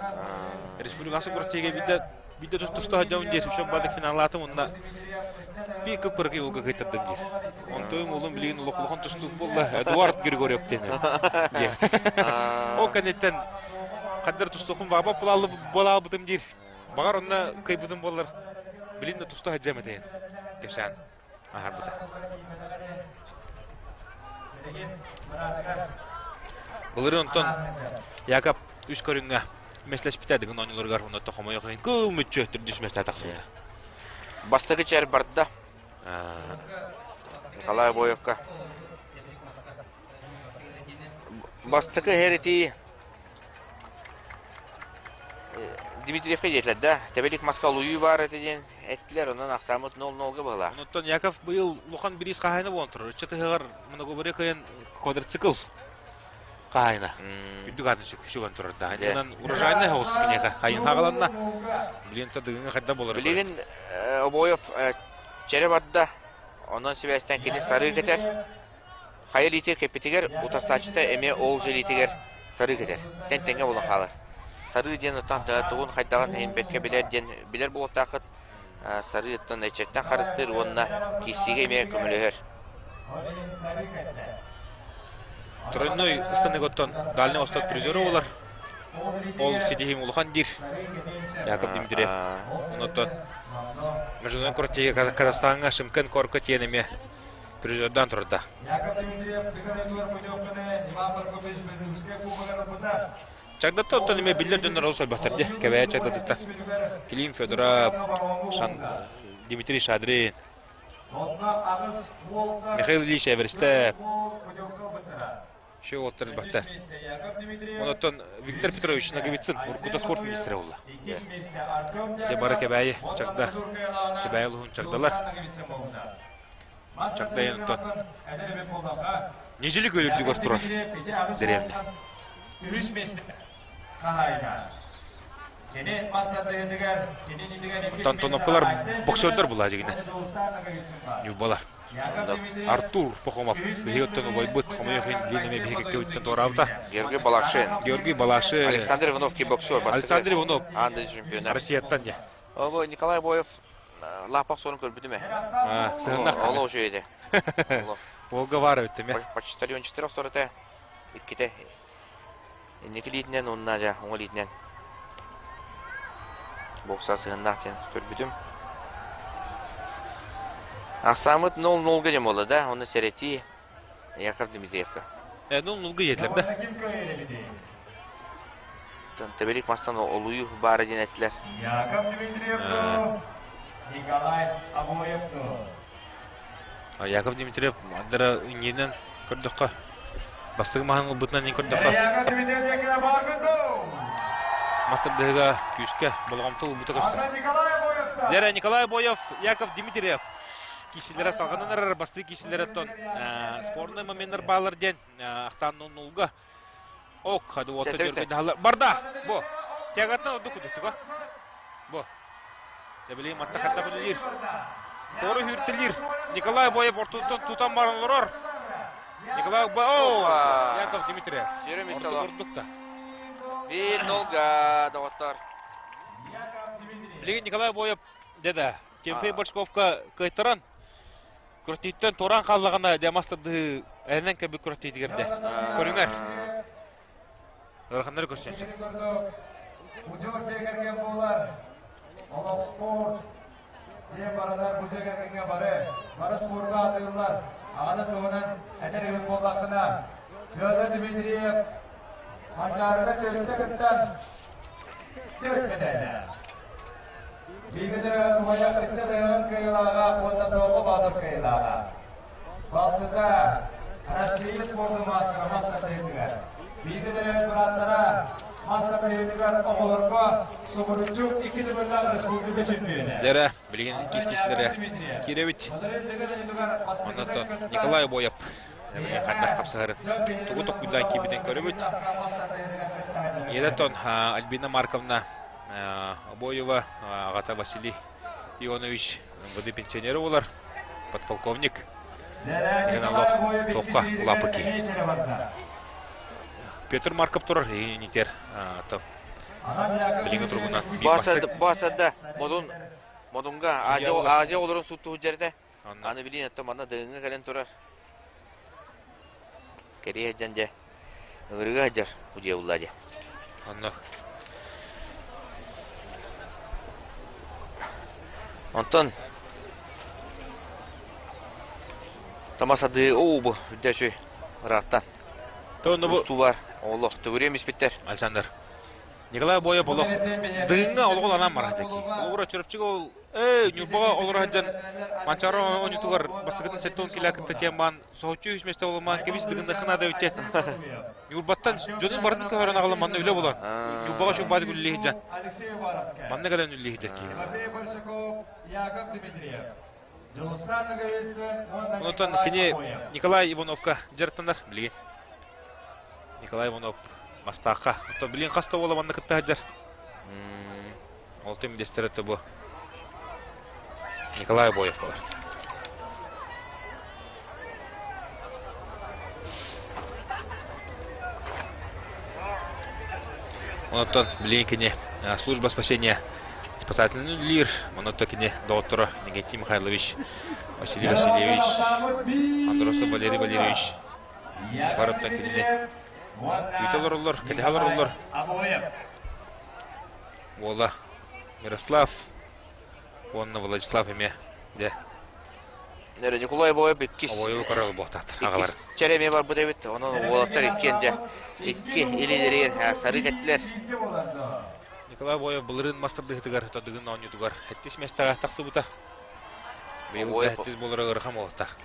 S8: Республиканскай күрэхтэһиигэ биирдэ биирдэ туста сылдьабын диир, үчүгэй бардык финаллаатым уонна биир кып-кыракый уолга кыайтардым диир. Онтуйум уолум билигин улахан тустуук буолла Эдуард Григорьев диэн. Ол кэнниттэн хаддар тустуохпун баҕа буолаалбытым диир. Баҕар онно кыайбытым буоллар, билин да туста сылдьыам этэ кэпсээн аһарбыта. Былырыын онтон Яков үс көрүҥҥэ миэстэлэспитэ Дыгын оонньууларыгар онно хомойуох иһин кыл мүччү төрдүс миэстэ тахсыбыта.
S9: Бастакы чэр барда. Николай Обоевка. Бастакы иһэр Дмитриевка диэтилэр да, тэбэлик маска олуйуу баар этэ диэн эттилэр, онон ахсааммыт 0-0-га быһылаах.
S8: Онуттан Яков быйыл улахан бириис хаһаайына буолан турар. Ыччат ыһыаҕар многоборье кыайан квадроцикл хаһаайына. Үрдүк аатын сүгэн турар да. Онон урожайный соҕус киниэхэ хайын хаҕаланна. Билигин дыгыҥа хайда болар.
S9: Билигин Обоев чэрэ барда. Онон сибээстэн кини сарыы кэтэр. Хайа илиитигэр кэппитигэр утарсааччыта эмиэ ол же илиитигэр сарыы кэтэр. Тэн тэҥҥэ буолан хаалар. Сарыы диэн оттон тугун хайдаҕын иһин бэркэ билэр диэн билэр буолуохтааххыт. Сарыы оттон эчэттэн харыстыыр уонна киирсиигэ эмиэ көмөлөһөр.
S8: Тройной ыстанык оттон Дальний Восток призеры олар. Ол ситиһим улахан диир Яков Дмитриев. Онуттан международный курортиге Казахстаҥҥа Шымкент куоракка тиийэн эмиэ призердаан турда. Чагдатта оттон эмиэ биллэр дьоннор олус элбэхтэр дии. Кэбээйи Чагдатыттан Клим Федоров, Шан... Дмитрий Шадрин, Михаил Ильич Эверстеп, Еще уолаттар элбэхтэр. Онуттан Виктор Петрович Ноговицын уруккута спорт министрэ буолла. Дьэ бары Кэбээйи Чагда, Кэбээйи улуһун Чагдалар. Чагда онтон Ньидьили күөл үрдүгэр турар дэриэбинэ. Оттон Антоновкалар боксердар булаа дьигинэ. Ньурбалар. Артур Пахомов биһиги оттон убайбыт хомойуох иһин диэн эмиэ биһиги кэккэбиттэн туораабыта.
S9: Георгий Балашин.
S8: Георгий Балашин.
S9: Александр Иванов кикбоксер.
S8: Александр Иванов.
S9: Аан дойду чемпиона.
S8: Россияттан дьэ.
S9: Обо Николай Боев лапах сонун көрбүтүм ээ.
S8: Сыһыннах.
S9: Олох үчүгэй этэ.
S8: Волга баар эбит эмиэ.
S9: Почтальон четырех сорото иккитэ. Инники илиитинэн уонна дьэ уҥа илиитинэн бокса сыһыннаах диэн көрбүтүм. Ахсааммыт 0-0-га диэн буолла да, оны сэрэтии Яков Дмитриевка.
S8: 0-0-га иэтилэр да.
S9: Тэбэлик мастан олуйу баара диэн этилэр.
S2: Яков Дмитриев Николай Обоев
S8: Яков Дмитриев андара иннинэн көрдөххө бастакы маһын ылбытынан ин көрдөххө мас тардыһыга күүскэ болҕомто ылбыта көстөр. Дьэрэ Николай Боев, Яков Дмитриев киисилэрэ салҕанан эрэр бастыы киисилэрэ оттон спорный моменнар баалар диэн ахсаан нулга ок хады уотта дьөргөйдөһаллар барда бу тягаттан ордук кудуктуга бу Эбилии матта хатта үлэлиир. Тору хүүртэлиир. Николай Боев ортотуттан тутан баран олорор. Николай О, Яков Дмитриев. Ордук да.
S9: Биир нолга, доҕоттор.
S8: Билигин Николай Боев деді Тимофей Бочковка кыайтаран күрэхтииттэн туораан хааллаҕына дьэ мас тардыһыы эрэнэн кэлбит күрэхтиитигэр дэ көрүҥэр Ыараханнары көрсөн сөп.
S2: Удьуор дьиэ кэргэн буолар. Олох спорт. Дьиэ баранар бу дьиэ кэргэҥҥэ бары. Бары спорка атыыллар. Аҕаны туһунан этэр эбит буоллаххына, Федор Дмитриев Манчаарыга төрүттэ кыттан төрт мэтээллээх. Бииргэ төрөөбүт убайа ыччат ыһыаҕын кыайыылааҕа уонна Тоҕо Боотур кыайыылааҕа. Балтыта Россия спордун маастара мас тардыһыытыгар. Бииргэ төрөөбүт бырааттара мас тардыһыытыгар оҕолорго субуруччу икки төгүллээх республика чемпионэ.
S8: Дьэрэ, билигин иккис киһилэрэ киирэбит. Оннуттан Николай Обоев хайдах хапсыһарын тугу токуйдаан киирбитин көрөбүт. Ийэтэ Альбина Марковна Обоева, аҕата Василий Ионович МВД пенсионера буолар, подполковник. Иванов Токка улаапыки. Петр Марков турар инитер билиҥҥи туругунан
S9: Басада модун модунга Азия олорун суттуу жерде. Аны билин этте манна дыгыҥҥа кэлэн турар. Кэрие дьан дьэ ыҥырыга дьар удьуобулла дьэ.
S8: Онно.
S9: Онтон Тамасады оо бу үрдэ ырааттан. Устубар олох төгүрүөм испиттэр.
S8: Александр. Николай Боев олох дыгыҥҥа олоҕун анаан барар дии. Олоҕура Чурапчыга ол Ээ, Ньурбаҕа олоро сылдьан Манчаары оонньуутугар бастакытын 70 килэ кытта тиэмаан соһуччу үс миэстэ буолумаан кэбис дыгынныахха наада эбит Ньурбаттан дьонун барытын көһөрөн аҕалан манна үлэ булан Ньурбаҕа шубаадык үлэлии сылдьан манна кэлэн үлэлии сылдьар киһи. Онтон кини Николай Ивановка дьарыктанар билигин. Николай Иванов Мастаахха. Оттон билигин хас да уола манна кытта сылдьар. Ол түмүдэстэрэ бу Николай Обоев буолар. Онтон билигин кини служба спасения спасательный үлэлиир. Онтон кини доҕотторо Никитий Михайлович, Василий Васильевич, Андросов Валерий Валерьевич барыттан кинини күүтэ олороллор, кэтэһэ олороллор. Уола Мирослав уонна Владислав эмиэ дьэ
S9: Нөрө Николай Обоев иккис.
S8: Обоеву көрөр буолтаахтар аҕалар.
S9: Чэрэ эмиэ барбыт эбит. Онон уолаттар иккиэн дьэ икки илиилэригэр сарыы кэттилэр.
S8: Николай Обоев былырыын мас тардыһыытыгар Тадыгын оонньуутугар сэттис миэстэҕэ тахсыбыта. Быйыл да сэттис буолара ыарахан буолуохтаах.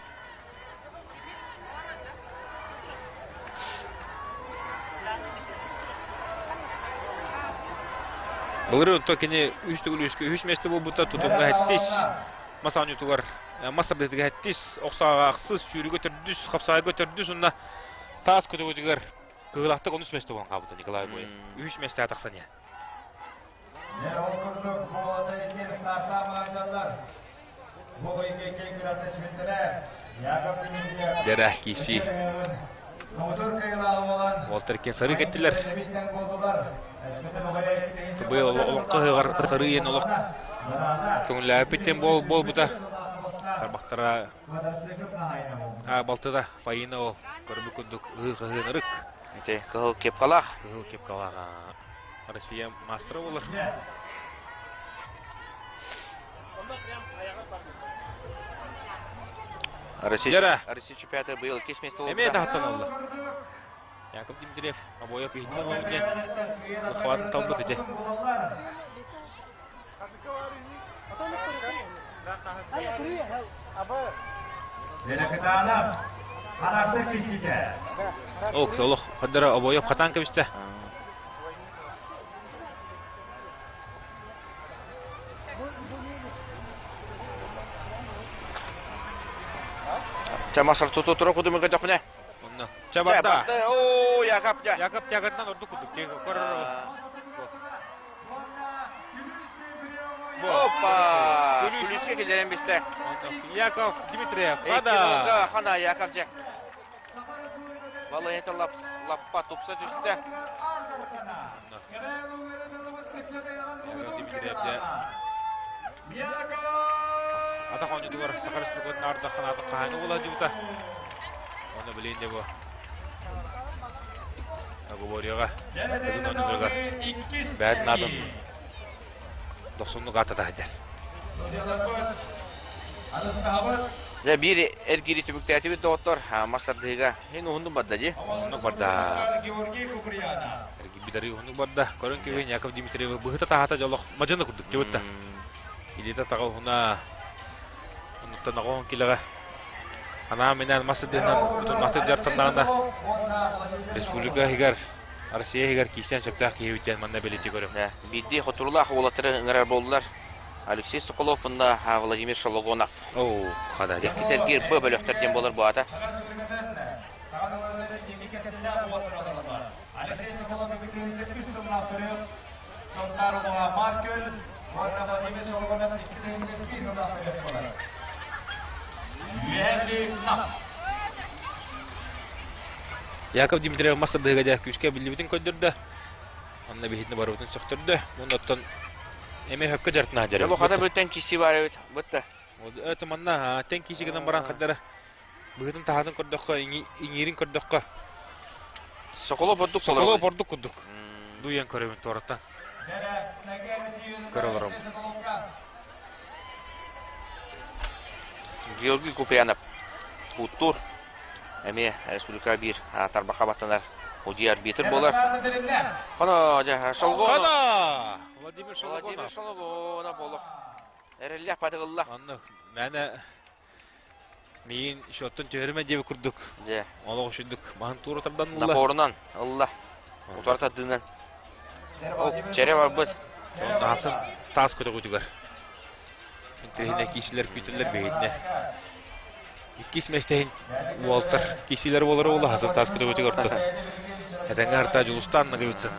S8: Былырыын оттон кини үс төгүл үскэ үһүс миэстэ буолбута тутумҥа сэттис, мас оонньуутугар мас тардыытыгар сэттис, охсооҕо ахсыс, сүүрүүгэ төрдүс, хапсаайга төрдүс уонна таас көтөҕүүтүгэр кыһылаахтык онус миэстэ буолан хаалбыта Николай Боев. Үһүс миэстэҕэ тахсан иһэ.
S2: Ол курдук буолата иккиэн стартаамаайдаллар. Бу ыйга иккиэн күрэхтэспиттэрэ. Яков Дмитриев.
S8: Дэрэ киси. Уолтар иккиэн сарыы кэттилэр. Быйыл олоҥхо ыһыаҕар сарыы иэн олох көҥүллээбиппит диэн буолбута. Тарбахтара балтыта Фаина ол көрбүт курдук ыһыы-хаһыы ынырык.
S9: Ити кыһыл кепкалаах.
S8: Кыһыл кепкалаах Россия мастера болар.
S9: Россия, Россия чемпионаты быйыл иккис место
S8: Эмиэ таһыттан ылла. Яков Дмитриев обоев иһиттэн ылбыт диэн хватын талбыт ити.
S2: Кытаанах харахтар кисите.
S8: Ок, олох хаддара обоев хатан кэбисте.
S9: Чамасар туту тура кудумы көтөхүнэ.
S8: Онно. Чабарда.
S9: О, Яков тя.
S8: Яков тягатынан ордук курдук.
S9: Опа! Күлүскэ киллэрэн бистэ.
S8: Яков Дмитриев. Хада.
S9: Хана Яков дьэ. Балайата лаппа тупса түстэ.
S8: Яков Дмитриев дьэ. Атах оонньуутугар Саха Республикатын ардах ханаатын хаһааҥҥы буола сылдьыбыта. Оны билин дьэ бу Договорияҕа бүгүн оонньууларыгар бэйэтин аатын дохсуннук ааттата сылдьар.
S9: Дьэ биир эргиири түмүктээтибит доҕоттор мас тардыһыыга иһин уһуннук барда дии.
S8: Уһуннук барда. Эргийбит арыы уһуннук барда. Көрөн кэбиһин Яков Дмитриев быһыта таһата дьолох мадьыны курдук дьыбытта. Илиитэ таҕа уһуна оннуттан оҕоһун килэҕэ анаан-минээн мас тардыһынан утумнаахтык дьарыктаннаҕына республика иһигэр Россия иһигэр киирсиэн сөптөөх киһи диэн манна бэлиэтии көрөм.
S9: Биирдии хотуруулаах уолаттары ыҥырар буоллулар. Алексей Соколов уонна Владимир Шологонов.
S8: Оо, хада дьэ.
S9: Иккис эргиир Б бөлөхтөр диэн буолар бу аата.
S2: Алексей Соколов 2003 сыллаах төрүт Сунтаар улууһа Маркөл уонна Владимир Шологонов 2001 сыллаах төрүт буолар. Үөһээ Нам.
S8: Яков Дмитриев мас тардыһыга дьэ күүскэ биллибитин көрдөрдө. Онно биһитини барыбытын сөхтөрдө. Оннуттан эмиэ хөккө дьартына дьэрэ.
S9: Бу хата бүттэн киси бар эбит. Бытта.
S8: Это манна тен киси гынан баран хаддара быһытын таһатын көрдөххө, иҥиирин көрдөххө
S9: Соколов ордук
S8: Соколов ордук курдук. Дуйан көрөбүн туораттан. Көрө олоробун.
S9: Георгий Куприянов Уттур эмиэ республика биир тарбахха баттанар удьуй арбитр буолар. Хоно дьэ Шолгонов.
S8: Владимир Шологонов.
S9: Владимир Шологонов олох эрэллээх батыгылла.
S8: Оннук мээнэ миин счеттун түһэрмэ диэбит курдук.
S9: Дьэ.
S8: Олох үчүгдүк маһын туура тардан ылла.
S9: Напорунан ылла. Утары тардыынан. Чэрэ барбыт.
S8: Онно таас көтөҕүүтүгэр. Интэриэһинэй киисилэр күүтэллэр биһигинэ. Иккис миэстэһин уолтар киисилэр буолар уола хасан таас көтөҕүүтүгэр орто. Этэҥҥэ арта Дьулустаан Ноговицын.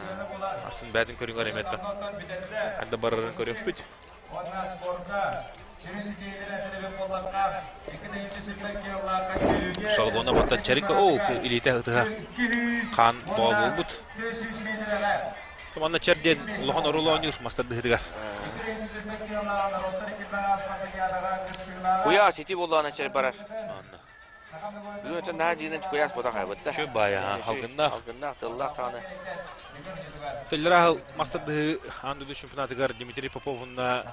S8: Асын бээтин көрүҥэр эмиэ Анда барарын көрүөхпүт. Солгуна боттон чэрик оо илиитэ ытыһа хаан тоҕо буолбут. Манна чэр диэн улахан оруолу оонньуур мастардыһытыгар.
S9: Куйаас ити буоллаҕына чэр барар. Бүгүн өтөн наһаа дьиинэн куйаас буота хаайбытта.
S8: Чү баайа халгыннаах.
S9: Халгыннаах, тыллаах даҕаны.
S8: Төллөр мастардыһы аан дойду чемпионатыгар Дмитрий Попов уонна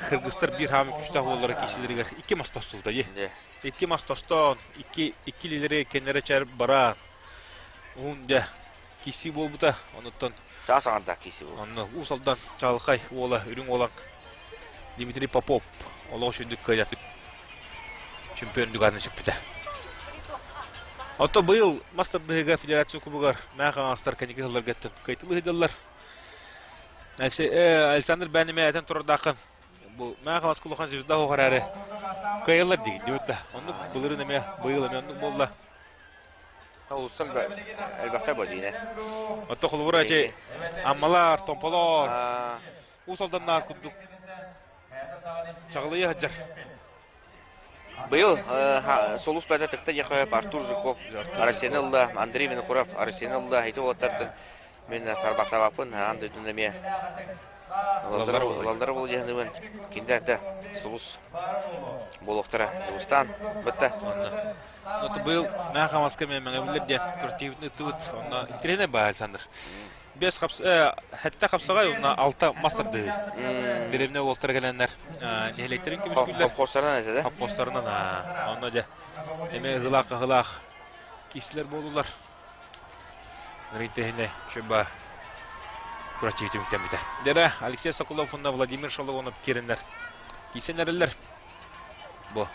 S8: кыргызтар биир хаамы күчтээх уоллара киисилэригэр икки мас тостубута дии. Икки мас тостон, икки икки лилери кеннере чэр бараан. Уһун дьэ киси буолбута. Онуттан
S9: Чаас аҥардаах киси буолбут.
S8: Онно Уус Алдан чаҕылхай уола, үрүҥ уолан Дмитрий Попов олох үчүгдүк кыайа чемпион дүгааны сүкпүтэ. Ото быйыл мас тардыһыыга федерация кубогар Мээх Хаҥаластар кэнники сылларга кыайтылыы сылдьаллар. Александр Бэнимэ этэн турардааххын бу Мээх Хаҥаласка улахан звезда суох эрээри кыайаллар диигин диэбит да. Оннук былырыын эмиэ быйыл эмиэ оннук буолла.
S9: Улуустан элбэхтэр бо диинэ.
S8: Отто холобура эти Аммалар, Томполор, Уус Алданнаар курдук чаҕылыйа сылдьар.
S9: Быйыл Солус бэйэтэ тыкта диэхэ Артур Жуков Россияны ылла, Андрей Винокуров Россияны ылла. Ити уолаттартан мин сарбахтаабаппын, аан дойдуну эмиэ ылаллара буолуо диэхинибин. Кинилэр да сулус буолуохтара. Дьулустаан бытта.
S8: Онно. Быйыл Мэҥэ Хаҥаласка эмиэ мэҥэбиллэр диэн күрэхтэһиибитин ыыттыбыт. Онно интэриэһинэй баар Александр. Бес хэттэ хапсаҕай уонна алта мас тардыһыы. Дэриэбинэ уолтара кэлэннэр нэһилиэктэрин көмүскүүллэр.
S9: Хоппуостарынан этэ да?
S8: Хоппуостарынан онно дьэ эмиэ ыһылаах-ыһылаах киислэр буолулар. Нырыйтыһыне шөба күрэхтэһии түмүктэммитэ. Дьэрэ Алексей Соколов уонна Владимир Шологонов киирэннэр киирсэн эрэллэр. Бу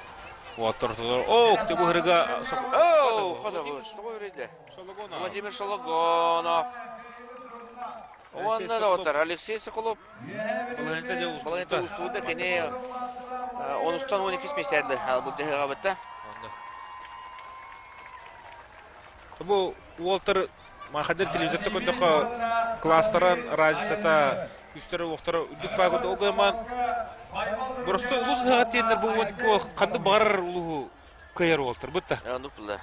S8: уолаттар ортолор оо бу ырыга
S9: Оо, Владимир Шологонов. Уонна доҕоттор Алексей Соколов. Балайта устууда кини онустан 12 миэстэлэр былдьаһыаҕабытта.
S8: Бу уолтар Махадыр телевизорда көрдөххө класстарын разницата күстэрэ-уохтара үрдүк баа огыман просто улус ыһаҕа тиэннэр бу уон ханнык баҕарар улуһу кыайар уолтар бытта.
S9: Оннук була.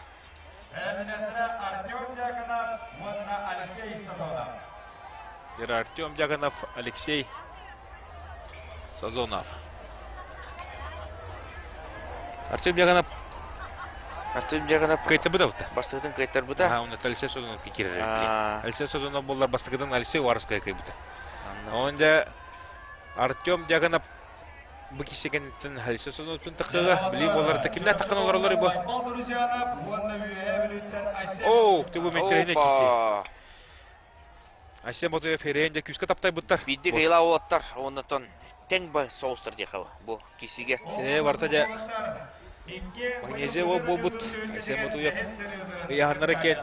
S2: Артем Дьяконов уонна Алексей Сазонов.
S8: Артем Дьяконов, Алексей Сазонов. Артем Дьяконов
S9: Артем Дьяконов
S8: кыайтарбыта бутта.
S9: Бастакытын кыайтарбыта.
S8: Аха, онно Алексей Сазонов киирэр. Алексей Сазонов буоллар бастакытын Алексей Уаровская кыайбыта. Онон дьэ Артем Дьяконов бу киһи кэнниттэн Алексей Сазоновтун тахыга били буолар да кимнээх таххан олороллор бу? Оо, ты бу ментерине киси. Айсен Ботуев Херен дьэ күүскэ таптайбыттар.
S9: Биирдик ыйла уолаттар оннотон тэҥ ба соҕустар диэхэ бу кисигэ.
S8: Сирэй барта дьэ магнезия ол буолбут Айсен Ботуев ыйаһыннара киэн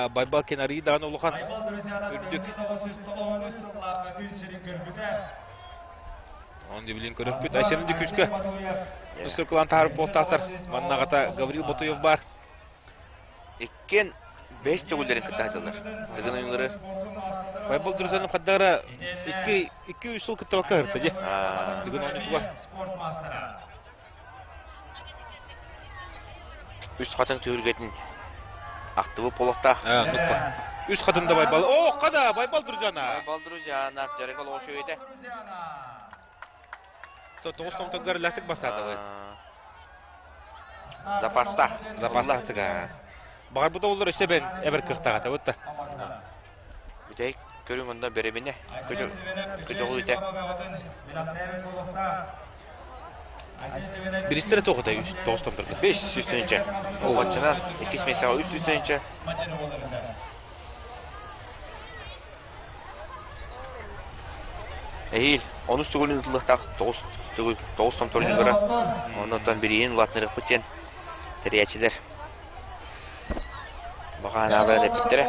S8: Байбал Кенарий даҕаны улахан үрдүк. Он билин көрөппүт. Айсен күүскэ тустар кылаан таһаарып буолтаахтар. Маннаҕата Гаврил Ботуев бар.
S9: Иккиэн бэс төгүллэрин кытта сылдьаллар. Тыгын ойуулары.
S8: Байбал Друзанов хаддара икки икки үс сыл кытта бакка ырта дии. Тыгын оонньутугар.
S9: Үс хатын түһүлгэтин актыбы полохтаах.
S8: Нукка. Үс хатын да Байбал. О, када Байбал Друзана.
S9: Байбал Друзана, жарык олоҕу шөйөтэ.
S8: Тоҕус томтогар ләхтик бастаатабы.
S9: Запастах.
S8: Запастахтыга. Баҕарбыта оллар өссө бен эбер кыахтаҕата бутта.
S9: Бүтэһик көрүҥ онно бэрэбинэ көтөҕүүтэ.
S8: Биристэрэ тоҕута үс тоҕус томторго.
S9: Бес сүүстэнчэ. Оҕоччунан иккис месяҕа үс сүүстэнчэ. Эһиил онус төгүлүн ыытыллыахтаах тоҕус төгүл тоҕус томторунньугара оннуттан бирииһин улаатыннарыахпыт диэн тэрийээччилэр баҕаанааларын эппиттэрэ.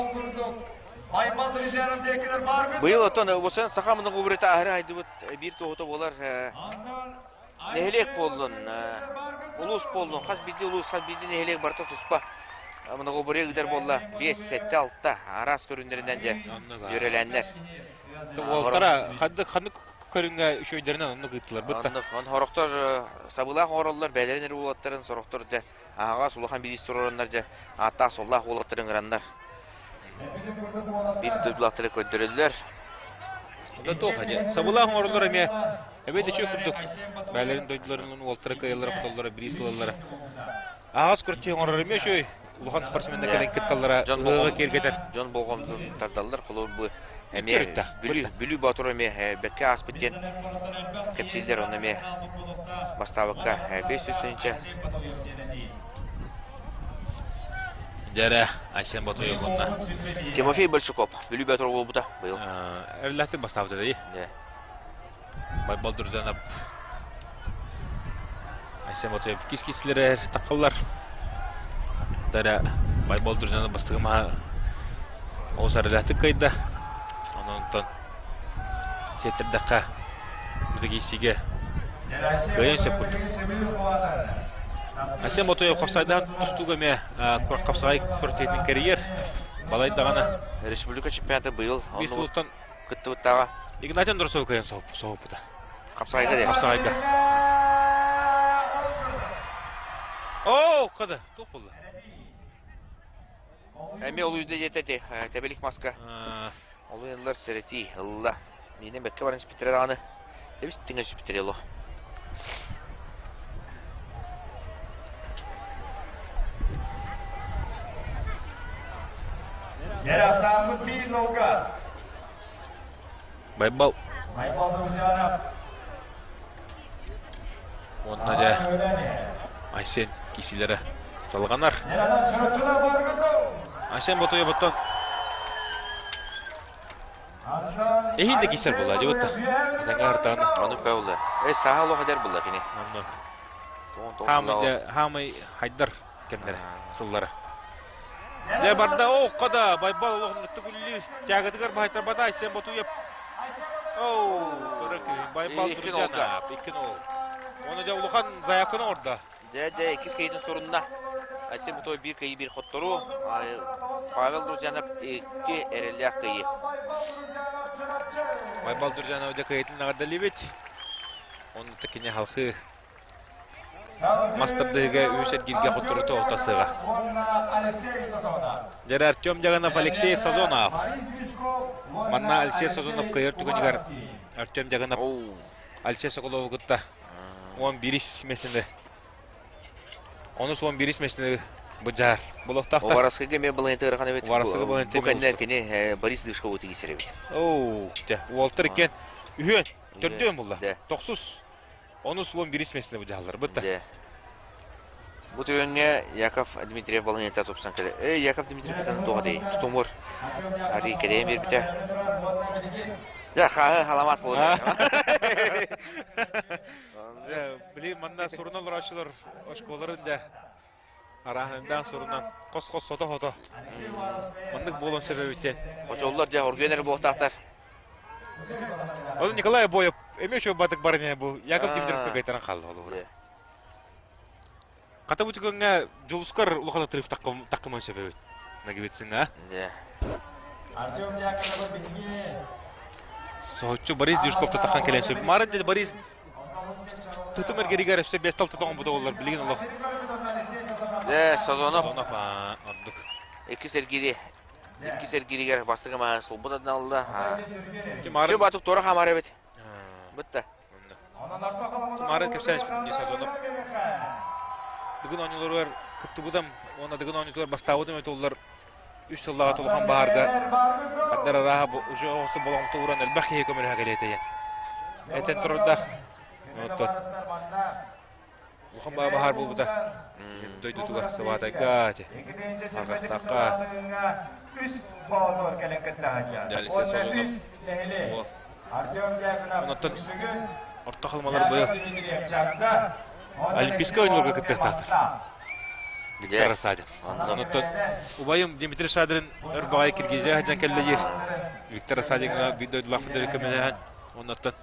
S9: Быйыл оттон усан саха мунугубурыта аһары айдыбыт биир туоһута буолар нэһилиэк буоллун, улуус буоллун, хас биирдии улуус, хас биирдии нэһилиэк барыта туспа многоборье ыытар буолла. Биэс, сэттэ, алта араас көрүҥнэринэн дьэ дьүөрэлээннэр.
S8: Уолтара ханнык ханнык көрүҥҥэ үчүгэйдэринэн оннук ыыттылар бытта.
S9: Оннук. Он сорохтор сабыылаах оҥороллор, бэйэлэрин эрэ уолаттарын, сорохтор дьэ аһаҕас улахан бириис туруораннар дьэ ааттаах-суоллаах уолаттары ыҥыраннар. Биир дойдулаахтары көрдөрөллөр.
S8: Онда туох диэн сабылаах оҥороллор эмиэ эбэт үчүгэй курдук бээлэрин дойдуларынан уолтара кыайаллара хотоллоро бириис ылаллара. Аҕас күртии оҥорор эмиэ үчүгэй улахан спортсменнар кэлэн кытталлара
S9: Дьон
S8: ыһыаҕы киэргэтэр.
S9: Дьон болҕомтотун тардаллар. Холобур бу эмиэ Бүлүү Бүлүү Боотур эмиэ бэркэ ааспыт диэн кэпсииллэр. Онно эмиэ бастаабыкка 500 тыһыынча.
S8: Дьэрэ Айсен Ботуев уонна
S9: Тимофей Большаков Бүлүү Боотур буолбута быйыл.
S8: Эрлэхтик бастаабыта дии. Байбал Дурзанов Айсен Ботуев кис-кислere таққылар. Дара Байбал Дурзанов бастыгы маһа олус эрэлээхтик кыайда. Онон сиэттэрдэххэ бутагиисигэ кыайан сөп курдук. Айсен Ботуев хапсайдаан тустууга эмиэ хапсаҕай күрэхтэһиитин кэрийэр. Балай даҕаны.
S9: Республика чемпионата быйыл
S8: Биир сылтан
S9: кыттыбыттааҕа.
S8: Игнатий Андросов кыайан соһуппута.
S9: Хапсаҕайга де.
S8: Хапсаҕайга. Оо, када, туох буолла?
S9: Эмиэ олуйда диэтэ ти, тэбилик маска. Олуйаллар сэрэтии ылла. Миинэ бэккэ баран испиттэрэ даҕаны. Тэбис тиҥэ сүпүттэрэ олох.
S2: Ярасаммыт биир нолга.
S8: Байбал.
S2: Байбал Друзьянов.
S8: Уонна дьэ Айсен кисилэрэ салҕанар. Айсен Ботуеваттан Эһиил да кисер буолла дьыбытта. Этэҥҥэ артаҕына.
S9: Ону пөулэ. Э саха олох эдэр буолла кини.
S8: Онно. Хаамай хаамай хайдар кэмнэрэ сыллара. Дьэ барда оокко да Байбал олох ныттык үллүү тягатыгар баһайтарбата Айсен Ботуев. Оу, көрө күһүн Байбал Друзьянов икки нол. Оны дьэ улахан заявканы оҥордо.
S9: Дьэ, дьэ, иккис кыйытын сурунна. Айсен Ботуев биир кыйы биир хотторуу. Павел Друзьянов икки эрэллээх кыйы.
S8: Байбал Друзьянов дьэ кыйытын наҕардалибит. Онно кини халхыы Мастардыыга үс эргииргэ хотторута ортасыга. Дьэр Артем Дьаганов, Алексей Сазонов. Манна Алексей Сазонов кыайар түгэнигэр Артем Дьаганов Алексей Соколову кытта 11 месини Онус 11 месини быдьаар. Булуохтаахтар.
S9: Убараскыга эмиэ балыһыйта ыарахан эбит.
S8: Убараскыга балыһыйта
S9: Бу кэннэ кини Борис Дышкову тигисэр эбит.
S8: Оу, дьэ, уолтар иккиэн үһүөн, төрдүөн булла. Тохсус Онус 11 месіне бу Бытта.
S9: Бу түгэҥҥэ Яков Дмитриев балаһыанньата тупсан кэлэр. Эй, Яков Дмитриев кытаны туох этэй? Тутумур. Арыы кэрэйэн биэрбитэ. Дьэ, хааһы халамаат буолар.
S8: Блин, манна сурунан олорооччулар оскуоларын да арааһындаан сурунан хос-хос сото-хото. Маннык буолуон сөп эбит
S9: Хочоллор дьэ оргуйан эрэ буолуохтаахтар.
S8: Ол Николай Боев эмиэ үчүгэй батык баран бу Яков Дмитриевка кайтаран хаалла холобура. Хата бу түгэҥҥэ Дьулускар улахан отрыв таккыман сөп эбит. Нагивицыҥа.
S2: Артем Яковлев биһиги
S8: Соһуччу Борис Дюшков татахан кэлэн сөп. Марын дьэ Борис тутум эргэригэр өссө бэс талта тоҥон оллар билигин олох.
S9: Дьэ, Сазонов.
S8: Сазонов ордук.
S9: Иккис эргири Иккис эргииригэр бастакы маһы сулбут адналла. Чү батык туора хамар эбит. Бытта.
S8: Мары кэпсээн испитин Сазонов. Дыгын оонньууларыгар кыттыбытым уонна Дыгын оонньуутугар бастаабытым этуллар үс сыллааҕы тулахан баһаарга хандар арааһа уже оҕусу болоҥто ууран элбэх киһи көмөлөһө кэлиэтэйэн. Этэн турардаах. Оттон Улахан баа баһаар буолбута. Дойдутугар Сыбаатайга, Арҕахтаахха. Алексей Созонов. Онтон орто халымалар быйыл Олимпийскай оонньууларга кыттыахтаахтар. Виктор Рассадин. Онтон убайым Дмитрий Шадрин өр баҕайы Киргизия сылдьан кэллэ Виктор Рассадиҥҥа биир дойдулаахпыт көмөлөһөн оннуттан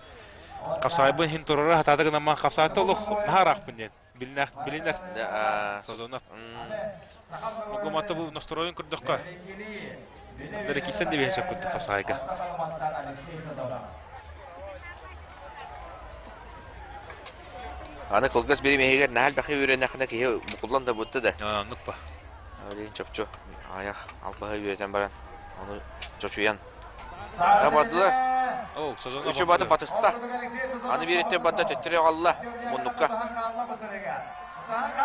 S8: Хапсаайбын иһин туруора сатаата гынан хапсаайта олох наһаа ыраахпын диэн билинэр билинэр Сазонов. Могомата бу настроен көрдөххө Андары кисэн да биһин сөп курдук хапсаайга.
S9: Аны кылгас биримэһигэр наһаа элбэхи үөрэнэххинэ киһи букуллан да бутта да.
S8: Оннук ба.
S9: Олин чопчу аҕыйах албаһы үөрэтэн баран. Ону чочуйан. Табардылар. Үчү баты батыста. Аны бириттен бадда төттөрү аҕалла муннукка.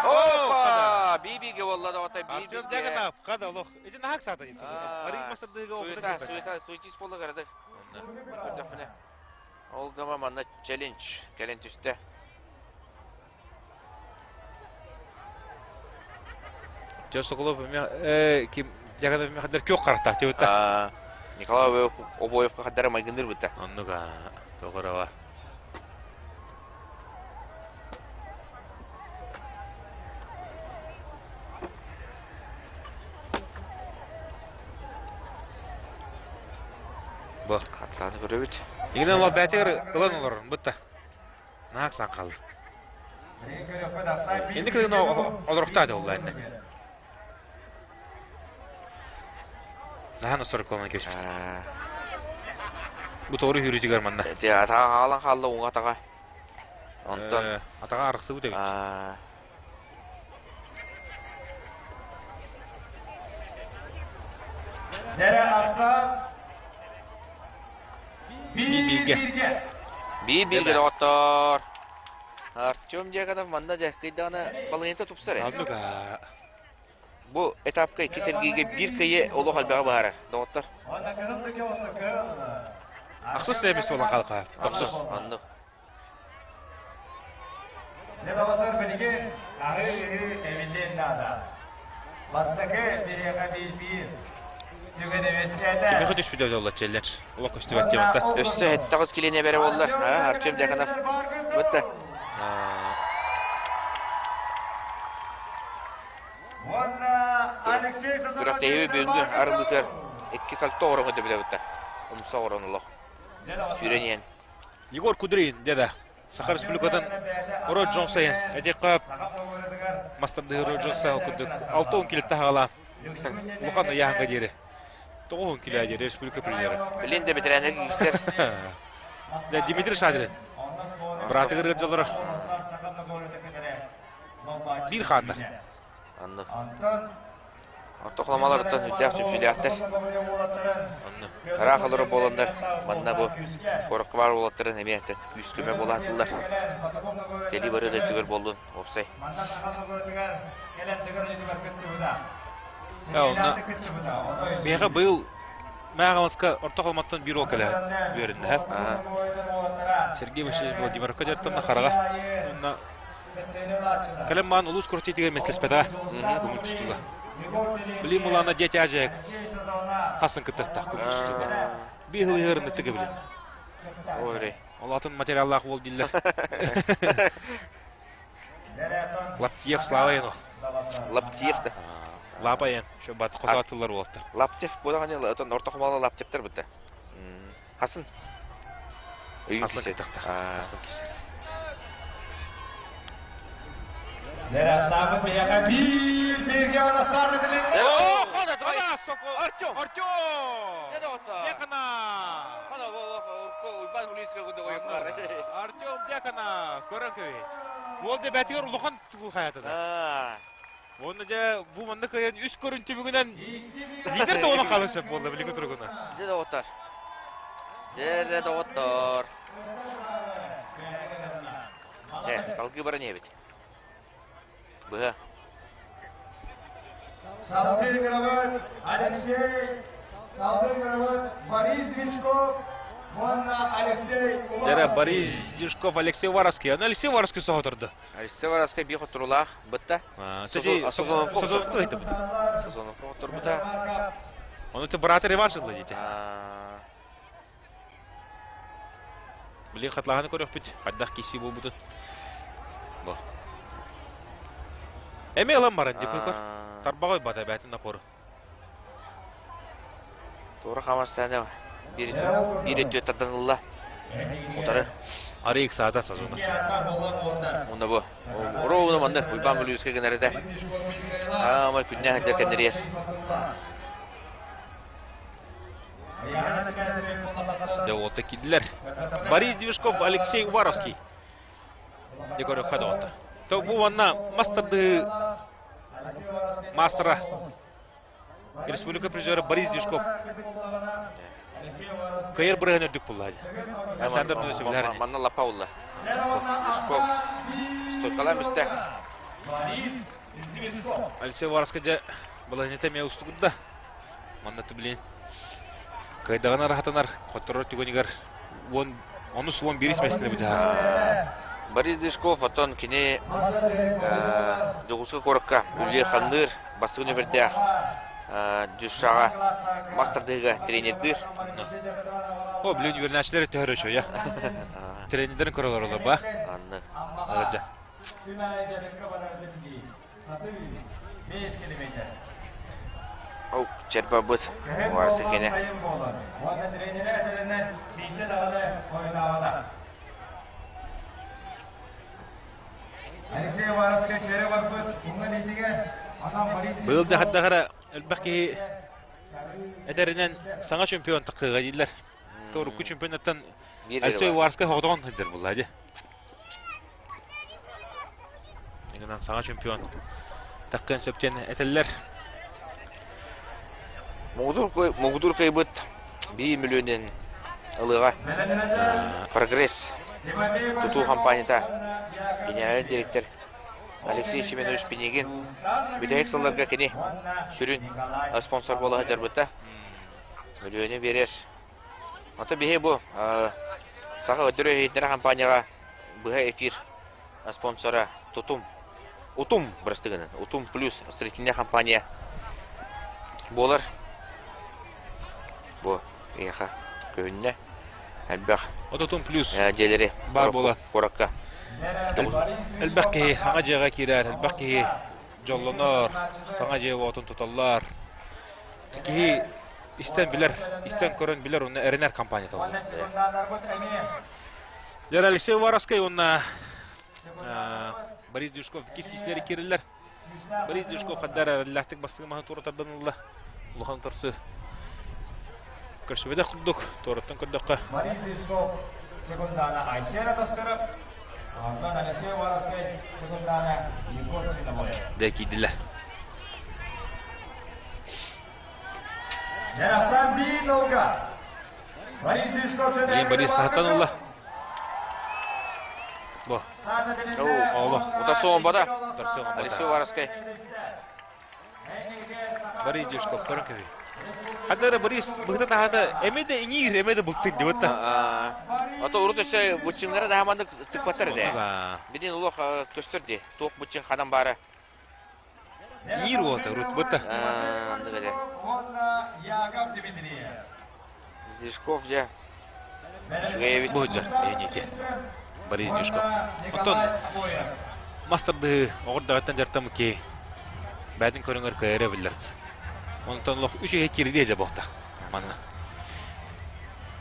S9: Опа! Би-биге болла да ота би-биге.
S8: Артем Дягонов, када олох. Ити нахак саата дии. Арый масырдыга
S9: Суета, суета, суетис болла гарады. Көрдөхпүнэ. Ол гама манна челлендж кэлэн түстэ.
S8: Дьэ Соколов ким Дягонов мехадер күөх харахтаах диэбитэ.
S9: Николай Обоевка хаддара майгынныр бытта.
S8: Оннуга тоҕорова. Бу.
S9: Хатлааны көрөбүт.
S8: Игинен ол бээтигэр ылан олорор бытта. Наак сан қалыр. Инник олорохтаа олла инне. Наһан устар колон кешпит. Бу тоҕу хүрүтүгэр манна.
S9: Те атаға хаалан хаалла уҥа атаға. Онтон
S8: атаға арықсыбыт эбит.
S2: Нере Арсан биир-бииргэ.
S9: Биир-бииргэ доҕоттоор. Артем Дьяконов манна дьэ кыйдаҕына балыйата тупсар ээ.
S8: Оннук аа.
S9: Бу этапка икки сэргиигэ биир кыйы олох элбэҕи быһаарар, доҕоттор.
S8: Ахсыс сэмис буолан хаалха. Тохсус.
S9: Оннук.
S2: Дьэ доҕоттор билигин аһыы-ыһыы эбиллиэн наада. Бастакы биһиэхэ биир-биир түгэн үөскээтэ.
S8: Кимиэхэ түспүтэ буолла челлендж. Олох көстүбэт диэбитэ.
S9: Өссө эттэҕис килиэнэ бэрэ буоллар. Артем Дьяконов. Бытта.
S2: Уонна Алексей
S9: Күрэхтэһии бүгүҥҥү арыллыытыгар икки сальто оҕороҥ өтөбүтэ бытта. Умса оҕорон олох. Сүүрэн иһэн.
S8: Егор Кудрин деда. Саха Республикатын Рой Джонсайын этиэххэ мастардыһы Рой Джонса курдук 60 кило таһаҕалаан улахан ыйааһыҥҥа диэри 90 кило диэри республика премьера.
S9: Билин да ветераннар киирсэр.
S8: Дмитрий Шадрин. Братыгар ыалдьаллар. Биир хааннар.
S9: Анны. Орто холамаларыттан үрдээх түмсүүлээхтэр. Ыраах олорор буоланнар, манна бу куоракка баар уолаттарын эмиэ күүс-көмө буолаатылар. Кэлии барыы да өттүгэр буоллун, уопсай.
S8: Миэхэ быйыл Мээҕаласка Орто Халыматтан биир уол кэлэ үөрэннэ. Сергей Васильевич Владимировка дьарыктанна хараҕа. Уонна Кэлэн маан улуус күрэхтиитигэр миэстэлэспэтэҕэ көҥүл тустууга. Билим улаана дети Азия хасын кыттыахтаах көҥүл тустууга. Биир сыл иһэр ытык билин.
S9: Ой,
S8: Ол атын материаллаах уол дииллэр. Лаптьев Слава Яно.
S9: Лаптьев да.
S8: Лапа Ян. Шо бат хосаатылар уолтар.
S9: Лаптев буолаҕын отон орто хомола Лаптевтар бытта. Хасын.
S8: Хасын киһи. Хасын киһи.
S2: Саабыт биһиэхэ биир бииргэ барастаах
S9: Артем!
S8: Артем! Дьякона! Артем Дьякона! Көрөн көбүй. Уол де бәтигер улахан хайата да. Уонна дьэ бу манна кыайан үс көрүн түмүгүнэн лидер да буолан хаалан сөп буолла билиҥҥи туругунан.
S9: Дьэ доҕоттор. Дьэ доҕоттор. Дьэ, салгыы баран иһэбит. Быһа.
S2: Салгыы грабыт Алексей, салгыы грабыт Борис Движков уонна Алексей
S8: Дьэ, Борис Движков, Алексей Уваровский. Аны Алексей Уваровский соһоторду.
S9: Алексей Уваровский биир хотторуулаах бытта.
S8: Созоновка ыйдыбыт.
S9: Созоновка хотторбута.
S8: Ону ты брата реванш ылла дите. Билин хатлаһаны көрөхпүт, хайдах киси буолбутун. Бу. Эми ылан баран дии көр. Тарбаҕа уйбата бээтин напору.
S9: Туора хамастаана биир биир өттү тардан ылла. Утары.
S8: Арыйык саата созуна.
S9: Уна бу. Ровно манна Уйбаан Бүлүүскэ гынар этэ. Аамай күннээх эрдэ кэннэриэр.
S8: Дэ уолта киирдилэр. Борис Движков, Алексей Уваровский. Дэ көрөххө доҕоттор. То бу манна мас тардыы маастара. Республика призера Борис Дюшков кыайар бырыһын үрдүк булла. Александр Нусевлар.
S9: Манна лапа улла. Дюшков стойкалар мисте.
S8: Алексей Варска дьэ балаһынета эмиэ устугурда. Манна тублин кыайдаҕына рахатанар хотторор түгэнигэр уон онус уон биирис мэстини бытаһа.
S9: Борис Дышков оттон кини Дьокуускай куоракка үлэлиир-хамныыр бастакы нүөмэрдээх Дюшаҕа мас тардыһыыга тренердиир.
S8: О, блин, үөрэнээччилэр төһөр үчүгэй. Тренердэрин көрөлөр ба.
S9: Анны.
S8: Арыдьа.
S9: Ол чэрбабыт уарсы кини.
S8: Быйыл да хардахара элбэх киһи этэринэн саҥа чемпион таххыга дииллэр. Урукку чемпионаттан Алексей Уарскай хоҕотоҕон сылдьар булла дии. Игынан саҥа чемпион таххыан сөп диэн этэллэр.
S9: Муҥутуур кыайбыт биир миллионун ылыаҕа. Прогресс тутуу компанията генеральный директор Алексей Семенович Пинигин бүтэһик сылларга кини сүрүн спонсор буола сылдьарбыта. Мөлүйүөнү биэрэр. Ото биһи бу Саха өтөрө иһитиннэрэ компанияҕа быһа эфир спонсора Тутум Утум бырастыгынан Утум плюс строительная компания буолар. Бу эйиэхэ көһүннэ. Элбэх
S8: Утум плюс
S9: дьиэлэри
S8: баар буолар.
S9: Куоракка.
S8: Элбэх киһи саҥа дьиэҕэ киирэр, элбэх киһи дьоллонор, саҥа дьиэ уотун туталлар. Киһи истэн билэр, истэн көрөн билэр уонна эрэнэр компания буолар. Дьэр Алексей Уваровскай уонна Борис Дюшков кис-кислери кириллэр. Борис Дюшков хаддар эрэллээхтик бастыҥ маһы туора тардан ылла. Улахан торсы көрсүбэтэх курдук, туораттан көрдөххө.
S2: Борис Дюшков секундана Айсена Тостыров, онтон Алексей Уваровскай секундана Егор Свинобоев.
S8: Дэ киирдилэр. Билигин Борис таһыттан ылла. Бу.
S9: Оло. Утарсуон бата. Алексей Уваровскай.
S8: Борис Дюшков көрөн кэби. Хадара Борис быһыта таһата эме де иҥиир, эме де бултыр дебетта.
S9: Ото урут өссө буччыңнара да хаманнык цыкпаттар де. Билин улох көстөр де. Туох буччың хадан баара.
S8: Иир уота урут бытта.
S9: Дишков дьэ. Үчүгэй
S8: Бу дьэ, эйники. Борис Дишков. Оттон мастардыы оҕурдаҕыттан дьартам ки бээтин көрүҥэр кыайара биллэр. Онтон лох үч иһэ кирдиэ дьэ буолта. Манна.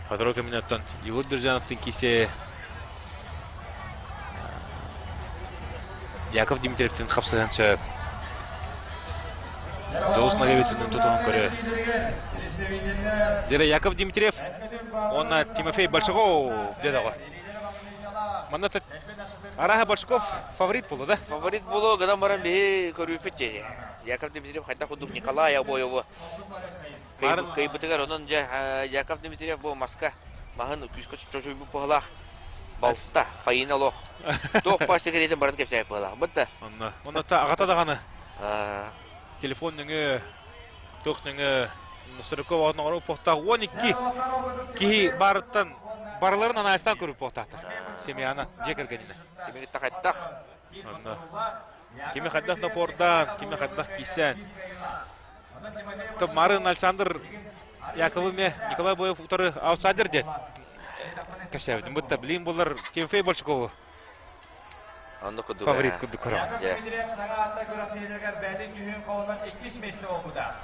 S8: Федор кэминэттэн Егор Дуржановтын кисе Яков Дмитриевтин хапсыһан сөп. Дьолус Ноговицынын тутуһан көрө. Дьэрэ Яков Дмитриев уонна Тимофей Большаков дедоҕо. Манна Араха Большаков фаворит буолла да?
S9: Фаворит буолуо гынан баран биһи көрүүпүт дии. Яков Дмитриев хайдах курдук Николай Обоеву Кыайбытыгар онон дьэ Яков Дмитриев бу маска маһын күүскэ чочуйбут быһылаах балта Фаина олох туох баар секретин баран кэпсээбит быһылаах бытта.
S8: Онно онно аҕата даҕаны телефон нөҥүө туох нөҥүө Стрелков оҕотун уппуохтаах 12 киһи баарыттан барыларын анаайыстаан көрүп буохтаахтар. Семьяна дьиэ кэргэнинэ.
S9: Кими кытта хайдах?
S8: Онно. Кими хайдах напордаан, кими хайдах киисээн. Марын Александр Яковы Николай Боев утары аутсайдер диэн кэпсээбитим. Бытта билин булар Тимофей Большакову
S9: Онно курдук.
S8: Фаворит курдук көрөҕүн.
S2: Дмитриев саҥа атта күрэхтэһиилэригэр бэйэтин күһүн холунан иккис миэстэ буолбута.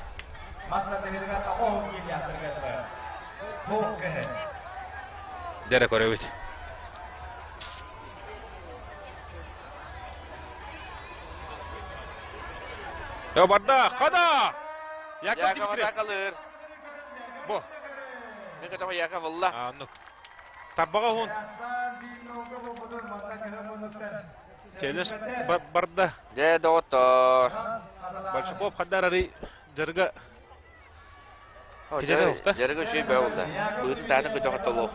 S2: Мас тардыһыытыгар оҕо киирдээхтэргэ Бу кыһын.
S8: Дэрэ көрөбүт. Барда, хада! Яков
S9: Дмитриев. Атакалыр.
S8: Бу.
S9: Мен көтөҕө Яков ылла.
S8: Аннык. Тарбаға hun. Челес барда.
S9: Дьэ, доҕоттор.
S8: Большаков хаддар ары жарга. Китete охта.
S9: Дьарыгы үчүгэй бөҕө буолла. Быһыытын таһынан көтөхө толуох.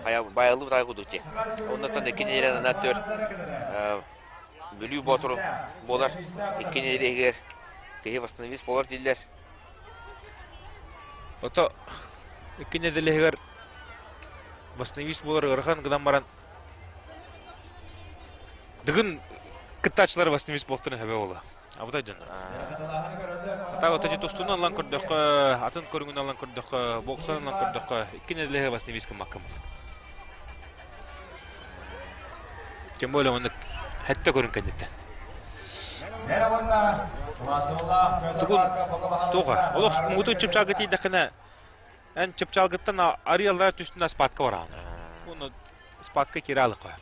S9: Хайа байыллыбыт аҕай курдук дии. Оннуттан икки нэдиэлэ анаа төр Бүлүү Боотуру буолар. Икки нэдиэлэ иһигэр киһи восстановись буолар дииллэр.
S8: Ото икки нэдиэлэ иһигэр восстановись буолар ыарахан гынан баран Дыгын кыттааччылар восстановись буолтарын хөбө буола. Абытай дьоннор. Ата отожи тустууну аллан көрдөххө, атын көрүҥүн аллан көрдөххө, боксан аллан көрдөххө, икки нэдиэлэ восстановись гыммаккын. Тем более оннук хэтте көрүн кэнниттэн. Тугун туга олох муҥутун чыпчаалга тиийдэххинэ эн чыпчаалгыттан арыаллара түстүн спадка бараҕын. Уонна спадка киирэ алыкка.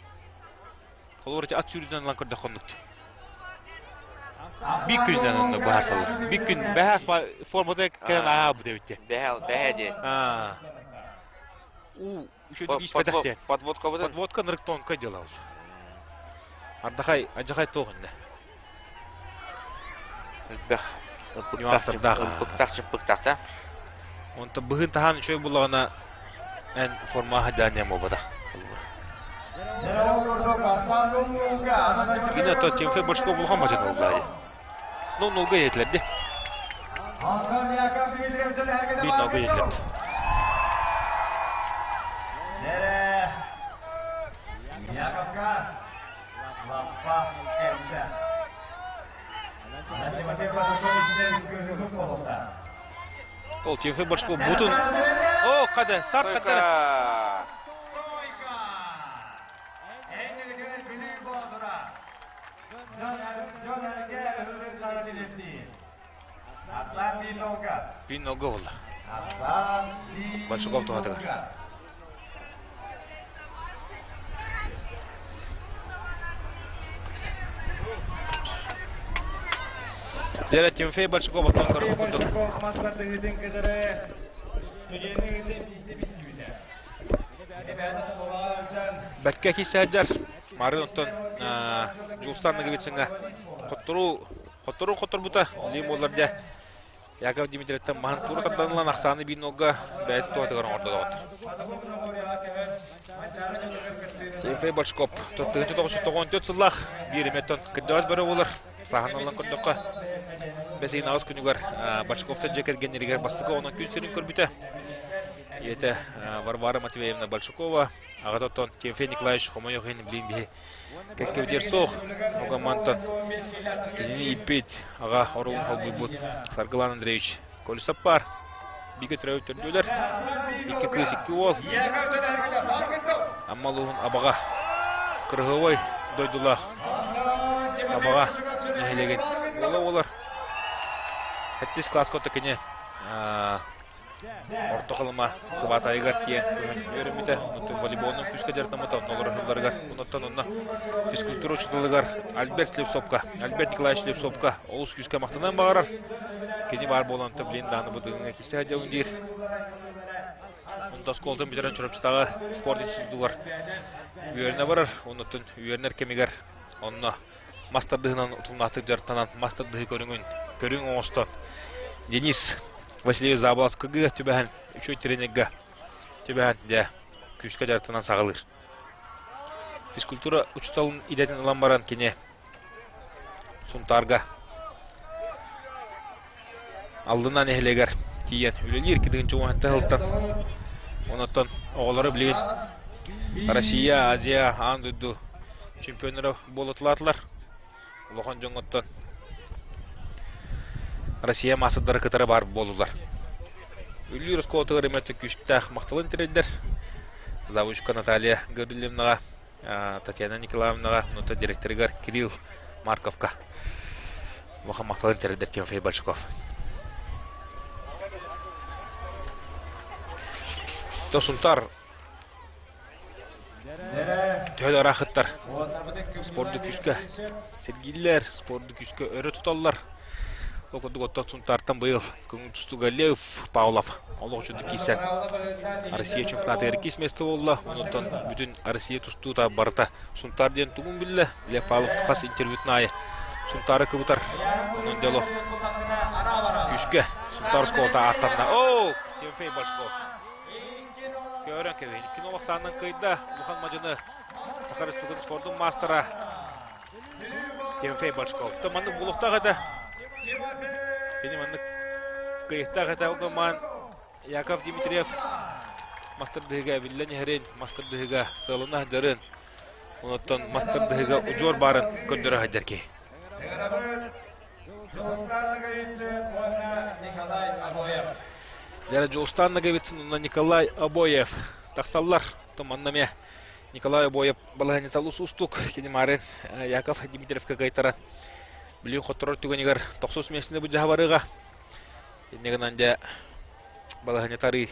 S8: Холобур ити ат сүүрүүтүнэн ылан көрдөххө оннук. Биир күнүнэн онно быһаарсаллар. Биир күн бэһээ формата кэлэн ааһаабыт эбит.
S9: Бэһээ бэһээ диэн.
S8: У еще испэтэх диэн.
S9: Подводка бытын.
S8: Подводка нырык тонкой делал. Ардахай, адьахай туох иннэ.
S9: Элбэх.
S8: Нюанстардаах.
S9: Ылбыктах чыппыктах да.
S8: Онто быһын таһаан үчүгэй буллаҕына эн формаҕа дьаанньам буолбатах. Гина то Тимофей Бочков улахан бачын ыллаа. Ну, нулга иэтилэрди. Биир нолга иэтилэрди. Ол Тимофей Бочков бутун... О, қады, старт қаттары. Биир нолга буолла. Большаков туһатыгар. Дьэ, Тимофей Большаков оттон көрбүт курдук. Бэккэ киссээддэр Марын оттон Дьулустан Ноговицыҥҥа хотторуу хотторуу хотторбута Лим буоллар дьэ Яков Дмитриевтэн маһын тура тардан ылан ахсааны биир нолга бэйэтин туһатыгар оҥордо доҕоттор. Тимофей Бочков 1994 сыллаах биир эмиэттэн кырдьаҕас бөрө буолар. Сааһын ылан көрдөххө, бэс ыйын аҕыс күнүгэр Бочковтар дьиэ кэргэннэригэр бастакы онон күн сирин көрбүтэ. Ийэтэ Варвара Матвеевна Большакова, аҕата оттон Тимофей Николаевич хомойуох иһин билигин биһи кэккэбитигэр суох. Ога мантан кинини ииппит аҕа оруолун холбуйбут Саргылан Андреевич Колесов баар. Бигэ төрөөбүт төрдүөлэр. Икки кыыс, икки уол. Амма улууһун Абаҕа кырыһыабай дойдулаах Абаҕа нэһилиэгин уола буолар. Сэттис кылааска кини Орто Халыма Сыбаатайыгар тиийэн көһөн үөрэммитэ. Онтон волейболунан күүскэ дьарыктаммыта. Онно олорор сылларыгар онуттан онно физкультура учууталыгар Альберт Слепцовка, Альберт Николаевич Слепцовка олус күүскэ махтаныан баҕарар. Кини баар буолан блин дааны бу дыгыҥҥа кисэ дьон диир. Онто оскуолатын бүтэрэн Чурапчытааҕы спорт институтугар үөрэнэ барар. Оннуттан үөрэнэр кэмигэр онно мас тардыһынан утумнаахтык дьарыктанан мас тардыһыы көрүҥүн көрүҥ оҥостон Денис Васильевич Заболоцкайга түбэһэн үчүгэй тренергэ түбэһэн дьэ күүскэ дьарыктанан саҕалыыр. Физкультура учууталын идэтин ылан баран кини Сунтаарга Алдына нэһилиэгэр тиийэн үлэлиир 2010 сылтан. Онон оҕолоро билигин Россия, Азия, аан дойду чемпионнара буолуталаатылар. Улахан дьоҥҥоттон Россия маастардара кытары баар буоллулар. Үллүүр оскуолатыгар эмиэ күүстээх махталын тириэрдэр. Завучка Наталья Гаврильевнаҕа, Татьяна Николаевнаҕа, онуота директорыгар Кирилл Марковка улахан махталын тириэрдэр Тимофей Большаков. Сунтаар Төһө да ыраахыттар спорду күүскэ сэргииллэр, спорду күүскэ өрө туталлар. Ол курдук оттон Сунтаартан быйыл көҥүл тустууга Лев Павлов олох үчүгдүк киирсэн Россия чемпионатыгар иккис место буолла. Онуттан бүтүн Россия тустуута барыта Сунтаар диэн тугун биллэ. Лев Павлов хас интервьютун аайы Сунтаары кыбытар. Онон дьоло күүскэ Сунтаар оскуолата ааттанна. Оо, Тимофей Большков. Көрөн кэбиһин. Икки нолох саанан кыйда. Улахан мадьыны Саха Республикатын спордун маастара Тимофей Большков. То маннык булуохтаах этэ. Кини маннык кыйыктаах этэ. Ол гымаан Яков Дмитриев мастардыһыга биллэн иһэрин, мастардыһыга сыалына сылдьарын, онуттан мастардыһыга удьуор баарын көрдөрө сылдьар киһи. Дьэ, Дьулустаан Ноговицын уонна Николай Обоев тахсаллар. Манна эмиэ Николай Обоев балаһыанньата олус уустук. Кини маарын Яков Дмитриевка кыайтаран Бүлүү хотторор түгэнигэр тохсус миэстэни былдьаһа барыаҕа. Инньэ гынан дьэ балаһыанньата арыы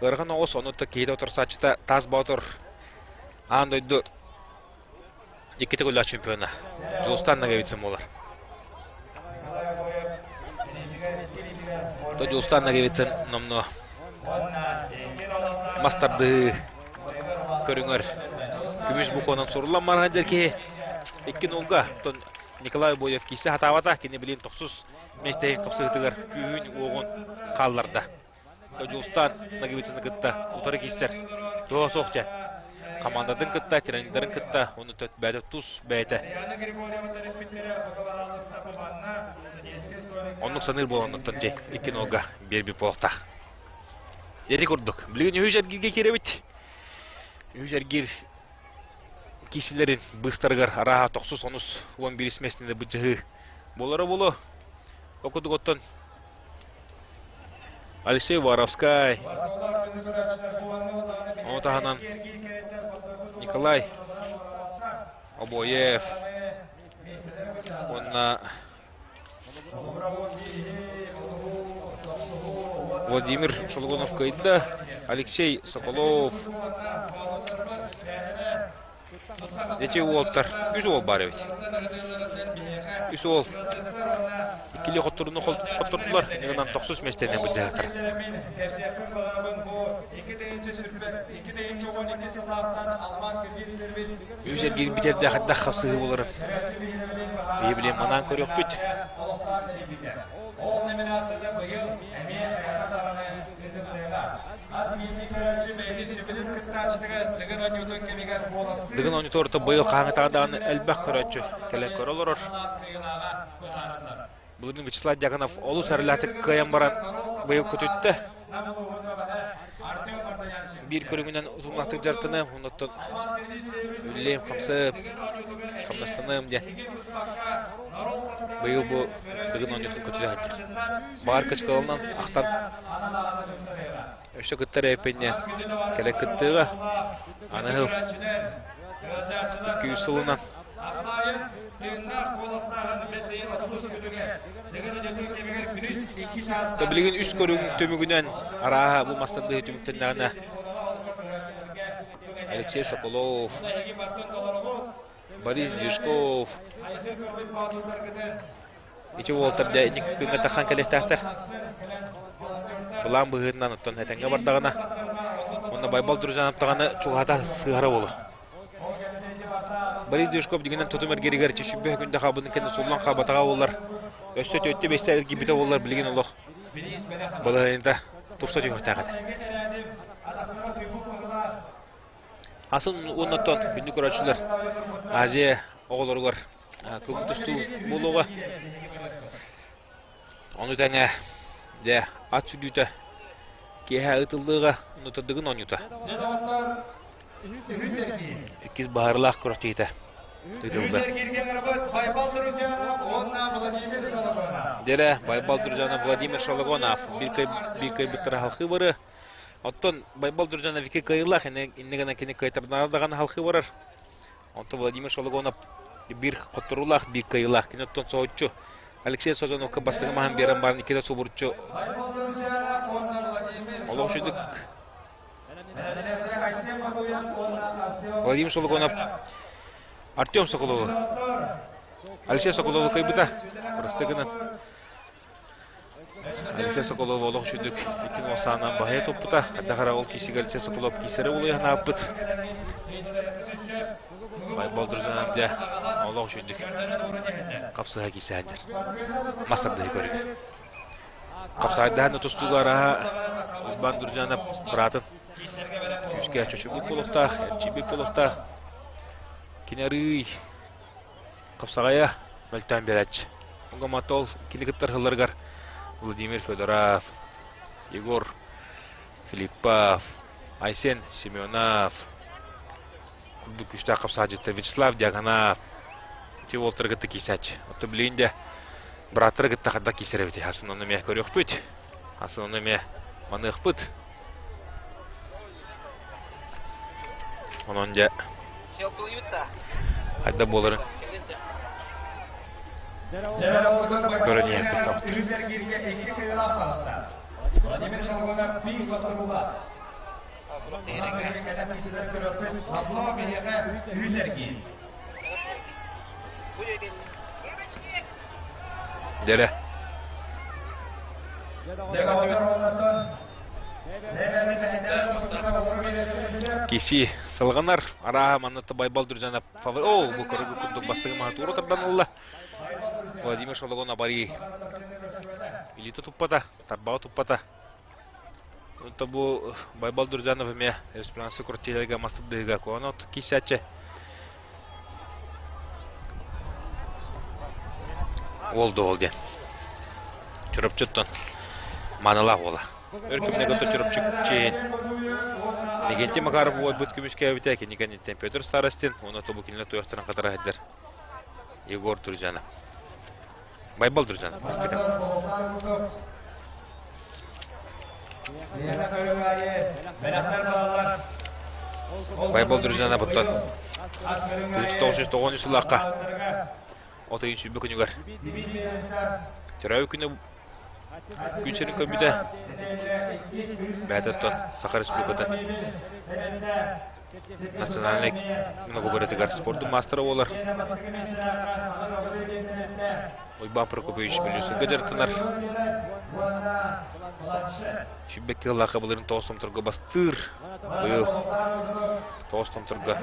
S8: ыарахан оҕус, ону киһитэ утарсааччыта Таас Боотур аан дойду икки төгүллээх чемпиона Дьулустаан Ноговицын буолар. То Дьулустаан Ноговицын номнуо мас тардыһыы көрүҥэр көмүс букванан суруллан баран дьэр киһи икки нулга оттон Николай Обоев киирсэ сатаабата кини билин тохсус миэстэһин хапсыһыытыгар күүһүн-уоҕун хаалларда. Дьулустаан Ноговицыны кытта утары киирсэр. Туһа суох дьэ. Хамаандатын кытта, тренердарын кытта, уонна бэйэтэ тус бэйэтэ. Оннук саныыр буолан дьэ икки нолга биэрбит буолуохтаах. Ити курдук. Билигин үһүс эргииргэ киирэбит. Үһүс эргиир киисилэрин быыстарыгар арааһа тохсус онус уон биирис миэстэни былдьаһыы буолара буолуо. Ол курдук оттон Алексей Воровскай, ону таһынан Николай Обоев уонна Владимир Шологонов кыайда, Алексей Соколов. Эти уолтар, үс уол баар эбит. Үс уол иккили хотторуну хоттордулар, иннинэн тохсус миэстэнэн былдьаһыктар. Үс эргиир бүтэрдээх хайдах хапсыһыы буоларын биһи билэн манаан көрүөхпүт. Дыгын оонньуутугар быйыл хаһааҥҥытааҕы даҕаны элбэх көрөөччү кэлэн көрө олорор. Былырыын Вячеслав Дьяконов олус эрэллээхтик кыайан баран быйыл көтүттэ. Биир көрүҥүнэн утумнаахтык дьарыктаныам, оннуттан үлэлиэм, хамсыам, хамнастаныам диэн. Быйыл бу Дыгын оонньуутун көтүтэ сылдьар. Баар кычкыланан ахтан өссө кыттар эппиннэ кэлэн кыттыыга аныгыл 200 сылынан Билигин үс көрүҥ түмүгүнэн арааһа бу мастардыһыы түмүктэннэҕинэ Алексей Соколов, Борис Движков ити уолтар дьэ инники күҥҥэ тахсан кэлиэхтээхтэр. Былаан быһыытынан оттон этэҥҥэ бардаҕына уонна Байбал Друзьянов даҕаны чугаһата сыһара буолуо. Борис Движков дьиҥинэн тутум эргиригэр чүчүбэ күндэ хаалбытын кэннэ суллан хаалбатаҕа буоллар, өссө төттө бэстэ эргийбитэ буоллар билигин олох балаһыанньата тупса түһүөхтээх этэ. Атын уоннаттан күндү көрөөччүлэр Азия оҕолоругар көҥүл тустуу буолуоҕа. Ону тэҥэ дьэ ат сүлүүтэ киэһэ ыытыллыаҕа, онно оонньуута. Иккис баһаарылаах күрэхтэһиитэ ыытылла. Дьэрэ Байбал Друзьянов Владимир Шологонов биир кыайбыттара халхыы барыа. Оттон Байбал Друзьянов икки кыайыылаах, иннэ гынан кини кыайтардаҕына даҕаны халхыы барар. Онтон Владимир Шологонов биир хотторуулаах, биир кыайыылаах. Кини оттон соһуччу Алексей Созоновка бастакы маһын биэрэн баран иккитэ субуруччу олох үчүгдүк Владимир Шологонов Артем Соколову Алексей Соколову кыайбыта. Просты гынан Алексей Соколов олох үчүгдүк икки саанан баһыйа туппута. Хайдах эрэ ол киисигэ Алексей Соколов киисэрэ улуйан ааппыт. Болдуржанан дьэ олох үчүгдүк хапсыһа киисэһэллэр. Мас тардыһы көрүгэр. Хапсаайдаһан тустууга араһа Уйбаан Дуржанов быраатын күүскэ чочуйбут буолуохтаах, эрчийбит буолуохтаах. Кини арыый хапсаҕайа мөлтөөн биэрээччи. Оҥоматол кини кыттар сылларыгар Владимир Федоров, Егор Филиппов, Айсен Семенов курдук күүстээх хапсаҕайдьыттар Вячеслав Дьяконов ити уолтары кытта киирсээччи. Оттон билигин дьэ бырааттары кытта хайдах киирсэр эбитий? Асын ону эмиэ көрүөхпүт. Асын ону эмиэ маныахпыт. Онон дьэ хайда буоларын көрөн иһэппит
S2: Владимир Шалгонов биир хотторуулаах.
S8: Дьэрэ. Киси салҕанар арааһа манна Байбал Друзьянов фавор о бу көрүгү курдук бастыҥы маһы туора тардан ылла. Владимир Шологон абарыы илиитэ туппата, тарбаҕа туппата. Онто бу Байбал Друзьянов эмиэ республиканскай квартирага мастырдыыга куонот киирсээччи. Уол да диэн. Чурапчыттан маанылаах уола. Өр кэмҥэ кытта Чурапчы чиэһин Никитин Макаров уойбут көмүскээбитэ, кини кэнниттэн Петр Старостин уонна тобу кинилэр туйахтарын хатара сылдьар Егор Друзьянов. Байбал Друзьянов бастакы. Байбал Друзьянов оттон 1993 сыллаахха от ыйын сүүрбэ күнүгэр төрөөбүт күнэ күн сирин көрбүтэ. Бэйэтэ оттон Саха Республикатын национальнай многоборьетыгар спордун маастара буолар. Уйбаан Прокопьевич Бүлүүсүггэ дьарыктанар. Сүүрбэ кыыллаахха былырын тоҕус томторго бастыыр. Быйыл тоҕус томторго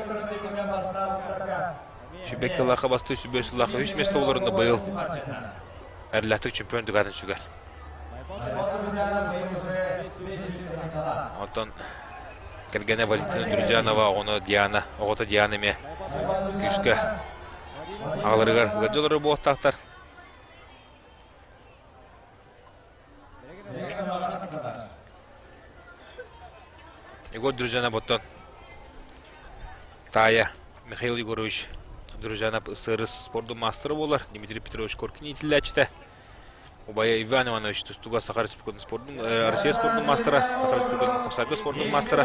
S8: сүүрбэ кыыллаахха бастыыр, сүүрбэ сыллаахха үс миэстэ олорунна быйыл эрлээхтик чемпион дугатын сүгэр. Оттон кэргэнэ Валентина Друзьянова оҕону Диана, оҕото Диана эмиэ күүскэ аҕаларыгар ыалдьа олорор буолуохтаахтар. Егор Друзьянов оттон таайа Михаил Егорович Друзьянов СССР спордун маастара буолар, Дмитрий Петрович Коркин иитиллээччитэ. Убайа Иван Иванович тустууга Саха Республикатын спордун, Россия спордун маастара, Саха Республикатын хапсаҕайга спордун маастара.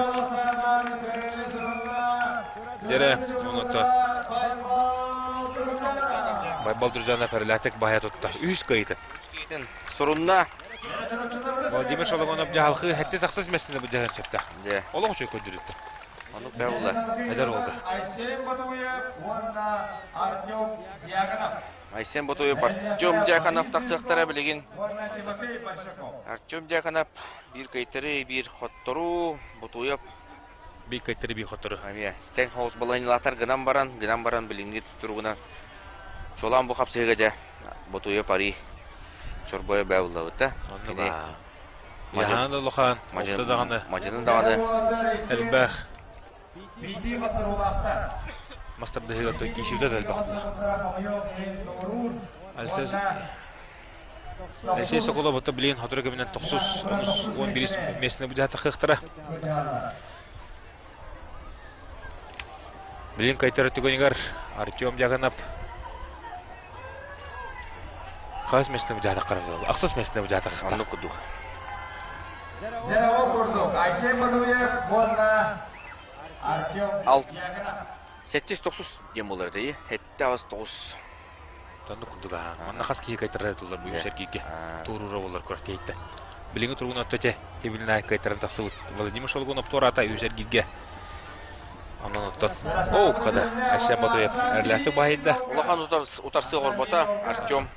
S8: Дьэрэ, онуота Байбал Друзьянов эрэлээхтик баһыйа тутта. Үһүс кыайыытын.
S9: Сурунна.
S8: Владимир Шологонов дьаһалхыы хэттис ахсыс мессини бу дьаһын сөптөөх. Олох үчүгэй көрдөрүттэ.
S9: Оннук бээ буолла.
S8: Эдэр уолга.
S2: Айсен Батуев уонна Артем Дьяконов.
S9: Айсен Ботуев, Артем Дьяконов тахсыахтара билигин. Артем Дьяконов биир кыайтары, биир хотторуу, Ботуев
S8: биир кыайтары, биир хотторуу.
S9: Эмиэ тэҥ соҕус балаһыанньалаахтар гынан баран, гынан баран билиҥҥи туругунан чуолаан бу хапсыһыыга дьэ Ботуев арыы чорбойо бээ буллабыт да.
S8: Оннук Яһаан улахан, охто даҕаны.
S9: Мадьынын даҕаны.
S8: Элбэх. Мастардыһыга той киишибитэ да элбэх Алексей Соколов ото билигин сотору кэминэн тохсус онус уон биирис миэстэни быдьаатахыахтара. Билигин кайтара түгэнигэр Артем Дьяконов хас миэстэни быдьаатаххара ахсыс миэстэни быдьаатахха.
S9: Оннук курдук.
S2: Дьэ ол курдук Айсен Мадуев уонна
S9: Ал сэттис тохсус диэн буолар этэ сэттэ аҕыс тоҕус.
S8: Оннук курдук аа. Манна хас киһи кайтарар туллар бу Сергейгэ туоруура буолар курактейта. Билиҥҥи туругун отто те Ивлина кайтаран тахсыбыт Владимир Шолгунов туораата үс эргииргэ. Онон оттон оо хада Айсен Батуев эрлээхтик баһыйда.
S9: Улахан утарсыы оҥорбото Артем.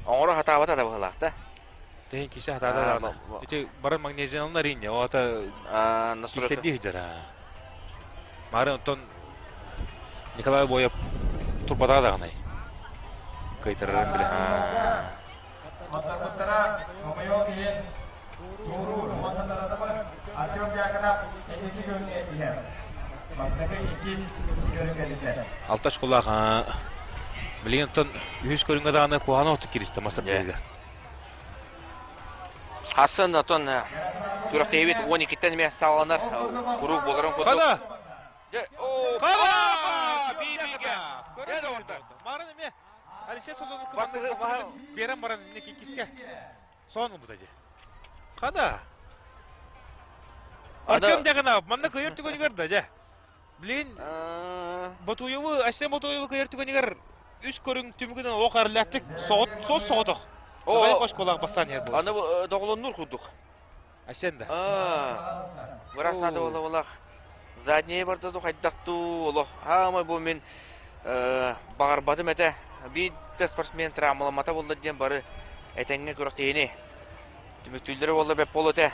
S9: Оҥоро хатаабата да быһылаах да.
S8: Тэһин кисе хатаата даҕаны. Ити баран магнезиялын арыйня, ол ата кисэрдии сылдьар. Мары онтон Николай Боев турбатаҕа даҕаны. Кыайтарарын билэ.
S2: Маттарбыттара хомойуох иһин туоруур уонна санатабыт Артем Дьяконов инники көрүҥҥэ иһэр. Бастакы иккис көрүҥ кэллилэр.
S8: Алта очколаах билигин оттон үһүс көрүҥҥэ даҕаны куһаҕан оттук киристэ мастардыыга.
S9: Хассын отон күрэхтэһиибит 12-тэн эмиэ саҕаланар куруук буоларын курдук.
S8: Хана!
S9: Дьэ, оо!
S8: Хана!
S9: Биир-бииргэ! Дьэ, доҕоттор!
S8: Марын эмиэ Алексей Соловьев берен баран инники иккиске сон ылбыта дии. Хана! Артем Дягонов манна кыйыр түгэнигэр да дьэ. Блин, Ботуевы, Айсен Ботуевы кыйыр түгэнигэр үс көрүҥ түмүгүнэн ох арыллааттык соҕот сос соҕотох. О, кошколаах бастаан иһэр буолар.
S9: Аны доҕолоннуур курдук.
S8: Айсен да.
S9: Бырас надо было булах. Задние барда хайдах туу олох. Хаамай бу мин баҕарбатым этэ. Биир да спортсмен травмаламмата буолла диэн бары этэҥҥэ күрэхтэһиини түмүктүүллэрэ буолла бэп буолуо этэ.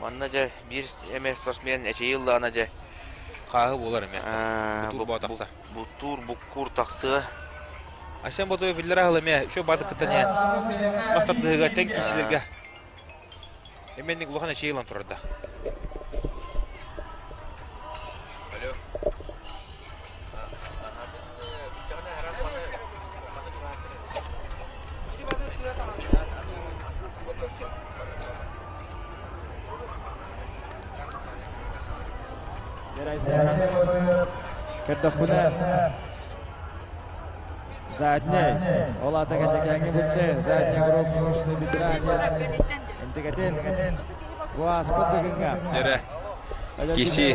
S9: Манна дьэ биир эмэ спортсмен эчэйии ыллаҕына дьэ
S8: Хааһы буолар эмиэ. Бутуур боо тахсар.
S9: Бутуур буккуур тахсыа.
S8: Айсен Ботуев биллэр аһыл эмиэ үчүгэй бааты кытта ньээн мас тардыһыыга тэҥ киирсиилэргэ эмиэ улахан эчэйии ылан турарда.
S9: Алло.
S1: Көрдөхпүнэ задний, ол аата кэнникээҥҥи быччы, задний групп мышцы бедра интигэтин бу ааспыт дыгыҥҥа.
S8: Эрэ киси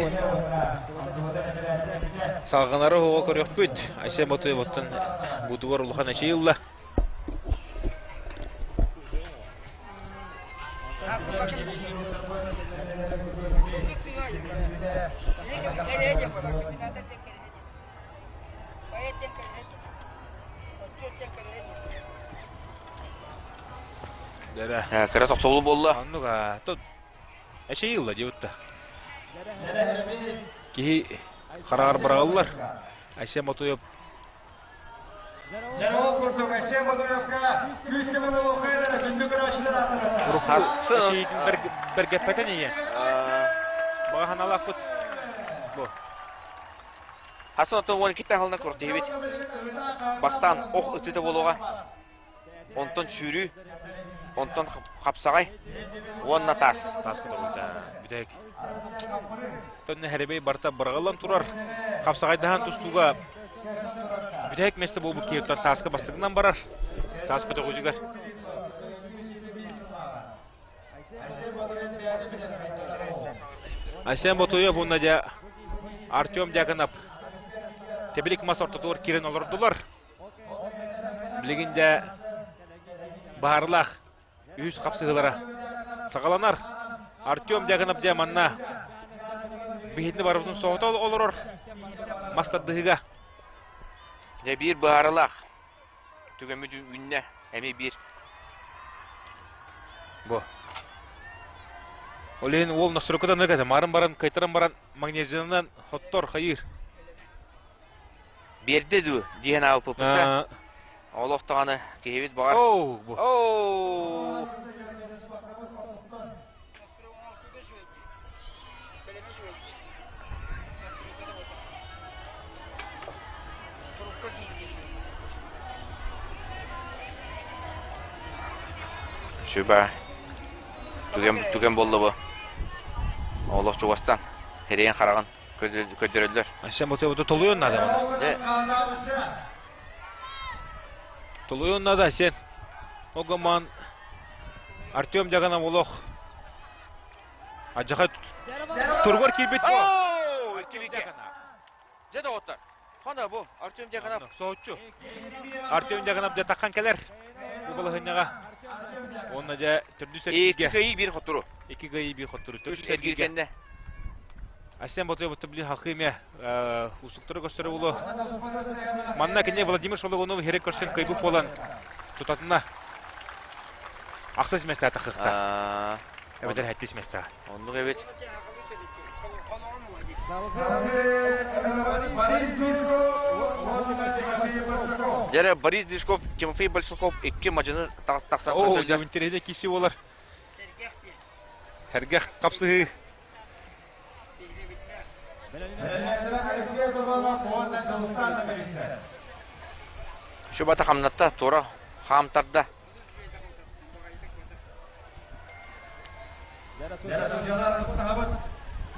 S8: салҕанары оҕо көрүөхпүт. Айсен Ботуевоттан бутугар улахан эчэйии ылла.
S9: Кыра тохтобул буолла.
S8: Оннук аа, тут эчэйии ылла диэбит Киһи хараҕар быраҕыллар. Айсен Ботуев
S2: Дьэ ол курдук Айсен Ботуевка күүс-көмө буолуохха күндү көрөөччүлэр ааттарыттан.
S8: Эчэйиитин бэргэппэтэн ийэ. Баҕа санаалаахпыт. Бу.
S9: Хасан оттон 12-тэн халына куртиһибит. Бастаан ох ытыта буолуоҕа. Онтон сүүрүү, онтон хапсаҕай уонна таас.
S8: Таас көтөҕүлтэ бүтэһик. Төннө хэрибэй барыта быраҕыллан турар. Хапсаҕайдаһан тустууга бүтэһик миэстэ буолбут киһи тааска бастакынан барар. Таас көтөҕүүтүгэр. Айсен Ботуев уонна дьэ Артем Дьяконов тэбилик мас ортотугар киирэн олордулар. Билигин дьэ баһаарылаах үһүс хапсыһыылара саҕаланар. Артем Дьяконов дьэ манна биһитини барыбытын соһута олорор мас тардыһыыга.
S9: Дьэ биир быһаарылаах түгэммит үүннэ эмиэ биир.
S8: Бу. Ол иһин уол настройкадан ыргата марын баран кайтаран баран магнезиянан хоттор хайыыр.
S9: Биэрдэ дуу диэн аалпыппыта. Олох даҕаны киһибит баҕар.
S8: Оу бу.
S9: Оу. Сүбэ. Түгэн, түгэн буолла бу. Олох чугастан. Эрэйин хараҕын көрдөрөллөр.
S8: Сен бу толуйун надо маны. Толуйун надо сен. Огоман Артем Дьаганов олох Адьаха тургор киирбит.
S9: Оо, икки Дьэ доҕоттор. Хана бу Артем Дьяконов.
S8: Соһуччу. Артем Дьяконов дьэ таххан кэлэр. Бу балаһынньаҕа. Уонна дьэ төрдүс
S9: эргииргэ. Икки кыайыы биир хоттору.
S8: Икки кыайыы биир хоттору.
S9: Төрдүс эргиир кэннэ.
S8: Айсен Ботуев били халқы эмиэ уустуктары көстөрө буолуо. Манна кини Владимир Шологунов иһэрин көрсөн кыайбыт буолан тутатына ахсыс миэстэҕэ тахсыахтаах. Эбэтэр сэттис миэстэҕэ.
S9: Оннук эбит. Дьэрэ Борис Дишков, Тимофей Большаков икки мадьыны тахсан
S8: Оо, дьэ интэриэһинэй киси буолар. Сэргэх хапсыһыы.
S9: Шубата хамнатта, туора хаамтарда.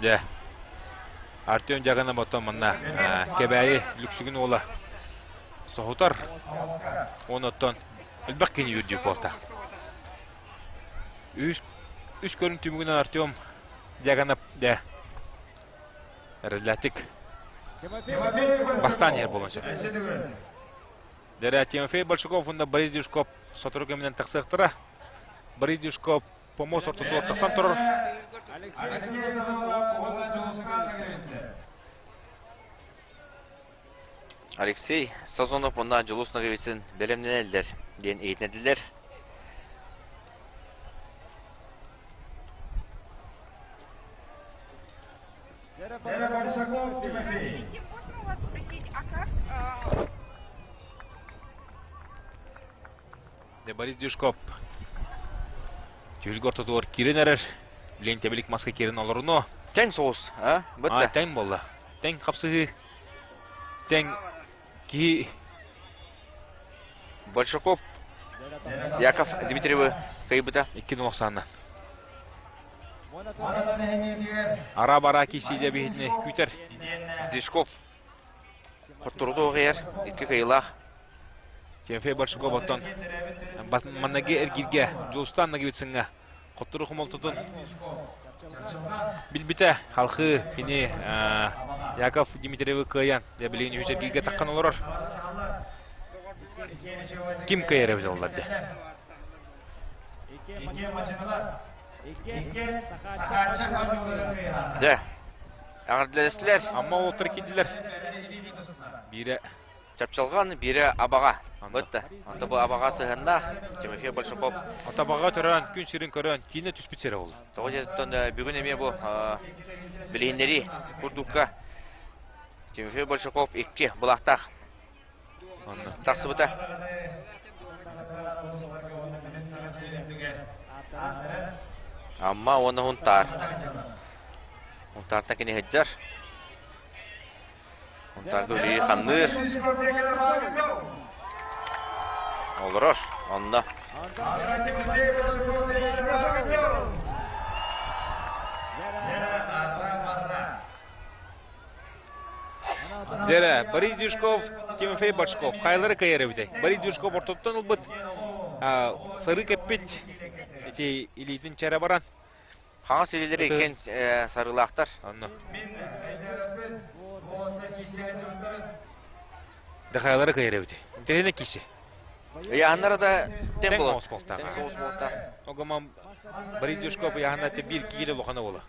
S8: Дьэ, Артем Дьаганов оттон манна Кэбээйи Лүксүгүн уола соһутар. Уон оттон элбэх кини үрдүк буолта. Үс, үс көрүҥ түмүгүнэн Артем Дьаганов дьэ эрэллээтик бастаан иһэр буолан сөп. Дэрэ Тимофей Большаков уонна Борис Дюшков сотору кэминэн тахсыахтара. Борис Дюшков помост ортотугар тахсан турар.
S9: Алексей Сазонов уонна Дьулус Ноговицын бэлэмнэнэллэр диэн иһитиннэрдилэр.
S24: Здравствуйте, можно у вас спросить, а как...
S8: Борис Дюшков түһүлгэ ортотугар киирэн эрэр. Билигин тэбилик маска киирэн олоруно.
S9: Тэҥ соҕус, а?
S8: А, тэҥ буолла. Тэҥ хапсыһыы. Тэҥ киһи
S9: Большаков Яков Дмитриевы кыайбыта.
S8: 2-0 ахсаанна. Ара-бара киисиидэ биһитини күүтэр.
S9: Дишков хотторуту оҕуйар икки кыйылаах.
S8: Тимофей Большаков оттон маннаги эргииргэ Дьулустан Ноговицыҥҥа хоттору хомолтотун билбитэ. Халхыы кини Яков Дмитриевы кыайан, дьэ билигин үһүс эргииргэ таххан олорор. Ким кыайар эбит оллар дэ.
S9: Дьэ, эҕэрдэлэстилэр.
S8: Амма уолаттар киирдилэр. Биирэ
S9: Чапчылҕан, биирэ Абаҕа. Бытта. Онто бу Абаҕа сыһыаннаах Тимофей Большаков.
S8: Онто Абаҕа төрөөн, күн сирин көрөн, киинэ түспүт сирэ буолла.
S9: Тоҕо диэтэн бүгүн эмиэ бу билиһиннэрии курдукка Тимофей Большаков икки былаахтаах тахсыбыта. Амма уонна Хунтаар. Хунтаартан кини сылдьар. Хунтаарга үлэлии хамныыр. Олорор онно.
S8: Дэрэ, Борис Дюшков, Тимофей Башков хайлары кыайар эбитэй. Борис Дюшков ортоттон ылбыт, сарыы кэппит, ити илиитин чэрэ баран.
S9: Хаҥас илиилэри иккиэн сарыылаахтар.
S8: Онно. Да хайлары кыайар эбитей. Интэриэһинэй киси.
S9: Ыйааһыннара да тэҥ
S8: Тэҥ
S9: буолар.
S8: оҕус буолтаах.
S9: Тэҥ соҕус буолтаах.
S8: Огомам Борис Дюшков ыйааһына биир киилэ улахана буола.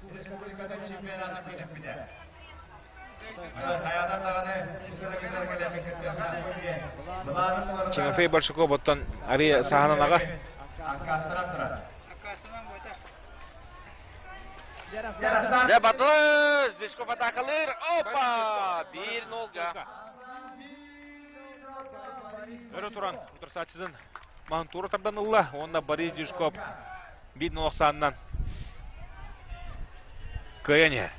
S8: Тимофей Большаков оттон арыйа саһанан аҕа.
S9: Дьэ, батылыр! Дюшков атаакалыыр. Опа! 1-0-га.
S8: Өрө туран утарсааччытын маһын туора тардан ылла уонна Борис Дюшков 1-0 ахсаанынан кыайан иһэр.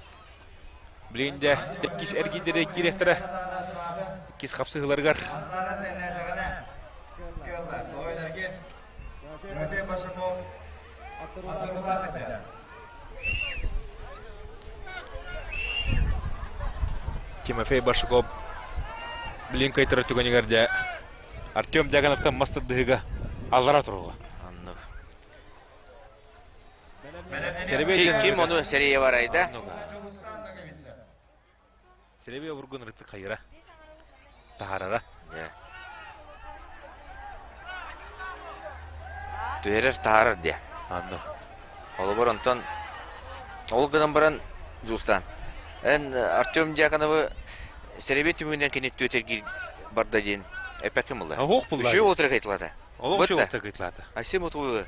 S8: Билигин дьэ иккис эргиирдэрэ киириэхтэрэ. Иккис хапсыһыыларыгар Тимофей Башаков билин кыайтарар түгэнигэр дьэ Артем Дьяконовтан мас тардыһыыга аллара туруга.
S9: Оннук.
S8: Сэрэбиэй
S9: Ким ону сэриэ барайда?
S8: Сэрэбиэй обургун ырытык хайыра. Таһаарара.
S9: Түһэрэр таһаарар диэ.
S8: Анну.
S9: Холобур онтон ол гынан баран Дьулустаан эн Артем Дьяконовы сэрэбиэй түмүгүнэн кини түөтэргиир барда диэн эппэккин булла.
S8: Оһох булла.
S9: Үчүгэй уолтара кыйтылата.
S8: Олох үчүгэй уолтара кыйтылата.
S9: Алексей Мотуевы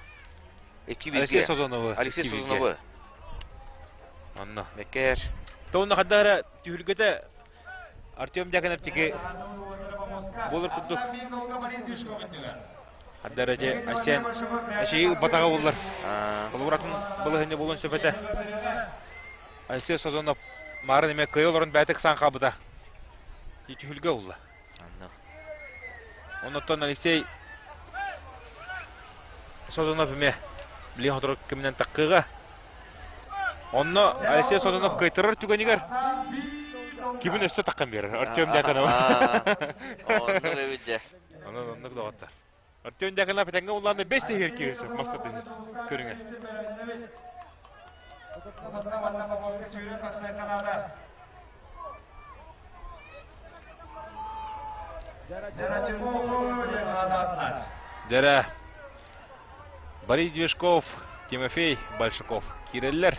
S9: икки
S8: Алексей Созоновы.
S9: Алексей Созоновы.
S8: Онно.
S9: Бэккэр.
S8: Тоҕуна хайдах эрэ түһүлгэтэ Артем Дьяконов тики буолар курдук. Хайдах эрэ дьэ Айсен эчэйи ылбатаҕа буоллар. Холобур атын балаһыанньа буолуон сөп этэ. Алексей Созонов маарын эмэ кыайа олорон бэйэтэ ыксаан хаалбыта. Түһүлгэ улла. Оннуттан Алексей Созонов эмиэ билигин сотору кэминэн таккыга. Онно Алексей Созонов кыайтарар түгэнигэр кимин өссө таккан биэрэр Артем Дьяконов.
S9: Оннук эбит дьэ.
S8: Онон оннук доҕоттор. Артем Дьяконов этэҥҥэ улаанна бэс тэһигэр киирэр сөп мастар көрүҥэ. Дэрэ Борис Движков, Тимофей Большаков киирэллэр.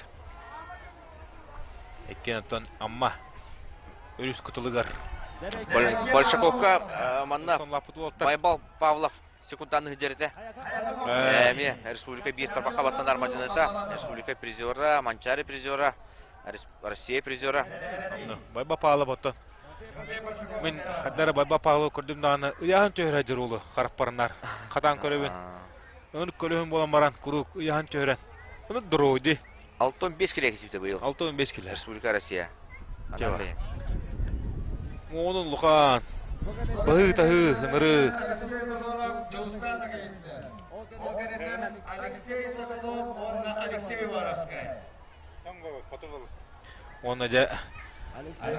S8: Иккиэн оттон Амма өрүс кытылыгар.
S9: Большаковка манна Байбал Павлов секундан ыһдьэритэ. Эми республика биир тарбахха баттанар мадьыныта, республика призера, Манчари призера, Россия призера.
S8: Байба Павлов оттон мин хаддара Байба Павлов көрдүм даҕаны ыйааһын түһэрэ дьуруулу харахпарынар хатаан көрөбүн. Ынырык көлөһүн буолан баран куруук ыйааһын түһэрэн. Ынырык дороойди.
S9: 65 киле кисибитэ быйыл.
S8: 65 киле.
S9: Республика Россия.
S8: Муонун лухан. Баһыы-таһыы, ынырык.
S2: Алексей Соколов уонна Алексей Воровскай.
S8: Уонна дьэ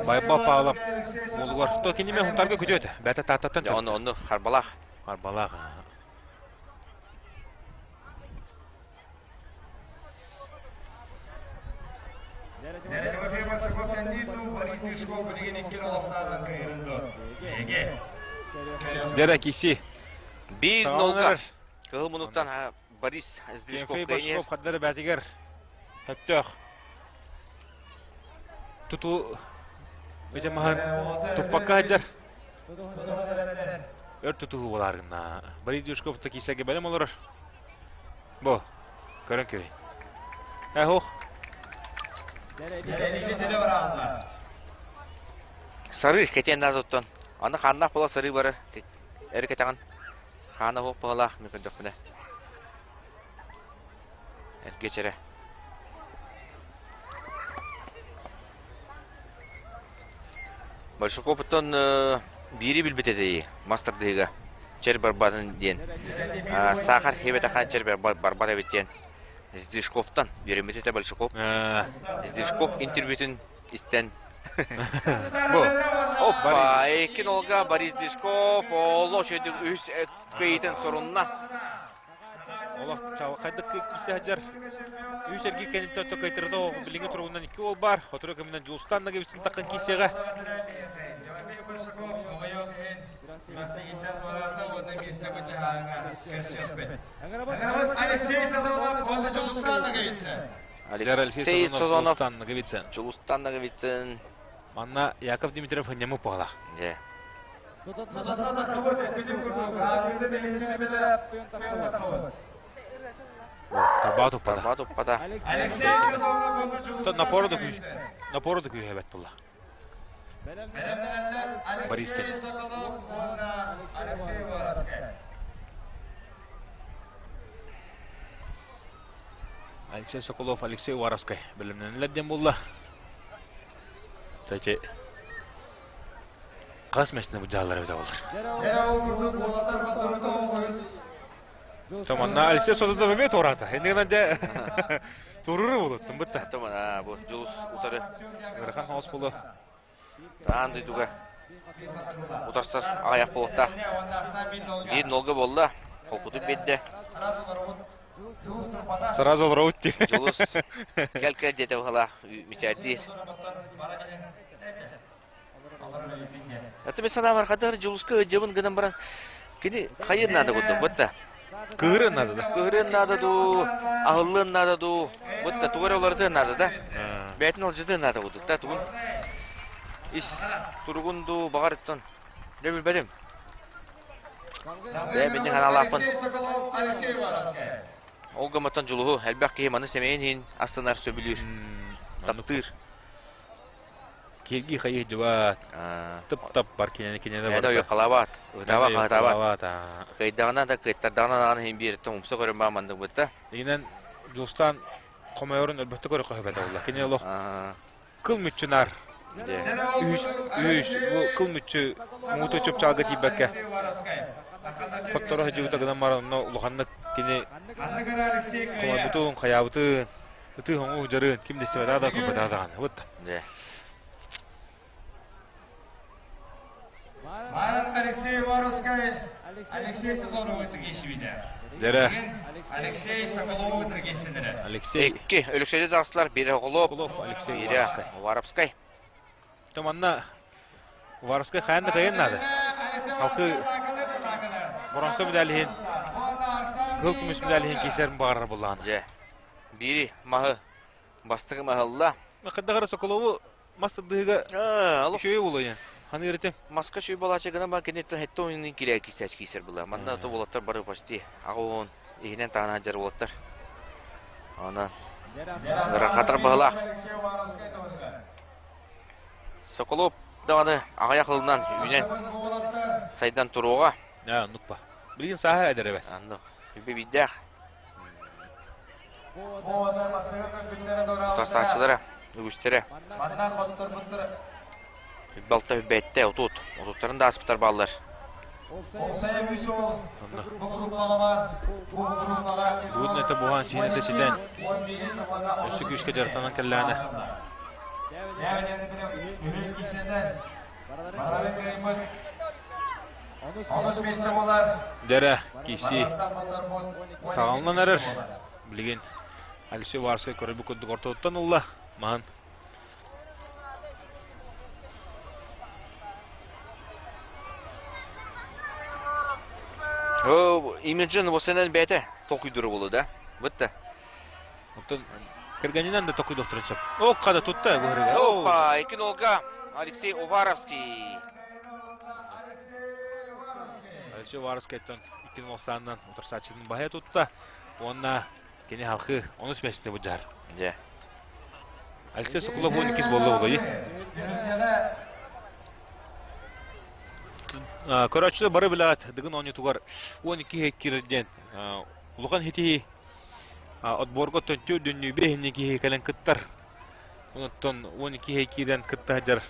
S8: Байба Павлов уолугар то киниме хунтарга күтүөт. Бээтэ тааттаттан
S9: Онну онну Харбалаах.
S8: Харбалаах. Дера киси.
S9: Биир нолга. Кыһыл мунуктан Борис Сдвижков
S8: Тимофей Башков хаддары бээтигэр хөптөөх. Туту өтө маһын туппакка сылдьар. Өр тутуһуу буолааргына. Борис Дюшков та киисэгэ бэлэм олорор. Бу, көрөн көй. Эхух.
S9: Сары кэтиэн наадаттан. Аны хааннаах буола сары бары эр кэтэҕин. Хаана оһох баҕалаах мен көрдөхпүнэ. Эргэ чэрэ. Большаковтан биири билбит этэ мас тардыһыыга чэр барбатын диэн саахар хебэтэхэ чэр барбат эбит диэн Сдвижковтан үөрэммит этэ Большаков. Сдвижков интервьютун истэн
S8: Бу.
S9: Опа, икки нолга Борис Сдвижков оло шөйдүк үс кыйытын сорунна.
S8: Олох чалхайдык кисе сылдьар. Үс эргий кэнниттэн өттө кыйтырда билиҥҥи туругунан икки уол баар. Сотору кэминэн Дьулустан Нагавицын таххан киисиэҕэ.
S9: Алексей Созонов Дьулустан Наговицын.
S8: Манна Яков Дмитриев хынньамы пуһалах.
S9: Дьэ.
S8: Тарбаа туппата.
S9: Тарбаа туппата.
S8: Напору да күүс, напору да күүһэ эбэт буолла. Борис Алексей Соколов, Алексей Уваровскай бэлэмнэнэллэр диэн буолла. Кстати, Хас мэсне бу дьааллар эбитэ буолар. Томанна Алексей Сототов эмиэ туораата. Иннигинэн дьэ туруру булуттум бытта.
S9: Томана бу Дьулус утары.
S8: Ыарахан хаос буолуо.
S9: Аан дойдуга утарсар аҕыйах буолуохтаах. Биир нолга буолла. Холкутук биэрдэ.
S8: Сразу олоробут дии.
S9: Дьулус кэл-кэл диэтэ быһалаах мичээрдиир. Это мен санаабар хатар Дьулуска ыдьабын гынан баран кини хайыан наада курдук бутта.
S8: Кыһырыан наада да.
S9: Кыһырыан наада дуу, аһыллыан наада дуу, бутта тугу эрэ уларытыан наада да. Бэйэтин алдьатыан наада курдук да тугун ис туругун дуу баҕарыттан дьэ билбэтим. Бэйэ бинни ханаалаахпын. Ол гымматтан Дьулуһу элбэх киһи маны сэмэйин иһин астынар, сөбүлүүр, таптыыр.
S8: Кирги хайы дьыбаат. Тып-тап бар кинени кинени
S9: барыта. Мээнэ уйукалаабат. Ытаба хаһытаабат. Кыайдаҕына да кыайтардаҕына даҕаны иһин биэриттэн умса көрөн баа маннык бытта.
S8: Игинэн Дьулустаан хомойорун өлбөттө көрө көһөбөтө буолла. Кини олох кыл мүччү нар. Үһүс үһүс бу кыл мүччү муҥутуу чыпчаалга тиийбэккэ хотторо сылдьыбыта гынан баран онно улаханнык кини хомойбутун, хайаабытын, ытыы хоҥуу дьарын ким да истибэтэ да көрбөтө даҕаны. Вот.
S2: Марат Алексей Воровскай, Алексей Сазоновы тыргесибите.
S8: Дэрэ.
S2: Алексей Соколову тыргесинere.
S8: Алексей.
S9: Икки Өлөксөйдө тахсылар, биирэ Оголов,
S8: Алексей
S9: биирэ Воровскай.
S8: Манна Воровскай хайан да кайын надо. Халқы боронсо медалиһин, кыл көмүс медалиһин кисерин баҕарар буллаҕына.
S9: Дьэ, биири маһы бастакы маһылла.
S8: Кырдагара Соколову мас тардыһыга үчүгэй буолуо ханыыр этим.
S9: Маска шүй балача гына ба киниттэн хетте ойунун кире кисәч кисер була. Манна то болаттар бары почти агуун иһинен таана жар болаттар. Онон рахатар баһылаах. Соколов даҕаны аҕыйах ылынан үүнэн сайдан туруоҕа.
S8: Аа, нукпа. Билигин сааһа эдэр эбэт.
S9: Аннык. Үбэ биирдээх. Тасааччылара үгүстэрэ. Балта үбэттэ отут. Отуттарын да ааспыттар бааллар.
S8: Бүгүн это буһан сиһинэтэ ситэн өссө күүскэ дьарыктанан кэллэҕинэ Дэрэ, киси саҕаланан эрэр. Билигин Алексей Варскай көрөрбүт курдук ортотуттан ылла. Маһын.
S9: Имиджин осенен бэйэтэ толкуйдуура буолуо да? Бытта.
S8: Оттон кэргэнинэн да толкуйдуохтарын сөп. Окка да тутта быһырыга.
S9: Опа, икки нолга Алексей Уваровский.
S8: Алексей Уваровскайтан икки нол саанынан утарсааччытын баһа тутта. Уонна кини халқы онус месте бу жар.
S9: Дьэ.
S8: Алексей Соколов 12 буолла буолуй. Көрөөччүлэр бары билэҕит Дыгын оонньуутугар 12 киирэр диэн улахан хитиһи отборго төнтү дүннүүбэ иһинни киһи кэлэн кыттар. Онтон 12 киһи киирэн кытта сылдьар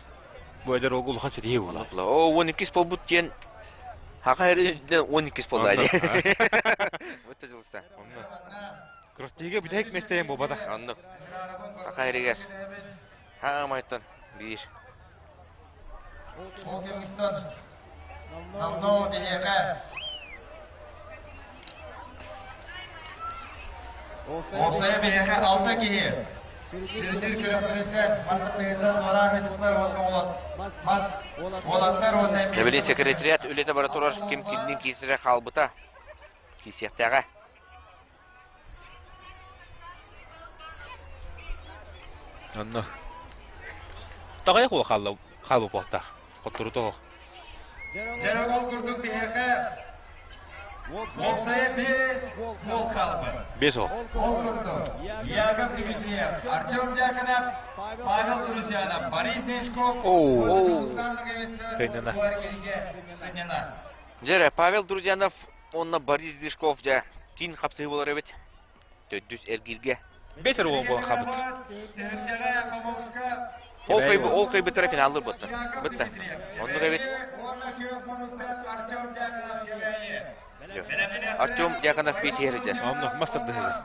S8: бу эдэр уолга улахан ситиһии буолар.
S9: О, 12 буолбут диэн хаха эрэ 12 буолла дии. Бутта дьылыста.
S8: Онно. Кростига бүтэһик миэстэйэн буолбатах.
S9: Оннук. Саха эригэр. Хаамайтан биир.
S2: Ол кэмиттэн давно биһиэхэ Уопсайа биһиэхэ алта киһи сүрүннүүр күрэхтэриттэн мас тардыһыыттан туораан ыытыллар уонна уолат мас уолаттар уонна
S9: Били секретариат үлэтэ бара турар ким киннин киирсэрэ хаалбыта. Киирсиэхтээҕэ.
S8: Онно таҕайах уол хаалла хаалбыт буолтаах. Хотторута оһох.
S2: Дьэ ол курдук биһиэхэ уопсайа биэс уол хаалбыт.
S8: Биэс уол.
S2: Ол курдук Яков Дмитриев, Артем Дьяконов, Павел Друзьянов, Борис Мешков, Дьулустан
S8: Кыйнана.
S9: Дьэ Павел Друзьянов уонна Борис Дишков дьэ киин хапсыһыы буолар эбит. Төрдүс эргииргэ.
S8: Бэс эрэ уол буолан хаалбыт.
S9: Ол кый ол кыйбыттара финаллыр буттар. Бытта. Оннук эбит. Артем Дьяконов биир сиһэридэр.
S8: Оннук мас тардыһыга.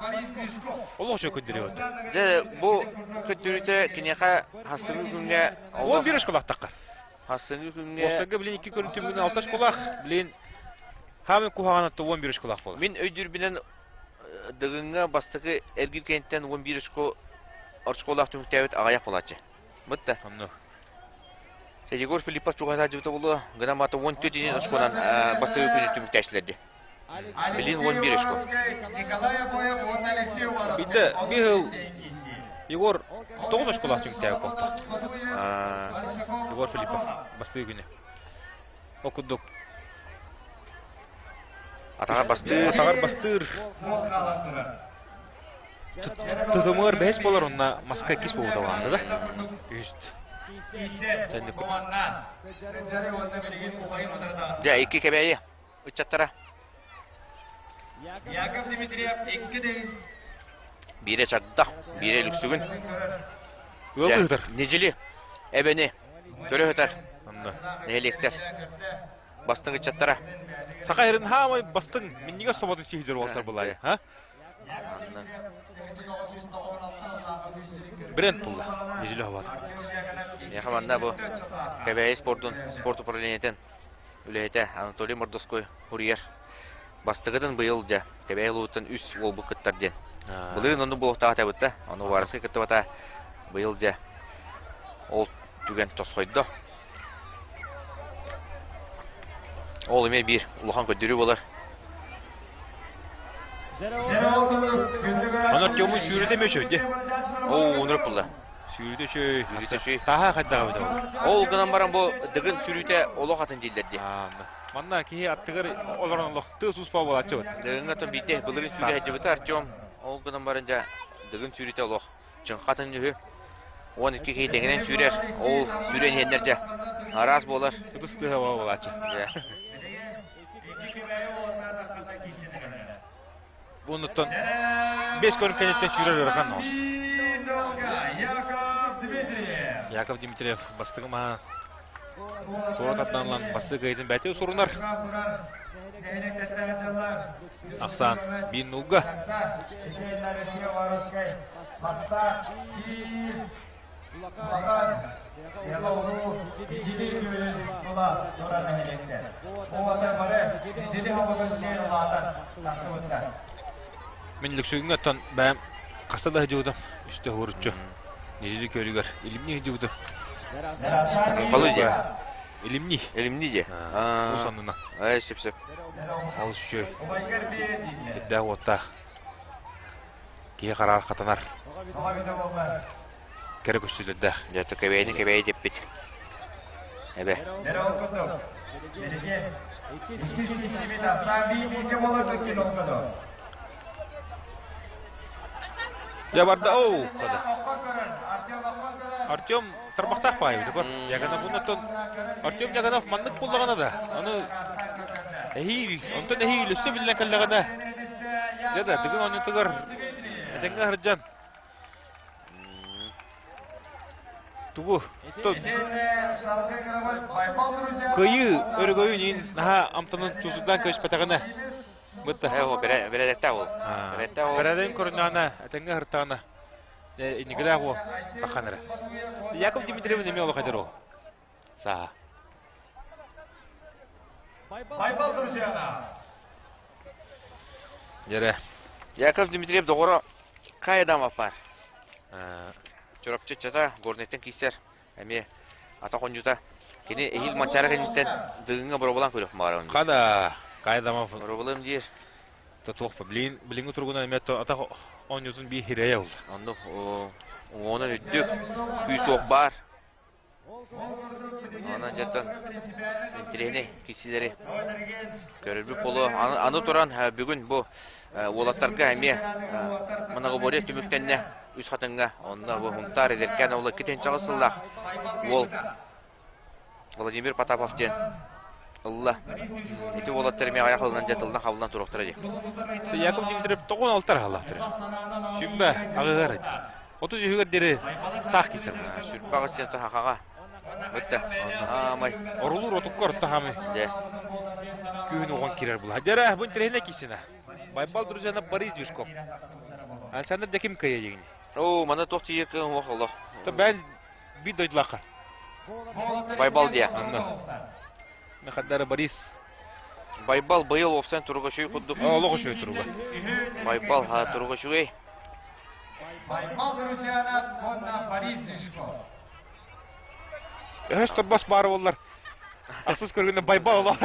S8: Олох үчүгэй көрдөрүү буолла.
S9: Дьэ бу көрдөрүүтэ киниэхэ хастыҥы күҥҥэ
S8: Ол биир школаахтахха.
S9: Хастыҥы күҥҥэ
S8: Уопсайга билин икки көрүн түмүгүнэн алта школаах, билин хаамын куһаҕанатта 11 школаах буолар.
S9: Мин өйдүүрбүнэн Дыгыҥҥа бастакы эргиир кэнниттэн 11 очко очколаах түмүктээбит аҕыйах буолааччы. Бытта.
S8: Онно.
S9: Егор Филиппов чугаһааччыбыта буолуо, гынан маата 14 иһин очконан бастакы күнү түмүктээччилэрди. Билин 11 очко.
S8: Биирдэ биир сыл Егор тоҕус очколаах түмүктээбит буолта. Егор Филиппов бастакы күнү. Ол курдук
S9: Атаҕар бастыыр.
S8: Атаҕар бастыыр. Тытымыгар бэһис буолар, онно маска иккис буолбута да? Үһүс. Сэнник курдук.
S9: Дьэ, икки кэбээйи ыччаттара.
S2: Яков Дмитриев икки день.
S9: Биирэ чагда, биирэ лүксүгүн.
S8: Ыал ыытар.
S9: Нидьили эбэни көрө өтөр. Нэһилиэктэр бастыҥ ыччаттара.
S8: Саха эрин хаамай бастыҥ минньигэс соботун сиһдер уолтар былайы, ha? Бренд булла. Нидьили хабат.
S9: Миэхэ манна бу Кэбээйи спордун спорт управлениетын үлэһитэ Анатолий Мордовской курьер бастакытын быйыл дьэ Кэбээйи улууһуттан үс уолбут кыттар диэн. Былырыын оннук буолуохтаах этэ да, ону Уваровскай кыттыбата. Быйыл дьэ ол түгэн тосхойдо. Ол эмиэ биир улахан көрдөрүү буолар.
S8: Аны Артему сүүрүтэ эмиэ үчүгэй дии.
S9: Оо, онурук булла.
S8: Сүүрүтэ үчүгэй.
S9: Сүүрүтэ үчүгэй.
S8: Таһаа хайдаҕа эбитэ ол.
S9: Ол гынан баран бу Дыгын сүүрүүтэ олох атын дииллэр дии.
S8: Манна киһи аттыгар олорон олох тыас успа буолааччы бут.
S9: Дыгыҥҥа тон биирдэ былырыын сүүрэ сылдьыбыта Артем. Ол гынан баран дьэ Дыгын сүүрүүтэ олох чыҥхатын үһү. 12 киһи тэҥинэн сүүрэр. Ол сүүрэн иһэннэр дьэ араас буолар.
S8: Сытыс тыаһа буолааччы.
S9: Дьэ.
S8: Бу оннуттан бес көрүҥ кэнниттэн сүүрэр ыарахан оҕус. Яков Дмитриев бастыгы маһа туора тардан ылан бастыгы кыайытын бэти сурунар. Ахсаан биир нулга. Мин Лүксүгүҥҥэ оттон бэйэм хаста да сылдьыбытым, үстэ уһуруччу. Ньидьили күөлүгэр илимнии сылдьыбытым.
S9: Муҥхалыы дьэ.
S8: Илимнии.
S9: Илимнии дьэ.
S8: Уус оннуна.
S9: Ээ, сөп сөп.
S8: Олус үчүгэй. Сирдээх уоттаах. Киһи хараар хатанар. Кэрэ көстүүлэрдээх.
S9: Дьэ, кэбээйини кэбээйи деппит. Эбэ.
S8: Дьэ барда оу када. Артем тарбахтаах баайы бит Яганов оннуттан Артем Яганов маннык буллаҕына да аны эһиил онтон эһиил өссө биллэн кэллэҕинэ дьэ да Дыгын оонньуутугар этэҥҥэ сылдьан тугу кыайыы өрөгөйүн иин наһаа амтанын чуусурдаан көспөтөҕүнэ бытта
S9: бэрээдэктээх ол
S8: бэрээдэгин көрүннэҕинэ этэҥҥэ сыртаҕына инникилээх уол таххан эрэ Яков Дмитриевич эмиэ олох эдэр уол сааһа
S2: Байбал друзьяна.
S8: Дьэрэ.
S9: Яков Дмитриев доҕоро Кайдамов баар. Чурапчы ыччата Горнайтан киирсэр эмиэ атах оонньуута. Кини эһиил Манчаары кэнниттэн Дыгыҥҥа боруобалаан көрүөх баҕарабын.
S8: Хада Кайдамов
S9: боруобалыам диир.
S8: Туох билин билиҥҥи туругунан эмиэ атах оонньуутун биир хирэйэ ылла.
S9: Оннук уҥуоҕунан үрдүк, күүс суох баар. Онон дьоттон интириэһинэй киирсиилэри көрөрбүт буолуо. Аны туран бүгүн бу уолаттарга эмиэ многоборье түмүктэннэ үс хатыҥҥа. Онно бу Хунтаар эдэркээн уола 2 сыллаах уол Владимир Потапов диэн ылла. Ити уолаттар эмиэ аҕыйах ылынан дьэ тылынан хабыллан туруохтара дии.
S8: Яков Дмитриев тоҕун алтар аһалаахтар. Сүмбэ аҕыһар этэ. Отут үһүгэр диэри таах киирсэр.
S9: Сүрбэ аҕыс диэн сахаҕа. Бүтте. Аамай.
S8: Орулуур отукка орто хаамай.
S9: Дьэ.
S8: Күһүн уган киирэр була. Дьэрэ, бу интэриэһинэй киирсинэ. Байбал друзьяна Борис Движков. Александр Деким кыйа дегини.
S9: Оо, маны туох тиийэ кыһын уох олох.
S8: То бэйэн биир дойдулаахха.
S9: Байбал диэ.
S8: Анна. Мехаддара Борис.
S9: Байбал быйыл уопсан туруга үчүгэй курдук.
S8: Олох үчүгэй туруга.
S9: Байбал ха туруга үчүгэй.
S2: Байбал Друзьянов уонна Борис Движков.
S8: Өһөс торбос баар буоллар. Ахсыс көргүнэ Байбал олох.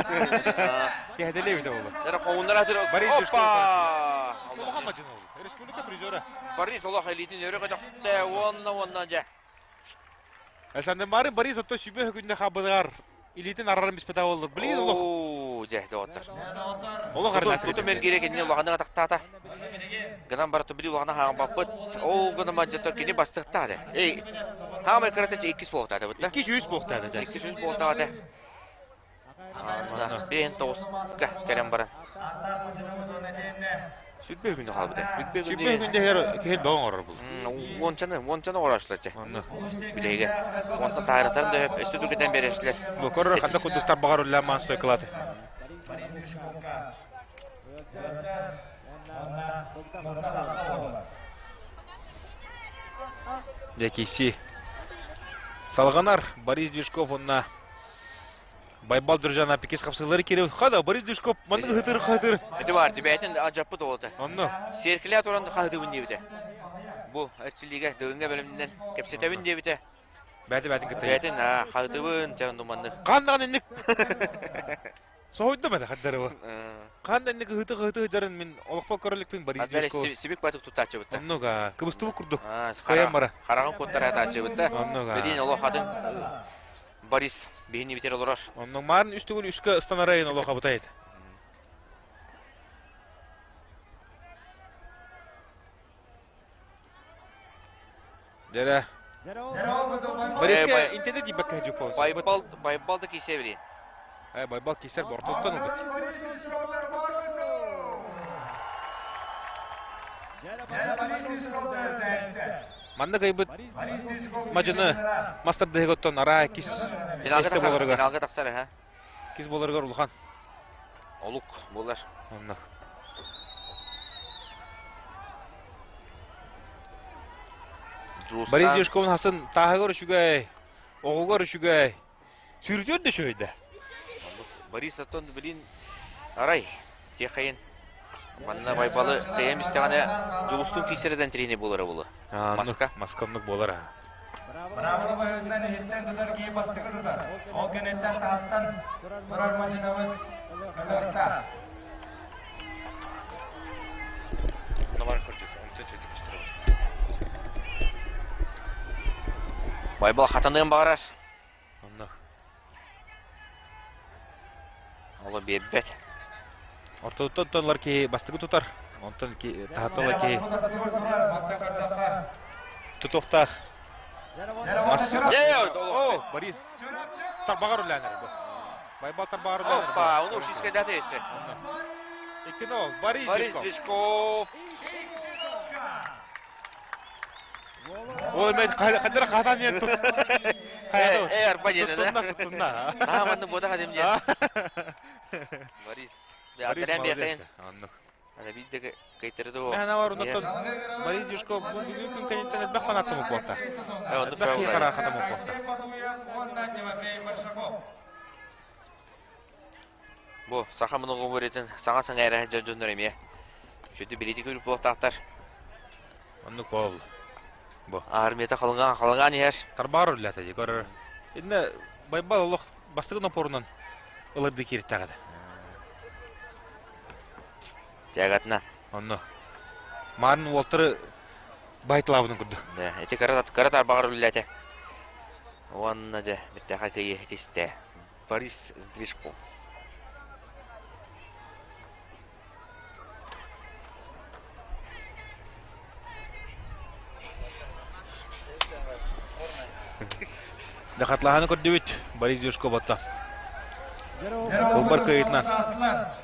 S8: Кэһэтэлиэ эбитэ буолла.
S9: Эрэ хоһуннар атыр.
S8: Борис Движков.
S9: Опа!
S8: Улахан мадьын ол. Республика призера.
S9: Борис олох элитин өрө көтөхтө уонна уонна дьэ.
S8: Александр Марын Борис отто сүбэ күннэ хабыдыгар илиитин араран биспэтэ буоллар. Билигин олох.
S9: Оо, дьэ, доҕоттор.
S8: Олох арынаат.
S9: Туту мэлгире кинини улаханнык атахтаата. Гынан барыта били улахана хаампаппыт. Ол гынан мадьата кини бастыктаары. Эй, Хаамай кырата иккис буолтаата бытта.
S8: Иккис үс буолтаата.
S9: Иккис үс буолтаата. Анна бэйэн тоҕуска кэлэн баран. Сүрбэ күндэ хаалбыта.
S8: Сүрбэ күндэ киһи бөҕө оҥорор бул.
S9: Уончаны, уончаны оҥороочулар дьэ. Бүтэйгэ. Уонтан таарытан да өссө түргэтэн биэрээччилэр.
S8: Бу көрөр ханна курдук тарбаҕар үллээн маан стойкалааты. Дьэ киси. Салҕанар Борис Движков онна Байбал Дружана пикис хапсылары кирип хада Борис Движков маннык ыһытыр хатыр.
S9: Ити бар дибээтин ажаппыт оҕото.
S8: Онно.
S9: Сиэркилэ туран хаһытыбын диэбитэ. Бу эрчиллиигэ дыгыҥҥа бэлэмнэнэн кэпсэтэбин диэбитэ.
S8: Бэти бэтин кытта.
S9: Бээтин хаһытыбын дьэ маннык.
S8: Ханнаҕын инник. Соһуйдум этэ хаддарыбы. Ханна инник ыһыты-ыһыты сылдьарын мин олохпор көрө иликпин Борис Движков.
S9: Сибик батык туттааччыбыт.
S8: Оннук кыбыстыбыт курдук. Кыайан бара.
S9: Хараҕын куоттара атааччыбыт да.
S8: Оннук.
S9: Билин олох атын Борис биһини битер олорор.
S8: Оннук маарын үс төгүл үскэ ыстанарайын олох абытайт. Дьэрэ. Бориска интеде тиийбэккэ дьуппа.
S9: Байбал Байбал да кисе били.
S8: Э Байбал кисер бортуттан ылбыт. Манна кыйбыт мадьыны мастер дыһыгыттан араа кис
S9: Финалга боларыгар. Финалга тахсар ха.
S8: Кис боларыгар улахан.
S9: Олук болар.
S8: Онно. Борис Дюшковун хасын тааһыгар үчүгэй, оҕугар үчүгэй, сүрүтүөр да үчүгэй да.
S9: Борис оттон билин арай тиэхэйин манна Байбалы тэйэм истэҕинэ Дьулустуун киисэрдэн тренер буолара буолуо.
S8: Маска. Маска оннук буолар.
S2: Быраабыла быһыытынан иһиттэн тутар киһи бастакы тутар. Ол кэнниттэн таһыттан турар мадьынабыт ылыахтаах.
S9: Байбал хатаныан баҕарар.
S8: Онно.
S9: Оло биэрбэт.
S8: Ортотуттан тонлар киһи бастакы тутар. Онтон таһатталар киһи тутуохтаах. О, Борис. Тарбаҕар үлээнэр бу. Байбал тарбаҕар үлээнэр.
S9: Опа, ону ушиска даты өссө.
S8: Иккино, Борис
S9: Борис Движков.
S8: Ой, мен хадара хатан диэн тут.
S9: Э, арба диэн
S8: Туттунна, туттунна.
S9: Аа, манны бода хадым диэн. Борис.
S8: Борис молодец. Оннук.
S9: Ана биирдэ кыйтары да
S8: Мен бар оннуктан Борис Юшков бу бүгүн күн кэнниттэн элбэх фанаттамык буолта. Элбэх киһи хараха хатамык буолта.
S9: Бу саха мунугу бүрүтүн саҥа саҥа эрэ дьоннор эмиэ сүдү билити көрүп буолтаахтар.
S8: Оннук буол. Бу.
S9: Армията халыҥаан халыҥаан иһэр.
S8: Тарбаар үллэтэ дии көрөр. Инне Байбал олох бастыгы напорунан ылырды кииртэҕэ.
S9: Тягатына.
S8: Онно. Маарын уолтары байтылаабытын курдук.
S9: Да, ити кыра кыра тарбаҕар үллэтэ. Уонна дьэ, бүттэхэ кыйы тистэ. Борис Сдвижков.
S8: Дьахатлаһаны көрдүбүт Борис Движков отто. Кылбар кыйытынан.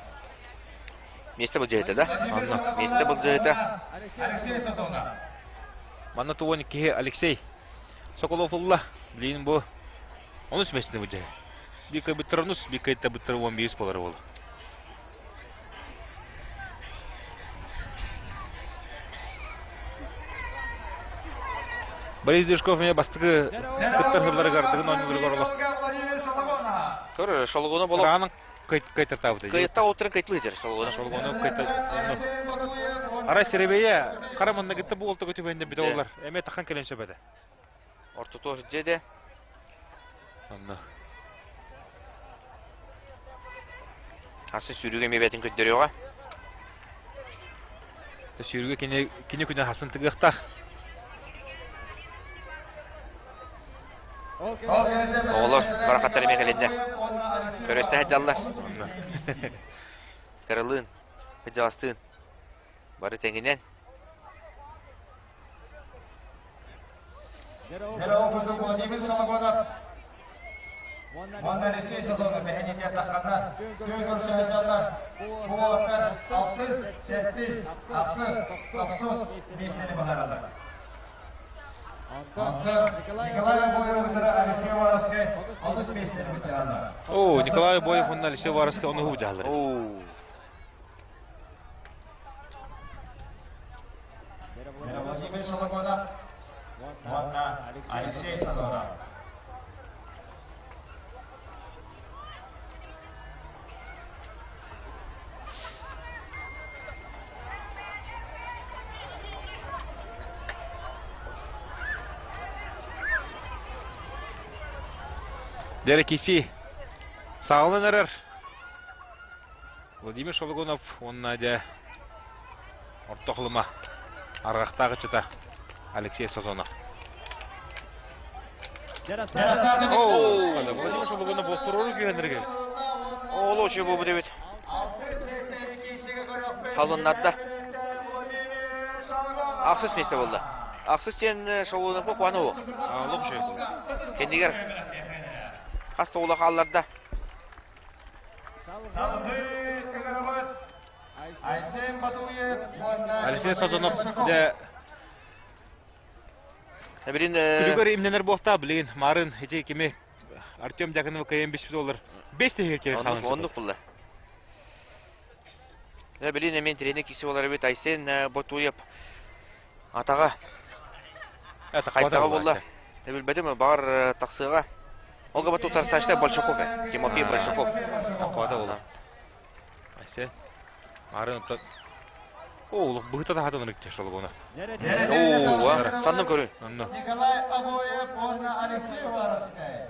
S9: Место былдьаһыта да?
S8: Онно.
S9: Место былдьаһыта.
S8: Манна туон киһи Алексей Соколов ылла. Билин бу Онус месне бу дьэ. Бикэ быттаранус, бикэ быттар 11 болар буолу. Борис Дюшков меня бастакы кыттар хылларыгар дыгын оонньууларыгар олох.
S9: Көрөр, шолгуна боло.
S8: Раанын кыйтартаабыта.
S9: Кыйтта отырын кыйтлы жер шолгуна.
S8: Шолгуна кыйта. Арай серебее қара мынна бу олтугу түбэнде бите олар. Эме тахан келен сөбөдө.
S9: Ортотуор дьиэ
S8: Онно.
S9: Асы сүүрүгэ эмиэ бэйэтин көрдөрүөҕэ.
S8: Сүүрүгэ кини кини күнэ хасын тыгыахтаах.
S9: Оҕолор барахаттар эмиэ кэлиннэр. Көрөстө сылдьаллар. Кыралыын, кырдьаҕастыын бары тэҥинэн.
S2: Дьэ ол курдук Владимир Шалагонов уонна Алексей Сазонов мэхэньиитигэр тахханна күөн көрсө сылдьаллар. Бу уолаттар алтыс, сэттис, ахсыс, тохсус миэстэни баһараллар. Онтон Николай Обоев кытары Алексей Уваровскай онус миэстэни быдьааллар.
S8: О, Николай Обоев уонна Алексей Уваровскай онуһу быдьааллар.
S2: Владимир Шалагонов уонна Алексей Сазонов.
S8: Дьэ киси саҕалан эрэр Владимир Шологонов уонна дьэ Орто Халыма арҕахтаах ыччата Алексей Сазонов. Владимир Шологонов болторору күйэннэргэ.
S9: Ол очу бу бу Халыннарда. Ахсыс месте болды. Ахсыс тен Шологоновка куаны ол.
S8: Лох шөй болды.
S9: Кендигер. Хас тоғыла қалларда.
S8: Алексей Сазонов дьэ Күлүгэр имнэнэр буолта билигин марын ити кими Артем Дьяконов кыайан биспит олар. Бес теһигэ киирэн хаалан
S9: Оннук булла. Билин эмен тренер киси болар эбит Айсен Ботуев атаға Хайтаға болла. Билбетим бар тахсыга. Ол габату тарсашта Большаков, Тимофей Большаков.
S8: Таққуата болла. Айсен. Марын О, быһыта да хатан ырык шолгона.
S9: Оо, саннын көрүн.
S8: Онно.
S2: Николай Обоев уонна Алексей Уваровскай.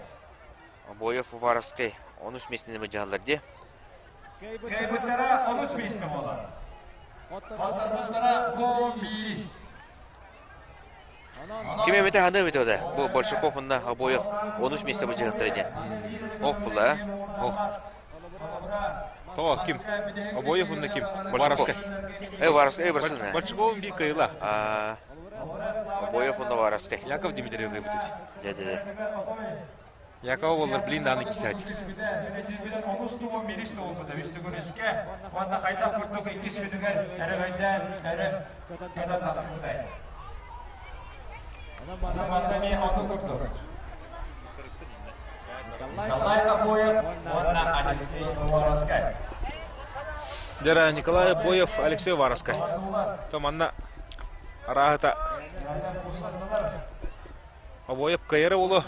S9: Обоев Уваровскай. Онус местини быдьааллар ди.
S2: Кыайбыттара онус миэстэ буолар. Хотторбуттара гол биирис.
S9: Ким эмите ханы эбит ода. Бу Большаков уонна Обоев онус месте быдьаахтар диэн. Ох була.
S8: Ох. Тоҕо ким? Обоев уонна ким?
S9: Большаков. Э, Уваровскай, э, барсын.
S8: Большаковым бир кыйыла.
S9: Обоев уонна Уваровскай.
S8: Яков Дмитриев кыйбыт.
S9: Дьэ, дьэ, дьэ.
S8: Яков олар блин дааны кисээч.
S2: Онус тугун бирис тугун үс тугун үскэ уонна хайдах курдук иккис күнүгэр өрөгөйдөөн өрө көтөн тахсыбытай. Манна эмиэ оннук курдук. Николай Обоев уонна Алексей Уваровскай.
S8: Дьэ, Николай Обоев, Алексей Уваровскай. То манна арааһыта Обоев кыайара уолу.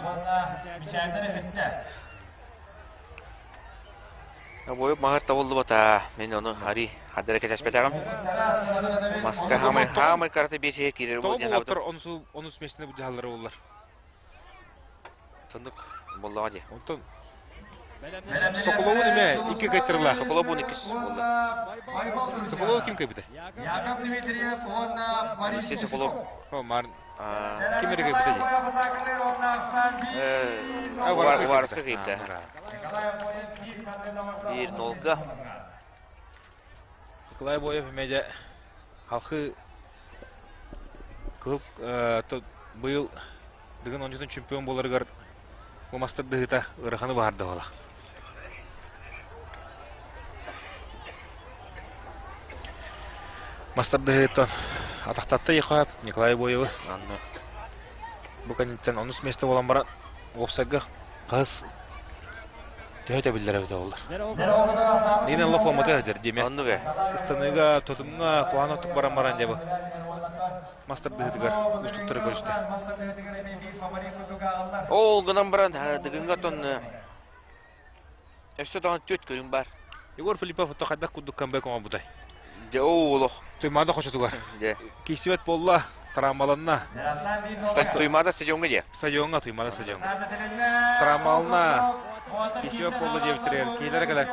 S9: Обоев маһар табыллыбата. Мен ону ари хадара кэтэспэтэҕим. Маска хамай хамай карата биэсиһэ киирэр
S8: Тоҕо буолуохтар онусу онус местини бу дьаһаллары боллар.
S9: Тындык боллаҕа дии.
S8: Онтон Соколовун эме икки кыйтырла.
S9: Соколовун иккис болла.
S8: Соколов ким кыйбыта?
S2: Яков Дмитриев уонна Борис
S9: Соколов.
S8: О, Мар Ким эрэ кыйбыта дии?
S9: Уваровскай кыйбыта. Биир нолга.
S8: Николай Боев эмиэ халхы кыһыл быйыл Дыгын ончутун чемпион буоларыгар бу мастар дыһыта ыараханы баһарда буола. Мастар дыһыттан атахтатта Ехоап Николай Боевы.
S9: Анны.
S8: Бу кэнниттэн онус место буолан баран уопсайга хаһыс төһө тэбиллэр эбитэ буоллар. Нина Лофо мото дер диме.
S9: Оннуга.
S8: Ыстаныыга тутумҥа куһаҕан оттук баран баран дьэ бу мастар быһыытыгар уустуктары көрүстэ.
S9: Ол гынан баран Дыгыҥҥа оттон өссө даҕаны түөрт көрүҥ баар.
S8: Егор Филиппов ото хайдах курдук камбэк оҥорбутай?
S9: Дьэ оо олох.
S8: Туймаада хочотугар.
S9: Дьэ.
S8: Киирсибэт буолла, травмаланна.
S9: Туймаада стадиоҥҥа диэ.
S8: Стадиоҥҥа, Туймаада стадиоҥҥа. Травмаланна. Киирсибэт буолла диэбиттэригэр киһилэрэ кэлэн.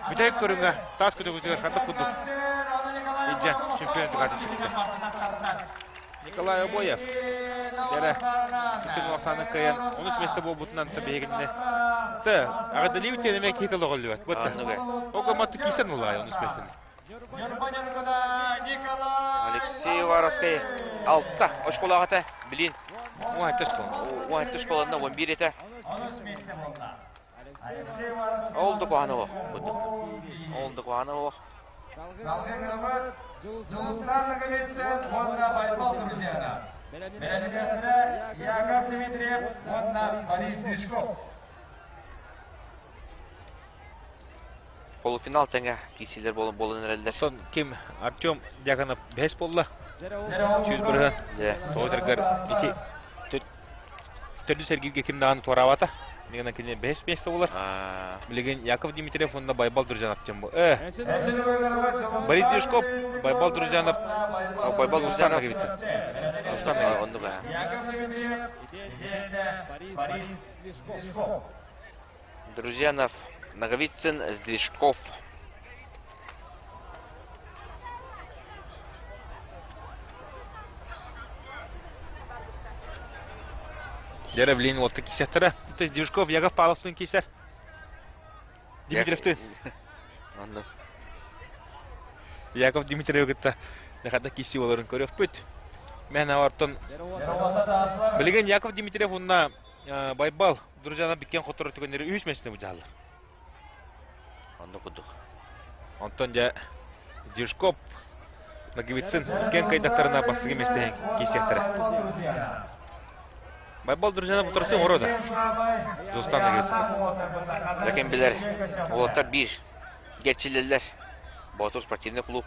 S8: Бүтэһик көрүҥҥэ таас көтөҕүүтүгэр хайдах курдук илдьэн чемпион дьукаатын сүктэ. Николай Обоев дьэрэ бүтүн улахсаанын кыайан онус миэстэ буолбутунан та биһигинне тэ аҕадалиибит диэн эмиэ киһи тылы оҕоллубат бутта. Ол гамматту киисэн ылаа онус миэстэни.
S9: Алексей Уваровскай алта очколоох этэ. Билин. 17 школанна 11 этэ. Ол да куһаҕана суох. Ол да куһаҕана суох.
S2: Дьулустаан Ноговицын уонна Байбал Друзьяна. Бэлэмнээхтэрэ Яков Дмитриев уонна Борис Движков.
S9: Полуфинал тэҥэ киирсиилэр буолан буолан эрэллэр.
S8: Оттон ким Артем Дьяконов бэһис буолла. 100 бырыһан. Тоҕус ити төрдүс эргииргэ ким даҕаны туораабата. Мигана кини бэһис миэстэ буолар. Билигин Яков Дмитриев уонна Байбал Друзьянов диэн бу. Борис Движков, Байбал Друзьянов,
S9: Байбал Друзьянов.
S8: Рустам
S9: Оннук Друзьянов, Ноговицын, Сдвижков.
S8: Дьэрэ билин уолта киисэхтэрэ. То есть Движков Яков Павловтын киисэр. Дмитриевты.
S9: Онно.
S8: Яков Дмитриев кытта хата киси олорун көрөхпүт. Мен ортон Билигин Яков Дмитриев уонна Байбал Друзьяна биккен хотторор түгэннэри үһүс миэстэни быдьааллар.
S9: Онно курдук.
S8: Онтон дьэ Дижкоп Ноговицын иккен кыайдахтарына бастакы миэстэһин киирсиэхтэрэ. Байбал Друзьяна бутарсын оҥоро да. Дустан Ноговицын.
S9: Лэкин билэр, уолаттар биир герчилэллэр. Боотур спортивный клуб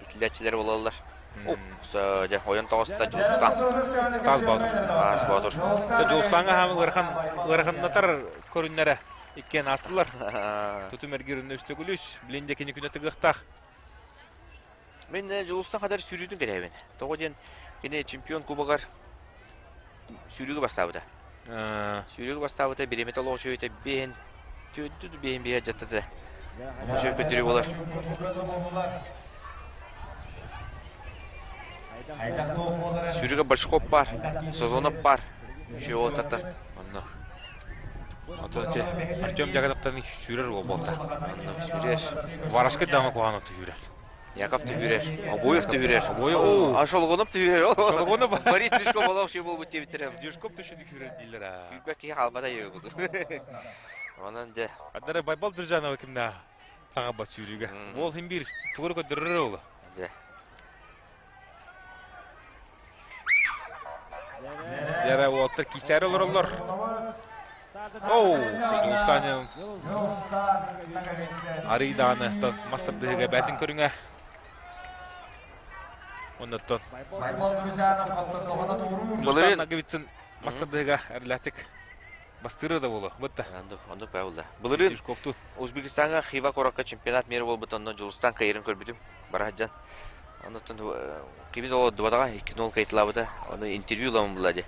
S9: итилээччилэр буолаллар. Дьэ, ойон тоҕуста Дьулустаан.
S8: Таас Боотур.
S9: Таас Боотур.
S8: Дьулустааҥҥа хаамы ыарахан ыараханнатар көрүннэрэ иккиэн аастылар. Тутум эргииринэ үстөгүлүс, билин дьэ кини күнэ тыгыахтаах.
S9: Мин Дьулустан хатар сүүрүүтүн кэтэһэбин. Тоҕо диэн кини чемпион кубогар сүүрүүгэ бастаабыта. Сүүрүүгэ бастаабыта бириэмэтэ олох үчүгэйдэ биэһин түөрдү биэһин биэһэ дьаттата. Үчүгэй көтүрүү буолар. Сүүрүүгэ Большков бар, Сазонов бар. Үчүгэй уол таттар.
S8: Онно. Ото те Артем Дягановтан сүүрэр уол буолта.
S9: Онно сүүрэр.
S8: Вараскы даҕаны куһаҕан түһүүрэр.
S9: Яков түһүрэр, Обоев түһүрэр.
S8: Обоев,
S9: А Шолгунов түһүрэр.
S8: Шолгунов.
S9: Борис Движков олох үчүгэй буолбут диэбиттэрэ.
S8: Движков түһүрэр түһүрэр дииллэр аа.
S9: Сүүрбэт киһи хаалбата диэбит курдук. Онон дьэ.
S8: Адара Байбал Дружанова кимнээх таҥарбат сүүрүүгэ. Уол хин биир тугу көрдөрөр ол.
S9: Дьэ.
S8: Дьэрэ уолаттар киисээри олороллор. Оу, Дьулустаан арый даҕаны мас тардыһыыга бээтин көрүҥэ. Оннуттан Дьулустаан Ноговицын мас тардыһыыга эрлээтик бастыыры да буолуо. Бытта.
S9: Оннук баа буолла. Былырыын Узбекистаҥҥа Хива куоракка чемпионат мира буолбут онно Дьулустаан кыайарын көрбүтүм. Бара сылдьан. Оннуттан кимин олордубатаҕа, 2-0 кайтылаабыта. Ону интервью ыламын була дии.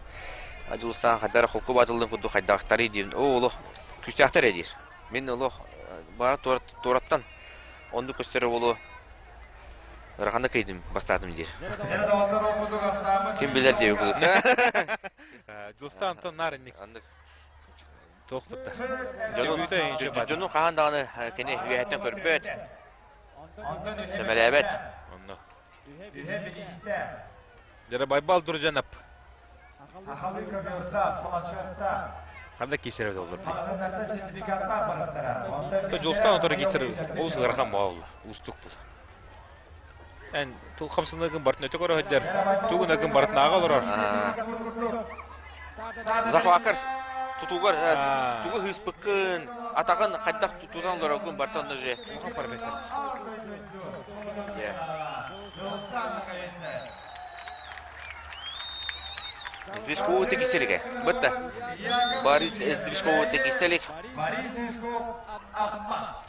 S9: Дьулустаан хайдах эрэ холку баатыллын курдук хайдахтарый диир. Оо, олох күүстээхтэр ээ диир. Мин олох баара туораттан оннук көстөрө буолуо. Ыараханнык кыйдым, бастаатым диир. Ким билэр диэби курдук.
S8: Дьулустаан Антон наар инник. Туох бутта.
S9: Дьону хаһан даҕаны кини үөһэттэн көрбөт. Сэмэлээбэт.
S8: Онно. Дьэрэ Байбал Дружанап. Ханна киисэр эбит олор. Дьулустаан отор киисэр олус ыарахан буолла. Уустук был. Эн тул хамсыныгын бартын өтө көрө сылдьар. Тугун агын бартын ааҕа олорор.
S9: Захвакар тутугар тугу ыспыккын, атаҕын хайдах тутан олороргун барта онно же.
S8: Улахан профессор.
S9: Сдвижкову текиселиге. Бытта. Борис Сдвижкову текиселик.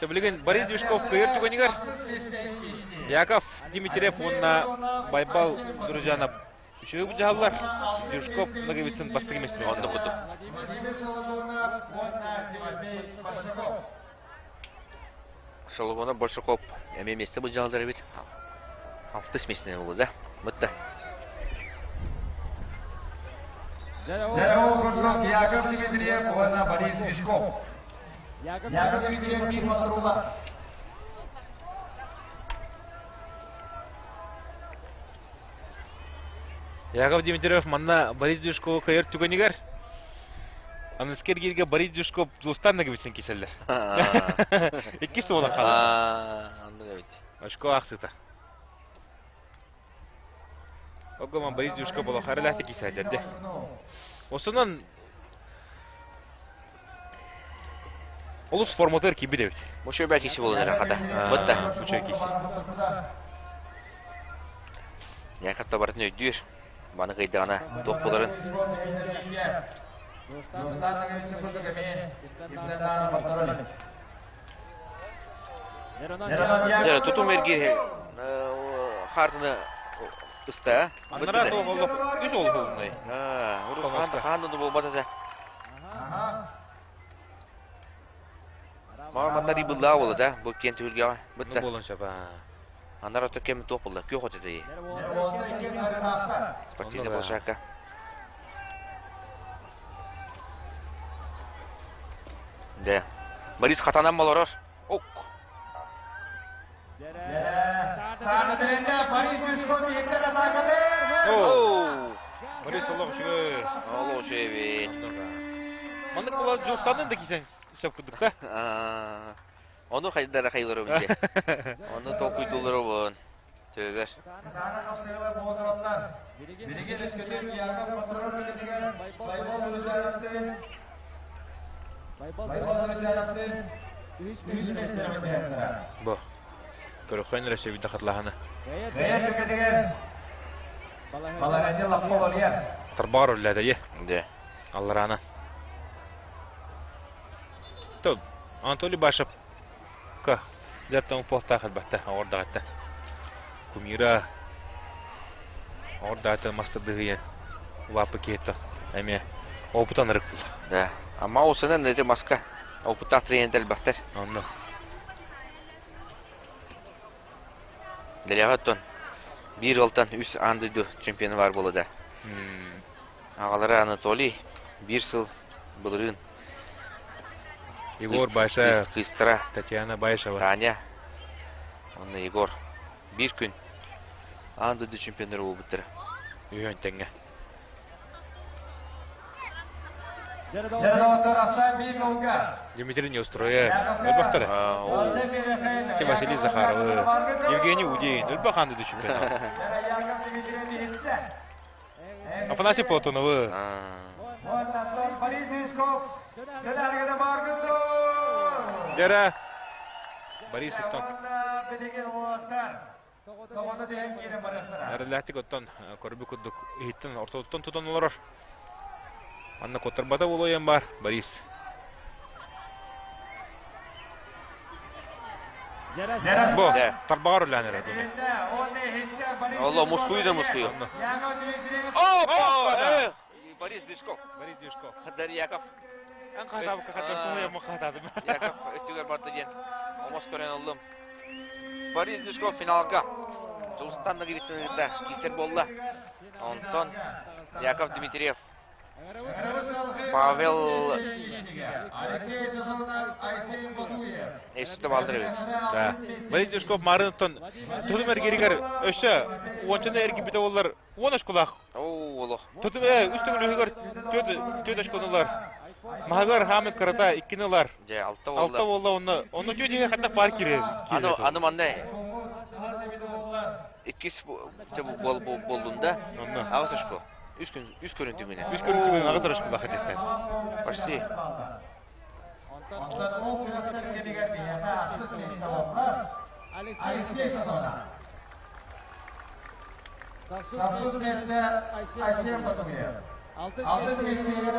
S8: Билигин Борис Движков кыйыр түгэнигэр Яков Дмитриев уонна Байбал Друзьянов үчүгэй быдьаһаллар. Движков Ноговицын бастакы миэстэни
S9: Онно курдук. Шологонов Большаков эмиэ миэстэ быдьааллар эбит. Алтыс миэстэни булла да. Бытта.
S2: Дьэ ол курдук Яков Дмитриев уонна Борис Движков. Яков Дмитриев биир моторула.
S8: Яков Дмитриев манна Борис Дюшкову кыайар түгэнигэр Аныскы эргииргэ Борис Дюшков Дулстан Наговицын киселлер. Иккис туолан хаалар.
S9: Оннук эбит.
S8: Очко аахсыта. Огоман Борис Дюшков олохар элэхти кисээдерди. Осунан олус форматыр киирбит эбит.
S9: Бу шөбә киси болан эрэ хата. Бытта.
S8: Бу чөй киси.
S9: Яков табарын өйдүүр. Маны кыйдаҕына туох буларын. Дьэ, тутум эргиир хаартыны ыста.
S8: Аннара тоҕ олох үс ол булунай.
S9: Урут хаан да буолбат этэ. Маа манна рибыллаа буола да, бу киэн түһүлгэҕэ.
S8: Бытта. Буолан сөп аа.
S9: Анар ото кэм туох буолла, күөх от этэ. Спортивная площадка. Да. Борис хатанан олорор. Ок.
S8: Борис олох үчүгэй.
S9: Олох үчүгэй эбит.
S8: Маннык була дьулсанын да кисен сөп курдук да.
S9: Ону хайдара хайыларыбын дии. Ону толкуйдууларыбын. Төвөр.
S8: Бу. Көрөхөн эрэ сөбүдэ хатылаһана. Тарбаар үллээдэйе.
S9: Де.
S8: Алларана. То Анатолий Башев ка дьартан упуохтаах элбэхтэ оҕордаҕатта. Кумира оҕордаата мастардыһыйан улааппы киһиттэн эмиэ опытан ырык була.
S9: Да. Ама осынан эти маска опыттаах тренердер элбэхтэр.
S8: Онно.
S9: Дэлэҕэ оттон биир ыалтан үс аан дойду чемпиона баар буола да. Аҕалара Анатолий биир сыл былырыын
S8: Егор Байшаев,
S9: кыыстара
S8: Татьяна Байшева.
S9: Таня, онно Егор биир күн аан дойду чемпионнара буолбуттара.
S8: Үһүөн тэҥҥэ. Дмитрий Неустроев, өлбөхтөрө. Ти Василий Захаров, Евгений Удин, өлбөх аан дойду чемпиона. Афанасий Платоновы. Дера Борис оттон. Эрэлээхтик оттон көрбү курдук иһиттэн ортотуттан тутан олорор. Манна куттарбата буолуойан бар Борис. Бу тарбаҕар үлээн эрэ дуну.
S9: Алла мускуй да мускуй. О, Борис Дышков.
S8: Борис Дышков.
S9: Дарьяков.
S8: Эн хатабыкка хатар суһуйа му хатадым.
S9: Яков өттүгэр барда диэн омос көрөн ыллым. Борис Дышков финалга Жулстан Наговицын кытта киирсэр буолла. Онтон Яков Дмитриев Павел Эсүтэ баалдар эбит.
S8: Да. Борис Дюшков Марыноттон тутум эргиригэр өссө уончаны эргиппитэ буоллар уон очколаах.
S9: Оо, олох.
S8: Тутум үс төгүл үһүгэр түөрт очкону ылар. Маһыгар хаамык кырата иккини ылар.
S9: Дьэ, алта буолла.
S8: Алта буолла онно онно түөрт иһэ ханна паар киирэр.
S9: Аны аны манна иккис буоллун да.
S8: Онно.
S9: Аҕыс очко. Үс күн үс көрүн түмүнэн.
S8: Үс көрүн түмүнэн аҕыс очколаах этиктэн.
S9: Почти.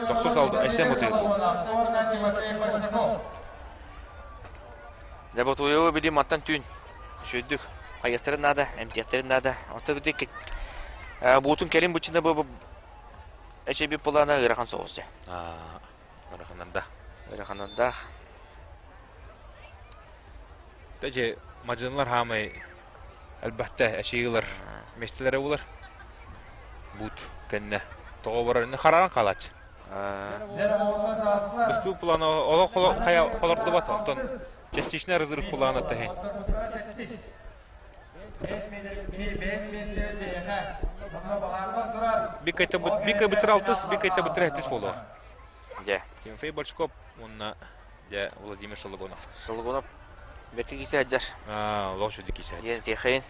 S8: Тохсус алды Айсен Ботуев.
S9: Дьэ Ботуевы били мантан түүн үчүгүйдүк хайыахтарын наада, эмтиэхтэрин наада. Оттон бити буутун кэлин быччына бу эчэйбит былаана ыарахан соҕус дьэ.
S8: Ыараханнардаах.
S9: Ыараханнардаах.
S8: Тэжи мадьынылар хаамай элбэхтэ эчийилэр миэстэлэрэ булар. Буут кэннэ тоҕо барар хараран хаалааччы. Быстуу плана олох холордубат онтон Частичный разрыв кулаана тэһин. Бик бытыр алтыс, бик бытыр хеттис болуо.
S9: Дьэ.
S8: Тимофей Большков уонна дьэ Владимир Шологонов.
S9: Шологонов бэркэ кисе сылдьар.
S8: Аа, олох сүдү кисе сылдьар.
S9: Диэн тиэхэйин.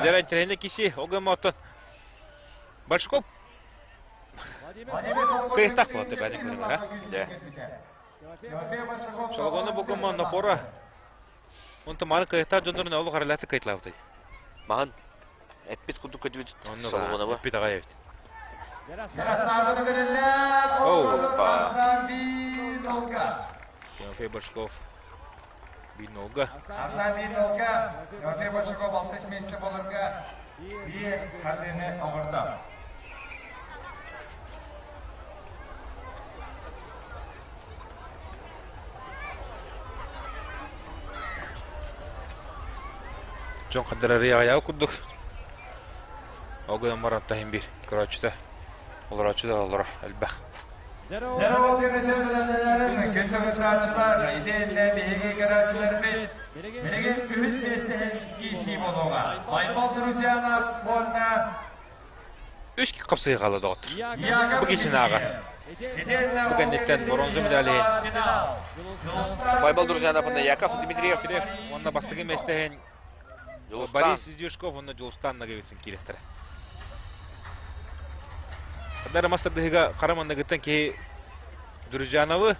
S8: Дьэ, тренер киси, огым оттон Большков кыйыктах буолта бәни көрүҥэр, а?
S9: Дьэ.
S8: Шологону бугумма напора. Онто маны кыйыктаах дьоннорун олох аралааты кыйтлаабытай.
S9: Маһын эппит курдук көтүбүт Шологонова.
S8: Эппит аҕай эбит.
S9: Опа.
S8: Тимофей Большков Бинолга. Дьон хаддарарыйаҕайаа курдук. Ол гынан баран таһын биир көрөөччүтэ, олорооччу да олорор элбэх. Үс хапсыһы хаалла доҕоттор. Бу киһини ааҕар. Бу кэнниттэн боронза медали
S9: Байбал Друзьянов уонна Яков Дмитриев.
S8: Уонна бастакы миэстэһин Борис Издюшков уонна Дьулустан Ноговицын киириэхтэрэ. Дара мастардыһыга хара манныгыттан киһи Друзьяновы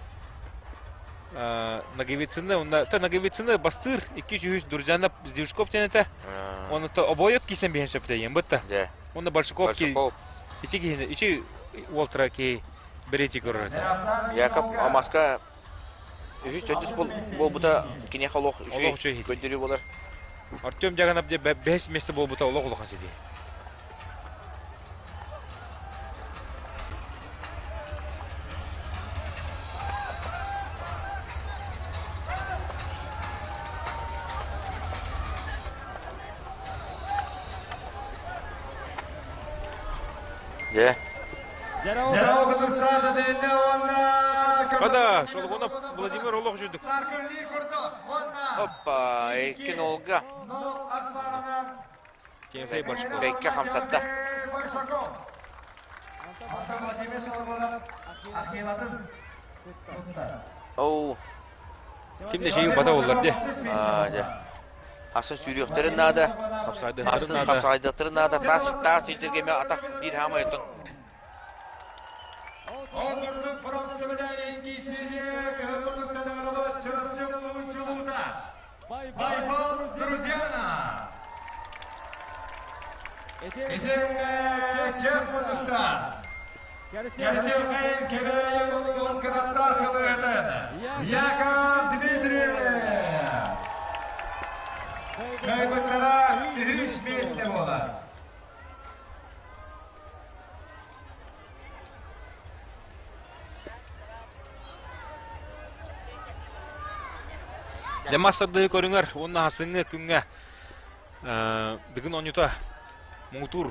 S8: Ноговицыны, уонна Ноговицыны бастыыр 203 Друзьянов Издюшков диэн этэ. Онно обоев кисэн биһэн сөптейен бытта. Онно Большаков ки ити киһини ити уолтара ки берети көрөр этэ.
S9: Яков Амаска үһүс төрдүс буолбута киниэхэ олох үчүгэй көрдөрүү буолар.
S8: Артем Дьаганов дьэ бэһис место буолбута олох улахан ситиһии.
S9: Дьэ.
S8: Хада, Шолгунов Владимир олох жүрдүк.
S9: Оппа, икки нолга.
S8: Тимофей Большаков.
S9: Бэккэ хамсатта. Оу.
S8: Ким да шейі бата боллар де.
S9: Дьэ. Асы сүүрүөхтэрин наада.
S8: Хапсаайдыктарын наада.
S9: Хапсаайдыктарын наада. Таас таас сирдэргэ атах биир хаамай оттон.
S8: Дьэ мастардыы көрүҥэр уонна хасыҥҥы күҥҥэ Дыгын оонньуута муҥутуур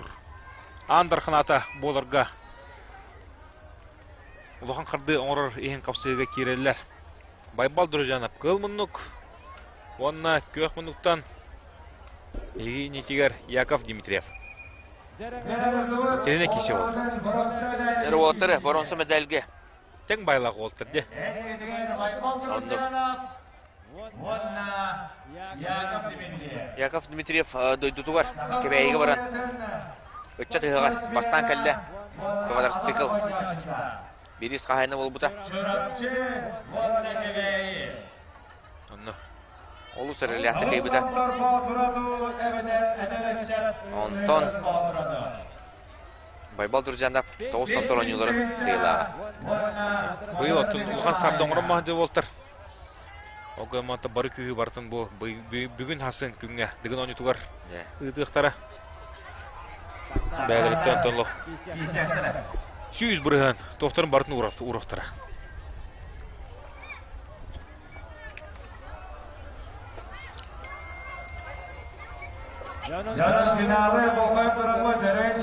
S8: аан дарханаата буоларга улахан хардыы оҥорор иһин хапсыыга киирэллэр. Байбал Дружанов кыыл муннук уонна күөх муннуктан эһиги иннитигэр Яков Дмитриев. Кинини кисе ол.
S9: Эр уолаттар боронсо медальге.
S8: Тэҥ байлаах уолаттар де.
S9: Оннук. Яков Дмитриев дойдутугар Кэбээйигэ баран ыччат ыһыаҕар бастаан кэллэ. Квадроцикл бириис хаһаайына буолбута.
S8: Онно.
S9: Олус эрэлээхтик кыайбыта. Онтон Байбал Друзьянов тоҕус томтор оонньууларын кыайыылааҕа.
S8: Быйыл оттон улахан сарда оҥорон маһын буолтар. Ол манта бары күүһү барытын бу бүгүн хасын күҥҥэ Дыгын оонньуутугар ыытыахтара. Бэйэлэриттэн онтон олох 100% туохтарын барытын уурахтара.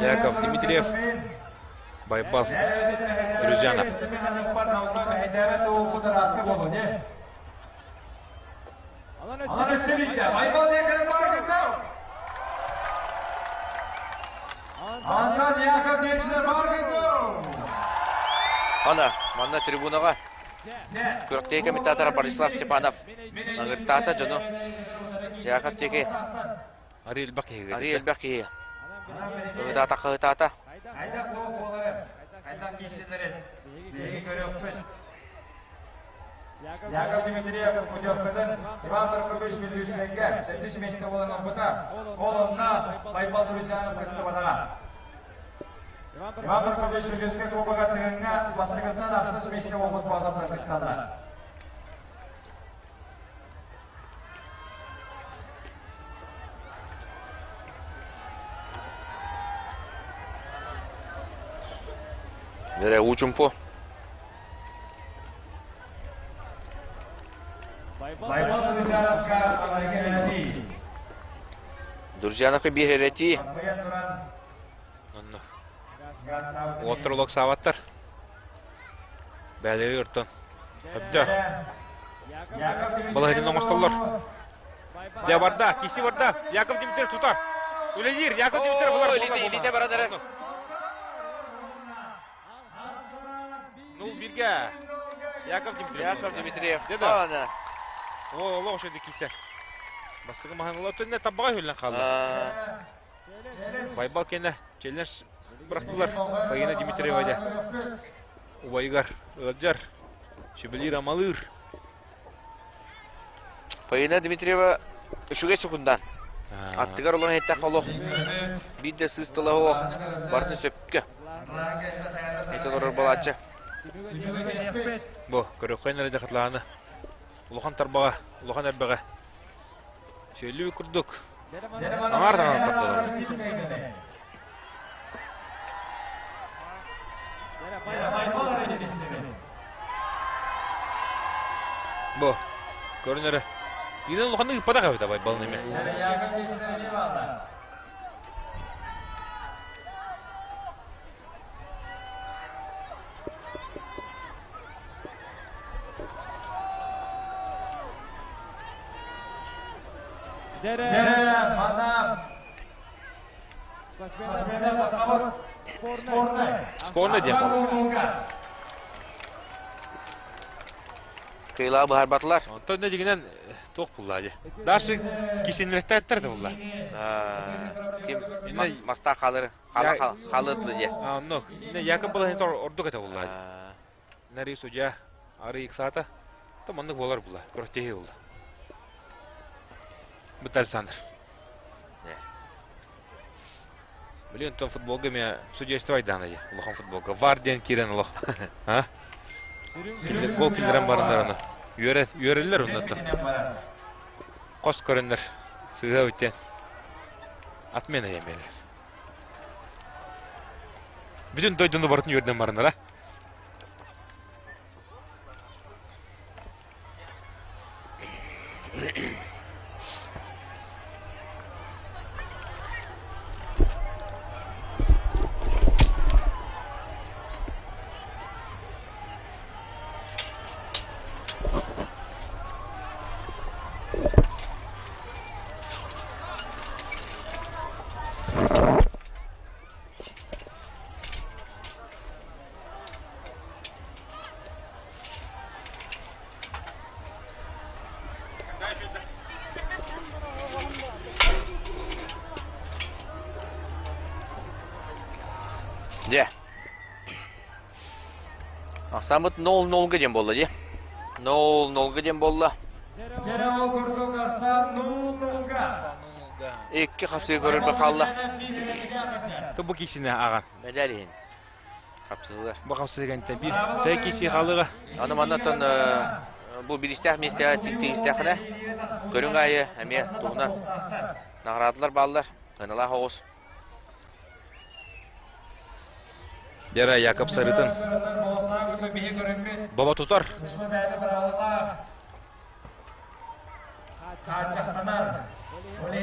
S8: Яков Дмитриев, Байбал Друзьянов.
S9: Ана, манна трибунаға Күрэхтэһии комментатора Борислав Степанов ыҥыртаата дьону Яков диэки
S8: Арыы элбэх киһи.
S9: Арыы элбэх киһи. Ыһытаата хаһытаата.
S2: Яков Дмитриев путевкатын Иван Маркович Бүлүүсэҥҥэ сэттис миэстэ буолан ылбыта. Ол онно Байбал Друзьянов кыттыбатаҕа. Иван Прокопьевич Бүлүүскэ кубогар тыгыҥҥа бастакыттан ахсыс миэстэ буолбут боотурдар кытталлар.
S9: Вере Учумпу.
S2: Байбал Друзьяновка Амарика
S9: Друзьяновка биэрэрэтии.
S8: Онно. Уоттар олох саабаттар. Бээлери өртөн. Өптөөх. Балаһытын оҥостоллор. Дьэ барда, киси барда. Яков Дмитриев тутар. Үлэлиир, Яков Дмитриев булар.
S9: Илите баран эрэр.
S8: Ну, бирге. Яков Дмитриев.
S9: Яков Дмитриев.
S8: Деді. Ол олох ошо кисе. Бастыгы маһаныла түнне табаға хүллен қалды. Байбал кене челлендж бырахтылар. Фаина Дмитриева дьэ. Убайыгар ыалдьар. Сүбэлиир амалыыр.
S9: Фаина Дмитриева үчүгэй сукундан. Аттыгар олорон иһиттэххэ олох биир да сыыс тыла суох барытын сөпкө. Ити олорор буолааччы.
S8: Бу көрөххө эрэ дьахатлааны. Улахан тарбаҕа, улахан эрбэҕэ. Сүөллүү курдук. Аҥаар таҥан тардылар. Бу, көрүнэрэ. Инен улаханнык ыппатах эбит абай балын эме. Спорный диэн буолла.
S9: Кыйла быһарбатылар.
S8: Онтон не дигинен туох булла дии. Дальше кисинилэхтээттэр да булла.
S9: Ким маста халыр халытлы дии.
S8: Оннук. Якоб балаһын ордук этэ булла. Нари судья ары иксаата. То маннык буолар була. Көрөктеһи булла. Быт Александр. Блин, том футболга мен судейство айдаана дии. Улахан футболга. Вар диэн киирэн олох. А? Гол киллэрэн бараннар аны. Үөрэ, үөрэллэр оннуттан. Хос көрөннөр. Сыыһа үттен. Отмена емелер. Бүтүн дойдуну барытын үөрдэн бараннар, а?
S9: Дьэ. Ахсааммыт 0-0-га диэн буолла дии. 0-0-га диэн буолла. Икки хапсыы көрөрбө хаалла.
S8: Тобу кисине аҕан.
S9: Медаль иһин. Хапсыылар.
S8: Бу хапсыыгантан биир тэ киси халыга.
S9: Аны маннаттан бу биристээх миэстэҕэ тигистэххинэ көрүҥ аайы эмиэ туһунан наҕараадалар бааллар. Ыналаах оҕус.
S8: Дера Якоб Сарытын баба тутар.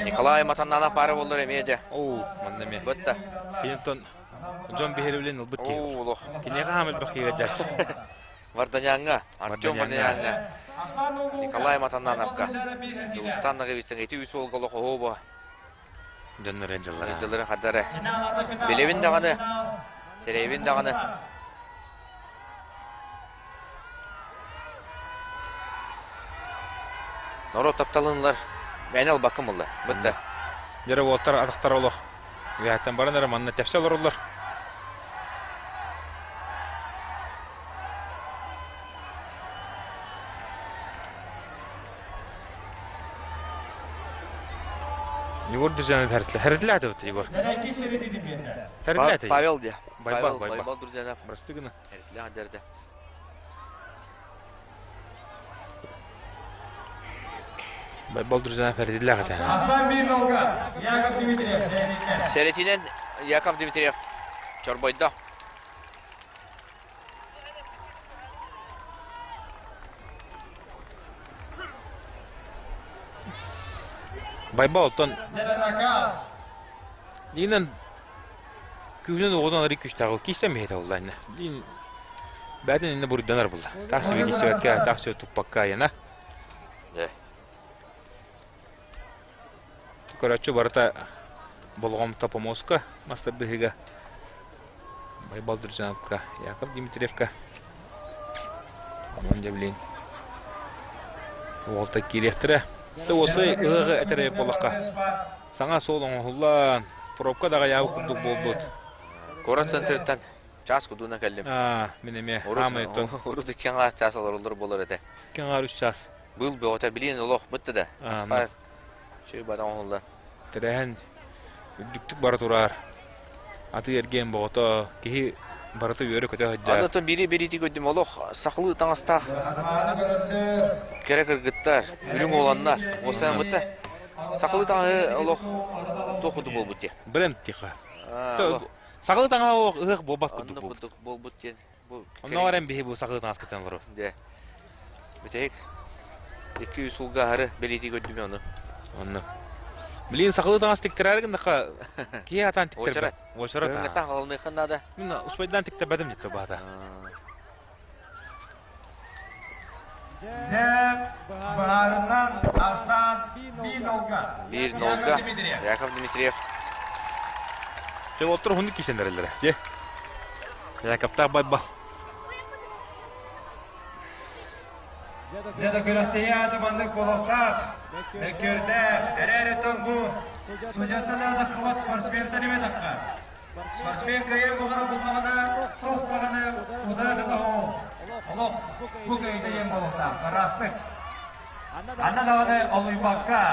S9: Николай Матаннанов баара буоллар эмиэ дьэ.
S8: Оо, манна эмиэ.
S9: Бытта.
S8: Киниттэн дьон биһирэбилин ылбыт киһи.
S9: Оо, олох.
S8: Киниэхэ хаам элбэх киһи дьач.
S9: Варданяҥҥа, Артем Варданяҥҥа, Николай Матаннановка, Дьулустан Наговицын ити үс уолга олох оһуобу.
S8: Дьоннор дьыллара.
S9: Дьыллары хадары. Билэбин даҕаны, сэрэйбин даҕаны. Норуот тапталынылар мээнэ албаккын булла. Бытта.
S8: Дьэрэ уолтар атахтар олох. Үөһэттэн баран эрэ манна тэпсэ олороллор. Егор Друзьянов хәртле. Хәртле атыбыт Егор. Хәртле аты.
S9: Павел де.
S8: Байбал, Байбал.
S9: Байбал Друзьянов.
S8: Просты гына.
S9: Хәртле дерде.
S8: Байбал Друзьянов хәртле аты.
S2: Яков Дмитриев.
S9: Сәрәтинен Яков Дмитриев. Чорбойда.
S8: Байбал оттон Динен күүһүнэн оҕотон арый күстээҕи киирсэн биһэтэ буолла иннэ. Дин бээтин иннэ буруйданар буолла. Таах себе киирсибэккэ, таах себе туппакка айана.
S9: Дьэ.
S8: Көрөөччү барыта болҕомто помоска мастардыһыыга Байбал Друзьяновка, Яков Дмитриевка. Онон дьэ билин уолта киириэхтэрэ. Тэ уосай ыһыаҕы этэрэ буоллахха саҥа суол оҥоһуллан, пробка даҕайаабыт курдук буолбут.
S9: Куорат центрыттан чаас кудууна кэллим.
S8: Аа, мин эмиэ хаамай оттон.
S9: Урут икки аҥаар чаас олороллор буолар этэ.
S8: Икки аҥаар үс чаас.
S9: Быыл бөҕөтө билиэн олох бытты да. Чүй батан оҥоһуллан.
S8: Тэрээһин үрдүктүк бара турар. Атыы-эргиэн боҕото, киһи барыта үөрэ-көтө сылдьар.
S9: Аны оттон биири бириити көрдүм олох сахалыы таҥастаах кэрэ кыргыттар, үрүҥ уоланнар, уостан бытта сахалыы таҥаһы олох туох курдук буолбут диye.
S8: Бренд тиха. Сахалыы таҥаһа олох ыһыах буолбат курдук
S9: буолбут. буолбут диэн.
S8: Онно эрэн биһи бу сахалыы таҥас кытан олорор.
S9: Дьэ. Бүтэһик 200 сылга аһары бэлиэтии көрдүм ону.
S8: Онно. Блин, сахалыы таҥас тиктэрээри гыннахха киһи атаан тиктэрбэт. Уочарат.
S9: Көһүҥҥэттэн халаныаххын наада.
S8: Мин успайдаан тиктэрбэтим дьиттэ баата.
S2: Дьэ, баарынан Асан Бинолга.
S9: Биир нолга Яков Дмитриев.
S8: Дьэ, оттор уһуннук киисэннэрэллэрэ. Дьэ. Яковтаах байба.
S2: Дьэ да күрэхтэһии аата маннык буолуохтаах. Мөккүөрдээх, эрээри бу судьяттан аата хыбат спортсментан иметахха. Спортсмен кыайар буолара буллаҕына, туох даҕаны утары ол. Олох бу кыайда диэн буолуохтаах. Араастык. Анна даҕаны олуйбакка,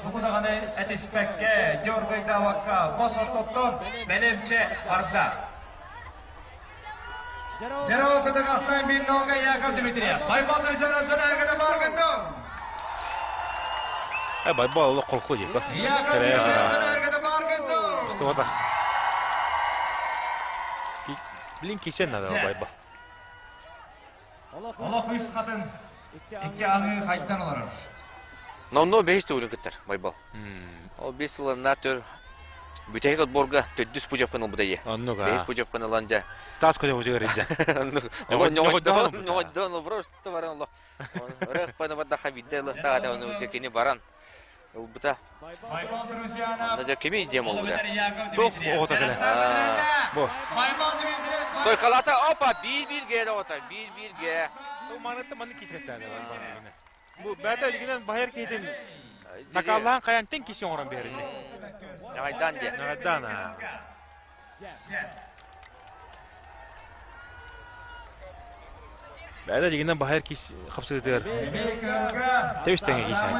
S2: тугу даҕаны этиспэккэ, дьоргойдаабакка, бос ортоттон бэлэмчэ барда. Дьоро кытыгастан бир нолга Яков Дмитриев. Байбал Рызаров жанаргада баргындым.
S8: Э, Байбал олох холку дии.
S2: Яков Дмитриев жанаргада баргындым.
S8: Что Блин, кисен надо Байбал.
S2: Олох үс хатын икки аҥыы хайдан олорор.
S9: Номнуо бэһис төгүлүн кыттар Байбал. Ол биэс сылларына төр бүтэһик отборга төрдүс путевканы ылбыта дии.
S8: Оннук
S9: Бэһис путевканы ылан дьэ.
S8: Таас көтөҕүтүгэр илдьэн.
S9: Оннук. Ньоҕойдоон, ньоҕойдоон, просто баран олох. Ырыах паны бардаха биирдэ ылыахтаах этэ, ону дьэ кини баран ылбыта. Онно дьэ кими диэм олбута.
S8: Туох оҕото кэлэ? Бу.
S9: Стойкалата, опа, биир-бииргэ оҕото, биир-бииргэ.
S8: Маныта маны кисэттээн. Бу бэйэтэ илигинэн баһыйар киһитин накаллаан хайантан киси оҥорон биэринни.
S9: Наҕайдаан диэ.
S8: Наҕайдаан аа. Бэйэтэ илигинэн баһыйар кис хапсыытыгар тэбис тэҥэ киисээн.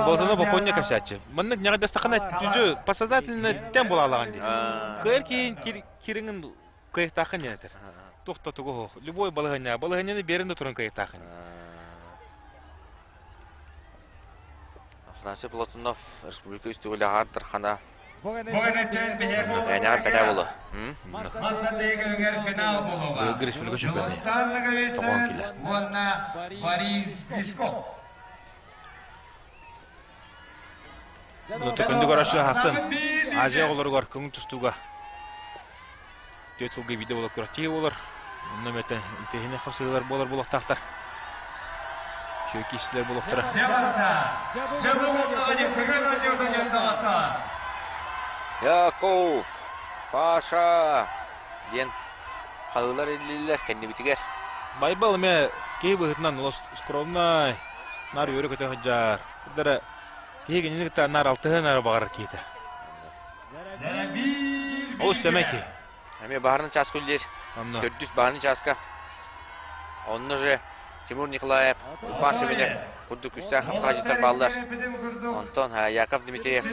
S8: Болтуна боппуонньа кэпсээччи. Маннык ньаҕайдастаххына түзү подсознательно тэн буолаалаҕын дии. Кыайар киһин кириҥин кыайыктааххын диэн этэр. Туох да тугу суох. Любой балаһыанньа, балаһыанньаны биэрэн да туран кыайыктааххын.
S9: Афанасий Платонов, Республика үстүгүлэ аҕаар Дархана. Эняҕар бэтэ болу.
S8: Быйылгы республика чемпионы. Тоҕон килэ. Төкөндүк орашыа хасын Азия оҕолоругар көҥүл тустууга түөрт сылга биирдэ буолар күрэхтэһии буолар. Онно эмэтэ интэриэһинэй хапсыһыылар буолар буолуохтаахтар. Үчүгэй киирсиилэр буолуохтара.
S9: Яков, Паша диэн хаһыылар иллиллэр кэннибитигэр.
S8: Байбал эмэ киһи быһыытынан олус скромнай, наар үөрэ-көтө сылдьар. Дара киһи кинини кытта наар алтыһыан эрэ баҕарар киһитэ. Олус сэмэй киһи.
S9: Эмиэ баһарны чааска үллиир. Төрдүс баһарны чааска. Онно же Тимур Николаев, Уйбаан Семенов курдук күүстээх хапсаҕайдьыттар бааллар. Онтон Яков Дмитриев,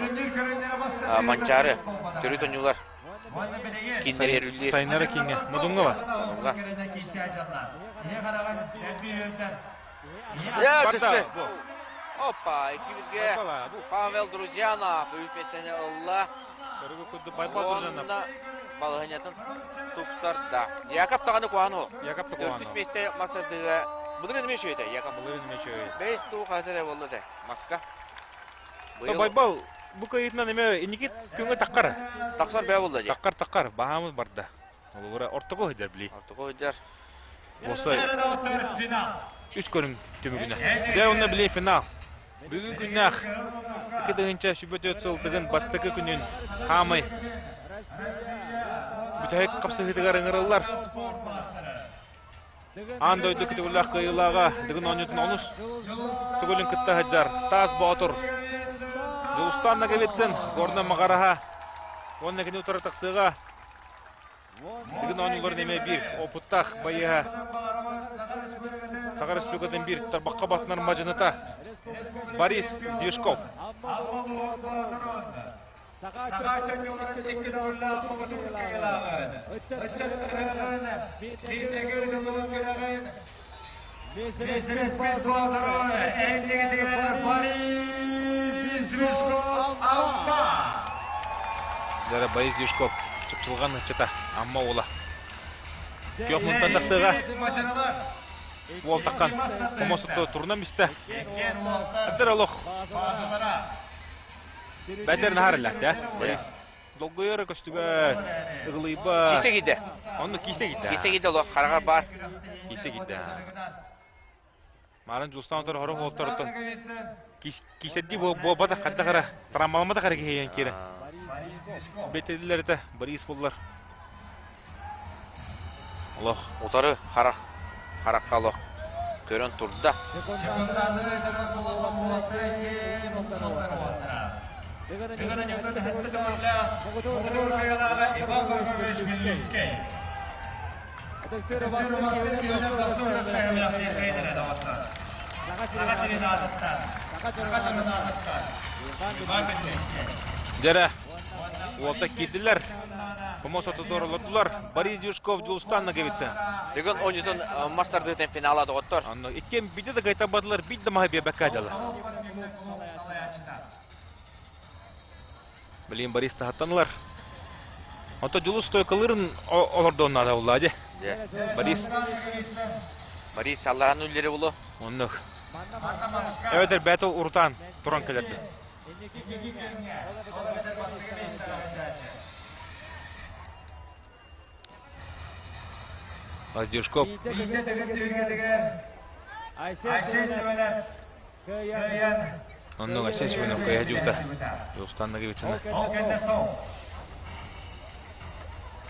S9: Манчаары төрүт оонньуулар кииннэри эрүүллүүр.
S8: Сайыннара кииҥҥэ. Модуҥҥа ба?
S9: Модуҥҥа. Барда. Опа, иккибитгэ Павел Друзьянов үппэтэни ылла.
S8: Көрүгү курдук Байбал Друзьянов.
S9: Балаһынньатын тупсарда. Яков даҕаны куһаҕан ол.
S8: Яков да куһаҕан
S9: Төрдүс миэстэ мастардыга былырыын эмиэ үчүгэй этэ Яков.
S8: Былырыын эмиэ үчүгэй.
S9: Бэйс туу хас эрэ буолла этэ маска.
S8: Быйыл... Байбал бу кыйытынан эмиэ инники күҥҥэ таххар.
S9: Тахсар бээ буолла дии.
S8: Таххар таххар баһаамыз барда. Олугура ортоку сылдьар били.
S9: Ортоку сылдьар.
S8: Уосай үс көрүҥ түмүгүнэ. Дьэ онно били финал. Бүгүн күннээх 2024 сыл Дыгын бастакы күнүн хаамай бүтэһик хапсыһыытыгар ыҥырыллар. Аан дойду күтүгүллээх кыайыылааҕа Дыгын оонньуутун онус төгүлүн кытта сылдьар Таас Боотур Дьулустаан Ноговицын Горнай Маҕараһа уонна кини утары тахсыаҕа Дыгын оонньууларын эмиэ биир опыттаах байыаһа Саха Республикатын биир тарбахха батынар мадьыныта Борис Движков. Дара Борис Дюшков чыпчылҕан ыччата Амма уола. Күөх мунтан тахсыаҕа уол таххан хомосуту турунан бистэ. Әбдер олох. Бәтер нахар илләттэ. Борис Долгуйара көстүбэт, ыгылыйбат.
S9: Кисе киирдэ.
S8: Онно кисе киирдэ.
S9: Кисе киирдэ олох хараҕар баар.
S8: Кисе киирдэ. Маарын Дьулустаан отор хорох уолтороттон киисэрдии буолбатах хайдах эрэ траммаламматах эрэ киһи киирэ. Бэтэллэр этэ Борис буллар.
S9: Олох утары харах харахха олох көрөн турда.
S8: Дьэрэ, уолта киирдилэр. Хомос ортотугар олордулар. Борис Дюшков, Дьулустан Ноговицын.
S9: Бүгүн оонньуутун мас тардыытын финала доҕоттор.
S8: Онно иккиэн биирдэ да кыайтарбатылар, биир да маһы биэрбэккэ дьала. Блин, Борис таһаттанылар. Онто Дьулус стойкалыырын олордуон наада булла дьэ. Борис.
S9: Борис аллаһан үллэри булу.
S8: Оннук. Эбэтэр бэйэтэ урутаан туран кэлэрди. Аздюшков. Оннук Айсен Семенов кыайа дьуута. Дьулустан Ноговицына.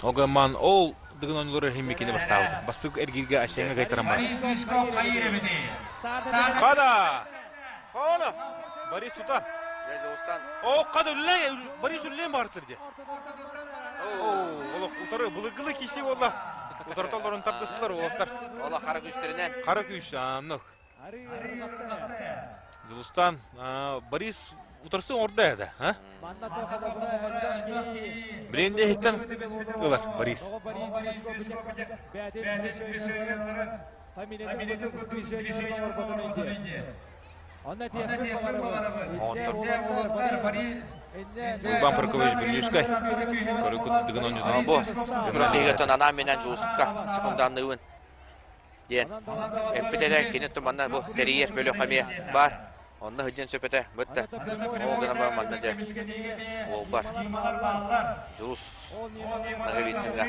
S8: Огаман ол Дыгын оонньуулары химмикини бастаабыт. Бастык эргииргэ Айсеҥҥа кайтаран барар. Хада!
S9: Хоно!
S8: Борис тута. О, хада үллэй, Борис үллээн баҕартыр дии. Олох утары былыргылы киси буолла. Утарыта олорон тардыстылар уолаттар.
S9: Ола хара күүстэринэн.
S8: Хара күүс, аннык. Дьулустан, Борис утарсы оҥордо это, а? Билигин иһиттэн ылар Борис. Урбан Паркович Бүлүүскэй. Көрүкүт дыгын онньутун.
S9: Бу Күрэтиһигэтон анаан менен Жулуска секунданныыбын диэн эппит этэ. Кини манна бу тэрийэр бөлөх эмиэ баар. Онно сылдьан сөп этэ. Бытта. Ол гынан баран манна дьэ уол бар. Дьулус Ноговицыҥҥа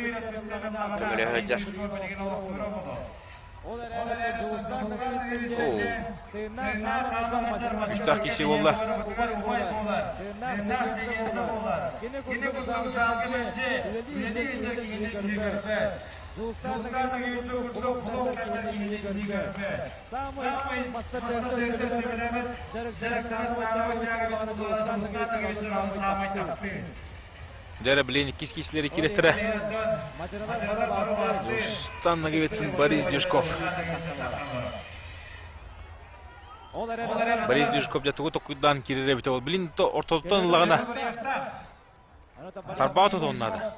S9: көмөлөһө сылдьар.
S8: Үстах киси болла. Дәрі білен кис кисілері кереттірі. Жустан Ноговицын Борис Дюшков. Борис Дюшков жа тугу токуйдан кирире бите ол. Билин то ортотуттан ыллагана. Тарбаа тутуннады.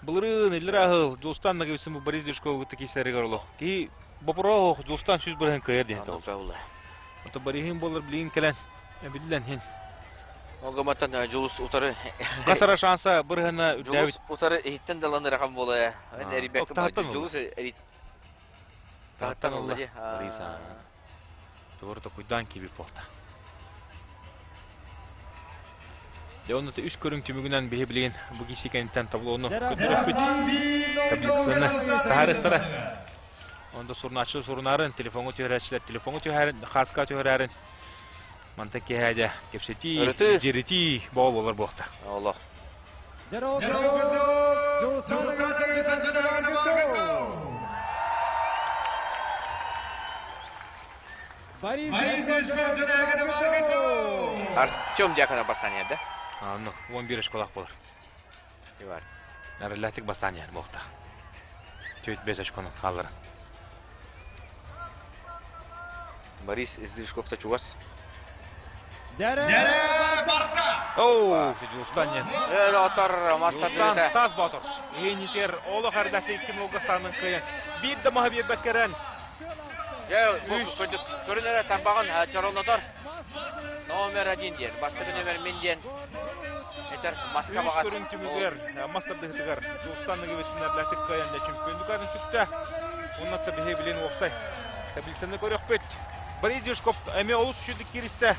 S8: Былырыын иллер ахыл Жустан Ноговицын бу Борис Дюшков кытта кисилеригер олох. Ки бопуро Жустан сүз бырыһын кыйар диэн ол. Ото Бориһин болар билин келен биллен хин.
S9: Ол гыматтан Жулус утары
S8: Касара шанса бырыһына
S9: Жулус утары иһиттен далан ырахан буола. Эрибекке Жулус эрит
S8: Тахтан олла. Бориса. Тугур токуйдан киби болта. Дьэ онно үс көрүҥ түмүгүнэн биһи билигин бу киси кэнниттэн таблону көрдөрөппүт. Таблицаны таһаарыахтара. Онда сурнааччы сурунарын, телефоҥҥа түһэрээччилэр телефоҥҥа түһэрин, хааска түһэрээрин. Мантан киэһэ дьэ кэпсэтии, дьиритии боол болар буолта.
S9: Олох. Артем Дьяконов бастаан иһэрдэ.
S8: Анну, 11 очколаах болар.
S9: Ивар.
S8: Нарыллаатык бастаан иһэр буолта. 4-5 очкону хааллара.
S9: Борис Издышков-то чугас.
S8: Оу, Жустан нет.
S9: Отор,
S8: Жустан тас ботор. Иһинитер олох ардахты икки мулга санын кыйын. Биир да маһы биэрбэт кэрэн.
S9: Көрүнэрэ тарбаҕын чоронотор. Номер один диэн. Бастакы номер мин диэн. Этер маска
S8: Үс көрүн түмүгэр, мастардыһытыгар Жустан Ноговицын кыайан чемпион дүкарын сүктэ. Оннатта биһи билин уопсай. Таблицаны көрөхпүт. Борис Дюшков эми олус үчүдүк киристе.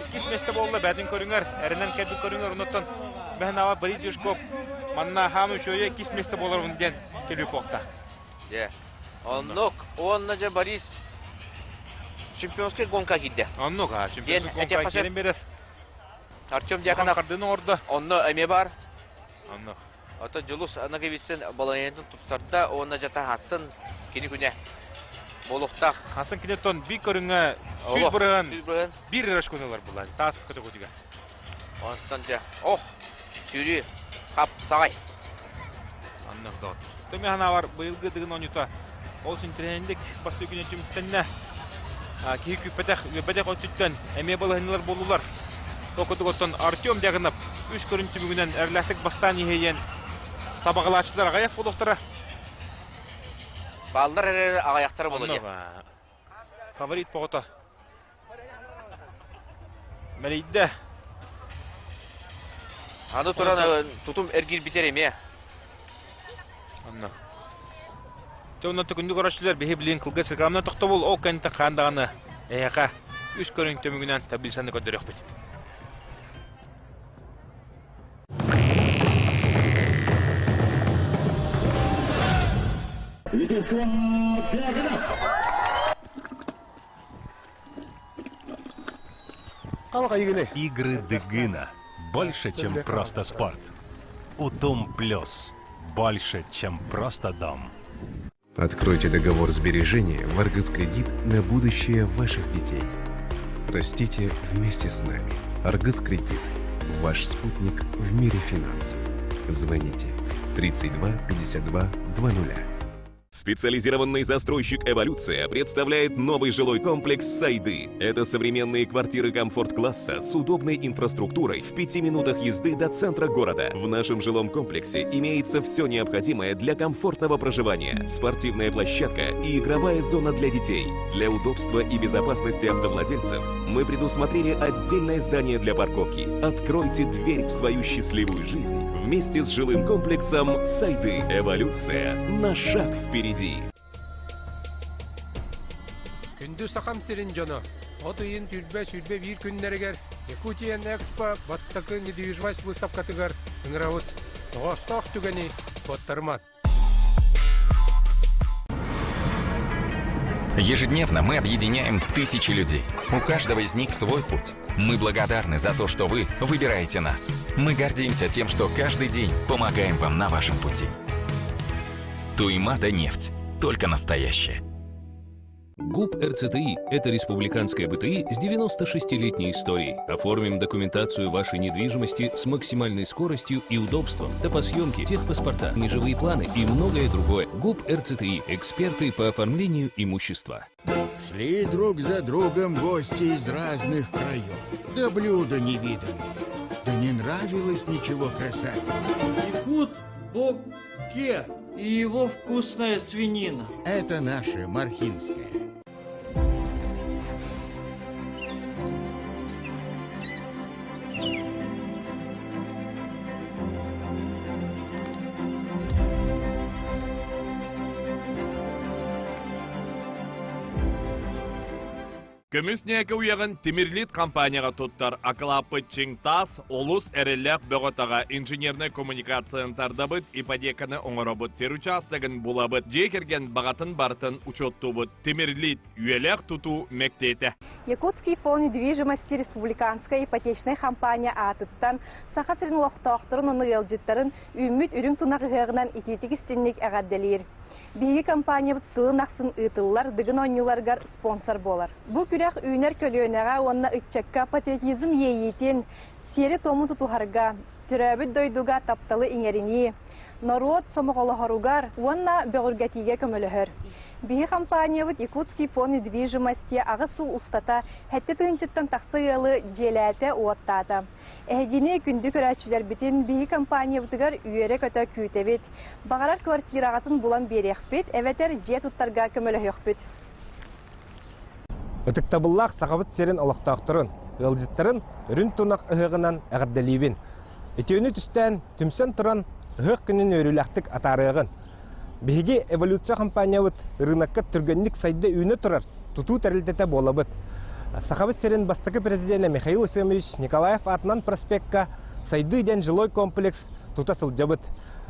S8: Иккис месте болла бәдин көрүңөр, эренен кәбин көрүңөр, оннаттан бәһнава Борис Дюшков манна хамы үчөйе иккис месте болар ден келүү покта.
S9: Де. Оннук, онна же Борис чемпионский гонка кидде.
S8: Оннук, а чемпионский гонка келин берер.
S9: Артем Дьяконов
S8: кардыны орда.
S9: Онно эме бар.
S8: Оннук.
S9: Ото Жулус Ноговицын балайынын тупсарда, онна жата хасын кини күнэ. Болуқтақ.
S8: Хасын кинеттон би көрүңө сүз бырыгын бир ыраш күнөлөр булар. Тас көтө.
S9: Онтон жа. Ох, сүүрүү хап сағай.
S8: Аннык дот. Төмө ханавар быйылгы дыгын онюта. Ол синтрендик басты күнө түмүттенне. Киһи күппэтэх үөбэтэх өттүттэн эмиэ балаһынылар болулар. Токутуготтон Артем Дягынов үс көрүн түмүгүнэн эрлэхтик бастаан иһейен сабагалаачылар агаях болуктара.
S9: Баллар эрер ағаяқтары болу.
S8: Фаворит погото. Мелейде.
S9: Аны туран тутум эргир битер эме.
S8: Анна. Тонна түкүндү көрөчүлөр биһи билин кылгас рекламна тохтобул ол кэнтэ хаандаганы эйэха үс көрүн төмүгүнэн таблицаны көрдөрөхпүт.
S10: Игры Дыгына. Больше, чем просто спорт. Утум Плюс. Больше, чем просто дом.
S4: Откройте договор сбережения в Аргыс-Кредит на будущее ваших детей. Растите вместе с нами. Аргыс-Кредит. Ваш спутник в мире финансов. Звоните 32 52 00.
S15: Специализированный застройщик «Эволюция» представляет новый жилой комплекс «Сайды». Это современные квартиры комфорт-класса с удобной инфраструктурой в пяти минутах езды до центра города. В нашем жилом комплексе имеется все необходимое для комфортного проживания. Спортивная площадка и игровая зона для детей. Для удобства и безопасности автовладельцев мы предусмотрели отдельное здание для парковки. Откройте дверь в свою счастливую жизнь вместе с жилым комплексом «Сайды». Эволюция на шаг впереди.
S5: Күндү Сахам сирин дьоно, от ыйын түрбэ сүрбэ биир күннэригэр Якутия Экспо бастакы недвижимость выставкатыгар ыҥырабыт. Тоҕоостоох түгэни куоттарыман.
S6: Ежедневно мы объединяем тысячи людей. У каждого из них свой путь. Мы благодарны за то, что вы выбираете нас. Мы гордимся тем, что каждый день помогаем вам на вашем пути. Туймада нефть. Только настоящая.
S22: ГУП РЦТИ – это республиканская БТИ с 96-летней историей. Оформим документацию вашей недвижимости с максимальной скоростью и удобством. Топосъемки, техпаспорта, межевые планы и многое другое. ГУП РЦТИ – эксперты по оформлению имущества.
S7: Шли друг за другом гости из разных краев. Да блюда не видано. Да не нравилось ничего красавице.
S12: Якут Бокке и его вкусная свинина.
S7: Это наша Мархинская.
S16: Көмүс ньээкэ уйаҕын Тимирлит компанияҕа туттар акылааппыт чиҥ таас, олус эрэллээх бөҕө-таҕа инженернай коммуникацияны тардабыт, ипотеканы оҥоробут, сир учаастагын булабыт, дьиэ кэргэн баҕатын барытын учуоттуубут. Тимирлит үйэлээх тутуу мэктиэтэ.
S17: Якутский фонд недвижимости республиканскай ипотечнай компания аатыттан Саха сирин олохтоохторун уонна ыалдьыттарын үүммүт үрүҥ тунах ыһыаҕынан итиитик истинник эҕэрдэлиир. Биһиги компаниябыт сылын ахсын ыытыллар Дыгын оонньууларыгар спонсор буолар. Бу күрэх үүнэр көлүөнэҕэ уонна ыччакка патриотизм иэйиитин, сиэри-туому тутуһарга, төрөөбүт дойдуга тапталы иҥэринии, норуот сомоҕолоһоругар уонна бөҕүргэтиигэ көмөлөһөр. Биһи компаниябыт Якутский фонд недвижимости аҕыс сыл устата сэттэ тыһыынчаттан тахса ыалы дьиэлээтэ-уоттаата. Эһигини күндү көрөөччүлэрбитин биһи компаниябытыгар үөрэ-көтө күүтэбит. Баҕарар квартираҕытын булан биэриэхпит эбэтэр дьиэ туттарга көмөлөһүөхпүт.
S26: Ытыктабыллаах Сахабыт сирин олохтоохторун, ыалдьыттарын Үрүн тунах ыһыаҕынан эҕэрдэлиибин. Үтүөнү түстээн, түмсэн туран ыһыах күнүн үөрүүлээхтик атаарыаҕын. Биһиги эволюция компаниябыт ырыынакка түргэнник сайда-үүнэ турар тутуу тэрилтэтэ буолабыт. Сахабыт сирин бастакы президенэ Михаил Ефимович Николаев аатынан проспекка Сайдыы диэн жилой комплекс тута сылдьабыт.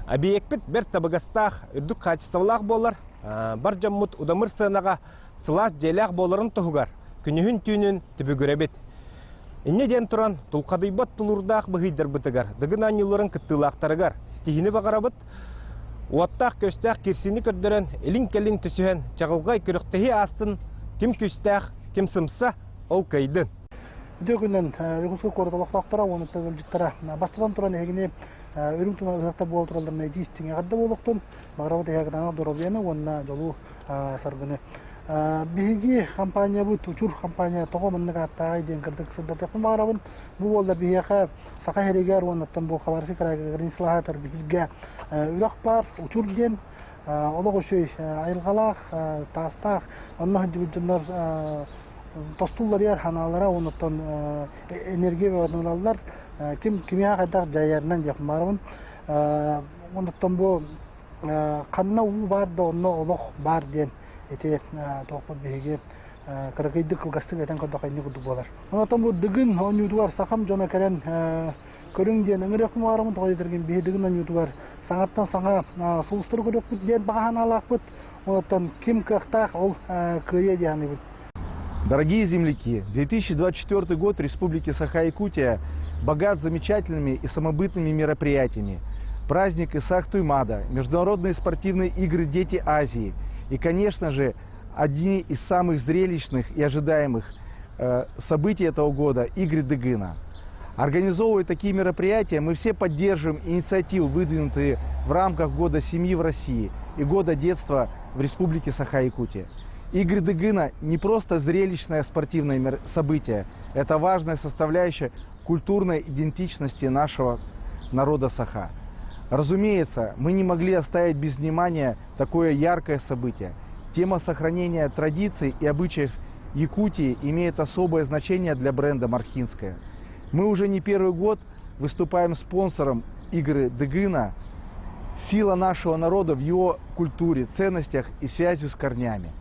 S26: Объекпит бэрт табыгастаах, үрдүк хаачыстыбалаах буолар. Бар дьоммут удамыр сыанаҕа сылаас дьиэлээх буоларын туһугар күнүһүн-түүнүн түбүгүрэбит. Инньэ диэн туран, тулхадыйбат тулуурдаах быһыйдарбытыгар, Дыгын оонньууларын кыттыылаахтарыгар ситиһиини баҕарабыт. Уоттаах-көстөөх кирсиини көрдөрөн, илин-кэлин түсүһэн, чаҕылҕай күрэхтэһии аастын, ким күүстээх, ким сымса, ол кыайдын.
S27: Үтүө күнүнэн Якутскай куорат олохтоохторо уонна ыалдьыттара бастатан туран эһигини үрүҥ туна ыһыахта буола туралларын эдии истиҥ эҕэрдэ буолуохтун. Баҕарабыт эһиэхэ доруобуйаны уонна дьолу саргыны. Биһиги компаниябыт Учур компания тоҕо маннык ааттааҕый диэн кырдык сырдатыахпын баҕарабын. Бу буолла биһиэхэ Саха сиригэр уоннаттан бу Хабаровский крайга границалаһатар биһиргэ үрэх баар Учур диэн олох үчүгэй айылҕалаах, таастаах, онно сылдьыбыт дьоннор тостулларыгар ханаалара онуттан энергия бөҕөтүн ылаллар. Ким кимиэхэ хайдах дьайарынан диэхпин баарабын. Онуттан бу ханна уу баар да онно олох баар диэн ити туохпут биһиги кыракыйдык кылгастык этэн көрдөххө инник курдук буолар. Онтон бу Дыгын оонньуутугар сахам дьоно кэлэн көрүҥ диэн ыҥырыахпын баҕарабын тоҕо диэтэргин биһи Дыгын оонньуутугар саҥаттан саҥа сулустары көрүөхпүт диэн баҕа санаалаахпыт. Онтон ким кыахтаах ол кыайыа диэн саныыбын.
S29: Дорогие земляки, 2024 год Республики Саха-Якутия богат замечательными и самобытными мероприятиями. Праздник Исах Туймада, международные спортивные игры «Дети Азии» и, конечно же, одни из самых зрелищных и ожидаемых событий этого года – Игры Дыгына. Организовывая такие мероприятия, мы все поддерживаем инициативы, выдвинутые в рамках Года семьи в России и Года детства в Республике Саха-Якутия. Игры Дыгына не просто зрелищное спортивное событие, это важная составляющая культурной идентичности нашего народа Саха. Разумеется, мы не могли оставить без внимания такое яркое событие. Тема сохранения традиций и обычаев Якутии имеет особое значение для бренда «Мархинская». Мы уже не первый год выступаем спонсором игры Дыгына. Сила нашего народа в его культуре, ценностях и связью с корнями.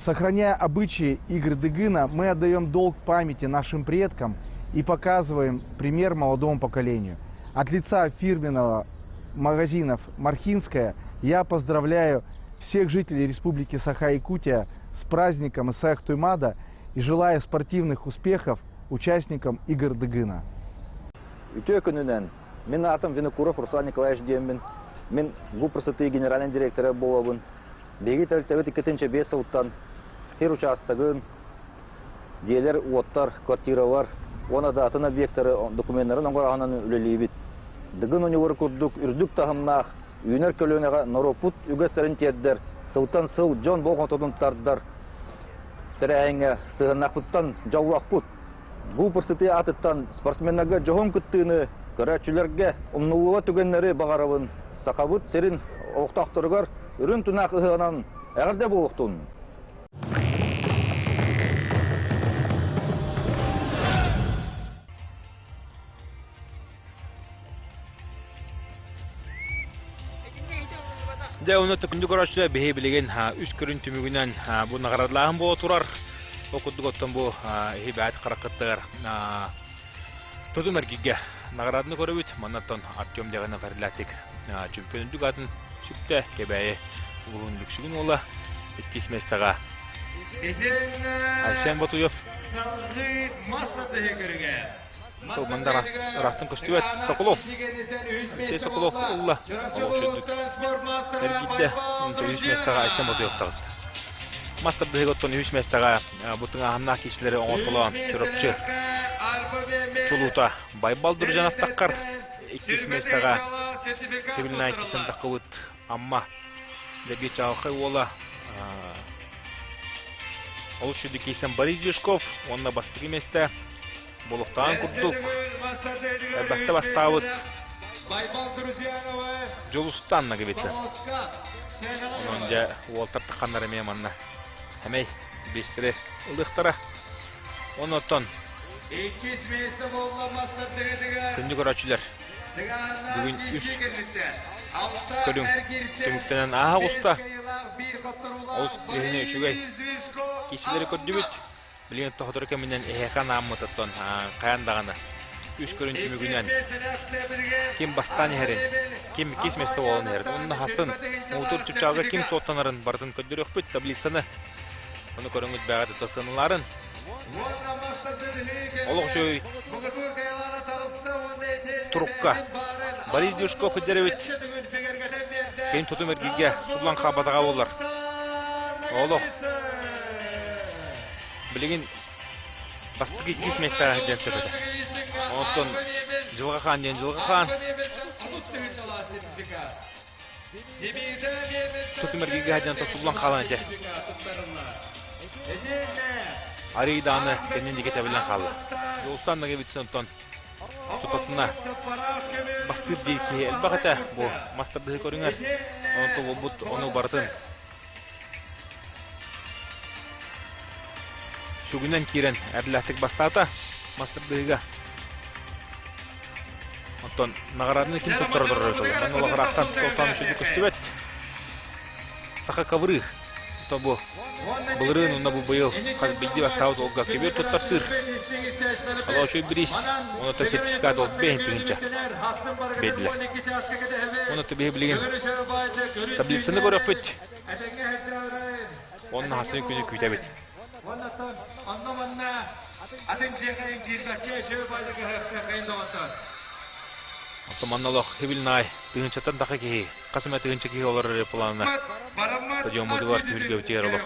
S29: Сохраняя обычаи игры Дыгына, мы отдаем долг памяти нашим предкам и показываем пример молодому поколению. От лица фирменного магазинов «Мархинская» я поздравляю всех жителей Республики Саха-Якутия с праздником Исаах Туймада и желаю спортивных успехов участникам игр Дыгына.
S3: Үтүө күнүнэн! Мин аатым Винокуров Руслан Николаевич диэммин. Мин ГУП Красоты генеральный директора буолабын. Биһиги тэрилтэбит иккитинчэ биэс сылтан сир учаастагын, дьиэлэр, уоттар, квартиралар уонна да атын объектары докуменнарын оҥорооһунан үлэлиибит. Дыгын уньугур курдук үрдүк таһымнаах үүнэр көлүөнэҕэ норуоппут үгэстэрин тиэрдэр, сылтан сыл дьон болҕомтотун тардар тэрээһиҥҥэ сыһыаннаахпыттан дьоллоохпут. Бу сытыы аатыттан спортсменнарга дьоһун кыттыыны, көрөөччүлэргэ умнуллубат түгэннэри баҕарабын. Сахабыт сирин олохтоохторугар үрүҥ тунаах ыһыаҕынан эҕэрдэ буолуохтун!
S8: Дьэ, уну төкүндү көрөөччүлэр биһи билигин үс көрүн түмүгүнэн бу наҕараадалааһын буола турар. Ол курдук оттон бу иһи бэйэт хараххыттыгар тутум эргийгэ наҕарааданы көрөбүт. Маннаттан Артем Дяганов эрэллээхтик чемпион үрдүк аатын сүктэ. Кэбээйи улуһун Лүксүгүн уола иккис миэстэҕэ Айсен Ботуев Ол мандара ыраахтан көстүбэт Соколов. Алексей Соколов ылла. Олох сүрдүк. Эргийдэ. Үһүс миэстэҕэ Айсен Ботуев таҕыста. Мастер быһыгы оттон үһүс миэстэҕэ бу тыҥааһыннаах киисилэри оҥортолоон Чурапчы чулуута Байбал Дружанов таххар. Иккис миэстэҕэ Кибилнай кисэн таххыбыт Амма Дэгиэ чаҕылхай уола олус сүдү киирсэн Борис Дюшков уонна бастакы миэстэ Болуктаан курдук элбэхтэ бастаабыт Дьулустан Наговицын. Онон дьэ уолтар тахханнар эмиэ манна эмэй биэстэри ылыахтара. Оннуттан күндү көрөөччүлэр Бүгүн үс көрүҥ түмүктэнэн ааһа оҕуста. Олус иһинэ үчүгэй. Киисилэри көрдүбүт. Билигин тоһотору кэминэн эһиэхэ анааммытыттан хайаан даҕаны үс көрүн түмүгүнэн ким бастаан иһэрин, ким иккис миэстэ буолан иһэрин, уонна хасын муҥутуур чыпчаалга ким суоттанарын барытын көрдөрүөхпүт таблицаны. Ону көрөҥҥүт бэҕэ да сыаналаарын. Олох үчүгэй турукка Борис Дюшков Федорович кини тутум эргийгэ суллан хаалбатаҕа буоллар. Олох билигин бастакы иккис миэстэҕэ сылдьан сөп этэ. Онтон Дьылҕа Хаан диэн Дьылҕа Хаан Тутум эргийгэ сылдьан тосуллан хаалан этэ. Арый даҕаны кэннин диэки тэбиллэн хаалла. Дьулустан Наговицын онтон тутатына бастыыр диир киһи элбэх этэ бу мас тардыһыы көрүҥэр. Онтон буолбут ону барытын сүгүнэн киирэн эрлээхтик бастаата мас тардыһыыга. Оттон наҕарааданы ким туттара турар эбит Манна улахараахтан толтоон үчүгэй көстүбэт. Саха кабырыыр. То бу былырыын уонна бу быйыл хас биирдии бастаабыт уолга көбүөр туттартыыр. Алоо үчүгэй бириис, онуота сертификат ол бэйэн тыһыынча биэрдилэр. Онуота биһи билигин таблицаны көрүөхпүт. Онно хасын күнү күүтэбит. Оттон манна олох хибилнаай тыһыынчаттан таха киһи, хас эмэ тыһыынча киһи олорор планына стадиоммутугар түһүлгэбитигэр олох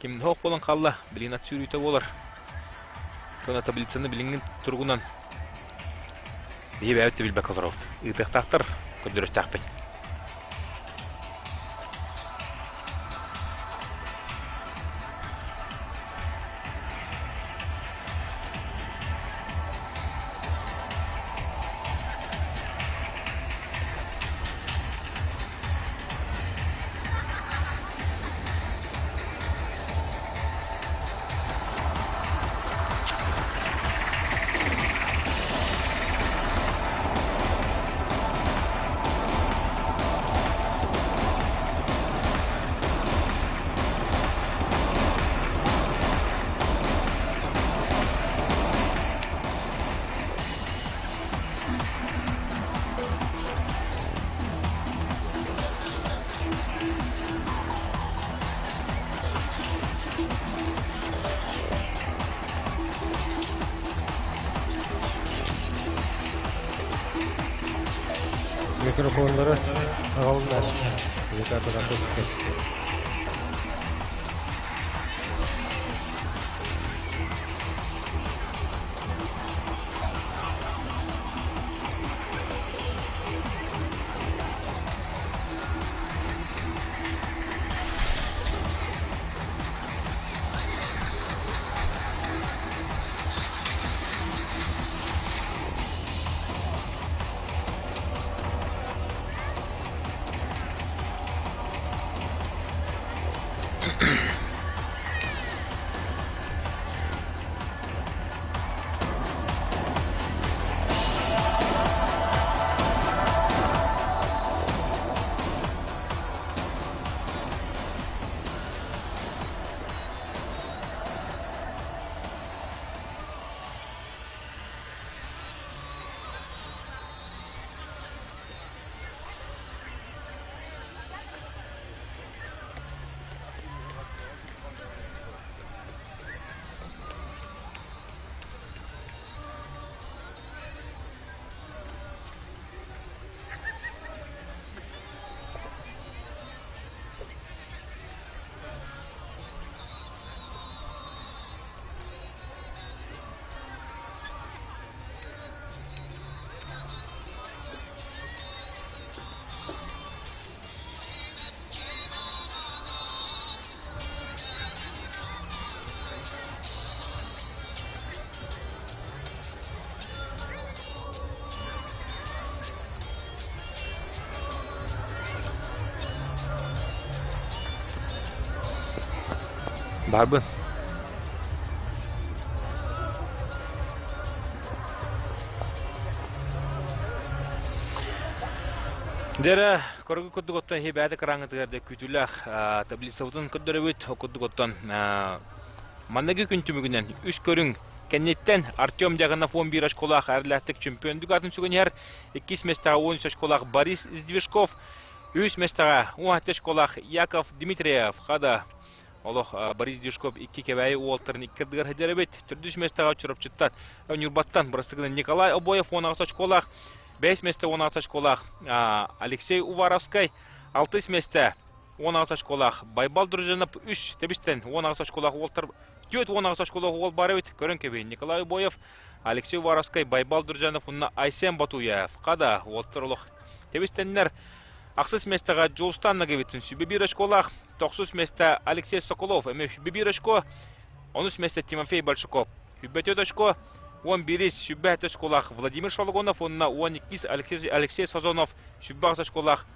S8: ким да буолан хаалла, билигин ат сүүрүүтэ буолар. Тона таблицаны билиҥҥин туругунан биһи бэйэбит да билбэккэ олоробут. Ыытыахтаахтар, көрдөрүөхтээхпит.
S5: Микрофоннары аҕалыннар. Барбын. Дьэрэ, көргү курдук оттон иһи бэйэтэ кыраҥытыгар да күүтүүлээх таблицабытын көрдөрөбүт. Ол курдук оттон манныгы күн түмүгүнэн үс көрүҥ кэнниттэн Артем Дьаганов 11 очколаах эрлээхтик чемпиондук атын сүгэн иһэр. Иккис миэстэҕэ 13 очколаах Борис Сдвижков, үс миэстэҕэ 17 очколаах Яков Дмитриев, хада Олох Борис Дюшков икки Кэбээйи уолтарын икки ардыгар сылдьар эбит. Төрдүс миэстэҕэ Чурапчыттан, Ньурбаттан бырастыгынан Николай Обоев 16 очколаах, бэс миэстэ 16 очколаах Алексей Уваровскай, алтыс миэстэ 16 очколаах Байбал Дружинов үс тэбистэн 16 очколаах уолтар 4 16 очколаах уол бар эбит. Көрөн кэбиһин Николай Обоев, Алексей Уваровскай, Байбал Дружинов уонна Айсен Батуев. Хада уолтар олох тэбистэннэр Ахсыс миэстэҕэ Дьулустан Ноговицын сүбэ биир очколаах, тохсус миэстэ Алексей Соколов эмиэ сүбэ биир очко, онус миэстэ Тимофей Большаков сүбэ түөрт очко, уон биирис сүбэ сэттэ очколаах Владимир Шологонов уонна уон иккис Алексей Созонов сүбэ аҕыс очколаах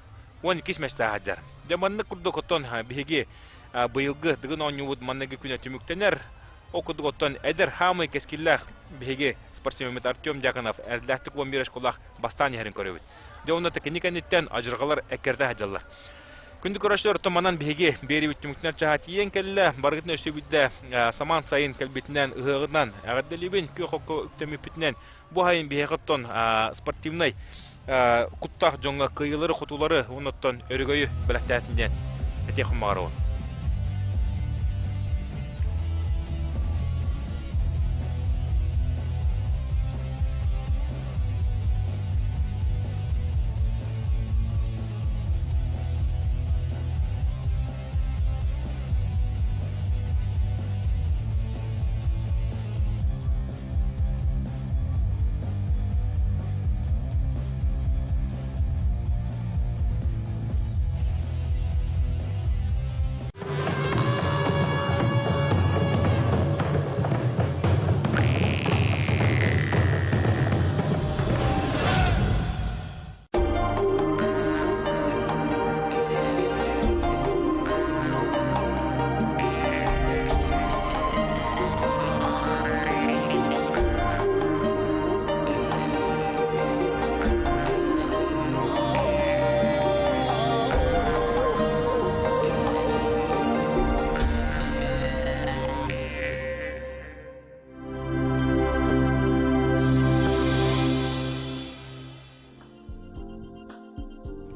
S5: уон иккис миэстэҕэ сылдьар. Дьэ маннык курдук оттон биһиги быйылгы Дыгын оонньуубут манныгы күнэ түмүктэнэр. Ол курдук оттон эдэр хаамый кэскиллээх биһиги спортсмеммит Артем Дьяконов эрдээхтик уон биир очколаах бастаан иһэрин көрөбүт. Дьэ уонна кини кэнниттэн адьырҕалар эккирэтэ сылдьаллар. Күндү көрөөччүлэр, оттон манан биһиги биэриибит түмүктэнэр чааһа тиийэн кэллэ. Барыгытын өссө биирдэ самаан сайын кэлбитинэн, ыһыаҕынан эҕэрдэлиибин, күөх окко үктэммиппитинэн. Бу сайын биһиэхэ оттон спортивнай куттаах дьоҥҥо кыайыылары-хотуулары уонна оттон өрөгөйү бэлэхтээтин диэн этиэхпин баҕарабын.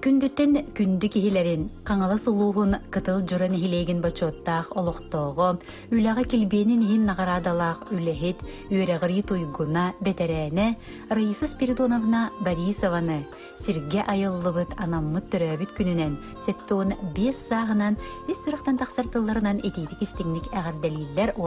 S11: Күндүттэн күндү киһилэрин Хаҥалас улууһун Кытыл Дьура нэһилиэгин бочуоттаах олохтооҕо, үлэҕэ килбиэнин иһин наҕараадалаах үлэһит, үөрэҕирии туйгуна, бэтэрээнэ Раиса Спиридоновна Борисованы сиргэ айыллыбыт анаммыт төрөөбүт күнүнэн 75 сааһынан ис сүрэхтэн тахсар тылларынан итиитик истиҥник эҕэрдэлииллэр.